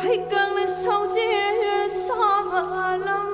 ꯍꯩꯀꯪ ꯁꯧꯖꯤꯜ ꯁꯥꯕ ꯂꯝ,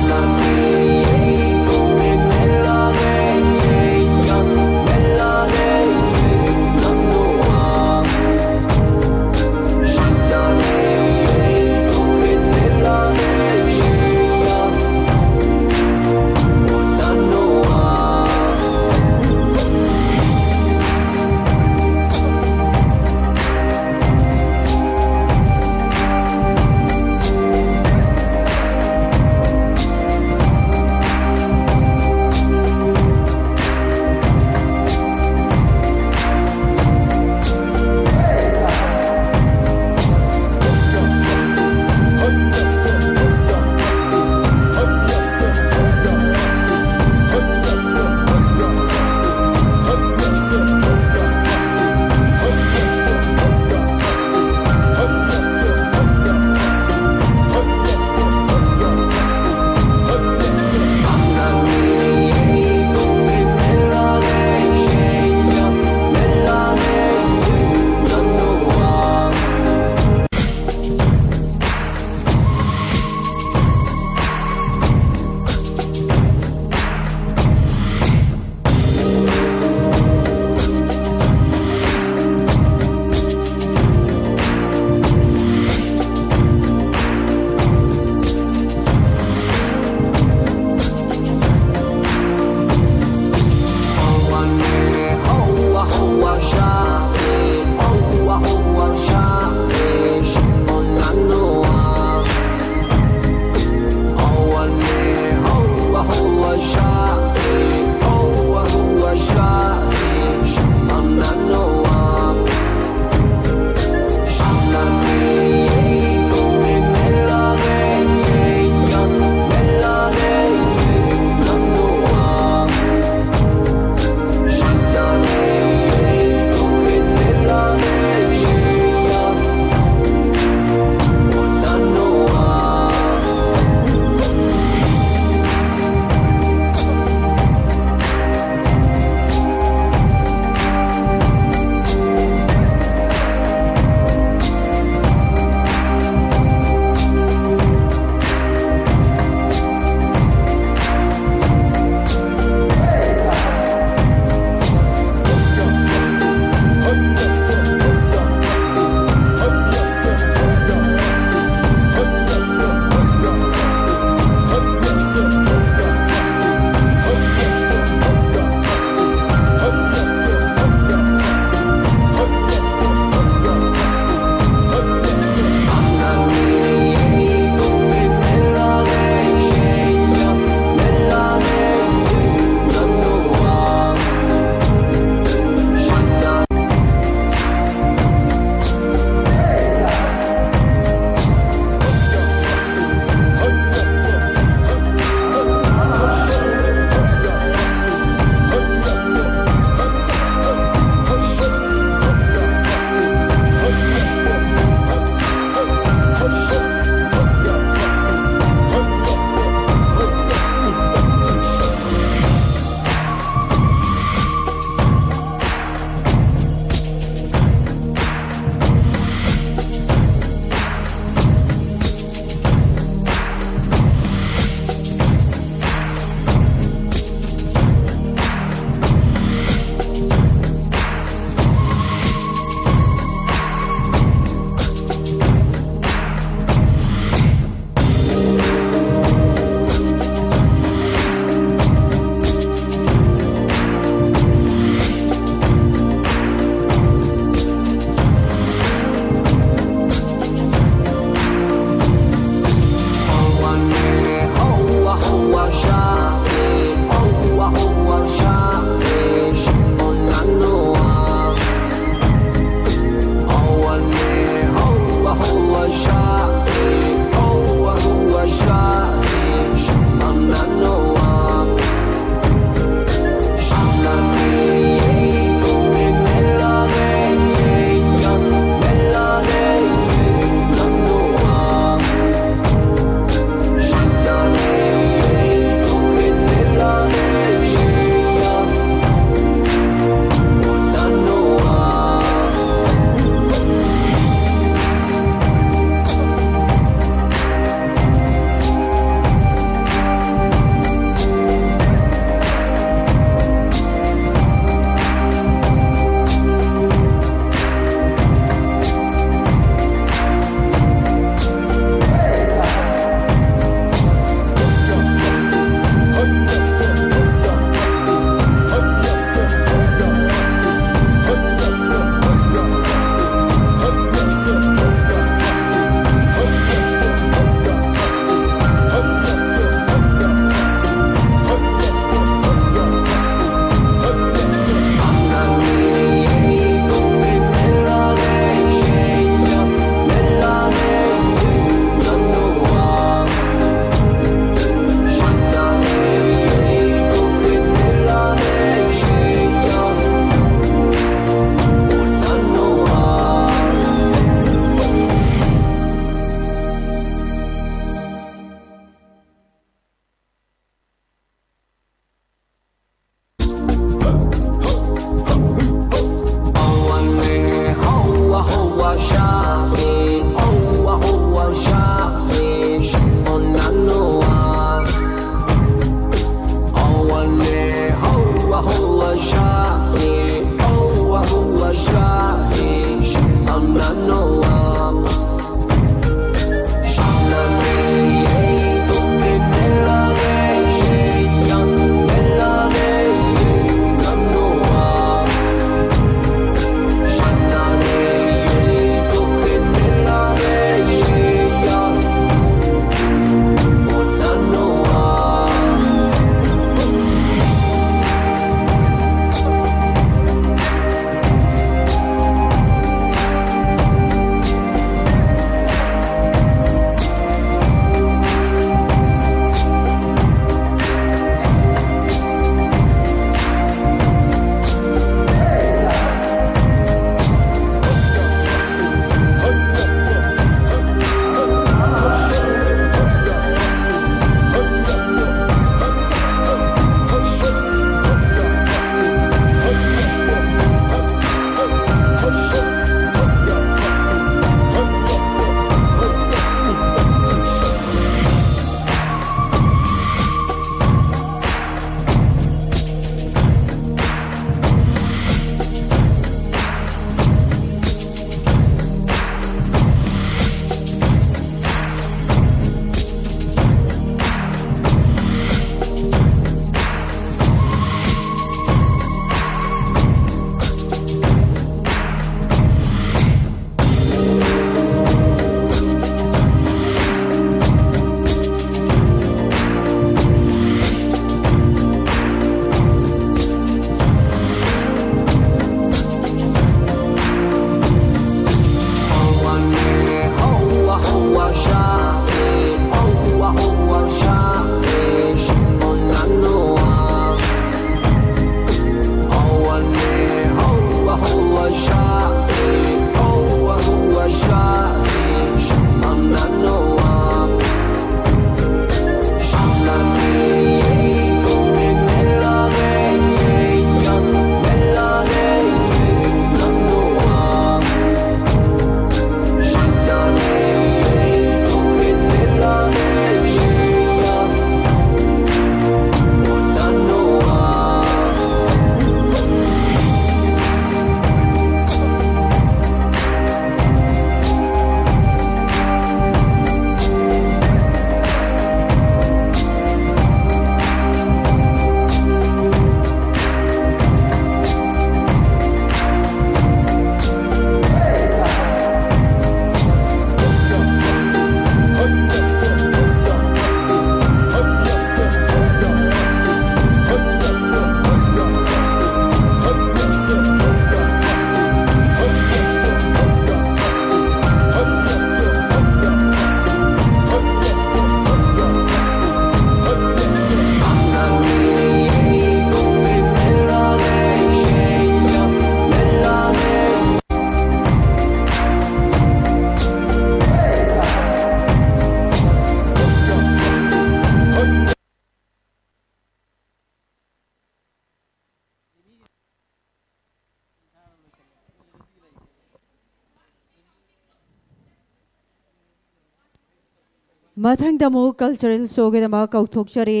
ꯃꯊꯪꯗ ꯑꯃꯨꯛ cultural showꯒꯤꯗꯃꯛ ꯀꯧꯊꯣꯛꯆꯔꯤ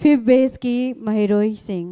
fifth batchꯀꯤ ꯃꯍꯩꯔꯣꯏꯁꯤꯡ꯫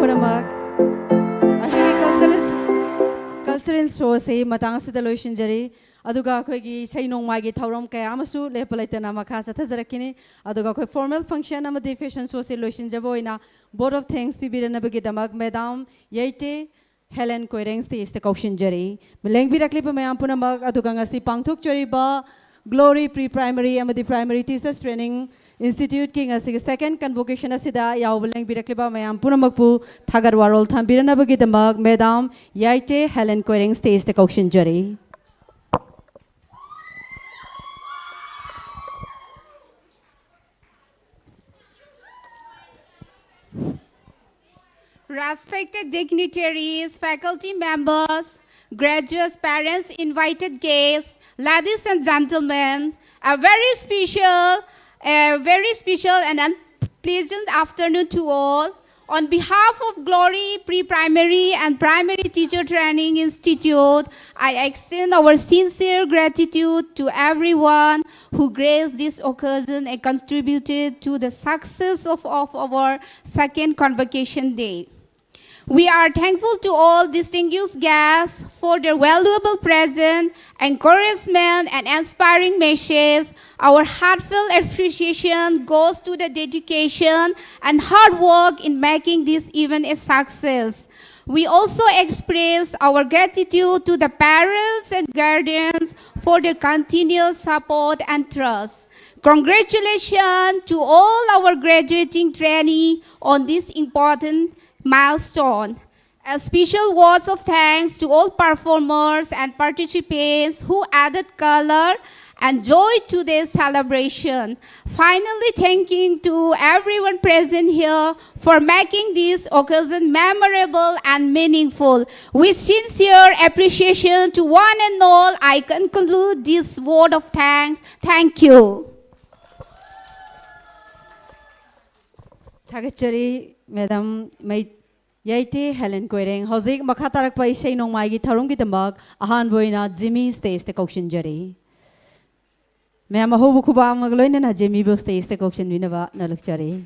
ꯃꯌꯥꯝ ꯄꯨꯝꯅꯃꯛ ꯑꯩꯈꯣꯏꯒꯤ cultural, cultural show ꯑꯁꯤ ꯃꯇꯥꯡ ꯑꯁꯤꯗ ꯂꯣꯏꯁꯤꯟꯖꯔꯤ꯫ ꯑꯗꯨꯒ ꯑꯩꯈꯣꯏꯒꯤ ꯏꯁꯩ ꯅꯣꯡꯃꯥꯏꯒꯤ ꯊꯧꯔꯝ ꯀꯌꯥ ꯑꯃꯁꯨ ꯂꯦꯞꯄ ꯂꯩꯇꯅ ꯃꯈꯥ ꯆꯠꯊꯖꯔꯛꯈꯤꯅꯤ꯫ ꯑꯗꯨꯒ ꯑꯩꯈꯣꯏ formal function ꯑꯃꯗꯤ fashion show ꯑꯁꯤ ꯂꯣꯏꯁꯤꯟꯖꯕ ꯑꯣꯏꯅ vote of thanks ꯄꯤꯕꯤꯔꯅꯕꯒꯤꯗꯃꯛ Madam Yeite Helen Koireng stage ꯇ ꯀꯧꯁꯤꯟꯖꯔꯤ꯫ ꯂꯦꯡꯕꯤꯔꯛꯂꯤꯕ ꯃꯌꯥꯝ ꯄꯨꯝꯅꯃꯛ, ꯑꯗꯨꯒ ꯉꯁꯤ ꯄꯥꯡꯊꯣꯛꯆꯔꯤꯕ Glory Pre Primary ꯑꯃꯗꯤ Primary Teachers Training Institute ꯀꯤ ꯉꯁꯤꯒꯤ second convocation ꯑꯁꯤꯗ ꯌꯥꯎꯕ ꯂꯦꯡꯕꯤꯔꯛꯂꯤꯕ ꯃꯌꯥꯝ ꯄꯨꯝꯅꯃꯛꯄꯨ ꯊꯥꯒꯠ ꯋꯥꯔꯣꯜ ꯊꯝꯕꯤꯔꯅꯕꯒꯤꯗꯃꯛ Madam ꯌꯥꯏꯇꯦ ꯍꯦꯂꯦꯟ ꯀꯣꯏꯔꯦꯡ stage ꯇ ꯀꯧꯁꯤꯟꯖꯔꯤ꯫ Respected dignitaries, faculty members, graduates, parents, invited guests, ladies and gentlemen, a very special, a very special and unpleasant afternoon to all. On behalf of Glory Pre-Primary and Primary Teacher Training Institute, I extend our sincere gratitude to everyone who graced this occasion and contributed to the success of, of our second convocation day. We are thankful to all distinguished guests for their valuable presence, encouragement, and inspiring messages. Our heartfelt appreciation goes to the dedication and hard work in making this event a success. We also express our gratitude to the parents and guardians for their continual support and trust. Congratulations to all our graduating trainees on this important milestone. A special words of thanks to all performers and participants who added color and joy to this celebration. Finally, thanking to everyone present here for making this occasion memorable and meaningful. With sincere appreciation to one and all, I conclude this word of thanks. Thank you. ꯊꯥꯒꯠꯆꯔꯤ, Madam ꯃꯩ-, ꯌꯩꯇꯦ Helen Koireng. ꯍꯧꯖꯤꯛ ꯃꯈꯥ ꯇꯥꯔꯛꯄ ꯏꯁꯩ ꯅꯣꯡꯃꯥꯏꯒꯤ ꯊꯧꯔꯝꯒꯤꯗꯃꯛ ꯑꯍꯥꯟꯕ ꯑꯣꯏꯅ ꯖꯤꯃꯤ stage ꯇ ꯀꯧꯁꯤꯟꯖꯔꯤ꯫ ꯃꯌꯥꯝ ꯑꯍꯧꯕ ꯈꯨꯕꯥꯛ ꯑꯃꯒ ꯂꯣꯏꯅꯅ ꯖꯤꯃꯤꯕꯨ stage ꯇ ꯀꯧꯁꯤꯟꯕꯤꯅꯕ ꯅꯣꯜꯂꯛꯆꯔꯤ꯫